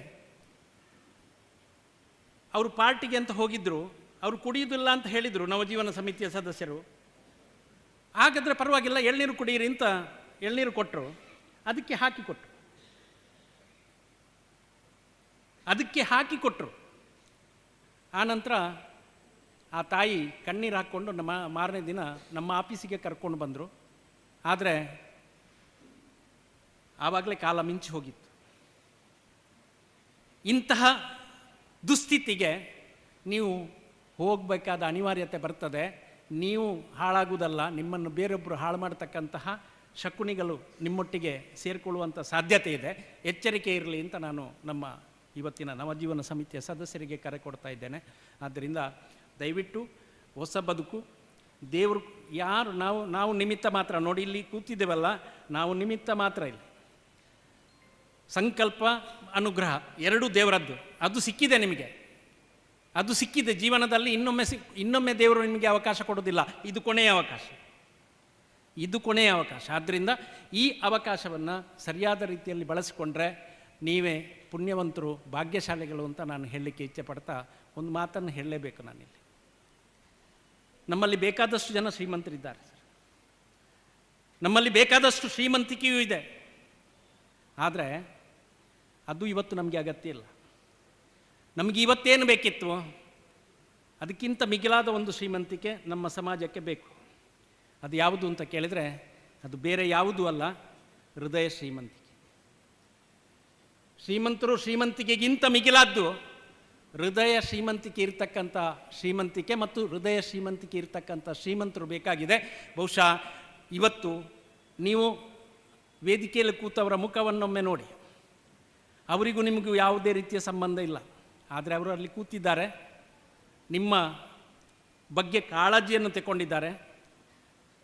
ಅವರು ಪಾರ್ಟಿಗೆ ಅಂತ ಹೋಗಿದ್ದರು. ಅವರು ಕುಡಿಯುವುದಿಲ್ಲ ಅಂತ ಹೇಳಿದರು ನವಜೀವನ ಸಮಿತಿಯ ಸದಸ್ಯರು. ಹಾಗಾದರೆ ಪರವಾಗಿಲ್ಲ, ಎಳ್ನೀರು ಕುಡಿಯಿರಿ ಅಂತ ಎಳ್ನೀರು ಕೊಟ್ಟರು. ಅದಕ್ಕೆ ಹಾಕಿಕೊಟ್ರು. ಅದಕ್ಕೆ ಹಾಕಿ ಕೊಟ್ಟರು. ಆನಂತರ ಆ ತಾಯಿ ಕಣ್ಣೀರು ಹಾಕ್ಕೊಂಡು ನಮ್ಮ ಮಾರನೇ ದಿನ ನಮ್ಮ ಆಫೀಸಿಗೆ ಕರ್ಕೊಂಡು ಬಂದರು. ಆದರೆ ಆವಾಗಲೇ ಕಾಲ ಮಿಂಚಿ ಹೋಗಿತ್ತು. ಇಂತಹ ದುಸ್ಥಿತಿಗೆ ನೀವು ಹೋಗಬೇಕಾದ ಅನಿವಾರ್ಯತೆ ಬರ್ತದೆ. ನೀವು ಹಾಳಾಗುವುದಲ್ಲ, ನಿಮ್ಮನ್ನು ಬೇರೊಬ್ಬರು ಹಾಳು ಮಾಡ್ತಕ್ಕಂತಹ ಶಕುನಿಗಳು ನಿಮ್ಮೊಟ್ಟಿಗೆ ಸೇರಿಕೊಳ್ಳುವಂಥ ಸಾಧ್ಯತೆ ಇದೆ. ಎಚ್ಚರಿಕೆ ಇರಲಿ ಅಂತ ನಾನು ನಮ್ಮ ಇವತ್ತಿನ ನವಜೀವನ ಸಮಿತಿಯ ಸದಸ್ಯರಿಗೆ ಕರೆ ಕೊಡ್ತಾ ಇದ್ದೇನೆ. ಆದ್ದರಿಂದ ದಯವಿಟ್ಟು ಹೊಸ ಬದುಕು, ದೇವರು ಯಾರು, ನಾವು ನಾವು ನಿಮಿತ್ತ ಮಾತ್ರ. ನೋಡಿ, ಇಲ್ಲಿ ಕೂತಿದ್ದೇವಲ್ಲ, ನಾವು ನಿಮಿತ್ತ ಮಾತ್ರ. ಇಲ್ಲಿ ಸಂಕಲ್ಪ, ಅನುಗ್ರಹ ಎರಡೂ ದೇವರದ್ದು. ಅದು ಸಿಕ್ಕಿದೆ ನಿಮಗೆ, ಅದು ಸಿಕ್ಕಿದೆ ಜೀವನದಲ್ಲಿ. ಇನ್ನೊಮ್ಮೆ ದೇವರು ನಿಮಗೆ ಅವಕಾಶ ಕೊಡೋದಿಲ್ಲ. ಇದು ಕೊನೆಯ ಅವಕಾಶ, ಇದು ಕೊನೆಯ ಅವಕಾಶ. ಆದ್ದರಿಂದ ಈ ಅವಕಾಶವನ್ನು ಸರಿಯಾದ ರೀತಿಯಲ್ಲಿ ಬಳಸಿಕೊಂಡ್ರೆ ನೀವೇ ಪುಣ್ಯವಂತರು, ಭಾಗ್ಯಶಾಲಿಗಳು ಅಂತ ನಾನು ಹೇಳಲಿಕ್ಕೆ ಇಚ್ಛೆ ಪಡ್ತಾ ಒಂದು ಮಾತನ್ನು ಹೇಳಲೇಬೇಕು ನಾನಿಲ್ಲಿ. ನಮ್ಮಲ್ಲಿ ಬೇಕಾದಷ್ಟು ಜನ ಶ್ರೀಮಂತರಿದ್ದಾರೆ ಸರ್, ನಮ್ಮಲ್ಲಿ ಬೇಕಾದಷ್ಟು ಶ್ರೀಮಂತಿಕೆಯೂ ಇದೆ. ಆದರೆ ಅದು ಇವತ್ತು ನಮಗೆ ಅಗತ್ಯ ಇಲ್ಲ. ನಮಗೆ ಇವತ್ತೇನು ಬೇಕಿತ್ತು ಅದಕ್ಕಿಂತ ಮಿಗಿಲಾದ ಒಂದು ಶ್ರೀಮಂತಿಕೆ ನಮ್ಮ ಸಮಾಜಕ್ಕೆ ಬೇಕು. ಅದು ಯಾವುದು ಅಂತ ಕೇಳಿದರೆ ಅದು ಬೇರೆ ಯಾವುದೂ ಅಲ್ಲ, ಹೃದಯ ಶ್ರೀಮಂತಿಕೆ. ಶ್ರೀಮಂತರು ಶ್ರೀಮಂತಿಕೆಗಿಂತ ಮಿಗಿಲಾದ್ದು ಹೃದಯ ಶ್ರೀಮಂತಿಕೆ ಇರ್ತಕ್ಕಂಥ ಶ್ರೀಮಂತಿಕೆ ಮತ್ತು ಹೃದಯ ಶ್ರೀಮಂತಿಕೆ ಇರ್ತಕ್ಕಂಥ ಶ್ರೀಮಂತರು ಬೇಕಾಗಿದೆ. ಬಹುಶಃ ಇವತ್ತು ನೀವು ವೇದಿಕೆಯಲ್ಲಿ ಕೂತವರ ಮುಖವನ್ನೊಮ್ಮೆ ನೋಡಿ, ಅವರಿಗೂ ನಿಮಗೂ ಯಾವುದೇ ರೀತಿಯ ಸಂಬಂಧ ಇಲ್ಲ, ಆದರೆ ಅವರು ಅಲ್ಲಿ ಕೂತಿದ್ದಾರೆ, ನಿಮ್ಮ ಬಗ್ಗೆ ಕಾಳಜಿಯನ್ನು ತಗೊಂಡಿದ್ದಾರೆ,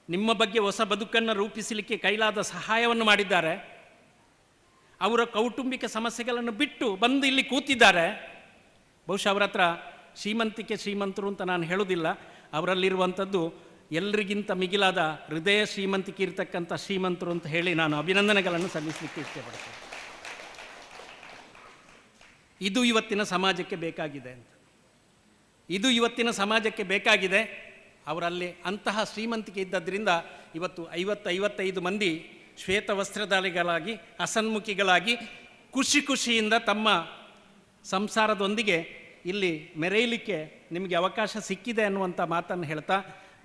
ನಿಮ್ಮ ಬಗ್ಗೆ ಹೊಸ ಬದುಕನ್ನು ರೂಪಿಸಲಿಕ್ಕೆ ಕೈಲಾದ ಸಹಾಯವನ್ನು ಮಾಡಿದ್ದಾರೆ, ಅವರ ಕೌಟುಂಬಿಕ ಸಮಸ್ಯೆಗಳನ್ನು ಬಿಟ್ಟು ಬಂದು ಇಲ್ಲಿ ಕೂತಿದ್ದಾರೆ. ಬಹುಶಃ ಅವರ ಹತ್ರ ಶ್ರೀಮಂತಿಕೆ ಶ್ರೀಮಂತರು ಅಂತ ನಾನು ಹೇಳೋದಿಲ್ಲ, ಅವರಲ್ಲಿರುವಂಥದ್ದು ಎಲ್ರಿಗಿಂತ ಮಿಗಿಲಾದ ಹೃದಯ ಶ್ರೀಮಂತಿಕೆ ಇರ್ತಕ್ಕಂಥ ಶ್ರೀಮಂತರು ಅಂತ ಹೇಳಿ ನಾನು ಅಭಿನಂದನೆಗಳನ್ನು ಸಲ್ಲಿಸಲಿಕ್ಕೆ ಇಷ್ಟಪಡ್ತೇನೆ. ಇದು ಇವತ್ತಿನ ಸಮಾಜಕ್ಕೆ ಬೇಕಾಗಿದೆ ಅಂತ, ಇದು ಇವತ್ತಿನ ಸಮಾಜಕ್ಕೆ ಬೇಕಾಗಿದೆ. ಅವರಲ್ಲಿ ಅಂತಹ ಶ್ರೀಮಂತಿಕೆ ಇದ್ದದ್ರಿಂದ ಇವತ್ತು 50-55 ಮಂದಿ ಶ್ವೇತ ವಸ್ತ್ರಧಾರಿಗಳಾಗಿ, ಹಸನ್ಮುಖಿಗಳಾಗಿ ಖುಷಿ ಖುಷಿಯಿಂದ ತಮ್ಮ ಸಂಸಾರದೊಂದಿಗೆ ಇಲ್ಲಿ ಮೆರೆಯಲಿಕ್ಕೆ ನಿಮಗೆ ಅವಕಾಶ ಸಿಕ್ಕಿದೆ ಅನ್ನುವಂಥ ಮಾತನ್ನು ಹೇಳ್ತಾ,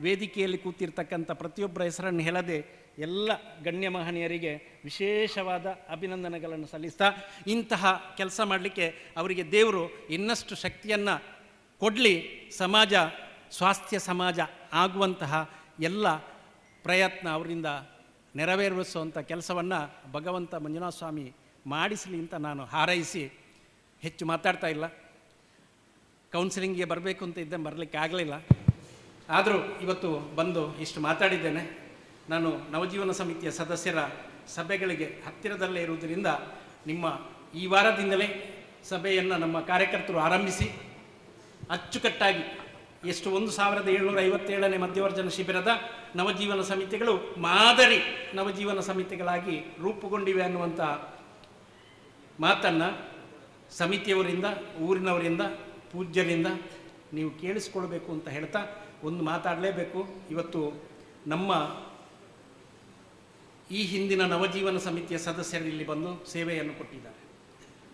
ವೇದಿಕೆಯಲ್ಲಿ ಕೂತಿರ್ತಕ್ಕಂಥ ಪ್ರತಿಯೊಬ್ಬರ ಹೆಸರನ್ನು ಹೇಳದೆ ಎಲ್ಲ ಗಣ್ಯ ಮಹನೀಯರಿಗೆ ವಿಶೇಷವಾದ ಅಭಿನಂದನೆಗಳನ್ನು ಸಲ್ಲಿಸ್ತಾ, ಇಂತಹ ಕೆಲಸ ಮಾಡಲಿಕ್ಕೆ ಅವರಿಗೆ ದೇವರು ಇನ್ನಷ್ಟು ಶಕ್ತಿಯನ್ನು ಕೊಡಲಿ. ಸಮಾಜ ಸ್ವಾಸ್ಥ್ಯ ಸಮಾಜ ಆಗುವಂತಹ ಎಲ್ಲ ಪ್ರಯತ್ನ ಅವರಿಂದ ನೆರವೇರಿಸುವಂಥ ಕೆಲಸವನ್ನು ಭಗವಂತ ಮಂಜುನಾಥ ಸ್ವಾಮಿ ಮಾಡಿಸಲಿ ಅಂತ ನಾನು ಹಾರೈಸಿ ಹೆಚ್ಚು ಮಾತಾಡ್ತಾ ಇಲ್ಲ. ಕೌನ್ಸಿಲಿಂಗ್ಗೆ ಬರಬೇಕು ಅಂತ ಇದ್ದೆ, ಬರಲಿಕ್ಕೆ ಆಗಲಿಲ್ಲ. ಆದರೂ ಇವತ್ತು ಬಂದು ಇಷ್ಟು ಮಾತಾಡಿದ್ದೇನೆ. ನಾನು ನವಜೀವನ ಸಮಿತಿಯ ಸದಸ್ಯರ ಸಭೆಗಳಿಗೆ ಹತ್ತಿರದಲ್ಲೇ ಇರುವುದರಿಂದ ನಿಮ್ಮ ಈ ವಾರದಿಂದಲೇ ಸಭೆಯನ್ನು ನಮ್ಮ ಕಾರ್ಯಕರ್ತರು ಆರಂಭಿಸಿ ಅಚ್ಚುಕಟ್ಟಾಗಿ ಎಷ್ಟು 1757ನೇ ಮಧ್ಯವರ್ಜನ ಶಿಬಿರದ ನವಜೀವನ ಸಮಿತಿಗಳು ಮಾದರಿ ನವಜೀವನ ಸಮಿತಿಗಳಾಗಿ ರೂಪುಗೊಂಡಿವೆ ಅನ್ನುವಂಥ ಮಾತನ್ನು ಸಮಿತಿಯವರಿಂದ, ಊರಿನವರಿಂದ, ಪೂಜ್ಯರಿಂದ ನೀವು ಕೇಳಿಸ್ಕೊಳ್ಬೇಕು ಅಂತ ಹೇಳ್ತಾ ಒಂದು ಮಾತಾಡಲೇಬೇಕು. ಇವತ್ತು ನಮ್ಮ ಈ ಹಿಂದಿನ ನವಜೀವನ ಸಮಿತಿಯ ಸದಸ್ಯರು ಇಲ್ಲಿ ಬಂದು ಸೇವೆಯನ್ನು ಕೊಟ್ಟಿದ್ದಾರೆ,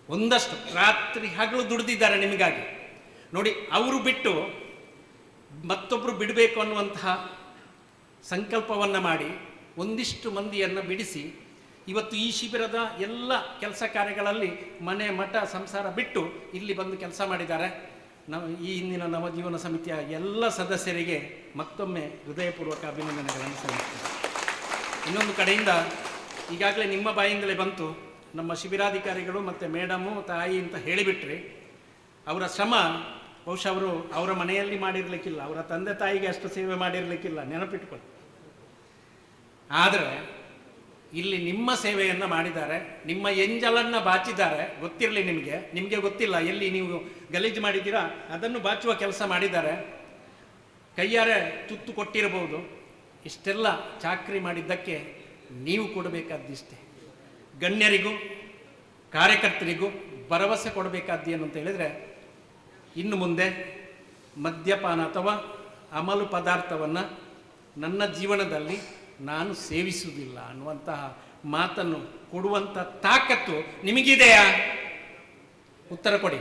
ಒಂದಷ್ಟು ರಾತ್ರಿ ಹಗಲು ದುಡಿದಿದ್ದಾರೆ ನಿಮಗಾಗಿ. ನೋಡಿ, ಅವರು ಬಿಟ್ಟು ಮತ್ತೊಬ್ಬರು ಬಿಡಬೇಕು ಅನ್ನುವಂತಹ ಸಂಕಲ್ಪವನ್ನು ಮಾಡಿ ಒಂದಿಷ್ಟು ಮಂದಿಯನ್ನು ಬಿಡಿಸಿ ಇವತ್ತು ಈ ಶಿಬಿರದ ಎಲ್ಲ ಕೆಲಸ ಕಾರ್ಯಗಳಲ್ಲಿ ಮನೆ ಮಠ ಸಂಸಾರ ಬಿಟ್ಟು ಇಲ್ಲಿ ಬಂದು ಕೆಲಸ ಮಾಡಿದ್ದಾರೆ. ನಾವು ಈ ಹಿಂದಿನ ನವಜೀವನ ಸಮಿತಿಯ ಎಲ್ಲ ಸದಸ್ಯರಿಗೆ ಮತ್ತೊಮ್ಮೆ ಹೃದಯಪೂರ್ವಕ ಅಭಿನಂದನೆಗಳನ್ನು ಸಲ್ಲಿಸ್ತೇನೆ. ಇನ್ನೊಂದು ಕಡೆಯಿಂದ ಈಗಾಗಲೇ ನಿಮ್ಮ ಬಾಯಿಂದಲೇ ಬಂತು, ನಮ್ಮ ಶಿಬಿರಾಧಿಕಾರಿಗಳು ಮತ್ತು ಮೇಡಮು ತಾಯಿ ಅಂತ ಹೇಳಿಬಿಟ್ರಿ. ಅವರ ಶ್ರಮ ಬಹುಶಃ ಅವರು ಅವರ ಮನೆಯಲ್ಲಿ ಮಾಡಿರಲಿಕ್ಕಿಲ್ಲ, ಅವರ ತಂದೆ ತಾಯಿಗೆ ಅಷ್ಟು ಸೇವೆ ಮಾಡಿರಲಿಕ್ಕಿಲ್ಲ, ನೆನಪಿಟ್ಕೊಳ್ಳಿ. ಆದರೆ ಇಲ್ಲಿ ನಿಮ್ಮ ಸೇವೆಯನ್ನು ಮಾಡಿದ್ದಾರೆ, ನಿಮ್ಮ ಎಂಜಲನ್ನು ಬಾಚಿದ್ದಾರೆ. ಗೊತ್ತಿರಲಿ ನಿಮಗೆ, ನಿಮಗೆ ಗೊತ್ತಿಲ್ಲ ಎಲ್ಲಿ ನೀವು ಗಲೀಜು ಮಾಡಿದ್ದೀರಾ ಅದನ್ನು ಬಾಚುವ ಕೆಲಸ ಮಾಡಿದ್ದಾರೆ. ಕೈಯಾರೆ ತುತ್ತು ಕೊಟ್ಟಿರಬಹುದು. ಇಷ್ಟೆಲ್ಲ ಚಾಕ್ರಿ ಮಾಡಿದ್ದಕ್ಕೆ ನೀವು ಕೊಡಬೇಕಾದ್ದಿಷ್ಟೇ. ಗಣ್ಯರಿಗೂ ಕಾರ್ಯಕರ್ತರಿಗೂ ಭರವಸೆ ಕೊಡಬೇಕಾದ್ದು ಏನು ಅಂತ ಹೇಳಿದರೆ, ಇನ್ನು ಮುಂದೆ ಮದ್ಯಪಾನ ಅಥವಾ ಅಮಲು ಪದಾರ್ಥವನ್ನು ನನ್ನ ಜೀವನದಲ್ಲಿ ನಾನು ಸೇವಿಸುವುದಿಲ್ಲ ಅನ್ನುವಂತಹ ಮಾತನ್ನು ಕೊಡುವಂಥ ತಾಕತ್ತು ನಿಮಗಿದೆಯಾ? ಉತ್ತರ ಕೊಡಿ.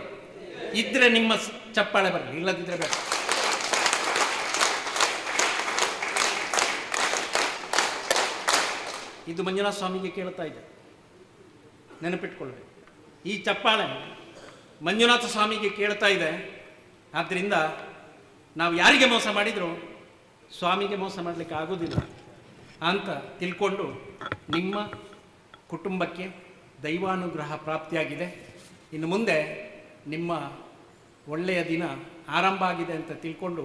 ಇದ್ರೆ ನಿಮ್ಮ ಚಪ್ಪಾಳೆ ಬರಲಿ, ಇಲ್ಲದಿದ್ರೆ ಬೇಡ. ಇದು ಮಂಜುನಾಥ ಸ್ವಾಮಿಗೆ ಕೇಳ್ತಾ ಇದೆ, ನೆನಪಿಟ್ಕೊಳ್ಬೇಕು. ಈ ಚಪ್ಪಾಳೆ ಮಂಜುನಾಥ ಸ್ವಾಮಿಗೆ ಕೇಳ್ತಾ ಇದೆ. ಆದ್ದರಿಂದ ನಾವು ಯಾರಿಗೆ ಮೋಸ ಮಾಡಿದರೂ ಸ್ವಾಮಿಗೆ ಮೋಸ ಮಾಡಲಿಕ್ಕೆ ಆಗೋದಿಲ್ಲ ಅಂತ ತಿಳ್ಕೊಂಡು ನಿಮ್ಮ ಕುಟುಂಬಕ್ಕೆ ದೈವಾನುಗ್ರಹ ಪ್ರಾಪ್ತಿಯಾಗಿದೆ. ಇನ್ನು ಮುಂದೆ ನಿಮ್ಮ ಒಳ್ಳೆಯ ದಿನ ಆರಂಭ ಆಗಿದೆ ಅಂತ ತಿಳ್ಕೊಂಡು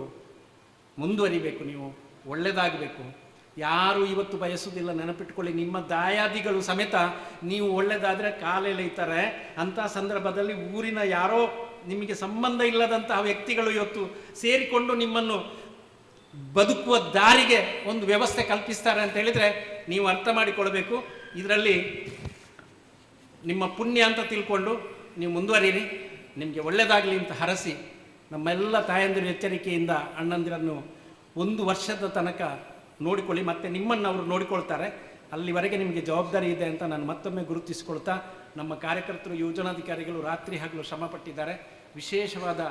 ಮುಂದುವರಿಬೇಕು. ನೀವು ಒಳ್ಳೆಯದಾಗಬೇಕು. ಯಾರೂ ಇವತ್ತು ಬಯಸುವುದಿಲ್ಲ, ನೆನಪಿಟ್ಕೊಳ್ಳಿ. ನಿಮ್ಮ ದಾಯಾದಿಗಳು ಸಮೇತ ನೀವು ಒಳ್ಳೆಯದಾದರೆ ಕಾಲೆಳೆಯುತ್ತಾರೆ. ಅಂಥ ಸಂದರ್ಭದಲ್ಲಿ ಊರಿನ ಯಾರೋ ನಿಮಗೆ ಸಂಬಂಧ ಇಲ್ಲದಂತಹ ವ್ಯಕ್ತಿಗಳು ಇವತ್ತು ಸೇರಿಕೊಂಡು ನಿಮ್ಮನ್ನು ಬದುಕುವ ದಾರಿಗೆ ಒಂದು ವ್ಯವಸ್ಥೆ ಕಲ್ಪಿಸ್ತಾರೆ ಅಂತ ಹೇಳಿದರೆ ನೀವು ಅರ್ಥ ಮಾಡಿಕೊಳ್ಬೇಕು. ಇದರಲ್ಲಿ ನಿಮ್ಮ ಪುಣ್ಯ ಅಂತ ತಿಳ್ಕೊಂಡು ನೀವು ಮುಂದುವರಿಯಿರಿ. ನಿಮಗೆ ಒಳ್ಳೆಯದಾಗಲಿ ಅಂತ ಹರಸಿ ನಮ್ಮೆಲ್ಲ ತಾಯಂದಿರ ಎಚ್ಚರಿಕೆಯಿಂದ ಅಣ್ಣಂದಿರನ್ನು 1 ವರ್ಷದ ತನಕ ನೋಡಿಕೊಳ್ಳಿ. ಮತ್ತು ನಿಮ್ಮನ್ನು ಅವರು ನೋಡಿಕೊಳ್ತಾರೆ. ಅಲ್ಲಿವರೆಗೆ ನಿಮಗೆ ಜವಾಬ್ದಾರಿ ಇದೆ ಅಂತ ನಾನು ಮತ್ತೊಮ್ಮೆ ಗುರುತಿಸಿಕೊಳ್ತಾ, ನಮ್ಮ ಕಾರ್ಯಕರ್ತರು, ಯೋಜನಾಧಿಕಾರಿಗಳು ರಾತ್ರಿ ಹಗಲು ಶ್ರಮಪಟ್ಟಿದ್ದಾರೆ. ವಿಶೇಷವಾದ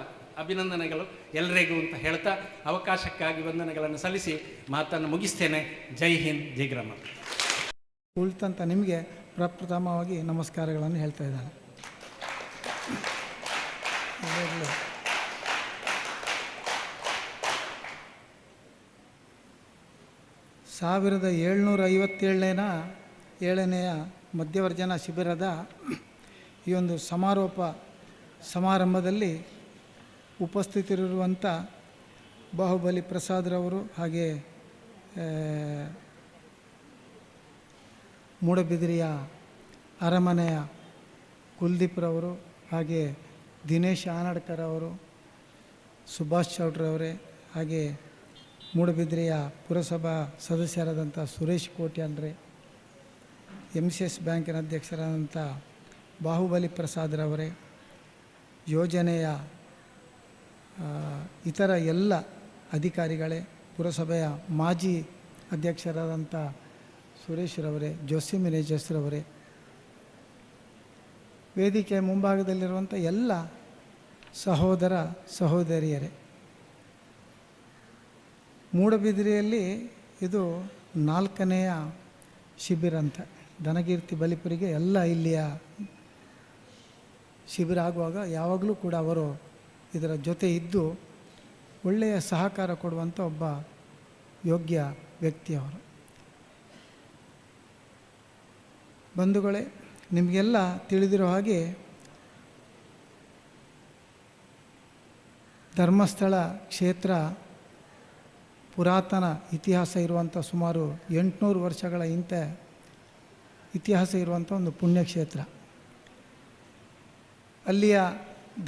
ಅಭಿನಂದನೆಗಳು ಎಲ್ಲರಿಗೂ ಅಂತ ಹೇಳ್ತಾ ಅವಕಾಶಕ್ಕಾಗಿ ವಂದನೆಗಳನ್ನು ಸಲ್ಲಿಸಿ ಮಾತನ್ನು ಮುಗಿಸ್ತೇನೆ. ಜೈ ಹಿಂದ್, ಜೈ ಗ್ರಾಮ. ಉಳಿತಂತ ನಿಮಗೆ ಪ್ರಪ್ರಥಮವಾಗಿ ನಮಸ್ಕಾರಗಳನ್ನು ಹೇಳ್ತಾ ಇದ್ದಾನೆ. ಸಾವಿರದ 1757ನೇ ಮಧ್ಯವರ್ಜನ ಶಿಬಿರದ ಈ ಒಂದು ಸಮಾರೋಪ ಸಮಾರಂಭದಲ್ಲಿ ಉಪಸ್ಥಿತರಿರುವಂಥ ಬಾಹುಬಲಿ ಪ್ರಸಾದ್ರವರು, ಹಾಗೆ ಮೂಡಬಿದಿರೆಯ ಅರಮನೆಯ ಕುಲ್ದೀಪ್ರವರು, ಹಾಗೆ ದಿನೇಶ್ ಆನಡ್ಕರ್ ಅವರು, ಸುಭಾಷ್ ಚೌಟ್ರವರೇ, ಹಾಗೆ ಮೂಡಬಿದಿರೆಯ ಪುರಸಭಾ ಸದಸ್ಯರಾದಂಥ ಸುರೇಶ್ ಕೋಟ್ಯಾನ್ರೇ, MCS ಬ್ಯಾಂಕಿನ ಅಧ್ಯಕ್ಷರಾದಂಥ ಬಾಹುಬಲಿ ಪ್ರಸಾದ್ರವರೇ, ಯೋಜನೆಯ ಇತರ ಎಲ್ಲ ಅಧಿಕಾರಿಗಳೇ, ಪುರಸಭೆಯ ಮಾಜಿ ಅಧ್ಯಕ್ಷರಾದಂಥ ಸುರೇಶ್ರವರೇ, ಜೋಸಿ ಮಿನೇಜಸ್ರವರೇ, ವೇದಿಕೆಯ ಮುಂಭಾಗದಲ್ಲಿರುವಂಥ ಎಲ್ಲ ಸಹೋದರ ಸಹೋದರಿಯರೇ, ಮೂಡಬಿದಿರೆಯಲ್ಲಿ ಇದು 4ನೇ ಶಿಬಿರ ಅಂತ. ಧನಕೀರ್ತಿ ಬಲಿಪುರಿಗೆ ಎಲ್ಲ ಇಲ್ಲಿಯ ಶಿಬಿರ ಆಗುವಾಗ ಯಾವಾಗಲೂ ಕೂಡ ಅವರು ಇದರ ಜೊತೆ ಇದ್ದು ಒಳ್ಳೆಯ ಸಹಕಾರ ಕೊಡುವಂಥ ಒಬ್ಬ ಯೋಗ್ಯ ವ್ಯಕ್ತಿಯವರು. ಬಂಧುಗಳೇ, ನಿಮಗೆಲ್ಲ ತಿಳಿದಿರೋ ಹಾಗೆ ಧರ್ಮಸ್ಥಳ ಕ್ಷೇತ್ರ ಪುರಾತನ ಇತಿಹಾಸ ಇರುವಂಥ ಸುಮಾರು 800 ವರ್ಷಗಳ ಹಿಂದೆ ಇತಿಹಾಸ ಇರುವಂಥ ಒಂದು ಪುಣ್ಯಕ್ಷೇತ್ರ. ಅಲ್ಲಿಯ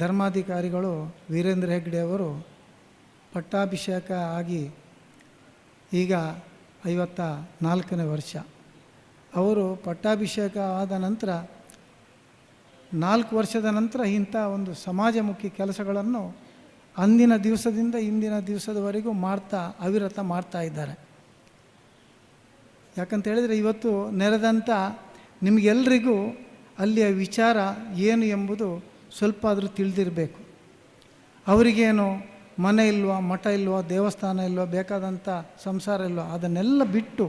ಧರ್ಮಾಧಿಕಾರಿಗಳು ವೀರೇಂದ್ರ ಹೆಗ್ಗಡೆಯವರು ಪಟ್ಟಾಭಿಷೇಕ ಆಗಿ ಈಗ 54ನೇ ವರ್ಷ. ಅವರು ಪಟ್ಟಾಭಿಷೇಕ ಆದ ನಂತರ 4 ವರ್ಷದ ನಂತರ ಇಂಥ ಒಂದು ಸಮಾಜಮುಖಿ ಕೆಲಸಗಳನ್ನು ಅಂದಿನ ದಿವಸದಿಂದ ಇಂದಿನ ದಿವಸದವರೆಗೂ ಮಾಡ್ತಾ ಅವಿರತ ಮಾಡ್ತಾ ಇದ್ದಾರೆ. ಯಾಕಂತ ಹೇಳಿದರೆ ಇವತ್ತು ನೆರೆದಂಥ ನಿಮಗೆಲ್ಲರಿಗೂ ಅಲ್ಲಿಯ ವಿಚಾರ ಏನು ಎಂಬುದು ಸ್ವಲ್ಪ ಆದರೂ ತಿಳಿದಿರಬೇಕು. ಅವರಿಗೇನು ಮನೆ ಇಲ್ವಾ, ಮಠ ಇಲ್ವಾ, ದೇವಸ್ಥಾನ ಇಲ್ವಾ, ಬೇಕಾದಂಥ ಸಂಸಾರ ಇಲ್ವಾ, ಅದನ್ನೆಲ್ಲ ಬಿಟ್ಟು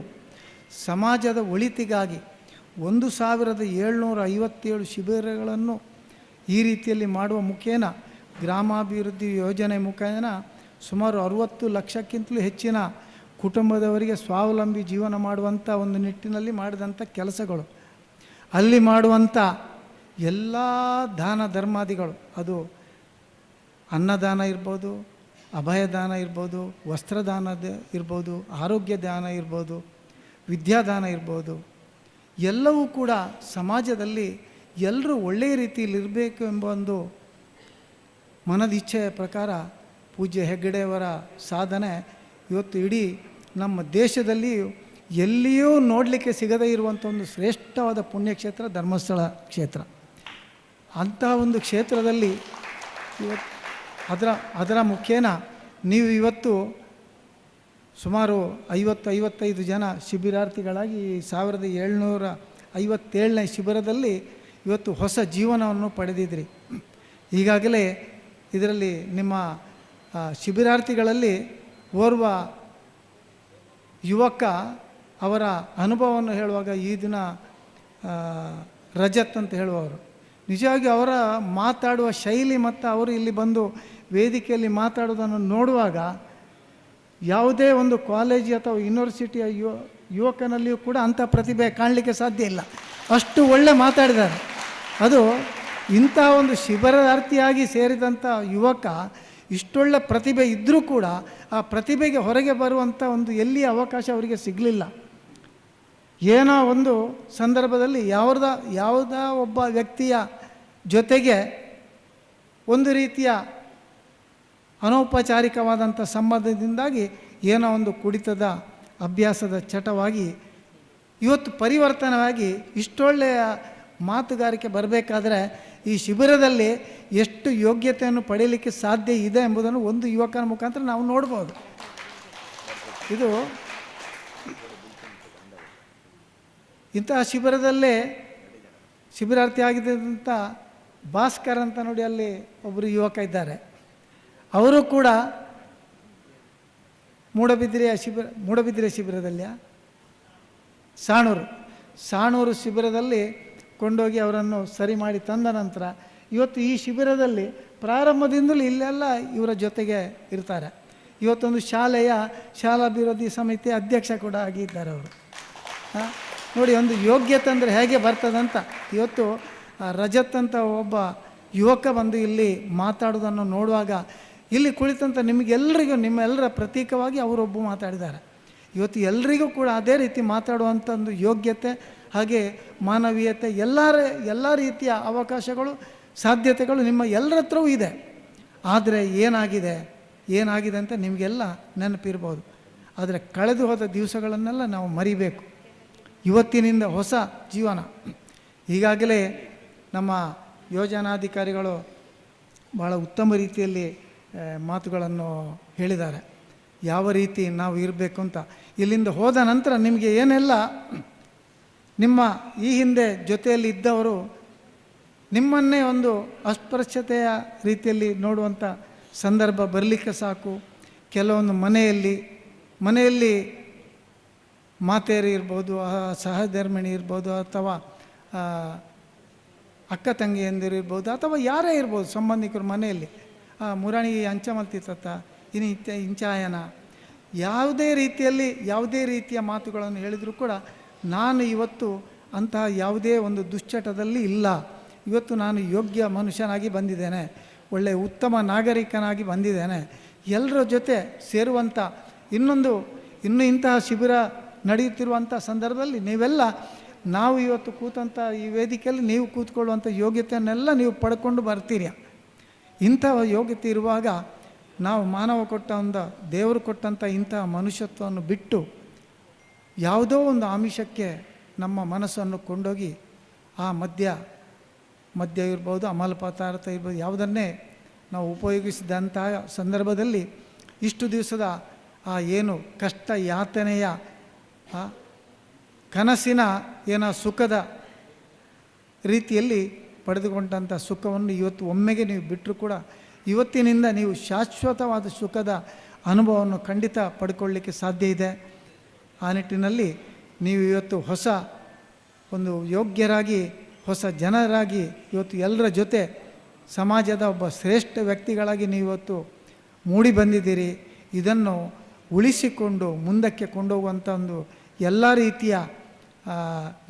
ಸಮಾಜದ ಒಳಿತಿಗಾಗಿ 1757 ಶಿಬಿರಗಳನ್ನು ಈ ರೀತಿಯಲ್ಲಿ ಮಾಡುವ ಮುಖೇನ ಗ್ರಾಮಾಭಿವೃದ್ಧಿ ಯೋಜನೆ ಮುಖೇನ ಸುಮಾರು 60 ಲಕ್ಷಕ್ಕಿಂತಲೂ ಹೆಚ್ಚಿನ ಕುಟುಂಬದವರಿಗೆ ಸ್ವಾವಲಂಬಿ ಜೀವನ ಮಾಡುವಂಥ ಒಂದು ನಿಟ್ಟಿನಲ್ಲಿ ಮಾಡಿದಂಥ ಕೆಲಸಗಳು, ಅಲ್ಲಿ ಮಾಡುವಂಥ ಎಲ್ಲ ದಾನ ಧರ್ಮಾದಿಗಳು, ಅದು ಅನ್ನದಾನ ಇರ್ಬೋದು, ಅಭಯದಾನ ಇರ್ಬೋದು, ವಸ್ತ್ರದಾನ ಇರ್ಬೋದು, ಆರೋಗ್ಯ ದಾನ ಇರ್ಬೋದು, ವಿದ್ಯಾದಾನ ಇರ್ಬೋದು, ಎಲ್ಲವೂ ಕೂಡ ಸಮಾಜದಲ್ಲಿ ಎಲ್ಲರೂ ಒಳ್ಳೆಯ ರೀತಿಯಲ್ಲಿರಬೇಕು ಎಂಬ ಒಂದು ಮನದಿಚ್ಛೆಯ ಪ್ರಕಾರ ಪೂಜ್ಯ ಹೆಗ್ಗಡೆಯವರ ಸಾಧನೆ ಇವತ್ತು ಇಡೀ ನಮ್ಮ ದೇಶದಲ್ಲಿ ಎಲ್ಲಿಯೂ ನೋಡಲಿಕ್ಕೆ ಸಿಗದೇ ಇರುವಂಥ ಒಂದು ಶ್ರೇಷ್ಠವಾದ ಪುಣ್ಯಕ್ಷೇತ್ರ ಧರ್ಮಸ್ಥಳ ಕ್ಷೇತ್ರ. ಅಂತಹ ಒಂದು ಕ್ಷೇತ್ರದಲ್ಲಿ ಇವತ್ತು ಅದರ ಮುಖೇನ ನೀವು ಇವತ್ತು ಸುಮಾರು 50-55 ಜನ ಶಿಬಿರಾರ್ಥಿಗಳಾಗಿ 1757ನೇ ಶಿಬಿರದಲ್ಲಿ ಇವತ್ತು ಹೊಸ ಜೀವನವನ್ನು ಪಡೆದಿದ್ರಿ. ಈಗಾಗಲೇ ಇದರಲ್ಲಿ ನಿಮ್ಮ ಶಿಬಿರಾರ್ಥಿಗಳಲ್ಲಿ ಓರ್ವ ಯುವಕ ಅವರ ಅನುಭವವನ್ನು ಹೇಳುವಾಗ ಈ ದಿನ ರಜತ್ ಅಂತ ಹೇಳುವವರು, ನಿಜವಾಗಿ ಅವರ ಮಾತಾಡುವ ಶೈಲಿ ಮತ್ತು ಅವರು ಇಲ್ಲಿ ಬಂದು ವೇದಿಕೆಯಲ್ಲಿ ಮಾತಾಡೋದನ್ನು ನೋಡುವಾಗ ಯಾವುದೇ ಒಂದು ಕಾಲೇಜ್ ಅಥವಾ ಯೂನಿವರ್ಸಿಟಿಯ ಯುವಕನಲ್ಲಿಯೂ ಕೂಡ ಅಂಥ ಪ್ರತಿಭೆ ಕಾಣಲಿಕ್ಕೆ ಸಾಧ್ಯ ಇಲ್ಲ. ಅಷ್ಟು ಒಳ್ಳೆ ಮಾತಾಡಿದ್ದಾರೆ. ಅದು ಇಂಥ ಒಂದು ಶಿಬಿರಾರ್ಥಿಯಾಗಿ ಸೇರಿದಂಥ ಯುವಕ ಇಷ್ಟೊಳ್ಳೆ ಪ್ರತಿಭೆ ಇದ್ದರೂ ಕೂಡ ಆ ಪ್ರತಿಭೆಗೆ ಹೊರಗೆ ಬರುವಂಥ ಒಂದು ಎಲ್ಲಿ ಅವಕಾಶ ಅವರಿಗೆ ಸಿಗಲಿಲ್ಲ. ಏನೋ ಒಂದು ಸಂದರ್ಭದಲ್ಲಿ ಯಾವುದೋ ಒಬ್ಬ ವ್ಯಕ್ತಿಯ ಜೊತೆಗೆ ಒಂದು ರೀತಿಯ ಅನೌಪಚಾರಿಕವಾದಂಥ ಸಂಬಂಧದಿಂದಾಗಿ ಏನೋ ಒಂದು ಕುಡಿತದ ಅಭ್ಯಾಸದ ಚಟವಾಗಿ ಇವತ್ತು ಪರಿವರ್ತನವಾಗಿ ಇಷ್ಟೊಳ್ಳೆಯ ಮಾತುಗಾರಿಕೆ ಬರಬೇಕಾದ್ರೆ ಈ ಶಿಬಿರದಲ್ಲಿ ಎಷ್ಟು ಯೋಗ್ಯತೆಯನ್ನು ಪಡೆಯಲಿಕ್ಕೆ ಸಾಧ್ಯ ಇದೆ ಎಂಬುದನ್ನು ಒಂದು ಯುವಕನ ಮುಖಾಂತರ ನಾವು ನೋಡ್ಬೋದು. ಇದು ಇಂತಹ ಶಿಬಿರದಲ್ಲೇ ಶಿಬಿರಾರ್ಥಿ ಆಗಿದ್ದಂಥ ಭಾಸ್ಕರ್ ಅಂತ ನೋಡಿ ಅಲ್ಲಿ ಒಬ್ಬರು ಯುವಕ ಇದ್ದಾರೆ. ಅವರು ಕೂಡ ಮೂಡಬಿದಿರೆಯ ಶಿಬಿರ, ಮೂಡಬಿದಿರೆ ಶಿಬಿರದಲ್ಲಿಯ ಸಾಣೂರು ಶಿಬಿರದಲ್ಲಿ ಕೊಂಡೋಗಿ ಅವರನ್ನು ಸರಿ ಮಾಡಿ ತಂದ ನಂತರ ಇವತ್ತು ಈ ಶಿಬಿರದಲ್ಲಿ ಪ್ರಾರಂಭದಿಂದಲೂ ಇಲ್ಲೆಲ್ಲ ಇವರ ಜೊತೆಗೆ ಇರ್ತಾರೆ. ಇವತ್ತೊಂದು ಶಾಲೆಯ ಶಾಲಾಭಿವೃದ್ಧಿ ಸಮಿತಿ ಅಧ್ಯಕ್ಷ ಕೂಡ ಆಗಿದ್ದಾರೆ ಅವರು. ನೋಡಿ, ಒಂದು ಯೋಗ್ಯತೆ ಅಂದರೆ ಹೇಗೆ ಬರ್ತದಂತ ಇವತ್ತು ರಜತ್ ಅಂತ ಒಬ್ಬ ಯುವಕ ಬಂದು ಇಲ್ಲಿ ಮಾತಾಡೋದನ್ನು ನೋಡುವಾಗ ಇಲ್ಲಿ ಕುಳಿತಂಥ ನಿಮಗೆಲ್ಲರಿಗೂ ನಿಮ್ಮೆಲ್ಲರ ಪ್ರತೀಕವಾಗಿ ಅವರೊಬ್ಬ ಮಾತಾಡಿದ್ದಾರೆ. ಇವತ್ತು ಎಲ್ರಿಗೂ ಕೂಡ ಅದೇ ರೀತಿ ಮಾತಾಡುವಂಥ ಒಂದು ಯೋಗ್ಯತೆ, ಹಾಗೆ ಮಾನವೀಯತೆ, ಎಲ್ಲ ರೀತಿಯ ಅವಕಾಶಗಳು ಸಾಧ್ಯತೆಗಳು ನಿಮ್ಮ ಎಲ್ಲರ ಹತ್ರವೂ ಇದೆ. ಆದರೆ ಏನಾಗಿದೆ ಅಂತ ನಿಮಗೆಲ್ಲ ನೆನಪಿರ್ಬೋದು. ಆದರೆ ಕಳೆದು ಹೋದ ದಿವಸಗಳನ್ನೆಲ್ಲ ನಾವು ಮರಿಬೇಕು. ಇವತ್ತಿನಿಂದ ಹೊಸ ಜೀವನ. ಈಗಾಗಲೇ ನಮ್ಮ ಯೋಜನಾಧಿಕಾರಿಗಳು ಭಾಳ ಉತ್ತಮ ರೀತಿಯಲ್ಲಿ ಮಾತುಗಳನ್ನು ಹೇಳಿದ್ದಾರೆ, ಯಾವ ರೀತಿ ನಾವು ಇರಬೇಕು ಅಂತ. ಇಲ್ಲಿಂದ ಹೋದ ನಂತರ ನಿಮಗೆ ಏನೆಲ್ಲ ನಿಮ್ಮ ಈ ಹಿಂದೆ ಜೊತೆಯಲ್ಲಿ ಇದ್ದವರು ನಿಮ್ಮನ್ನೇ ಒಂದು ಅಸ್ಪೃಶ್ಯತೆಯ ರೀತಿಯಲ್ಲಿ ನೋಡುವಂಥ ಸಂದರ್ಭ ಬರಲಿಕ್ಕೆ ಸಾಕು. ಕೆಲವೊಂದು ಮನೆಯಲ್ಲಿ ಮಾತೆಯರು ಇರ್ಬೋದು, ಸಹಧರ್ಮಿಣಿ ಇರ್ಬೋದು, ಅಥವಾ ಅಕ್ಕ ತಂಗಿಯಂದಿರು ಇರ್ಬೋದು, ಅಥವಾ ಯಾರೇ ಇರ್ಬೋದು ಸಂಬಂಧಿಕರು ಮನೆಯಲ್ಲಿ ಮುರಾಣಿ ಅಂಚ ಮಲ್ತಿತ್ತ ಇನ್ನು ಇಂಚಾಯನ ಯಾವುದೇ ರೀತಿಯಲ್ಲಿ ಯಾವುದೇ ರೀತಿಯ ಮಾತುಗಳನ್ನು ಹೇಳಿದರೂ ಕೂಡ ನಾನು ಇವತ್ತು ಅಂತಹ ಯಾವುದೇ ಒಂದು ದುಶ್ಚಟದಲ್ಲಿ ಇಲ್ಲ. ಇವತ್ತು ನಾನು ಯೋಗ್ಯ ಮನುಷ್ಯನಾಗಿ ಬಂದಿದ್ದೇನೆ, ಒಳ್ಳೆಯ ಉತ್ತಮ ನಾಗರಿಕನಾಗಿ ಬಂದಿದ್ದೇನೆ. ಎಲ್ಲರ ಜೊತೆ ಸೇರುವಂಥ ಇನ್ನೂ ಇಂತಹ ಶಿಬಿರ ನಡೆಯುತ್ತಿರುವಂಥ ಸಂದರ್ಭದಲ್ಲಿ ನೀವೆಲ್ಲ ನಾವು ಇವತ್ತು ಕೂತಂಥ ಈ ವೇದಿಕೆಯಲ್ಲಿ ನೀವು ಕೂತ್ಕೊಳ್ಳುವಂಥ ಯೋಗ್ಯತೆಯನ್ನೆಲ್ಲ ನೀವು ಪಡ್ಕೊಂಡು ಬರ್ತೀರಿ. ಇಂಥ ಯೋಗ್ಯತೆ ಇರುವಾಗ ನಾವು ಮಾನವ ಕೊಟ್ಟ ಒಂದು ದೇವರು ಕೊಟ್ಟಂಥ ಇಂಥ ಮನುಷ್ಯತ್ವವನ್ನು ಬಿಟ್ಟು ಯಾವುದೋ ಒಂದು ಆಮಿಷಕ್ಕೆ ನಮ್ಮ ಮನಸ್ಸನ್ನು ಕೊಂಡೋಗಿ ಆ ಮದ್ಯ ಇರ್ಬೋದು, ಅಮಲ ಪದಾರ್ಥ ಇರ್ಬೋದು, ಯಾವುದನ್ನೇ ನಾವು ಉಪಯೋಗಿಸಿದಂತಹ ಸಂದರ್ಭದಲ್ಲಿ ಇಷ್ಟು ದಿವಸದ ಆ ಏನು ಕಷ್ಟ ಯಾತನೆಯ ಆ ಕನಸಿನ ಏನೋ ಸುಖದ ರೀತಿಯಲ್ಲಿ ಪಡೆದುಕೊಂಡಂಥ ಸುಖವನ್ನು ಇವತ್ತು ಒಮ್ಮೆಗೆ ನೀವು ಬಿಟ್ಟರೂ ಕೂಡ ಇವತ್ತಿನಿಂದ ನೀವು ಶಾಶ್ವತವಾದ ಸುಖದ ಅನುಭವವನ್ನು ಖಂಡಿತ ಪಡ್ಕೊಳ್ಳಿಕ್ಕೆ ಸಾಧ್ಯ ಇದೆ. ಆ ನಿಟ್ಟಿನಲ್ಲಿ ನೀವು ಇವತ್ತು ಹೊಸ ಒಂದು ಯೋಗ್ಯರಾಗಿ, ಹೊಸ ಜನರಾಗಿ, ಇವತ್ತು ಎಲ್ಲರ ಜೊತೆ ಸಮಾಜದ ಒಬ್ಬ ಶ್ರೇಷ್ಠ ವ್ಯಕ್ತಿಗಳಾಗಿ ನೀವು ಇವತ್ತು ಮೂಡಿ ಬಂದಿದ್ದೀರಿ. ಇದನ್ನು ಉಳಿಸಿಕೊಂಡು ಮುಂದಕ್ಕೆ ಕೊಂಡೋಗುವಂಥ ಒಂದು ಎಲ್ಲ ರೀತಿಯ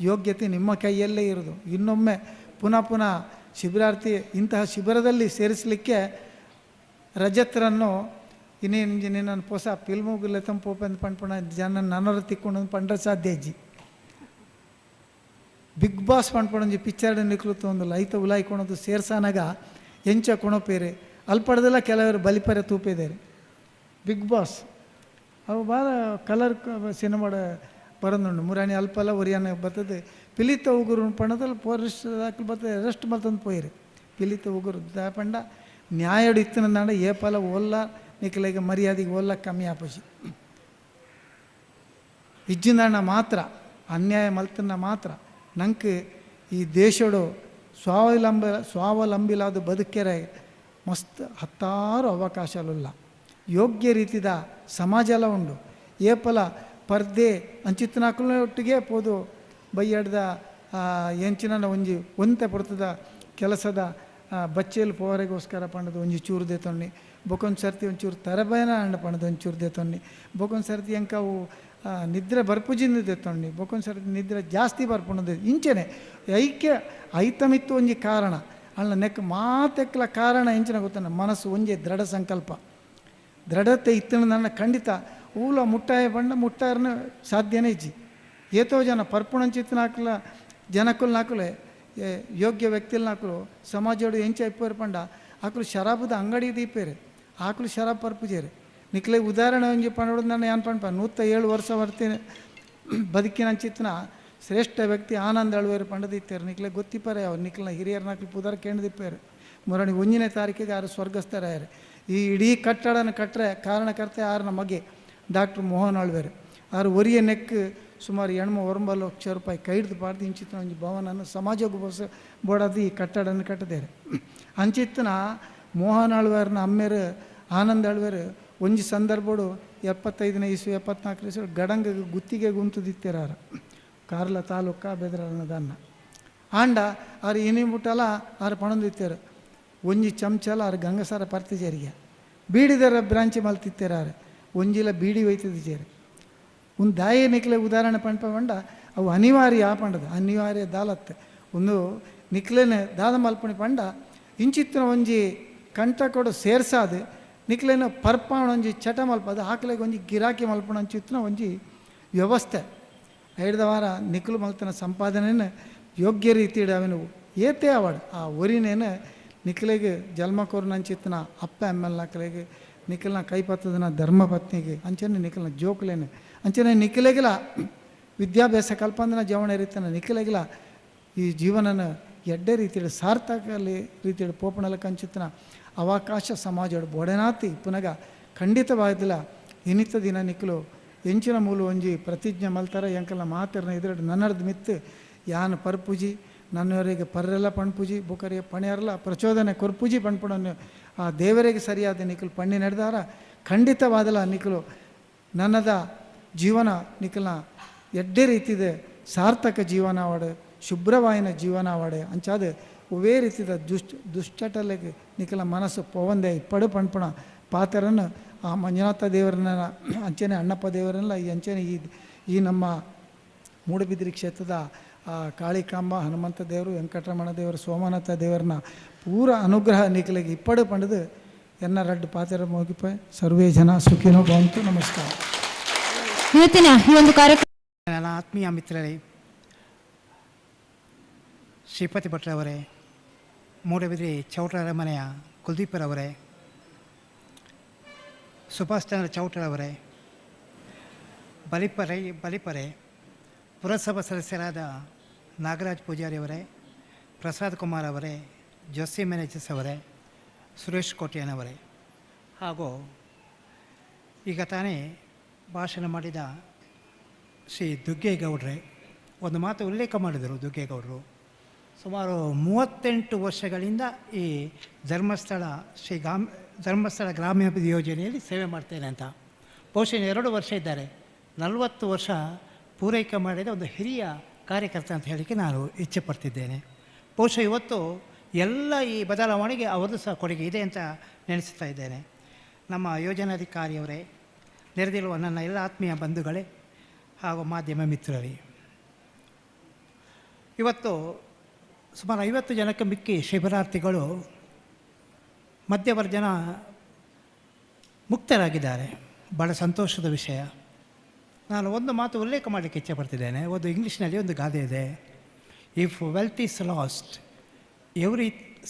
ಯೋಗ್ಯತೆ ನಿಮ್ಮ ಕೈಯಲ್ಲೇ ಇರೋದು. ಇನ್ನೊಮ್ಮೆ ಪುನಃ ಪುನಃ ಶಿಬಿರಾರ್ಥಿ ಇಂತಹ ಶಿಬಿರದಲ್ಲಿ ಸೇರಿಸಲಿಕ್ಕೆ ರಜತ್ರನ್ನು ಇನ್ನೇನು ನಿನ್ನ ಪೊಸ ಫಿಲ್ಮುಗುಲ್ಲ ತಂಪೋಪಂದು ಪಣ್ಪುಣ ಜನ ನನರ ತಿಕ್ಕೊಂಡು ಪಂಡ್ರೆ ಸಾಧ್ಯ ಅಜ್ಜಿ. ಬಿಗ್ ಬಾಸ್ ಪಣ್ಪುಣಂಜಿ ಪಿಕ್ಚರ್ ನಿಕ್ಲುತ್ತು ಒಂದು ಐತ ಉಲಾಯ್ಕೊಳೋದು ಸೇರ್ಸಾನಾಗ ಎಂಚ ಕೊಣಪೇರೆ ಅಲ್ಪಡ್ದೆಲ್ಲ ಕೆಲವರು ಬಲಿಪರೆ ತೂಪಿದ್ದಾರೆ. ಬಿಗ್ ಬಾಸ್ ಅವು ಭಾಳ ಕಲರ್ ಸಿನಿಮಾಡ ಬರೋದುಂಡು ಮುರಾಣಿ ಅಲ್ಪಲ್ಲ ಒರಿಯಾನ ಬರ್ತದೆ. ಪಿಲಿತ ಉಗುರು ಪಣ್ಣದಲ್ಲಿ ಪೊಲೀಸ್ ದಾಖಲು ಬರ್ತದೆ, ಅರೆಸ್ಟ್ ಮಲ್ತಂದು ಪೋಯಿರಿ ಪಿಲಿತ ಉಗುರು ಪಂಡ ನ್ಯಾಯಡು ಇತ್ತಿನಂದಾಂಡ ಏಪಲ ಓಲ್ಲ ನಿಕ್ಲೆಗೆ ಮರ್ಯಾದೆಗೆ ಓಲ್ಲ ಕಮ್ಮಿ ಆಪೋಜಿ. ಇಜ್ಜಿಂದಣ್ಣ ಮಾತ್ರ ಅನ್ಯಾಯ ಮಲ್ತನ್ನ ಮಾತ್ರ ನಂಗೆ ಈ ದೇಶಡು ಸ್ವಾವಲಂಬಿಲಾದ ಬದುಕೆರೆ ಮಸ್ತ್ ಹತ್ತಾರು ಅವಕಾಶಲುಲ್ಲ. ಯೋಗ್ಯ ರೀತಿದ ಸಮಾಜಲ ಉಂಡು. ಏಪಲ ಪರ್ದೆ ಅಂಚಿತ್ತನಾಕುಲ ಒಟ್ಟಿಗೆ ಪೋದು ಬೈಯಡ್ದ ಎಂಚಿನ ಒಂಜಿ ಒಂತೆ ಪೊರ್ತದ ಕೆಲಸದ ಬಚ್ಚೆಲ್ ಪೋವರೆಗೋಸ್ಕರ ಪಂಡದು ಒಂಜಿ ಚೂರು ದೇತೊನ್ನಿ, ಬೊಕೊಂದು ಸರ್ತಿ ಒಂಚೂರು ತರಬೇನ ಅಂಡ ಪಂಡದು ಒಂಚೂರು ದೇತೊನ್ನಿ, ಬೊಕೊಂದು ಸರ್ತಿ ಎಂಕವು ನಿದ್ರೆ ಬರ್ಪುಜಿಂದ ದೇತೊನ್ನಿ, ಬೊಕೊಂದು ಸರ್ತಿ ನಿದ್ರೆ ಜಾಸ್ತಿ ಬರ್ಪುಣದು ಇಂಚೆನೆ ಐಕ್ಯ ಐತಮಿತ್ತು ಒಂಜಿ ಕಾರಣ ಅಲ್ಲ ನೆಕ್ ಮಾತೆಕ್ಲ ಕಾರಣ ಎಂಚಿನ ಗೊತ್ತನ ಮನಸ್ಸು ಒಂಜಿ ದೃಢ ಸಂಕಲ್ಪ ದೃಢತೆ ಇತ್ತು ನನ್ನ ಖಂಡಿತ ಊಲ ಮುಟ್ಟಾಯ ಬಂಡ ಮುಟ್ಟಾರನ ಸಾಧ್ಯನೇ ಇಜ್ಜಿ. ಏತೋ ಜನ ಪರ್ಪುಣಂಚಿತ್ತನಾಕಲ ಜನಕುಲ್ ನಾಕುಲೆ ಯೋಗ್ಯ ವ್ಯಕ್ತಿಲ್ ನಾಕುಲು ಸಮಾಜೋಡು ಎಂಚ ಇಪ್ಪೇರು ಪಂಡ ಆಕುಲು ಶರಾಬದ ಅಂಗಡಿ ದೀಪೇರು ಆಕುಲು ಶರಾಬ್ ಪರ್ಪುಜೇರು. ನಿಕ್ಲೆ ಉದಾಹರಣೆ ಒಂಜಿ ಪಂಡೋಡು ನಾನು ಏನು ಪಂಪ 107 ವರ್ಷ ಬರ್ತೀನಿ ಬದುಕಿನಂಚಿತ್ತನ ಶ್ರೇಷ್ಠ ವ್ಯಕ್ತಿ ಆನಂದ ಅಳುವೇರು ಪಂಡದಿತ್ತೇರು. ನಿಕ್ಲೆ ಗೊತ್ತಿಪ್ಪರೆ ಅವ್ರು ನಿಕ್ಲನ ಹಿರಿಯರ್ ನಾಕಲು ಪುದಾರ ಕೇಂದ್ದಿಪ್ಪೇರು. ಮುರಣಿ 1ನೇ ತಾರೀಕಿಗೆ ಆರು ಸ್ವರ್ಗಸ್ಥರಾಯರು. ಈ ಇಡೀ ಕಟ್ಟಡನ ಕಟ್ಟರೆ ಕಾರಣಕರ್ತೆ ಆರನ ಮಗೆ ಡಾಕ್ಟರ್ ಮೋಹನ್ ಅಳ್ವೇರು. ಆರು ಒರಿಯ ನೆಕ್ ಸುಮಾರು 89 ಲಕ್ಷ ರೂಪಾಯಿ ಕೈಡ್ದು ಪಾಡ್ದು ಇಂಚಿತ್ತಿನ ಒಂಜಿ ಭವನನ್ನು ಸಮಾಜಕ್ಕೆ ಬೋಸ ಬೋಡಾದು ಈ ಕಟ್ಟಡನ್ನು ಕಟ್ಟದೇರು. ಅಂಚಿತ್ತಿನ ಮೋಹನ್ ಅಳ್ವೇರ್ನ ಅಮ್ಮೇರು ಆನಂದ್ ಅಳ್ವೇರು ಒಂಜಿ ಸಂದರ್ಭಡು 75ನೇ ಇಸ್ವಿ 74ನೇ ಇಸ್ವಿ ಗಡಂಗ ಗುತ್ತಿಗೆ ಗುಂತುದಿತ್ತೇರಾರ ಕಾರ್ಲ ತಾಲೂಕ ಬೆದರನದನ್ನ ಆಂಡ ಆರು ಇನಿ ಮುಟ್ಟಲ ಆರು ಪಣಂದಿತ್ತೇರು. ಒಂಜಿ ಚಮಚಲ ಆರು ಗಂಗಸಾರ ಪರ್ತಿಜೇರಿಗೆ ಬೀಡಿದರ ಬ್ರಾಂಚ್ ಮಲ್ತಿತ್ತೇರಾರು ಒಂಜಿಲ ಬೀಡಿ ಒಯ್ತಿದ್ದೇರು. ಒಂದು ದಾಯ ನಿಕ್ಲೆ ಉದಾಹರಣೆ ಪಂಪ ಪಂಡ ಅವು ಅನಿವಾರ್ಯ ಪಂಡದು ಅನಿವಾರ್ಯ ದಾಲತ್ತೆ ಒಂದು ನಿಕ್ಲೆನೆ ದಾದ ಮಲ್ಪಣಿ ಪಂಡ ಇಂಚಿತ್ತಿನ ಒಂಜಿ ಕಂಠ ಕೊಡು ಸೇರ್ಸಾದು ನಿಕ್ಲೇನ ಪರ್ಪಾಣ ಒಂಜಿ ಚಟ ಮಲ್ಪದು ಆಕಲೆಗೆ ಒಂಜಿ ಗಿರಾಕಿ ಮಲ್ಪಣ ಅಂಚಿತ್ತಿನ ಒಂಜಿ ವ್ಯವಸ್ಥೆ. ಐಡ್ದ ವಾರ ನಿಕ್ಲು ಮಲ್ತನ ಸಂಪಾದನೆಯನ್ನು ಯೋಗ್ಯ ರೀತಿಡು ಅವನು ಏತೇ ಅವಾಡು ಆ ಒರಿನೇನು ನಿಕ್ಲೆಗೆ ಜನ್ಮಕೋರ್ನ ಅಂಚಿತ್ತಿನ ಅಪ್ಪ ಅಮ್ಮಲ್ನಾಕಲೆಗೆ ನಿಖಲ್ನ ಕೈಪತ್ತದನ ಧರ್ಮಪತ್ನಿಗೆ ಅಂಚನೆ ನಿಖಲ್ನ ಜೋಕ್ಲೇನೆ ಅಂಚನೆ ನಿಖಲೆಗಿಲ ವಿದ್ಯಾಭ್ಯಾಸ ಕಲ್ಪಂದನ ಜವಣ ರೀತಿನ ನಿಖಲೆಗಿಲ ಈ ಜೀವನನ ಎಡ್ಡೆ ರೀತಿಯಲ್ಲಿ ಸಾರ್ಥಕಲಿ ರೀತಿಯಲ್ಲಿ ಪೋಪಣಲ ಕಂಚಿತನ ಅವಕಾಶ ಸಮಾಜ ಬೊಡೆನಾತಿ ಪುನಗ ಖಂಡಿತವಾದಿಲ್ಲ. ಇನಿತ ದಿನ ನಿಖಲು ಎಂಚಿನ ಮೂಲ ಒಂಜಿ ಪ್ರತಿಜ್ಞೆ ಮಲ್ತಾರ ಎಂಕಲ್ನ ಮಾತಿರ್ನ ಎದುರು ನನ್ನರ್ದ ಮಿತ್ತು ಯಾನ್ ಪರ್ಪುಜಿ ನನ್ನವರಿಗೆ ಪರ್ರೆಲ್ಲ ಪಣ್ಪುಜಿ ಬುಕರಿಗೆ ಪಣಿಯರಲ್ಲ ಪ್ರಚೋದನೆ ಕೊರ್ಪುಜಿ ಪಣ್ಪುಣನ್ನು ಆ ದೇವರಿಗೆ ಸರಿಯಾದ ನಿಖಲು ಪಣ್ಣಿ ನಡೆದಾರ ಖಂಡಿತವಾದಲ್ಲ ನಿಖಲು ನನ್ನದ ಜೀವನ ನಿಖಲ್ನ ಎಡ್ಡೆ ರೀತಿದೆ ಸಾರ್ಥಕ ಜೀವನ ಅವಡೆ ಶುಭ್ರವಾಯಿನ ಜೀವನ ಅವಡೆ ಅಂಚಾದ ಒವೇ ರೀತಿದ ದುಶ್ಚಟಲೆಗೆ ನಿಖಲ ಮನಸ್ಸು ಪೋವಂದೆ ಇಪ್ಪಡು ಪಣ್ಪುಣ ಪಾತ್ರನ್ನು ಆ ಮಂಜುನಾಥ ದೇವರನ್ನ ಅಂಚನೆ ಅಣ್ಣಪ್ಪ ದೇವರನ್ನೆಲ್ಲ ಈ ಅಂಚನೆ ಈ ನಮ್ಮ ಮೂಡಬಿದಿರೆ ಕ್ಷೇತ್ರದ ಆ ಕಾಳಿಕಾಂಬ ಹನುಮಂತ ದೇವರು ವೆಂಕಟರಮಣ ದೇವರು ಸೋಮನಾಥ ದೇವರನ್ನ ಪೂರ ಅನುಗ್ರಹ ನಿಖಲಿಗೆ ಇಪ್ಪಡು ಪಂಡದು ಎನ್ನ ರಡ್ಡು ಪಾತ್ರ ಮುಗಿಪ. ಸರ್ವೇ ಜನ ಸುಖಿನೋ ಭವಂತು. ನಮಸ್ಕಾರ. ಇವತ್ತಿನ ಈ ಒಂದು ಕಾರ್ಯಕ್ರಮ ನನ್ನ ಆತ್ಮೀಯ ಮಿತ್ರರೇ, ಶ್ರೀಪತಿ ಭಟ್ರವರೇ, ಮೂಡಬಿದಿರೆ ಚೌಟರ ಮನೆಯ ಕುಲ್ದೀಪರವರೇ, ಸುಭಾಷ್ ಚಂದ್ರ ಚೌಟರವರೇ, ಬಲಿಪರೆ ಪುರಸಭಾ ಸದಸ್ಯರಾದ ನಾಗರಾಜ್ ಪೂಜಾರಿಯವರೇ, ಪ್ರಸಾದ್ ಕುಮಾರ್ ಅವರೇ, ಜೋಸಿ ಮೆನೇಜಸ್ ಅವರೇ, ಸುರೇಶ್ ಕೋಟ್ಯಾನವರೇ, ಹಾಗೂ ಈಗ ತಾನೇ ಭಾಷಣ ಮಾಡಿದ ಶ್ರೀ ದುಗ್ಗೇಗೌಡ್ರೆ ಒಂದು ಮಾತು ಉಲ್ಲೇಖ ಮಾಡಿದರು. ದುಗ್ಗೇಗೌಡರು ಸುಮಾರು 38 ವರ್ಷಗಳಿಂದ ಈ ಧರ್ಮಸ್ಥಳ ಶ್ರೀ ಧರ್ಮಸ್ಥಳ ಗ್ರಾಮಾಭಿವೃದ್ಧಿ ಯೋಜನೆಯಲ್ಲಿ ಸೇವೆ ಮಾಡ್ತೇನೆ ಅಂತ. ಬಹುಶಃ 2 ವರ್ಷ ಇದ್ದಾರೆ, 40 ವರ್ಷ ಪೂರೈಕೆ ಮಾಡಿದ ಒಂದು ಹಿರಿಯ ಕಾರ್ಯಕರ್ತ ಅಂತ ಹೇಳಲಿಕ್ಕೆ ನಾನು ಇಚ್ಛೆ ಪಡ್ತಿದ್ದೇನೆ. ಬಹುಶಃ ಇವತ್ತು ಎಲ್ಲ ಈ ಬದಲಾವಣೆಗೆ ಅವರದ್ದು ಸಹ ಕೊಡುಗೆ ಇದೆ ಅಂತ ನೆನೆಸ್ತಾ ಇದ್ದೇನೆ. ನಮ್ಮ ಯೋಜನಾಧಿಕಾರಿಯವರೇ, ನೆರೆದಿರುವ ನನ್ನ ಎಲ್ಲ ಆತ್ಮೀಯ ಬಂಧುಗಳೇ ಹಾಗೂ ಮಾಧ್ಯಮ ಮಿತ್ರರೇ, ಇವತ್ತು ಸುಮಾರು 50 ಜನಕ್ಕೆ ಮಿಕ್ಕಿ ಶಿಬಿರಾರ್ಥಿಗಳು ಮಧ್ಯವರ್ಜನ ಮುಕ್ತರಾಗಿದ್ದಾರೆ. ಭಾಳ ಸಂತೋಷದ ವಿಷಯ. ನಾನು ಒಂದು ಮಾತು ಉಲ್ಲೇಖ ಮಾಡಲಿಕ್ಕೆ ಇಚ್ಛೆ ಪಡ್ತಿದ್ದೇನೆ. ಒಂದು ಇಂಗ್ಲೀಷ್ನಲ್ಲಿ ಒಂದು ಗಾದೆ ಇದೆ, if wealth is lost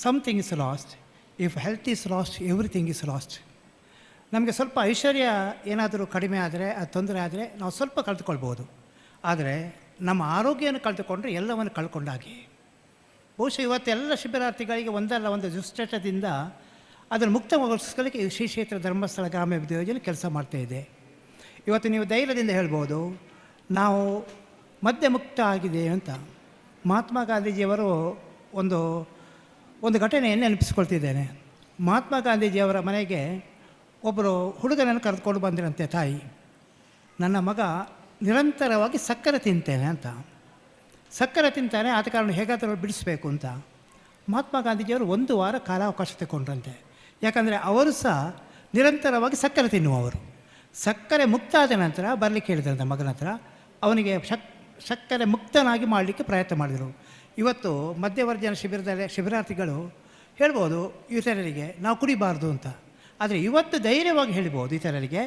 something is lost, if health is lost everything is lost. ನಮಗೆ ಸ್ವಲ್ಪ ಐಶ್ವರ್ಯ ಏನಾದರೂ ಕಡಿಮೆ ಆದರೆ, ಅದು ತೊಂದರೆ ಆದರೆ ನಾವು ಸ್ವಲ್ಪ ಕಳೆದುಕೊಳ್ಬೋದು. ಆದರೆ ನಮ್ಮ ಆರೋಗ್ಯವನ್ನು ಕಳೆದುಕೊಂಡ್ರೆ ಎಲ್ಲವನ್ನು ಕಳ್ಕೊಂಡಾಗಿ. ಬಹುಶಃ ಇವತ್ತೆಲ್ಲ ಶಿಬಿರಾರ್ಥಿಗಳಿಗೆ ಒಂದಲ್ಲ ಒಂದು ದುಶ್ಚಟದಿಂದ ಅದನ್ನು ಮುಕ್ತಗೊಳಿಸಲಿಕ್ಕೆ ಈ ಶ್ರೀ ಕ್ಷೇತ್ರ ಧರ್ಮಸ್ಥಳ ಗ್ರಾಮಾಭಿವೃದ್ಧಿ ಯೋಜನೆ ಕೆಲಸ ಮಾಡ್ತಾಯಿದೆ. ಇವತ್ತು ನೀವು ಧೈರ್ಯದಿಂದ ಹೇಳ್ಬೋದು, ನಾವು ಮದ್ಯ ಮುಕ್ತ ಆಗಿದೆ ಅಂತ. ಮಹಾತ್ಮ ಗಾಂಧೀಜಿಯವರು ಒಂದು ಒಂದು ಘಟನೆಯನ್ನು ನೆನಪಿಸ್ಕೊಳ್ತಿದ್ದೇನೆ. ಮಹಾತ್ಮ ಗಾಂಧೀಜಿಯವರ ಮನೆಗೆ ಒಬ್ಬರು ಹುಡುಗನನ್ನು ಕರೆದುಕೊಂಡು ಬಂದಿರಂತೆ ತಾಯಿ. ನನ್ನ ಮಗ ನಿರಂತರವಾಗಿ ಸಕ್ಕರೆ ತಿಂತೇನೆ ಅಂತ, ಸಕ್ಕರೆ ತಿಂತಾನೆ, ಆದ ಕಾರಣ ಹೇಗಾದರೂ ಬಿಡಿಸಬೇಕು ಅಂತ ಮಹಾತ್ಮ ಗಾಂಧೀಜಿಯವರು ಒಂದು ವಾರ ಕಾಲಾವಕಾಶ ತಗೊಂಡ್ರಂತೆ. ಯಾಕಂದರೆ ಅವರು ಸಹ ನಿರಂತರವಾಗಿ ಸಕ್ಕರೆ ತಿನ್ನುವವರು. ಸಕ್ಕರೆ ಮುಕ್ತ ಆದ ನಂತರ ಬರಲಿಕ್ಕೆ ಹೇಳಿದ್ರಂತೆ ಮಗನ ಹತ್ರ. ಅವನಿಗೆ ಸಕ್ಕರೆ ಮುಕ್ತನಾಗಿ ಮಾಡಲಿಕ್ಕೆ ಪ್ರಯತ್ನ ಮಾಡಿದರು. ಇವತ್ತು ಮಧ್ಯವರ್ಜನ ಶಿಬಿರದಲ್ಲಿ ಶಿಬಿರಾರ್ಥಿಗಳು ಹೇಳ್ಬೋದು ಇತರರಿಗೆ ನಾವು ಕುಡಿಬಾರ್ದು ಅಂತ. ಆದರೆ ಇವತ್ತು ಧೈರ್ಯವಾಗಿ ಹೇಳ್ಬೋದು ಇತರರಿಗೆ,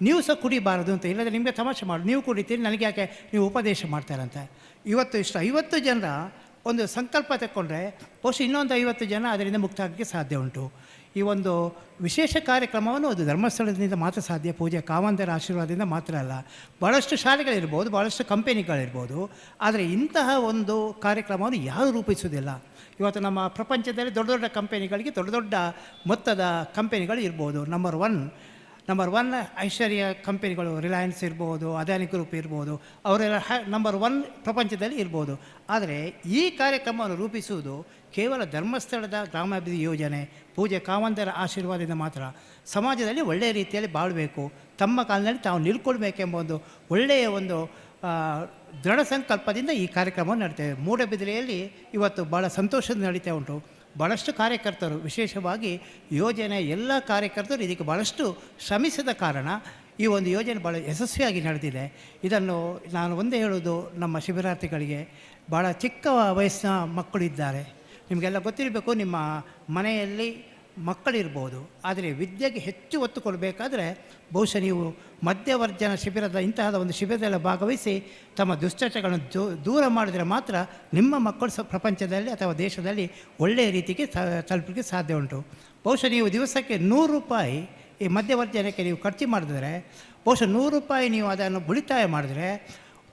ನೀವು ಸಹ ಕುಡಿಬಾರದು ಅಂತ. ಇಲ್ಲದ್ರೆ ನಿಮಗೆ ತಮಾಷೆ ಮಾಡಿ, ನೀವು ಕುಡಿತೀರಿ, ನನಗೆ ಯಾಕೆ ನೀವು ಉಪದೇಶ ಮಾಡ್ತಾರಂತ. ಇವತ್ತು ಇಷ್ಟು 50 ಜನರ ಒಂದು ಸಂಕಲ್ಪ ತಕ್ಕೊಂಡ್ರೆ ಬಹುಶಃ ಇನ್ನೊಂದು 50 ಜನ ಅದರಿಂದ ಮುಕ್ತ ಆಗಲಿಕ್ಕೆ ಸಾಧ್ಯ ಉಂಟು. ಈ ಒಂದು ವಿಶೇಷ ಕಾರ್ಯಕ್ರಮವನ್ನು ಅದು ಧರ್ಮಸ್ಥಳದಿಂದ ಮಾತ್ರ ಸಾಧ್ಯ, ಪೂಜೆ ಕಾವಂದರ ಆಶೀರ್ವಾದದಿಂದ ಮಾತ್ರ ಅಲ್ಲ. ಭಾಳಷ್ಟು ಶಾಲೆಗಳಿರ್ಬೋದು, ಭಾಳಷ್ಟು ಕಂಪೆನಿಗಳಿರ್ಬೋದು, ಆದರೆ ಇಂತಹ ಒಂದು ಕಾರ್ಯಕ್ರಮವನ್ನು ಯಾರೂ ರೂಪಿಸುವುದಿಲ್ಲ. ಇವತ್ತು ನಮ್ಮ ಪ್ರಪಂಚದಲ್ಲಿ ದೊಡ್ಡ ದೊಡ್ಡ ಕಂಪೆನಿಗಳಿಗೆ ದೊಡ್ಡ ದೊಡ್ಡ ಮೊತ್ತದ ಕಂಪೆನಿಗಳು ಇರ್ಬೋದು. ನಂಬರ್ ಒನ್ ಐಶ್ವರ್ಯ ಕಂಪೆನಿಗಳು, ರಿಲಯನ್ಸ್ ಇರ್ಬೋದು, ಅದಾನಿ ಗ್ರೂಪ್ ಇರ್ಬೋದು, ಅವರೆಲ್ಲ ನಂಬರ್ 1 ಪ್ರಪಂಚದಲ್ಲಿ ಇರ್ಬೋದು. ಆದರೆ ಈ ಕಾರ್ಯಕ್ರಮವನ್ನು ರೂಪಿಸುವುದು ಕೇವಲ ಧರ್ಮಸ್ಥಳದ ಗ್ರಾಮಾಭಿವೃದ್ಧಿ ಯೋಜನೆ, ಪೂಜೆ ಕಾವಂದರ ಆಶೀರ್ವಾದದಿಂದ ಮಾತ್ರ. ಸಮಾಜದಲ್ಲಿ ಒಳ್ಳೆಯ ರೀತಿಯಲ್ಲಿ ಬಾಳಬೇಕು, ತಮ್ಮ ಕಾಲಿನಲ್ಲಿ ತಾವು ನಿಲ್ಕೊಳ್ಬೇಕೆಂಬ ಒಂದು ಒಳ್ಳೆಯ ಒಂದು ದೃಢ ಸಂಕಲ್ಪದಿಂದ ಈ ಕಾರ್ಯಕ್ರಮವನ್ನು ನಡೀತೇವೆ. ಮೂಡಬಿದಿರೆಯಲ್ಲಿ ಇವತ್ತು ಭಾಳ ಸಂತೋಷದ ನಡೀತಾ ಉಂಟು. ಭಾಳಷ್ಟು ಕಾರ್ಯಕರ್ತರು, ವಿಶೇಷವಾಗಿ ಯೋಜನೆ ಎಲ್ಲ ಕಾರ್ಯಕರ್ತರು ಇದಕ್ಕೆ ಭಾಳಷ್ಟು ಶ್ರಮಿಸಿದ ಕಾರಣ ಈ ಒಂದು ಯೋಜನೆ ಭಾಳ ಯಶಸ್ವಿಯಾಗಿ ನಡೆದಿದೆ. ಇದನ್ನು ನಾನು ಒಂದೇ ಹೇಳೋದು, ನಮ್ಮ ಶಿಬಿರಾರ್ಥಿಗಳಿಗೆ ಭಾಳ ಚಿಕ್ಕ ವಯಸ್ಸಿನ ಮಕ್ಕಳಿದ್ದಾರೆ, ನಿಮಗೆಲ್ಲ ಗೊತ್ತಿರಬೇಕು. ನಿಮ್ಮ ಮನೆಯಲ್ಲಿ ಮಕ್ಕಳಿರ್ಬೋದು, ಆದರೆ ವಿದ್ಯೆಗೆ ಹೆಚ್ಚು ಒತ್ತು ಕೊಡಬೇಕಾದ್ರೆ ಬಹುಶಃ ನೀವು ಮಧ್ಯವರ್ಜನ ಶಿಬಿರದ ಇಂತಹದ ಒಂದು ಶಿಬಿರದಲ್ಲಿ ಭಾಗವಹಿಸಿ ತಮ್ಮ ದುಶ್ಚಟಗಳನ್ನು ದೂರ ಮಾಡಿದರೆ ಮಾತ್ರ ನಿಮ್ಮ ಮಕ್ಕಳು ಸಹ ಪ್ರಪಂಚದಲ್ಲಿ ಅಥವಾ ದೇಶದಲ್ಲಿ ಒಳ್ಳೆಯ ರೀತಿಗೆ ತಲುಪಲಿಕ್ಕೆ ಸಾಧ್ಯ ಉಂಟು. ಬಹುಶಃ ನೀವು ದಿವಸಕ್ಕೆ 100 ರೂಪಾಯಿ ಈ ಮಧ್ಯವರ್ಜನಕ್ಕೆ ನೀವು ಖರ್ಚು ಮಾಡಿದ್ರೆ, ಬಹುಶಃ 100 ರೂಪಾಯಿ ನೀವು ಅದನ್ನು ಉಳಿತಾಯ ಮಾಡಿದ್ರೆ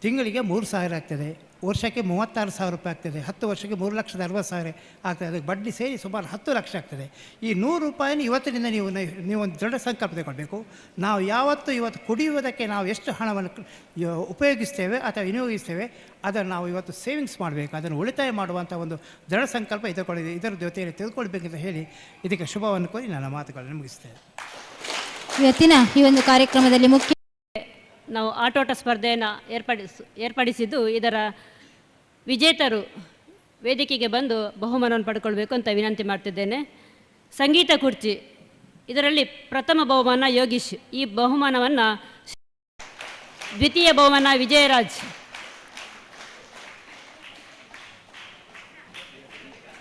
ತಿಂಗಳಿಗೆ 3,000 ಆಗ್ತದೆ, ವರ್ಷಕ್ಕೆ 36,000 ರೂಪಾಯಿ ಆಗ್ತದೆ, 10 ವರ್ಷಕ್ಕೆ 3,60,000 ಆಗ್ತದೆ. ಅದಕ್ಕೆ ಬಡ್ಡಿ ಸೇರಿ ಸುಮಾರು 10 ಲಕ್ಷ ಆಗ್ತದೆ. ಈ 100 ರೂಪಾಯಿನ ಇವತ್ತಿನಿಂದ ನೀವು ಒಂದು ದೃಢ ಸಂಕಲ್ಪ ತಗೊಳ್ಬೇಕು. ನಾವು ಯಾವತ್ತು ಇವತ್ತು ಕುಡಿಯುವುದಕ್ಕೆ ನಾವು ಎಷ್ಟು ಹಣವನ್ನು ಉಪಯೋಗಿಸ್ತೇವೆ ಅಥವಾ ವಿನಿಯೋಗಿಸ್ತೇವೆ, ಅದನ್ನು ನಾವು ಇವತ್ತು ಸೇವಿಂಗ್ಸ್ ಮಾಡಬೇಕು, ಅದನ್ನು ಉಳಿತಾಯ ಮಾಡುವಂಥ ಒಂದು ದೃಢ ಸಂಕಲ್ಪ ಇದರ ಜೊತೆಯಲ್ಲಿ ತೆಗೆದುಕೊಳ್ಬೇಕಂತ ಹೇಳಿ ಇದಕ್ಕೆ ಶುಭವನ್ನು ಕೋರಿ ನನ್ನ ಮಾತುಗಳನ್ನು ಮುಗಿಸ್ತೇನೆ. ಇವತ್ತಿನ ಈ ಒಂದು ಕಾರ್ಯಕ್ರಮದಲ್ಲಿ ಮುಖ್ಯ ನಾವು ಆಟೋಟ ಸ್ಪರ್ಧೆಯನ್ನು ಏರ್ಪಡಿಸಿದ್ದು, ಇದರ ವಿಜೇತರು ವೇದಿಕೆಗೆ ಬಂದು ಬಹುಮಾನವನ್ನು ಪಡ್ಕೊಳ್ಬೇಕು ಅಂತ ವಿನಂತಿ ಮಾಡ್ತಿದ್ದೇನೆ. ಸಂಗೀತ ಕುರ್ಚಿ, ಇದರಲ್ಲಿ ಪ್ರಥಮ ಬಹುಮಾನ ಯೋಗೀಶ್, ಈ ಬಹುಮಾನವನ್ನು, ದ್ವಿತೀಯ ಬಹುಮಾನ ವಿಜಯರಾಜ್,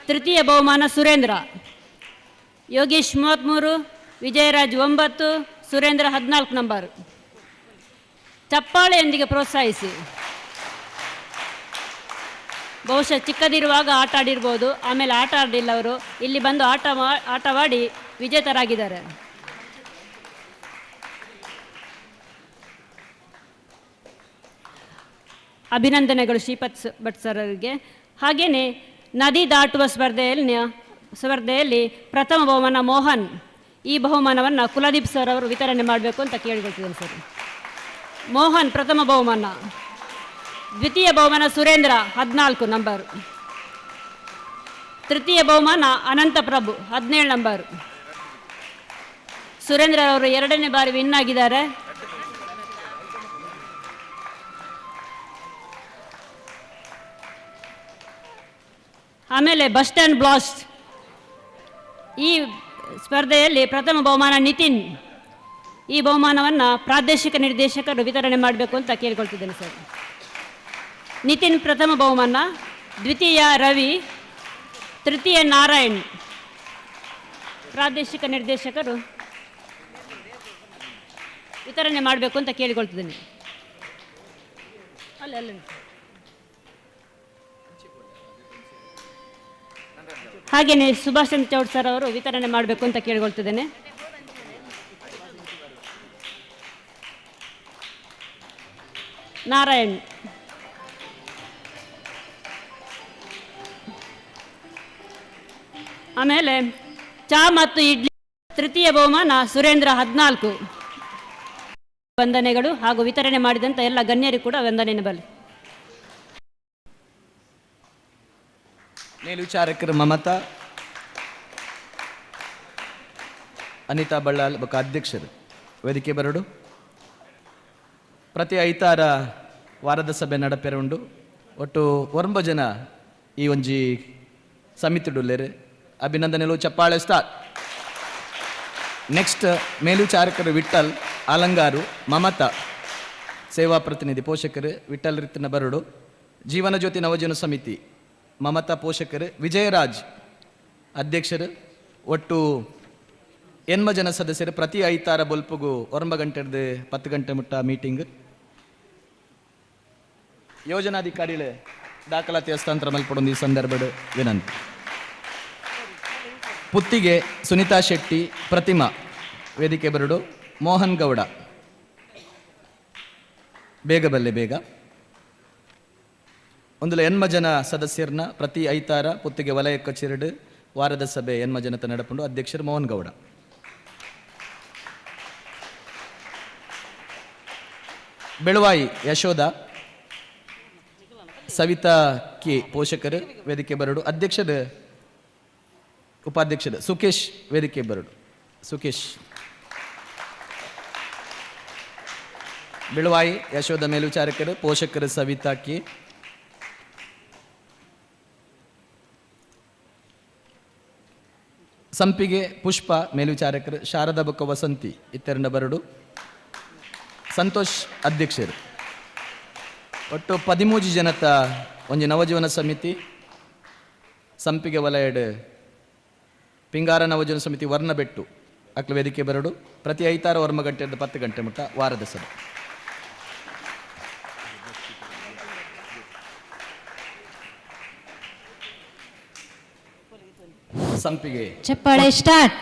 ತೃತೀಯ ಬಹುಮಾನ ಸುರೇಂದ್ರ. ಯೋಗೀಶ್ 33, ವಿಜಯರಾಜ್ 9, ಸುರೇಂದ್ರ 14 ನಂಬರ್. ಚಪ್ಪಾಳೆಯೊಂದಿಗೆ ಪ್ರೋತ್ಸಾಹಿಸಿ. ಬಹುಶಃ ಚಿಕ್ಕದಿರುವಾಗ ಆಟ ಆಡಿರ್ಬೋದು, ಆಮೇಲೆ ಆಟ ಆಡಲಿಲ್ಲ ಅವರು, ಇಲ್ಲಿ ಬಂದು ಆಟವಾಡಿ ವಿಜೇತರಾಗಿದ್ದಾರೆ. ಅಭಿನಂದನೆಗಳು ಶ್ರೀಪತ್ ಭಟ್ ಸರ್ ಅವರಿಗೆ. ಹಾಗೆಯೇ ನದಿ ದಾಟುವ ಸ್ಪರ್ಧೆಯಲ್ಲಿ ಪ್ರಥಮ ಬಹುಮಾನ ಮೋಹನ್, ಈ ಬಹುಮಾನವನ್ನು ಕುಲದೀಪ್ ಸರ್ ಅವರು ವಿತರಣೆ ಮಾಡಬೇಕು ಅಂತ ಕೇಳಿಕೊಳ್ತಿದ್ದೇನೆ ಸರ್. ಮೋಹನ್ ಪ್ರಥಮ ಬಹುಮಾನ, ದ್ವಿತೀಯ ಬಹುಮಾನ ಸುರೇಂದ್ರ 14 ನಂಬರ್, ತೃತೀಯ ಬಹುಮಾನ ಅನಂತಪ್ರಭು 17 ನಂಬರ್. ಸುರೇಂದ್ರ ಅವರು 2ನೇ ಬಾರಿ ವಿನ್ ಆಗಿದ್ದಾರೆ. ಆಮೇಲೆ ಬಸ್ ಸ್ಟ್ಯಾಂಡ್ ಬ್ಲಾಸ್ಟ್, ಈ ಸ್ಪರ್ಧೆಯಲ್ಲಿ ಪ್ರಥಮ ಬಹುಮಾನ ನಿತಿನ್, ಈ ಬಹುಮಾನವನ್ನು ಪ್ರಾದೇಶಿಕ ನಿರ್ದೇಶಕರು ವಿತರಣೆ ಮಾಡಬೇಕು ಅಂತ ಕೇಳಿಕೊಳ್ತಿದ್ದೇನೆ ಸರ್. ನಿತಿನ್ ಪ್ರಥಮ ಬಹುಮಾನ, ದ್ವಿತೀಯ ರವಿ, ತೃತೀಯ ನಾರಾಯಣ್. ಪ್ರಾದೇಶಿಕ ನಿರ್ದೇಶಕರು ವಿತರಣೆ ಮಾಡಬೇಕು ಅಂತ ಕೇಳಿಕೊಳ್ತಿದ್ದೇನೆ. ಅಲ್ಲ ಅಲ್ಲ, ಹಾಗೆಯೇ ಸುಭಾಷ್ ಚಂದ್ರ ಚೌಡ್ ಸರ್ ಅವರು ವಿತರಣೆ ಮಾಡಬೇಕು ಅಂತ ಕೇಳಿಕೊಳ್ತಿದ್ದೇನೆ. ನಾರಾಯಣ್. ಆಮೇಲೆ ಚಾ ಮತ್ತು ಇಡ್ಲಿ ತೃತೀಯ ಬಹುಮಾನ ಸುರೇಂದ್ರ 14. ವಂದನೆಗಳು ಹಾಗೂ ವಿತರಣೆ ಮಾಡಿದಂಥ ಎಲ್ಲ ಗಣ್ಯರು ಕೂಡ ವಂದನೆ ಬಲಿ. ಮೇಲ್ವಿಚಾರಕರು ಮಮತಾ ಅನಿತಾ ಬಳ್ಳಾಲ್ ಬೊಕ್ಕ ಅಧ್ಯಕ್ಷರು ವೇದಿಕೆ ಬರಡು. ಪ್ರತಿ ಐತಾರ ವಾರದ ಸಭೆ ನಡಪೆರೆ ಉಂಡು. ಒಟ್ಟು 9 ಜನ ಈ ಒಂಜಿ ಸಮಿತಿಡುಲ್ಲೆರ್. ಅಭಿನಂದನೆಲು, ಚಪ್ಪಾಳೆ ಸ್ಟಾರ್ಟ್. ನೆಕ್ಸ್ಟ್ ಮೇಲ್ವಿಚಾರಕರು ವಿಠಲ್ ಆಲಂಗಾರು, ಮಮತಾ ಸೇವಾ ಪ್ರತಿನಿಧಿ ಪೋಷಕರು ವಿಠಲ್ ರಿತ್ತಿನ ಬರಡು. ಜೀವನ ಜ್ಯೋತಿ ನವಜೀವನ ಸಮಿತಿ ಮಮತಾ ಪೋಷಕರು ವಿಜಯರಾಜ್ ಅಧ್ಯಕ್ಷರು. ಒಟ್ಟು 80 ಜನ ಸದಸ್ಯರು. ಪ್ರತಿ ಐತಾರ ಬೊಲ್ಪುಗು 9 ಗಂಟೆರ್ದು 10 ಗಂಟೆ ಮುಟ್ಟ ಮೀಟಿಂಗ್. ಯೋಜನಾಧಿಕಾರಿಗಳು ದಾಖಲಾತಿ ಹಸ್ತಾಂತರ ಮಲ್ಪಡೊಂದು ಈ ಸಂದರ್ಭದ ವಿನಂತಿ. ಪುತ್ತಿಗೆ ಸುನೀತಾ ಶೆಟ್ಟಿ, ಪ್ರತಿಮಾ ವೇದಿಕೆ ಬರಡು, ಮೋಹನ್ ಗೌಡ ಬೇಗ ಬಲ್ಲೆ ಬೇಗ. ಒಂದುಲ 80 ಜನ ಸದಸ್ಯರನ್ನ ಪ್ರತಿ ಐತಾರ ಪುತ್ತಿಗೆ ವಲಯ ಕಚೇರಿಡು ವಾರದ ಸಭೆ 80 ಜನತ ನಡಪುಂಡು. ಅಧ್ಯಕ್ಷರು ಮೋಹನ್ ಗೌಡ. ಬೆಳುವಾಯಿ ಯಶೋಧ, ಸವಿತಾ ಕೆ ಪೋಷಕರು ವೇದಿಕೆ ಬರಡು. ಅಧ್ಯಕ್ಷರು ಉಪಾಧ್ಯಕ್ಷರು ಸುಕೇಶ್ ವೇದಿಕೆ ಬರಡು. ಸುಕೇಶ್ ಬೆಳುವಾಯಿ ಯಶೋಧ ಮೇಲ್ವಿಚಾರಕರು, ಪೋಷಕರು ಸವಿತಾ ಕೆ. ಸಂಪಿಗೆ ಪುಷ್ಪ ಮೇಲ್ವಿಚಾರಕರು, ಶಾರದಾ ಬೊಕ್ಕ ವಸಂತಿ ಇತ್ತೆರಂಡ ಬರಡು. ಸಂತೋಷ್ ಅಧ್ಯಕ್ಷರು. ಒಟ್ಟು 13 ಜನತ ಒಂಜಿ ನವಜೀವನ ಸಮಿತಿ ಸಂಪಿಗೆ ವಲಯಡ್ ಪಿಂಗಾರ ನವಜೀವನ ಸಮಿತಿ ವರ್ಣಬೆಟ್ಟು ಅಕ್ಲ ವೇದಿಕೆ ಬರಡು. ಪ್ರತಿ ಐತಾರ 9 ಗಂಟೆಯಿಂದ 10 ಗಂಟೆ ಮುಟ್ಟ ವಾರದ ಸಭೆ. ಸಂಪಿಗೆ ಚಪ್ಪಾಳೆ ಸ್ಟಾರ್ಟ್.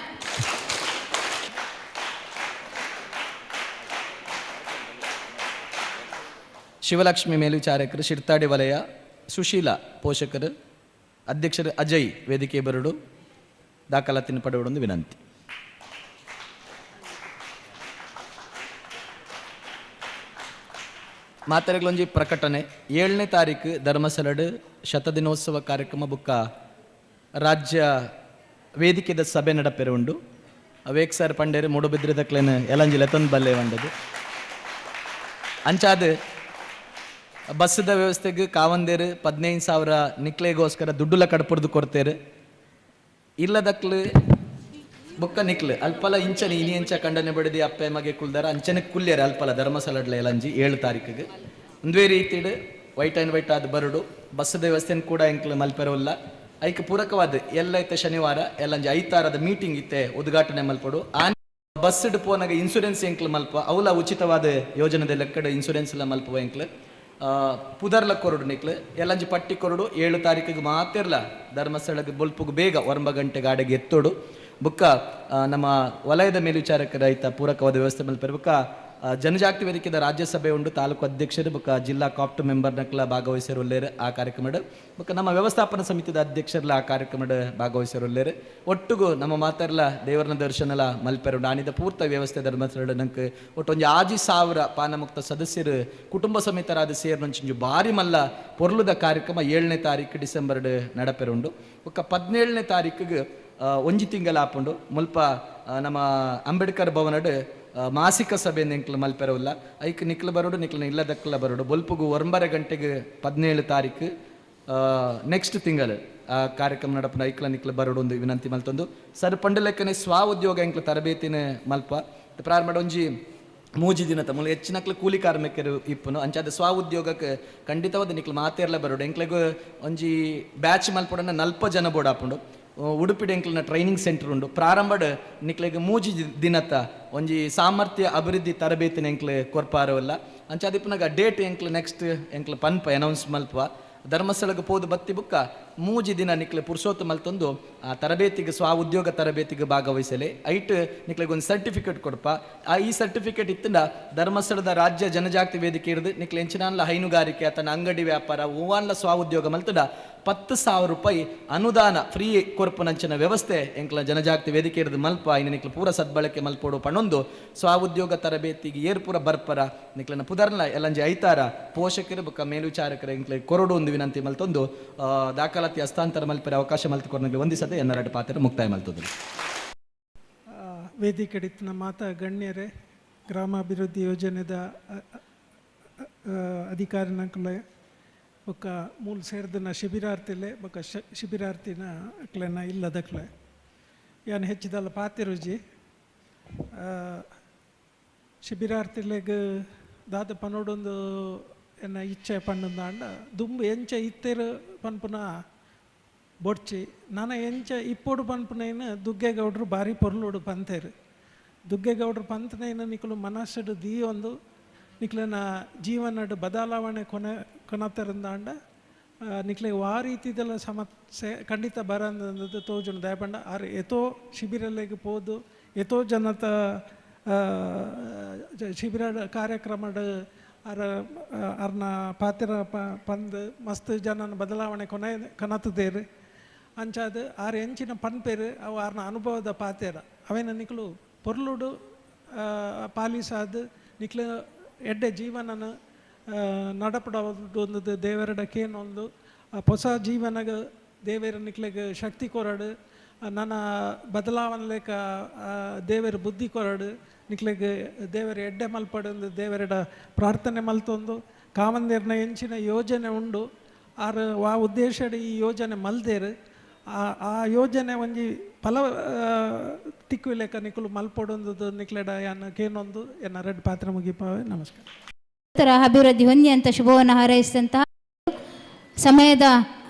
ಶಿವಲಕ್ಷ್ಮಿ ಮೇಲ್ವಿಚಾರಕರು ಶಿರ್ತಾಡಿ ವಲಯ, ಸುಶೀಲಾ ಪೋಷಕರು, ಅಧ್ಯಕ್ಷರು ಅಜಯ್ ವೇದಿಕೆ ಬರಡು. ದಾಖಲಾತಿನ ಪಡೆಯುವುದೊಂದು ವಿನಂತಿ. ಮಾತೆರೆಗಳೊಂಜಿ ಪ್ರಕಟಣೆ. 7ನೇ ತಾರೀಕು ಧರ್ಮಸ್ಥಳಡ್ ಶತದಿನೋತ್ಸವ ಕಾರ್ಯಕ್ರಮ ಬುಕ್ಕ ರಾಜ್ಯ ವೇದಿಕೆದ ಸಭೆ ನಡಪೆರೆ ಉಂಡು. ವೇಕ್ ಸರ್ ಪಂಡೇರು ಮೂಡುಬಿದ್ರಿದಕ್ಲೇನು ಎಲಂಜಿ ಲೆತೊಂದು ಬಲ್ಲೆ వండದು. ಅಂಚಾದ ಬಸ್ಸದ ವ್ಯವಸ್ಥೆಗೆ ಕಾವಂದೇರು 15,000 ನಿಕ್ಲೆಗೋಸ್ಕರ ದುಡ್ಡುಲ ಕಡ್ಪುರ್ದು ಕೊಡ್ತೇರು. ಇಲ್ಲದಕ್ಲು ಬೊಕ್ಕ ನಿಕ್ಲು ಅಲ್ಪಲ ಇಂಚನೆ ಇನಿ ಎಂಚ ಖಂಡನೆ ಬಡಿದಿ ಅಪ್ಪೆ ಮಗೆ ಕುಲ್ದಾರ ಅಂಚನೆ ಕುಲ್ಯರು ಅಲ್ಪಲ ಧರ್ಮಸ್ಥಳಡ್ಲ ಎಲಂಜಿ 7 ತಾರೀಕಿಗೆ ಒಂದೇ ರೀತಿಡು ವೈಟ್ ಆ್ಯಂಡ್ ವೈಟ್ ಆದ ಬರಡು. ಬಸ್ಸದ ವ್ಯವಸ್ಥೆನ ಕೂಡ ಎಂಕ್ಲು ಮಲ್ಪೆರವಲ್ಲ. ಐಕ್ ಪೂರಕವಾದ ಎಲ್ಲ ಇತ್ತೆ ಶನಿವಾರ ಎಲ್ಲಂಜಿ ಐತಾರದ ಮೀಟಿಂಗ್ ಇತ್ತೆ ಉದ್ಘಾಟನೆ ಮಲ್ಪಡು. ಆ ಬಸ್ ಪೋನಾಗ ಇನ್ಸೂರೆನ್ಸ್ ಎಂಕ್ಲು ಮಲ್ಪ ಅವಲ ಉಚಿತವಾದ ಯೋಜನೆದ ಲೆಕ್ಕಡೆ ಇನ್ಸೂರೆನ್ಸ್ ಎಲ್ಲ ಮಲ್ಪುವ ಎಂಕ್ಲು. ಪುದರ್ಲ ಕೊರಡು ನಿಕ್ಲು ಎಲ್ಲಂಜಿ ಪಟ್ಟಿ ಕೊರಡು. 7 ತಾರೀಕಿಗೆ ಮಾತಿರ್ಲ ಧರ್ಮಸ್ಥಳಕ್ಕೆ ಬೊಲ್ಪುಗು ಬೇಗ 9 ಗಂಟೆಗೆ ಆಡೆಗೆ ಎತ್ತೋಡು. ಬುಕ್ಕ ನಮ್ಮ ವಲಯದ ಮೇಲ್ವಿಚಾರಕರ ರೈತ ಪೂರಕವಾದ ವ್ಯವಸ್ಥೆ ಮಲ್ಪೆರ್. ಬುಕ್ಕ ಜನಜಾಗೃತಿ ವೇದಿಕೆದ ರಾಜ್ಯಸಭೆ ಉಂಡು. ತಾಲೂಕು ಅಧ್ಯಕ್ಷರು ಬೊಕ್ಕ ಜಿಲ್ಲಾ ಕಾಪ್ಟ್ ಮೆಂಬರ್ ನಕ್ಲ ಭಾಗವಹಿಸಿರುಲ್ಲೇರು ಆ ಕಾರ್ಯಕ್ರಮಡ್. ಬೊಕ್ಕ ನಮ್ಮ ವ್ಯವಸ್ಥಾಪನಾ ಸಮಿತಿದ ಅಧ್ಯಕ್ಷರ್ಲ ಆ ಕಾರ್ಯಕ್ರಮಡ್ ಭಾಗವಹಿಸಿರುಲ್ಲೇರು. ಒಟ್ಟುಗು ನಮ್ಮ ಮಾತಾರ್ಲ ದೇವರನ ದರ್ಶನಲ ಮಲ್ಪೆರು. ಆನಿದ ಪೂರ್ತ ವ್ಯವಸ್ಥೆ ಧರ್ಮಸ್ಥಳ ನಂಕ್ ಒಟ್ಟು ಒಂಜಿ 6,000 ಪಾನಮುಕ್ತ ಸದಸ್ಯರು ಕುಟುಂಬ ಸಮೇತರಾದ ಸೇರ್ನೊಂಚು ಭಾರಿ ಮಲ್ಲ ಪೊರ್ಲುದ ಕಾರ್ಯಕ್ರಮ 7ನೇ ತಾರೀಕು ಡಿಸೆಂಬರ್ ನಡಪೆರುಂಡು. ಬೊಕ್ಕ 17ನೇ ತಾರೀಕಿಗೆ ಒಂಜಿ ತಿಂಗಳ ಆಪುಂಡು. ಮುಲ್ಪ ನಮ್ಮ ಅಂಬೇಡ್ಕರ್ ಭವನಡ್ ಮಾಸಿಕ ಸಭೆ ಎಂಕ್ಲು ಮಲ್ಪೆರವಲ್ಲ. ಐಕ್ ನಿಕ್ಲು ಬರೋಡು, ನಿಕ್ಲು ಇಲ್ಲದಕ್ಲ ಬರೋಡು. ಬೊಲ್ಪುಗು 9:30 ಗಂಟೆಗೆ 17 ತಾರೀಕು ನೆಕ್ಸ್ಟ್ ತಿಂಗಳು ಆ ಕಾರ್ಯಕ್ರಮ ನಡಪುನ ಐಕ್ಲ ನಿಕ್ಲು ಬರೋಡು ಒಂದು ವಿನಂತಿ ಮಲ್ತೊಂದು. ಸರ್ ಪಂಡಲೆಕ್ಕನೆ ಸ್ವ ಉದ್ಯೋಗ ಎಂಕ್ಲು ತರಬೇತಿನ ಮಲ್ಪ ಪ್ರಾರಂಭ ಒಂಜಿ 3 ದಿನತ ಮೂಲ ಹೆಚ್ಚಿನಕ್ಲು ಕೂಲಿ ಕಾರ್ಮಿಕರು ಇಪ್ಪನು ಅಂಚಾದ ಸ್ವ ಉದ್ಯೋಗಕ್ಕೆ ಖಂಡಿತವಾದ ನಿಕ್ಲು ಮಾತೇರ್ಲ ಬರೋಡು. ಎಂಕ್ಲೆಗ್ ಒಂಜಿ ಬ್ಯಾಚ್ ಮಲ್ಪಡನ 40 ಜನ ಬೋರ್ಡ್ ಆಪುಂಡು. ಉಡುಪಿ ಎಂಕ್ಲಿನ ಟ್ರೈನಿಂಗ್ ಸೆಂಟರ್ ಉಂಡು. ಪ್ರಾರಂಭಡ್ ನಿಕ್ಲೆಗ್ 3 ದಿನತ ಒಂಜಿ ಸಾಮರ್ಥ್ಯ ಅಭಿವೃದ್ಧಿ ತರಬೇತಿನ ಎಂಕ್ಲೆ ಕೊರ್ಪಾರವಲ್ಲ. ಅಂಚಾದಿಪ್ಪನಾಗ ಡೇಟ್ ಎಂಕ್ಲು ನೆಕ್ಸ್ಟ್ ಎಂಕ್ಲು ಪನ್ಪ ಅನೌನ್ಸ್ ಮಲ್ಪ. ಧರ್ಮಸ್ಥಳಕ್ಕೆ ಪೋದು ಬತ್ತಿ ಬುಕ್ಕ 3 ದಿನ ನಿಕ್ಲೆ ಪುರುಷೋತ್ತ ಮಲ್ತೊಂದು ಆ ತರಬೇತಿಗೆ ಸ್ವ ಉದ್ಯೋಗ ತರಬೇತಿಗೆ ಭಾಗವಹಿಸಲಿ. ಐಟ್ ನಿಕ್ಲೆಗೆ ಒಂದು ಸರ್ಟಿಫಿಕೇಟ್ ಕೊಡ್ಪ. ಆ ಈ ಸರ್ಟಿಫಿಕೇಟ್ ಇತ್ತಂಡ ಧರ್ಮಸ್ಥಳದ ರಾಜ್ಯ ಜನಜಾಗೃತಿ ವೇದಿಕೆ ಇರ್ದು ನಿಕ್ಲೆ ಎಂಚಿನಾನ್ಲ ಹೈನುಗಾರಿಕೆ ತನ್ನ ಅಂಗಡಿ ವ್ಯಾಪಾರ ಹೂವಾನ್ಲ ಸ್ವ ಉದ್ಯೋಗ ಮಲ್ತದ 10,000 ರೂಪಾಯಿ ಅನುದಾನ ಫ್ರೀ ಕೊರ್ಪುನಂಚಿನ ವ್ಯವಸ್ಥೆ ಎಂಕ್ಲ ಜನಜಾಗೃತಿ ವೇದಿಕೆ ಇರ್ದು ಮಲ್ಪ. ಇನ್ನು ನಿಕ್ಲು ಪೂರ ಸದ್ಬಳಕೆ ಮಲ್ಪೋಡು ಪಣೊಂದು ಸ್ವ ಉದ್ಯೋಗ ತರಬೇತಿಗೆ ಏರ್ಪೂರ ಬರ್ಪರ ನಿಕ್ಲನ ಪುದರ್ಲ ಎಲ್ಲಂಜಿ ಐತಾರ ಪೋಷಕರು ಬೊಕ್ಕ ಮೇಲ್ವಿಚಾರಕರು ಎಂಕ್ಲೆ ಕೊರಡು ಒಂದು ವಿನಂತಿ ಮಲ್ತೊಂದು ದಾಖಲಾತಿ ದಾಖಲಾತಿ ಹಸ್ತಾಂತರ ಮಲ್ಪೆರೆ ಅವಕಾಶ ಮಲ್ತು ಕೊರ್ನಗ್ಲೆ ವಂದಿಸದೆ ಎನ್ನ ರಡ್ಡ್ ಪಾತೆರ ಮುಕ್ತಾಯ ಮಲ್ತುದುಲ್ಲೆ. ವೇದಿಕೆಡಿತ್ತಿನ ಮಾತಾ ಗಣ್ಯರೇ, ಗ್ರಾಮಾಭಿವೃದ್ಧಿ ಯೋಜನೆದ ಅಧಿಕಾರಿನಕುಲೆ ಬೊಕ್ಕ ಮೂಲ ಸೇರ್ದನ ಶಿಬಿರಾರ್ಥಿಲೆ ಬೊಕ್ಕ ಶಿಬಿರಾರ್ಥಿನ ಅಕ್ಲೆನ ಇಲ್ಲದಕ್ಲೆ ಯಾನ್ ಹೆಚ್ಚಿದಲ್ಲ ಪಾತಿರುಜಿ. ಶಿಬಿರಾರ್ಥಿಲೆಗ್ ದಾದ ಪನೊಡೊಂದು ಎನ್ನ ಇಚ್ಛೆ ಪಂಡಂದಾಂಡ ದುಂಬು ಎಂಚ ಇತ್ತೆರು ಪನ್ಪುನ ಬೊಡ್ಚಿ ನನ ಎಂಚ ಇಪ್ಪೊಡು ಪನ್ಪುನೈನ್ ದುಗ್ಗೇಗೌಡ್ರು ಬಾರಿ ಪೊರ್ಲುಡು ಪಂತೇರು. ದುಗ್ಗೇಗೌಡ್ರು ಪಂತನೈನ್ ನಿಕುಲು ಮನಸ್ಸುಡು ದೀಯೊಂದು ನಿಕ್ಲೆನ ಜೀವನಡ್ ಬದಲಾವಣೆ ಕೊನೆ ಕೊನತೆರಂದಾಂಡ ನಿಕ್ಲೆ ವಾ ರೀತಿದೆಲ್ಲ ಸಮಸ್ಯೆ ಖಂಡಿತ ಬರಂದದ್ದು ತೋಜುಂಡು. ದಯಪಂಡ ಆರ್ ಏತೋ ಶಿಬಿರಲೆಗ್ ಪೋದು ಏತೋ ಜನತ ಶಿಬಿರ ಕಾರ್ಯಕ್ರಮಡ್ ಅರ ಅರ್ನ ಪಾತ್ರ ಪಂದ್ ಮಸ್ತ್ ಜನನ ಬದಲಾವಣೆ ಕೊನೆ ಕನತದೇರು. ಅಂಚಾದ ಆರ್ ಎಂಚಿನ ಪನ್ಪೇರು ಅವು ಆರ್ನ ಅನುಭವದ ಪಾತೆರ ಅವೇನ ನಿಕ್ಲು ಪೊರ್ಲುಡು ಪಾಲಿಸಾದ್ ನಿಕ್ಲು ಎಡ್ಡೆ ಜೀವನನ ನಡಪಡೊಂದು ದೇವರಡ ಕೇನೊಂದು ಹೊಸ ಜೀವನಗ ದೇವರ ನಿಕ್ಲೆಗ್ ಶಕ್ತಿ ಕೊರಡು, ನನ್ನ ಬದಲಾವಣೆ ಲೇಕ ದೇವರ ಬುದ್ಧಿ ಕೊರಡು, ನಿಕ್ಲೆಗ್ ದೇವರ ಎಡ್ಡೆ ಮಲ್ಪಡೊಂದು ದೇವರಡ ಪ್ರಾರ್ಥನೆ ಮಲ್ತೊಂದು ಕಾವಂದೇರ್ನ ಎಂಚಿನ ಯೋಜನೆ ಉಂಡು ಆರ್ ವಾ ಉದ್ದೇಶಡ್ ಈ ಯೋಜನೆ ಮಲ್ದೇರು ಆ ಯೋಜನೆ ಒಂಜಿ ಫಲ ತಿಕ್ಕುವಿಲೆಕ್ಕ ನಿಕುಲು ಮಲ್ಪೊಡೊಂದು ನಿಕ್ಲೆಡ ಯಾನ್ ಕೇನೊಂದು ಎನ್ನ ರೆಡ್ ಪಾತ್ರ ಮುಗಿಪಾವೆ. ನಮಸ್ಕಾರ. ಅಭಿವೃದ್ಧಿ ಹೊಂದಿ ಅಂತ ಶುಭವನ್ನು ಹಾರೈಸಿದಂತಹ ಸಮಯದ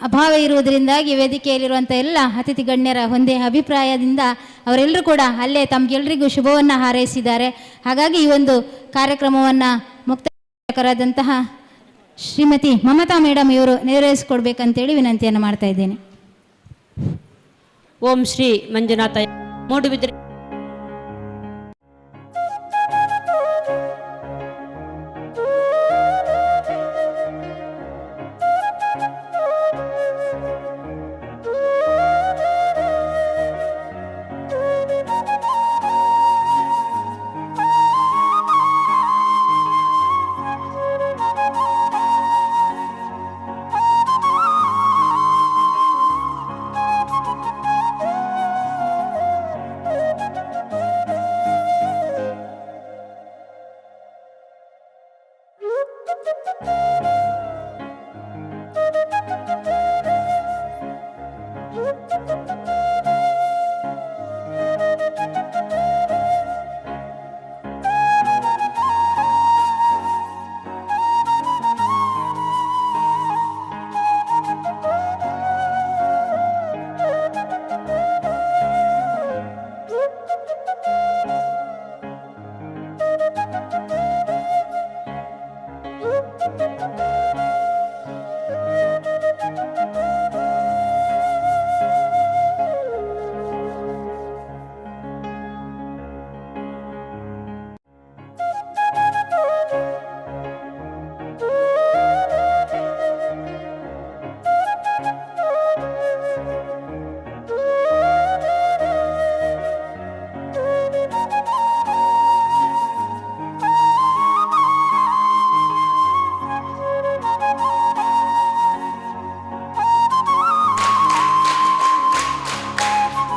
ಅಭಾವ ಇರುವುದರಿಂದಾಗಿ ವೇದಿಕೆಯಲ್ಲಿರುವಂಥ ಎಲ್ಲ ಅತಿಥಿ ಗಣ್ಯರ ಒಂದೇ ಅಭಿಪ್ರಾಯದಿಂದ ಅವರೆಲ್ಲರೂ ಕೂಡ ಅಲ್ಲೇ ತಮಗೆಲ್ಲರಿಗೂ ಶುಭವನ್ನು ಹಾರೈಸಿದ್ದಾರೆ. ಹಾಗಾಗಿ ಈ ಒಂದು ಕಾರ್ಯಕ್ರಮವನ್ನು ಮುಕ್ತಾಯಕರಾದಂತಹ ಶ್ರೀಮತಿ ಮಮತಾ ಮೇಡಮ್ ಇವರು ನೆರವೇರಿಸಿಕೊಡ್ಬೇಕಂತೇಳಿ ವಿನಂತಿಯನ್ನು ಮಾಡ್ತಾ ಇದ್ದೇನೆ. ಓಂ ಶ್ರೀ ಮಂಜುನಾಥ ಮೂಡುಬಿದಿರೆ.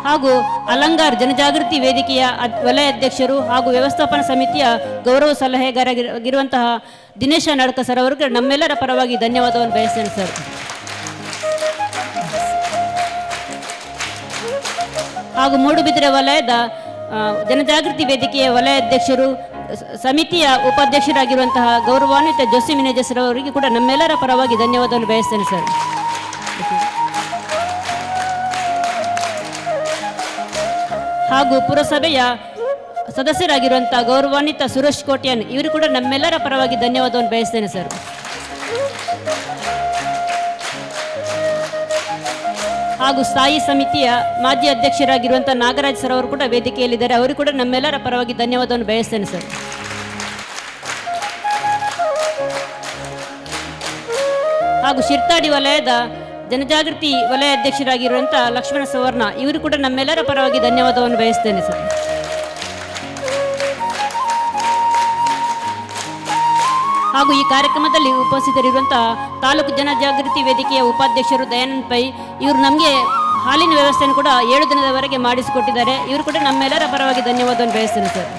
ಹಾಗೂ ಅಲಂಗಾರ್ ಜನಜಾಗೃತಿ ವೇದಿಕೆಯ ವಲಯ ಅಧ್ಯಕ್ಷರು ಹಾಗೂ ವ್ಯವಸ್ಥಾಪನಾ ಸಮಿತಿಯ ಗೌರವ ಸಲಹೆಗಾರರಾಗಿರುವಂತಹ ದಿನೇಶ ನಾಡ್ಕ ಸರ್ ಅವರಿಗೆ ನಮ್ಮೆಲ್ಲರ ಪರವಾಗಿ ಧನ್ಯವಾದವನ್ನು ಬಯಸ್ತೇನೆ ಸರ್. ಹಾಗೂ ಮೂಡುಬಿದಿರೆ ವಲಯದ ಜನಜಾಗೃತಿ ವೇದಿಕೆಯ ವಲಯ ಅಧ್ಯಕ್ಷರು ಸಮಿತಿಯ ಉಪಾಧ್ಯಕ್ಷರಾಗಿರುವಂತಹ ಗೌರವಾನ್ವಿತ ಜೋಸಿ ಮಿನೇಜಸ್ ಅವರಿಗೆ ಕೂಡ ನಮ್ಮೆಲ್ಲರ ಪರವಾಗಿ ಧನ್ಯವಾದವನ್ನು ಬಯಸ್ತೇನೆ ಸರ್. ಹಾಗೂ ಪುರಸಭೆಯ ಸದಸ್ಯರಾಗಿರುವಂಥ ಗೌರವಾನ್ವಿತ ಸುರೇಶ್ ಕೋಟ್ಯಾನ್ ಇವರು ಕೂಡ ನಮ್ಮೆಲ್ಲರ ಪರವಾಗಿ ಧನ್ಯವಾದವನ್ನು ಬಯಸ್ತೇನೆ ಸರ್. ಹಾಗೂ ಸ್ಥಾಯಿ ಸಮಿತಿಯ ಮಾಜಿ ಅಧ್ಯಕ್ಷರಾಗಿರುವಂಥ ನಾಗರಾಜ್ ಸರ್ ಅವರು ಕೂಡ ವೇದಿಕೆಯಲ್ಲಿದ್ದಾರೆ, ಅವರು ಕೂಡ ನಮ್ಮೆಲ್ಲರ ಪರವಾಗಿ ಧನ್ಯವಾದವನ್ನು ಬಯಸ್ತೇನೆ ಸರ್. ಹಾಗೂ ಶಿರ್ತಾಡಿ ವಲಯದ ಜನಜಾಗೃತಿ ವಲಯ ಅಧ್ಯಕ್ಷರಾಗಿರುವಂಥ ಲಕ್ಷ್ಮಣ ಸುವರ್ಣ ಇವರು ಕೂಡ ನಮ್ಮೆಲ್ಲರ ಪರವಾಗಿ ಧನ್ಯವಾದವನ್ನು ಬಯಸ್ತೇನೆ ಸರ್. ಹಾಗೂ ಈ ಕಾರ್ಯಕ್ರಮದಲ್ಲಿ ಉಪಸ್ಥಿತರಿರುವಂಥ ತಾಲೂಕು ಜನಜಾಗೃತಿ ವೇದಿಕೆಯ ಉಪಾಧ್ಯಕ್ಷರು ದಯಾನಂದ್ ಪೈ ಇವರು ನಮಗೆ ಹಾಲಿನ ವ್ಯವಸ್ಥೆಯನ್ನು ಕೂಡ 7 ದಿನದವರೆಗೆ ಮಾಡಿಸಿಕೊಟ್ಟಿದ್ದಾರೆ. ಇವರು ಕೂಡ ನಮ್ಮೆಲ್ಲರ ಪರವಾಗಿ ಧನ್ಯವಾದವನ್ನು ಬಯಸ್ತೇನೆ ಸರ್.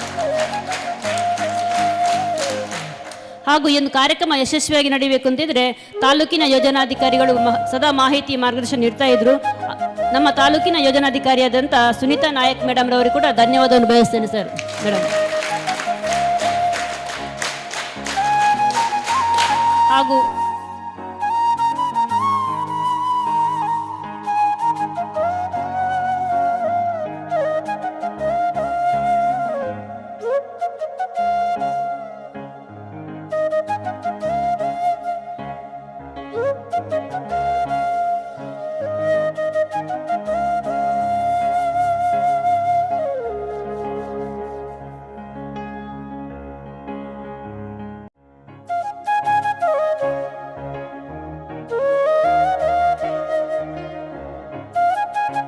ಹಾಗೂ ಈ ಒಂದು ಕಾರ್ಯಕ್ರಮ ಯಶಸ್ವಿಯಾಗಿ ನಡೆಯಬೇಕು ಅಂತಿದ್ರೆ ತಾಲೂಕಿನ ಯೋಜನಾಧಿಕಾರಿಗಳು ಸದಾ ಮಾಹಿತಿ ಮಾರ್ಗದರ್ಶನ ನೀಡ್ತಾ ಇದ್ರು. ನಮ್ಮ ತಾಲೂಕಿನ ಯೋಜನಾಧಿಕಾರಿಯಾದಂಥ ಸುನೀತಾ ನಾಯಕ್ ಮೇಡಮ್ ರವರಿಗೆ ಕೂಡ ಧನ್ಯವಾದವನ್ನು ಬಯಸ್ತೇನೆ ಸರ್, ಮೇಡಮ್. ಹಾಗೂ